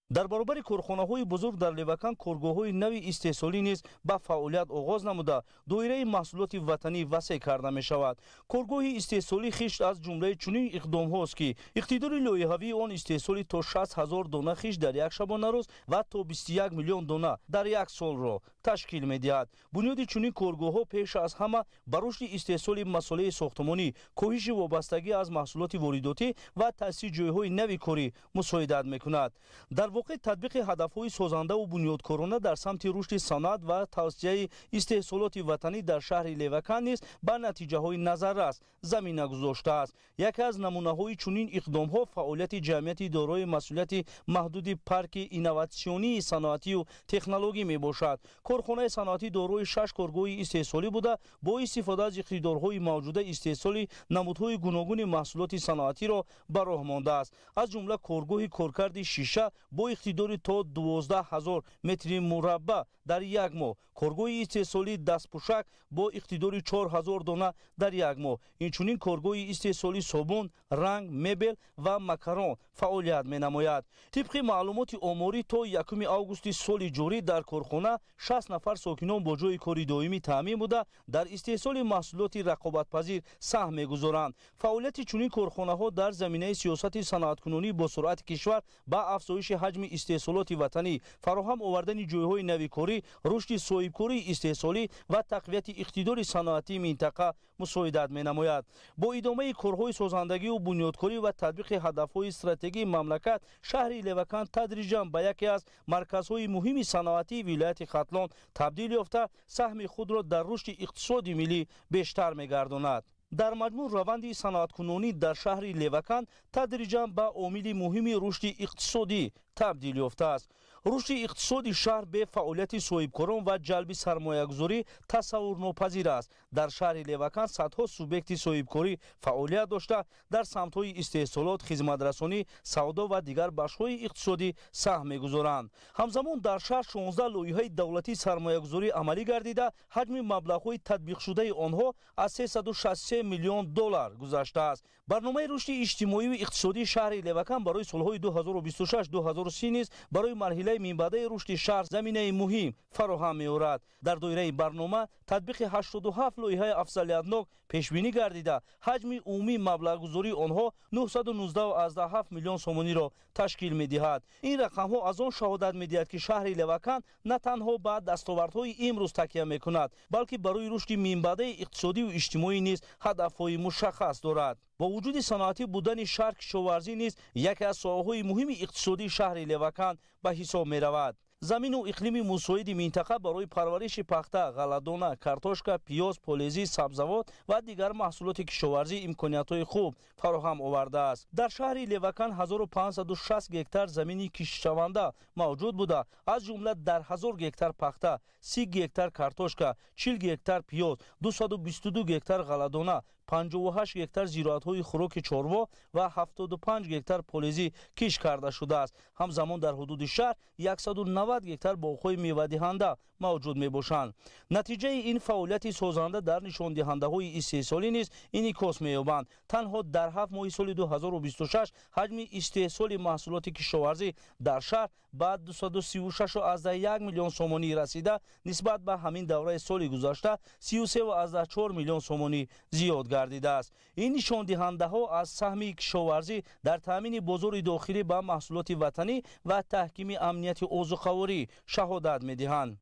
Дар баробари корхонаҳои бузург дар Левакан коргоҳҳои нави истеҳсолӣ низ ба фаъолият оғоз намуда, доираи маҳсулоти ватанӣ васеъ карда мешавад. Коргоҳи истеҳсолии хишт аз ҷумлаи чунин иқдомҳост, ки иқтидори лоиҳавии он истеҳсоли то 60 ҳазор дона хишт дар як шабонарӯз ва то 21 миллион дона дар як солро ташкил медиҳад. Бунёди чунин коргоҳҳо пеш аз ҳама ба рушди истеҳсоли масолеҳи сохтмонӣ, коҳиши вобастагӣ аз маҳсулоти воридотӣ ва таъсиси ҷойҳои нави корӣ мусоидат мекунад. Дар воқеъ, татбиқи ҳадафҳои созандаву бунёдкорона дар самти рушди саноат ва тавсияи истеҳсолоти ватанӣ дар шаҳри Левакан низ ба натиҷаҳои назаррас замина гузоштааст. Яке аз намунаҳои чунин иқдомҳо фаъолияти ҷамъияти дорои масъулияти маҳдуди Парки инноватсионии саноатию технологӣ мебошад. Корхонаи саноатӣ дорои шаш коргоҳи истеҳсолӣ буда, бо истифода аз иқтидорҳои мавҷуда истеҳсоли намудҳои гуногуни маҳсулоти саноатиро ба роҳ мондааст. Аз ҷумла коргоҳи коркарди шиша бо иқтидори то 12 ҳазор метри мураббаъ дар як моҳ, коргоҳи истеҳсолии дастпӯшак бо иқтидори 4 ҳазор дона дар як моҳ, инчунин коргоҳи истеҳсолии собун, ранг, мебел ва макарон фаъолият менамояд. Тибқи маълумоти оморӣ, то 1 августи соли ҷорӣ дар корхона 60 нафар сокинон бо ҷойи кори доимӣ таъмин буда, дар истеҳсоли маҳсулоти рақобатпазир саҳм мегузоранд. Фаъолияти чунин корхонаҳо дар заминаи сиёсати саноаткунонӣ бо суръати кишвар ба афзоиши ҳаҷми истеҳсолоти ватанӣ, фароҳам овардани ҷойҳои нави корӣ, рушди соҳибкории истеҳсолӣ ва тақвияти иқтидори саноатии минтақа мусоидат менамояд. Бо идомаи корҳои созандагию бунёдкорӣ ва татбиқи ҳадафҳои стратегии мамлакат, шаҳри Левакан тадриҷан ба яке аз марказҳои муҳими саноатии вилояти Хатлон табдил ёфта, саҳми худро дар рушди иқтисоди миллӣ бештар мегардонад. Дар маҷмӯъ, раванди саноаткунонӣ дар шаҳри Левакан тадриҷан ба омили муҳими рушди иқтисодӣ табдил ёфтааст. Рушди иқтисоди шаҳр бе фаъолияти соҳибкорон ва ҷалби сармоягузорӣ тасаввурнопазир аст. Дар шаҳри Левакан садҳо субъекти соҳибкорӣ фаъолият дошта, дар самтҳои истеҳсолот, хизматрасонӣ, савдо ва дигар бахшҳои иқтисодӣ саҳм мегузоранд. Ҳамзамон дар шаҳр 16 лоиҳаи давлатии сармоягузорӣ амалӣ гардида, ҳаҷми маблағҳои татбиқшудаи онҳо аз 363 миллион доллар гузаштааст. Барномаи рушди иҷтимоию иқтисодии шаҳри Левакан барои солҳои 2026-2030 низ барои марҳилаи минбаъдаи рушди шаҳр заминаи муҳим фароҳам меорад. Дар доираи барнома татбиқи 87 лоиҳаи афзалиятнок пешбинӣ гардида, ҳаҷми умумии маблағгузории онҳо 919,7 миллион сомониро ташкил медиҳад. Ин рақамҳо аз он шаҳодат медиҳад, ки шаҳри Левакан на танҳо ба дастовардҳои имрӯз такя мекунад, балки барои рушди минбаъдаи иқтисодию иҷтимоӣ низ ҳадафҳои мушаххас дорад. Бо вуҷуди саноатӣ будани шаҳр, кишоварзӣ низ яке аз соҳаҳои муҳими иқтисодии шаҳри Левакан ба ҳисоб меравад. Замину иқлими мусоиди минтақа барои парвариши пахта, ғалладона, картошка, пиёз, полезӣ, сабзавот ва дигар маҳсулоти кишоварзӣ имкониятҳои хуб фароҳам овардааст. Дар шаҳри Левакан 1560 гектар замини киштшаванда мавҷуд буда, аз ҷумла дар 1000 гектар пахта, 30 гектар картошка, 40 гектар пиёз, 222 гектар ғалладона, 58 гектар зироатҳои хӯроки чорво ва 75 гектар полезӣ кишт карда шудааст. Ҳамзамон дар ҳудуди шаҳр 190 гектар боғҳои мевадиҳанда мавҷуд мебошанд. Натиҷаи ин фаъолияти созанда дар нишондиҳандаҳои истеҳсолӣ низ инъикос меёбанд. Танҳо дар 7 моҳи соли 2026 ҳаҷми истеҳсоли маҳсулоти кишоварзӣ дар шаҳр ба 236,1 миллион сомонӣ расида, нисбат ба ҳамин давраи соли гузашта 33,4 миллион сомонӣ зиёд гардидааст. Ин нишондиҳандаҳо аз саҳми кишоварзӣ дар таъмини бозори дохилӣ ба маҳсулоти ватанӣ ва таҳкими амнияти озуқаворӣ шаҳодат медиҳанд.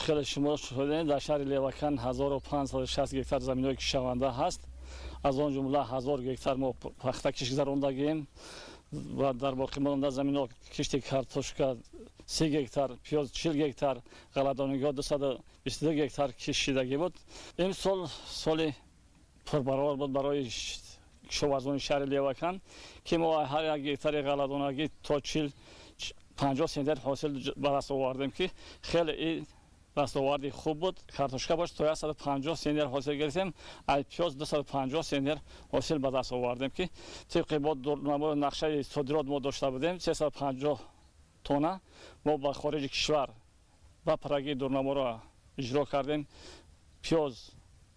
Хеле шумо шуҳудед, дар шаҳри Левакан 1560 гектар заминҳои кишаванда ҳаст. Аз он ҷумла 1000 гектар мо пахта кишт гузарондагием ва дар боқимонда заминҳо кишти картошка 30 гектар, пиёз 40 гектар, ғалладониҳо 222 гектар кишт шидагӣ буд. Имсол соли пурбарор буд барои кишоварзони шаҳри Левакан, ки мо ҳар як гектари ғалладонагӣ то 40-50 центнер ҳосил ба даст овардем, ки хеле дастоварди хуб буд. Картошка бош то 150 центнер ҳосил гирифтем, аз пиёз 250 центнер ҳосил ба даст овардем, ки тибқи бо дурнамои нақшаи содирот мо дошта будем 350 тонна мо ба хориҷи кишвар ба парагии дурнаморо иҷро кардем. Пиёз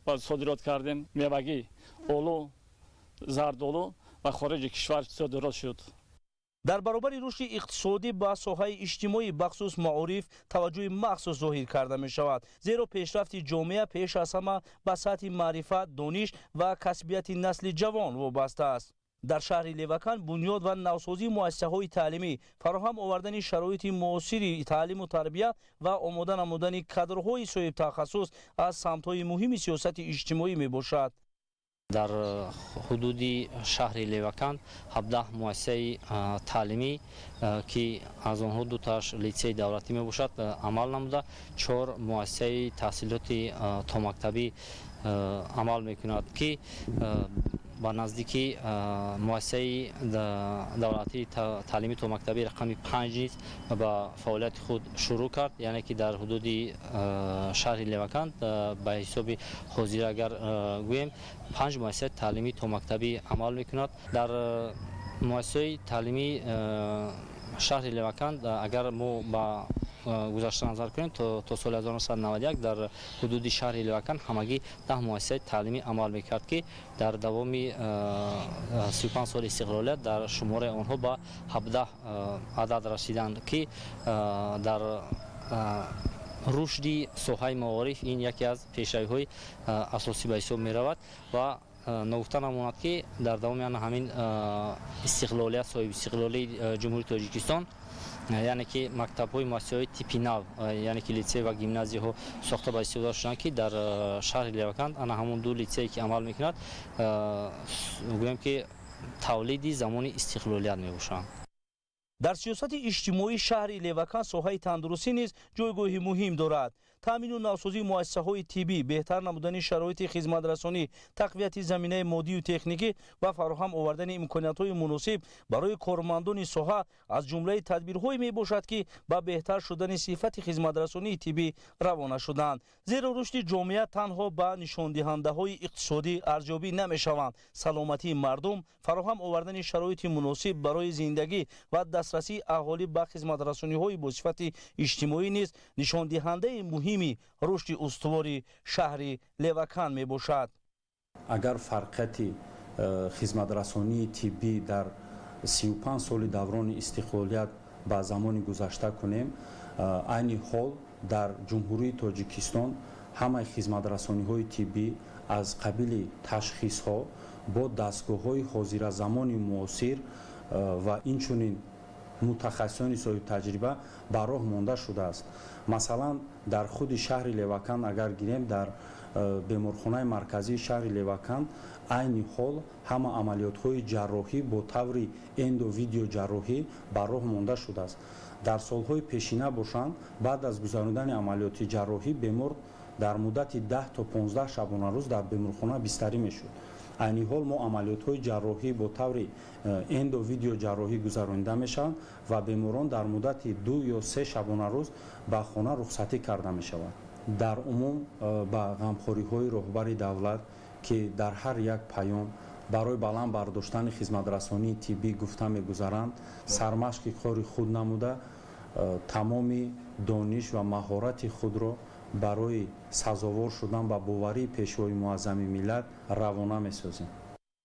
ба содирот кардем, мевагӣ, олу, зардолу ба хориҷи кишвар содирот шуд. Дар баробари рушди иқтисодӣ ба соҳаи иҷтимоӣ, бахусус маориф, таваҷҷӯҳи махсус зоҳир карда мешавад, зеро пешрафти ҷомеа пеш аз ҳама ба сатҳи маърифат, дониш ва касбияти насли ҷавон вобаста аст. Дар шаҳри Левакан бунёд ва навсозии муассисаҳои таълимӣ, фароҳам овардани шароити муосири таълиму тарбия ва омода намудани кадрҳои соҳибтахассус аз самтҳои муҳими сиёсати иҷтимоӣ мебошад. Дар ҳудуди шаҳри Левакан 17 муассисаи таълимӣ, ки аз онҳо дутааш литсеи давлатӣ мебошад, амал намуда, 4 муассисаи таҳсилоти томактабӣ амал мекунад, ки ба наздики муассисаи давлатии таълими томактабӣ рақами 5 низ ба фаъолияти худ шурӯъ кард. Яъне ки дар ҳудуди шаҳри Левакан ба ҳисоби ҳозир агар гӯем, 5 муассисаи таълимии томактабӣ амал мекунад. Дар муассисаи таълимии шаҳри Левакан агар мо ба гузашта назар кунем, то соли 1991 дар ҳудуди шаҳри Левакан ҳамагӣ 10 муассисаи таълимӣ амал мекард, ки дар давоми 35 соли истиқлолият дар шумораи онҳо ба 17 адад расиданд, ки дар рушди соҳаи маориф ин яке аз пешравиҳои асосӣ ба ҳисоб меравад. Ва ногуфта намонад, ки дар давоми ҳамин истиқлолият, соҳибистиқлолии Ҷумҳурии Тоҷикистон, яъне ки мактабҳои муассисаҳои типи нав, яъне ки литсей ва гимназияҳо сохта ба истифода шуданд, ки дар шаҳри Левакан ана ҳамон 2 литсее ки амал мекунад, гӯем ки тавлиди замони истиқлолият мебошанд. Дар сиёсати иҷтимоии шаҳри Левакан соҳаи тандурустӣ низ ҷойгоҳи муҳим дорад. Таъмину навсозии муассисаҳои тиббӣ, беҳтар намудани шароити хизматрасонӣ, тақвияти заминаи моддию техникӣ ва фароҳам овардани имкониятҳои муносиб барои кормандони соҳа аз ҷумлаи тадбирҳое мебошад, ки ба беҳтар шудани сифати хизматрасонии тиббӣ равона шуданд. Зеро рушди ҷомеа танҳо ба нишондиҳандаҳои иқтисодӣ арзёбӣ намешаванд. Саломатии мардум, фароҳам овардани шароити муносиб барои зиндагӣ ва дастрасии аҳолӣ ба хизматрасониҳои босифати иҷтимоӣ низ нишондиҳандаи муҳими рушди устувори шаҳри Левакан мебошад. Агар фарқияти хизматрасонии тиббӣ дар 35 соли даврони истиқлолият ба замони гузашта кунем, айни ҳол дар Ҷумҳурии Тоҷикистон ҳамаи хизматрасониҳои тиббӣ аз қабили ташхисҳо бо дастгоҳҳои ҳозиразамони муосир ва инчунин мутахассисони соҳибтаҷриба ба роҳ монда шудааст. Масалан, дар худи шаҳри Левакан агар гирем, дар беморхонаи марказии шаҳри Левакан айни ҳол ҳама амалиётҳои ҷарроҳӣ бо таври эндовидеоҷарроҳӣ ба роҳ монда шудааст. Дар солҳои пешина бошанд, баъд аз гузаронидани амалиёти ҷарроҳӣ бемор дар муддати 10 то 15 шабонарӯз дар беморхона бистарӣ мешуд. Айни ҳол мо амалиётҳои ҷарроҳӣ бо таври эндовидеоҷарроҳӣ гузаронида мешаванд ва беморон дар муддати 2 ё 3 шабонарӯз ба хона рухсатӣ карда мешаванд. Дар умум ба ғамхориҳои роҳбари давлат, ки дар ҳар як паём барои баланд бардоштани хизматрасонии тиббӣ гуфта мегузаранд, сармашқи кори худ намуда, тамоми дониш ва маҳорати худро барои сазовор шудан ба боварии Пешвои Муаззами миллат равона месозем.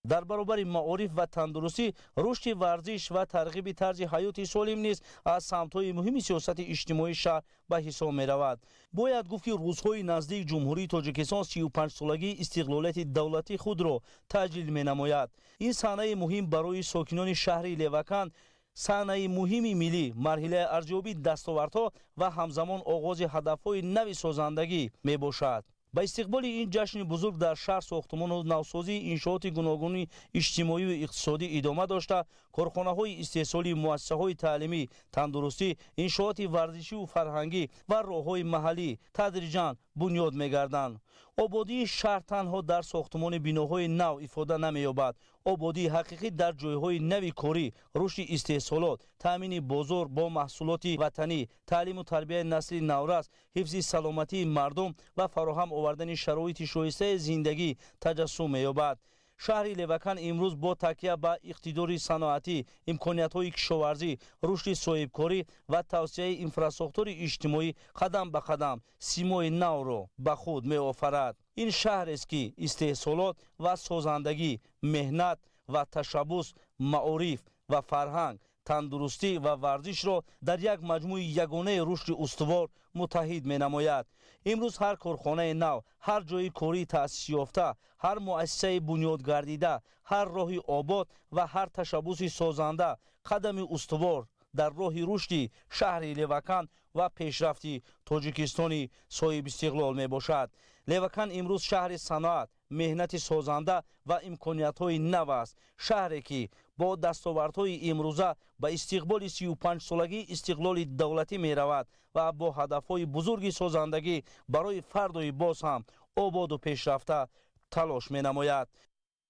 Дар баробари маориф ва тандурустӣ, рушди варзиш ва тарғиби тарзи ҳаёти солим низ аз самтҳои муҳими сиёсати иҷтимоии шаҳр ба ҳисоб меравад. Бояд гуфт, ки рӯзҳои наздик Ҷумҳурии Тоҷикистон 35-солагии истиқлолияти давлатии худро таҷлил менамояд. Ин саҳнаи муҳим барои сокинони шаҳри Леваканд, саҳнаи муҳими миллӣ, марҳилаи арзёбии дастовардҳо ва ҳамзамон оғози ҳадафҳои нави созандагӣ мебошад. Ба истиқболи ин ҷашни бузург дар шаҳр сохтумону навсозии иншооти гуногуни иҷтимоию иқтисодӣ идома дошта, корхонаҳои истеҳсолӣ, муассисаҳои таълимӣ, тандурустӣ, иншооти варзишиву фарҳангӣ ва роҳҳои маҳаллӣ тадриҷан бунёд мегарданд. Ободии шаҳр танҳо дар сохтумони биноҳои нав ифода намеёбад. Ободии ҳақиқӣ дар ҷойҳои нави корӣ, рушди истеҳсолот, таъмини бозор бо маҳсулоти ватанӣ, таълиму тарбияи насли наврас, ҳифзи саломатии мардум ва фароҳам овардани шароити шоистаи зиндагӣ таҷассум меёбад. Шаҳри Левакан имрӯз бо такя ба иқтидори саноатӣ, имкониятҳои кишоварзӣ, рушди соҳибкорӣ ва тавсеаи инфрасохтори иҷтимоӣ қадам ба қадам симои навро ба худ меофарад. Ин шаҳрест, ки истеҳсолот ва созандагӣ, меҳнат ва ташаббус, маориф ва фарҳанг, тандурустӣ ва варзишро дар як маҷмӯи ягонаи рушди устувор муттаҳид менамояд. Имрӯз ҳар корхонаи нав, ҳар ҷойи кории таъсисёфта, ҳар муассисаи бунёдгардида, ҳар роҳи обод ва ҳар ташаббуси созанда қадами устувор дар роҳи рушди шаҳри Левакан ва пешрафти Тоҷикистони соҳибистиқлол мебошад. Левакан имрӯз шаҳри саноат, меҳнати созанда ва имкониятҳои нав аст. Шаҳре, ки бо дастовардҳои имрӯза ба истиқболи 35-солагии истиқлоли давлатӣ меравад ва бо ҳадафҳои бузурги созандагӣ барои фардои боз ҳам ободу пешрафта талош менамояд.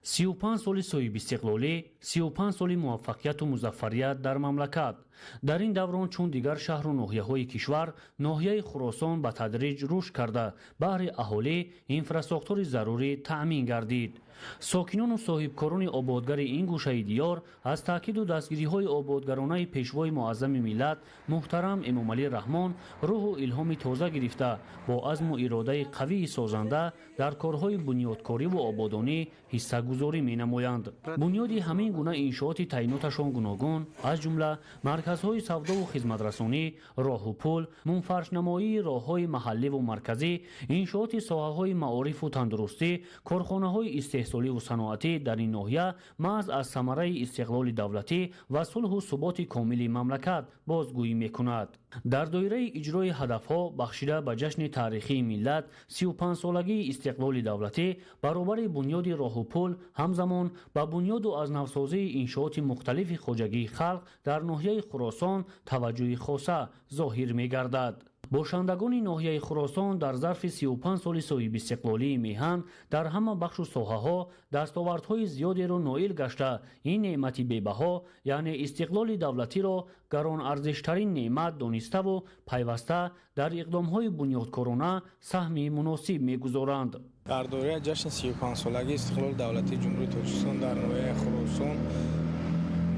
35 соли соҳибистиқлолӣ, 35 соли муваффақияту музаффарият дар мамлакат. Дар ин даврон, чун дигар шаҳру ноҳияҳои кишвар, ноҳияи Хуросон ба тадриҷ рушд карда, баҳри аҳолӣ инфрасохтори зарурӣ таъмин гардид. Сокинону соҳибкорони ободгари ин гӯшаи диёр аз таъкиду дастгириҳои ободгаронаи Пешвои Муаззами миллат муҳтарам Эмомалӣ Раҳмон рӯҳу илҳоми тоза гирифта, бо азму иродаи қавии созанда дар корҳои бунёдкориву ободонӣ ҳиссагузорӣ менамоянд. Бунёди ҳамин гуна иншооти таъиноташон гуногун, аз ҷумла марказҳои савдову хизматрасонӣ, роҳу пул, мунфаршнамоии роҳҳои маҳалливу марказӣ, иншооти соҳаҳои маорифу тандурустӣ, корхонаҳои истеҳсоливу саноатӣ дар ин ноҳия маҳз аз самараи истиқлоли давлатӣ ва сулҳу суботи комили мамлакат бозгӯӣ мекунад. Дар доираи иҷрои ҳадафҳо, бахшида ба ҷашни таърихии миллат, 35-солагии истиқлоли давлатӣ, баробари бунёди роҳу пул, ҳамзамон ба бунёду аз навсозии иншооти мухталифи хоҷагии халқ дар ноҳияи Хуросон таваҷҷӯҳи хоса зоҳир мегардад. Бошандагони ноҳияи Хуросон дар зарфи 35 соли соҳибистиқлолии меҳан дар ҳама бахшу соҳаҳо дастовардҳои зиёдеро ноил гашта, ин неъмати бебаҳо, яъне истиқлоли давлатиро гаронарзиштарин неъмат дониставу пайваста дар иқдомҳои бунёдкорона саҳми муносиб мегузоранд. Дар доираи ҷашни 35-солагии истиқлоли давлатии Ҷумҳурии Тоҷикистон дар ноҳияи Хуросон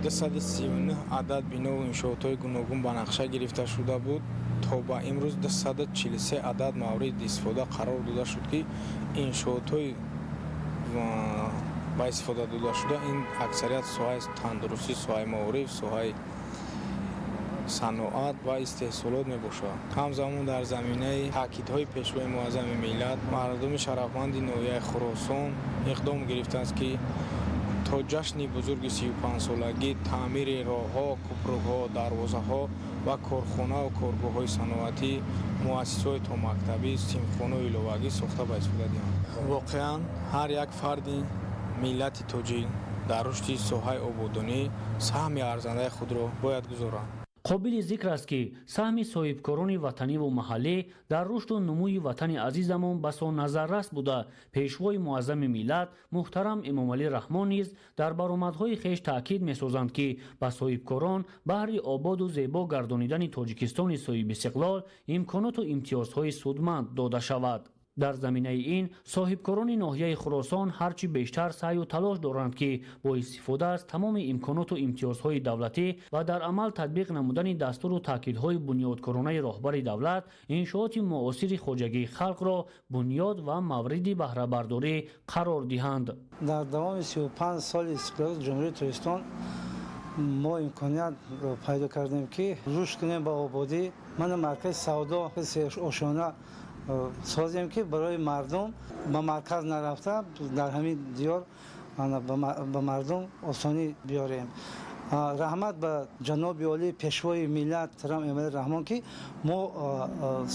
239 адад бинову иншоотҳои гуногун ба нақша гирифта шуда буд. То ба имрӯз 243 адад мавриди истифода қарор дода шуд, ки иншоотҳои ба истифода додашуда ин аксарият соҳаи тандурустӣ, соҳаи маориф, соҳаи саноат ва истеҳсолот мебошад. Ҳамзамон, дар заминаи таъкидҳои Пешвои Муаззами миллат, мардуми шарафманди ноҳияи Хуросон иқдом гирифтааст, ки то ҷашни бузурги 35-солагӣ таъмири роҳҳо, кӯпрукҳо, дарвозаҳо ва корхонаву коргоҳҳои саноатӣ, муассисаҳои томактабӣ, синфхонаи иловагӣ сохта ба истифода диҳанд. Воқеан, ҳар як фарди миллати тоҷик дар рушди соҳаи ободонӣ саҳми арзандаи худро бояд гузорад. Қобили зикр аст, ки саҳми соҳибкорони ватаниву маҳаллӣ дар рушду нумӯи ватани азизамон басо назаррас буда, Пешвои Муаззами миллат муҳтарам Эмомалӣ Раҳмон низ дар баромадҳои хеш таъкид месозанд, ки ба соҳибкорон баҳри ободу зебо гардонидани Тоҷикистони соҳибистиқлол имконоту имтиёзҳои судманд дода шавад. Дар заминаи ин соҳибкорони ноҳияи Хуросон ҳарчи бештар саъю талош доранд, ки бо истифода аз тамоми имконоту имтиёзҳои давлатӣ ва дар амал татбиқ намудани дастуру таъкидҳои бунёдкоронаи роҳбари давлат иншооти муосири хоҷагии халқро бунёд ва мавриди баҳрабардорӣ қарор диҳанд. Дар давоми 35 соли истиқлолияти Ҷумҳурии Тоҷикистон мо имкониятро пайдо кардем, ки рушд кунем ба ободӣ. Мана маркази савдо ошона созем, ки барои мардум ба марказ нарафта, дар ҳамин диёр ба мардум осонӣ биёрем. Раҳмат ба ҷаноби олӣ, Пешвои миллат муҳтарам Эмомалӣ Раҳмон, ки мо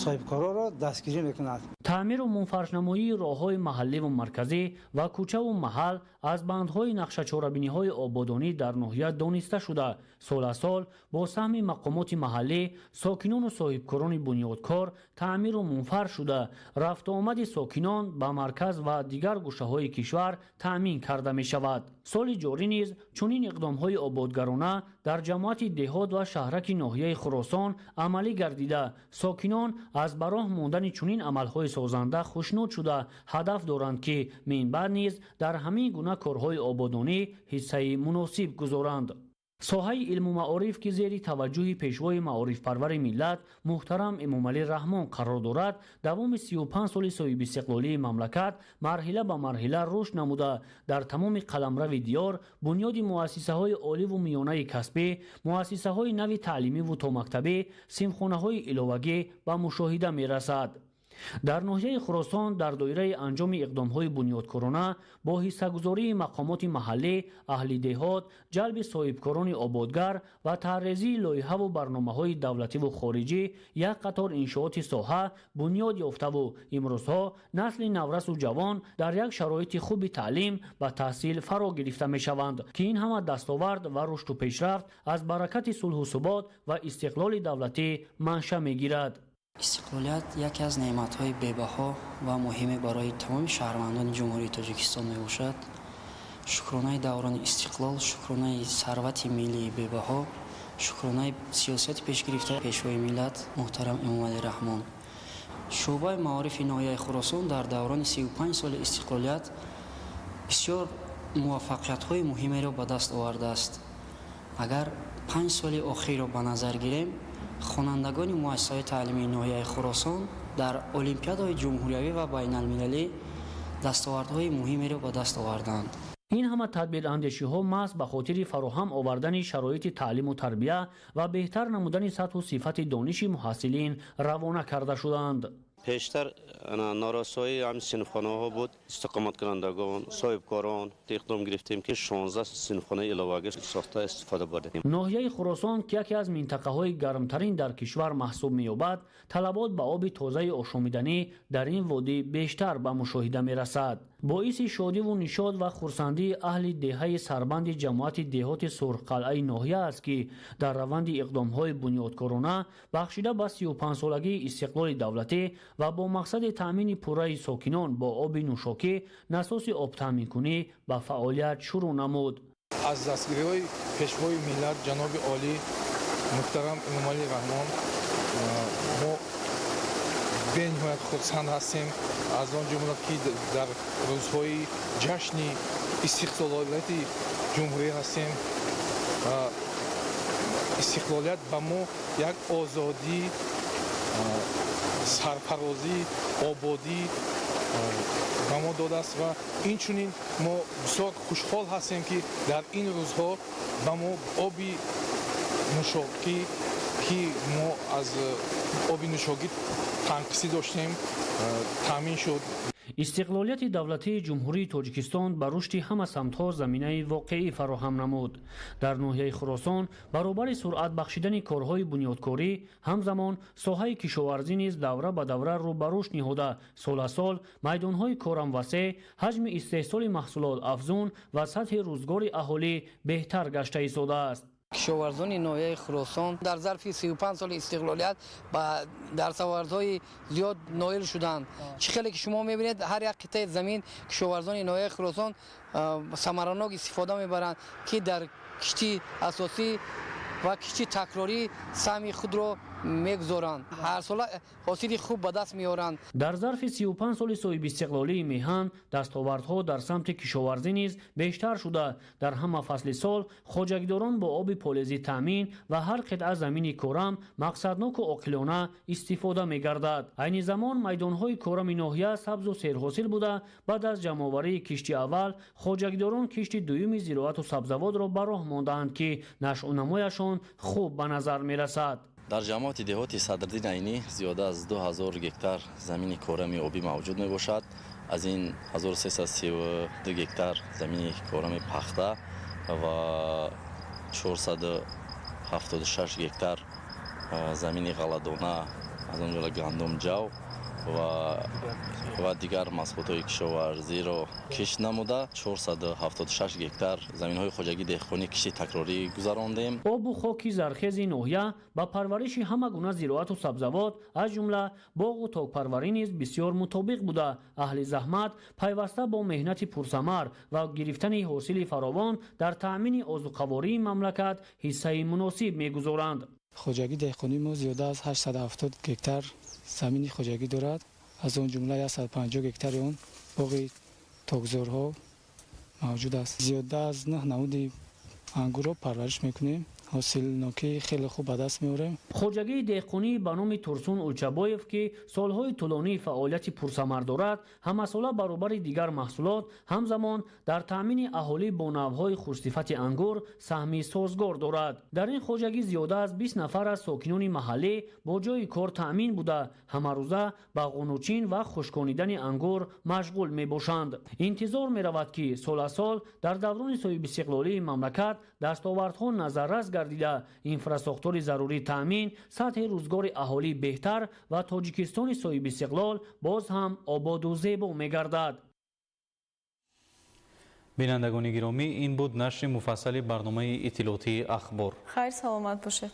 соҳибкороро дастгирӣ мекунад. Таъмиру мунфаршнамоии роҳҳои маҳалливу марказӣ ва кӯчаву маҳал аз бандҳои нақшачорабиниҳои ободонӣ дар ноҳия дониста шуда, сол аз сол бо саҳми мақомоти маҳаллӣ, сокинону соҳибкорони бунёдкор таъмиру мунфарш шуда, рафтуомади сокинон ба марказ ва дигар гӯшаҳои кишвар таъмин карда мешавад. Соли ҷорӣ низ чунин иқдомҳои ободгарона дар ҷамоати деҳот ва шаҳраки ноҳияи Хуросон амалӣ гардида, сокинон аз ба роҳ мондани чунин амалҳои созанда хушнуд шуда, ҳадаф доранд, ки минбаъд низ дар ҳамин гуна корҳои ободонӣ ҳиссаи муносиб гузоранд. Соҳаи илму маориф, ки зери таваҷҷӯҳи Пешвои маорифпарвари миллат муҳтарам Эмомалӣ Раҳмон қарор дорад, давоми 35 соли соҳибистиқлолии мамлакат марҳила ба марҳила рушд намуда, дар тамоми қаламрави диёр бунёди муассисаҳои оливу миёнаи касбӣ, муассисаҳои нави таълимиву томактабӣ, синфхонаҳои иловагӣ ба мушоҳида мерасад. Дар ноҳияи Хуросон дар доираи анҷоми иқдомҳои бунёдкорона бо ҳиссагузории мақомоти маҳаллӣ, аҳли деҳот, ҷалби соҳибкорони ободгар ва тарҳрезии лоиҳаву барномаҳои давлативу хориҷӣ як қатор иншооти соҳа бунёд ёфтаву имрӯзҳо насли наврасу ҷавон дар як шароити хуби таълим ба таҳсил фаро гирифта мешаванд, ки ин ҳама дастовард ва рушду пешрафт аз баракати сулҳу субот ва истиқлоли давлатӣ манша мегирад. Истиқлолият яке аз неъматҳои бебаҳо ва муҳиме барои тамоми шаҳрвандони Ҷумҳурии Тоҷикистон мебошад. Шукронаи даврони истиқлол, шукронаи сарвати миллии бебаҳо, шукронаи сиёсати пешгирифтаи Пешвои миллат муҳтарам Эмомалӣ Раҳмон. Шӯъбаи маорифи ноҳияи Хуросон дар даврони 35 соли истиқлолият бисёр муваффақиятҳои муҳимеро ба даст овардааст. Агар 5 соли охирро ба назар гирем, хонандагони муассисаҳои таълимии ноҳияи Хуросон дар олимпиадаҳои ҷумҳуриявӣ ва байналмилалӣ дастовардҳои муҳимеро ба даст оварданд. Ин ҳама тадбирандешиҳо маҳз ба хотири фароҳам овардани шароити таълиму тарбия ва беҳтар намудани сатҳу сифати дониши муҳассилин равона карда шудаанд. Пештар норасоии ҳамин синфхонаҳо буд. Истиқоматкунандагон, соҳибкорон иқдом гирифтем, ки 16 синфхонаи иловагӣ сохта истифода бурдем. Ноҳияи Хуросон, ки яке аз минтақаҳои гармтарин дар кишвар маҳсуб меёбад, талабот ба оби тозаи ошомиданӣ дар ин водӣ бештар ба мушоҳида мерасад. Боиси шодиву нишод ва хурсандии аҳли деҳаи сарбанди ҷамоати деҳоти Сурхқалъаи ноҳия аст, ки дар раванди иқдомҳои бунёдкорона бахшида ба 35-солагии истиқлоли давлатӣ ва бо мақсади таъмини пурраи сокинон бо оби нӯшокӣ насоси обтаъминкунӣ ба фаъолият шурӯъ намуд. Аз дастгириҳои Пешвои миллат ҷаноби олӣ муҳтарам Эмомалӣ Раҳмон мо бениҳоят хурсанд ҳастем, аз он ҷумла ки дар рӯзҳои ҷашни истиқлолияти ҷумҳурӣ ҳастем. Истиқлолият ба мо як озодӣ, сарфарозӣ, ободӣ ба мо додааст ва инчунин мо бисёр хушҳол ҳастем, ки дар ин рӯзҳо ба мо оби нӯшокӣ, ки мо аз оби нӯшокӣ танқисӣ доштем, таъмин шуд. Истиқлолияти давлатии Ҷумҳурии Тоҷикистон ба рушди ҳама самтҳо заминаи воқеӣ фароҳам намуд. Дар ноҳияи Хуросон баробари суръат бахшидани корҳои бунёдкорӣ, ҳамзамон соҳаи кишоварзӣ низ давра ба давра рӯ ба рушд ниҳода, сол аз сол майдонҳои корам васеъ, ҳаҷми истеҳсоли маҳсулот афзун ва сатҳи рӯзгори аҳолӣ беҳтар гашта истодааст. Кишоварзони ноҳияи Хуросон дар зарфи 35 соли истиқлолият ба дастовардҳои зиёд ноил шуданд. Чӣ хеле ки шумо мебинед, ҳар як қитъаи замин кишоварзони ноҳияи Хуросон самаранок истифода мебаранд, ки дар кишти асосӣ ва кишти такрорӣ саҳми худро мегузоранд, ҳар сола ҳосили хуб ба даст меоранд. Дар зарфи 35 соли соҳибистиқлолии меҳан дастовардҳо дар самти кишоварзӣ низ бештар шуда, дар ҳама фасли сол хоҷагидорон бо оби полезӣ таъмин ва ҳар қитъа замини корам мақсадноку оқилона истифода мегардад. Айни замон майдонҳои корами ноҳия сабзу серҳосил буда, баъд аз ҷамъоварии кишти аввал хоҷагидорон кишти дуюми зироату сабзавотро ба роҳ мондаанд, ки нашъунамояшон хуб ба назар мерасад. Дар ҷамоати деҳоти Садриддин Айнӣ зиёда аз 2000 гектар замини корами обӣ мавҷуд мебошад. Аз ин 1332 гектар замини корами пахта ва 476 гектар замини ғалладона, аз он ҷумла гандум, ҷав ва дигар маҳсулотҳои кишоварзиро кишт намуда, 476 гектар заминҳои хоҷагии деҳқонӣ кишти такрорӣ гузарондем. Обу хоки зархези ноҳия ба парвариши ҳама гуна зироату сабзавот, аз ҷумла боғу токпарварӣ низ бисёр мутобиқ буда, аҳли заҳмат пайваста бо меҳнати пурсамар ва гирифтани ҳосили фаровон дар таъмини озуқавории мамлакат ҳиссаи муносиб мегузоранд. Хоҷагии деҳқонии мо зиёда аз 870 гектар замини хоҷагӣ дорад, аз он ҷумла 150 гектари он боғи токзорҳо мавҷуд аст. Зиёда аз 9 намуди ангурро парвариш мекунем, ҳосилнокии хеле хуб ба даст меорем. Хоҷагии деҳқонӣ ба номи Турсун Улчабоев, ки солҳои тӯлонии фаъолияти пурсамар дорад, ҳамасола баробари дигар маҳсулот ҳамзамон дар таъмини аҳолӣ бо навъҳои хушсифати ангур саҳми созгор дорад. Дар ин хоҷагӣ зиёда аз 20 нафар аз сокинони маҳаллӣ бо ҷойи кор таъмин буда, ҳамарӯза ба ғунучин ва хушконидани ангур машғул мебошанд. Интизор меравад, ки сол аз сол дар даврони соҳибистиқлолии мамлакат дастовардҳо назаррас гардида, инфрасохтори зарурӣ таъмин, сатҳи рӯзгори аҳолӣ беҳтар ва Тоҷикистони соҳибистиқлол боз ҳам ободу зебо мегардад. Бинандагони гиромӣ, ин буд нашри муфассали барномаи иттилоотии Ахбор. Хайр, саломат бошед.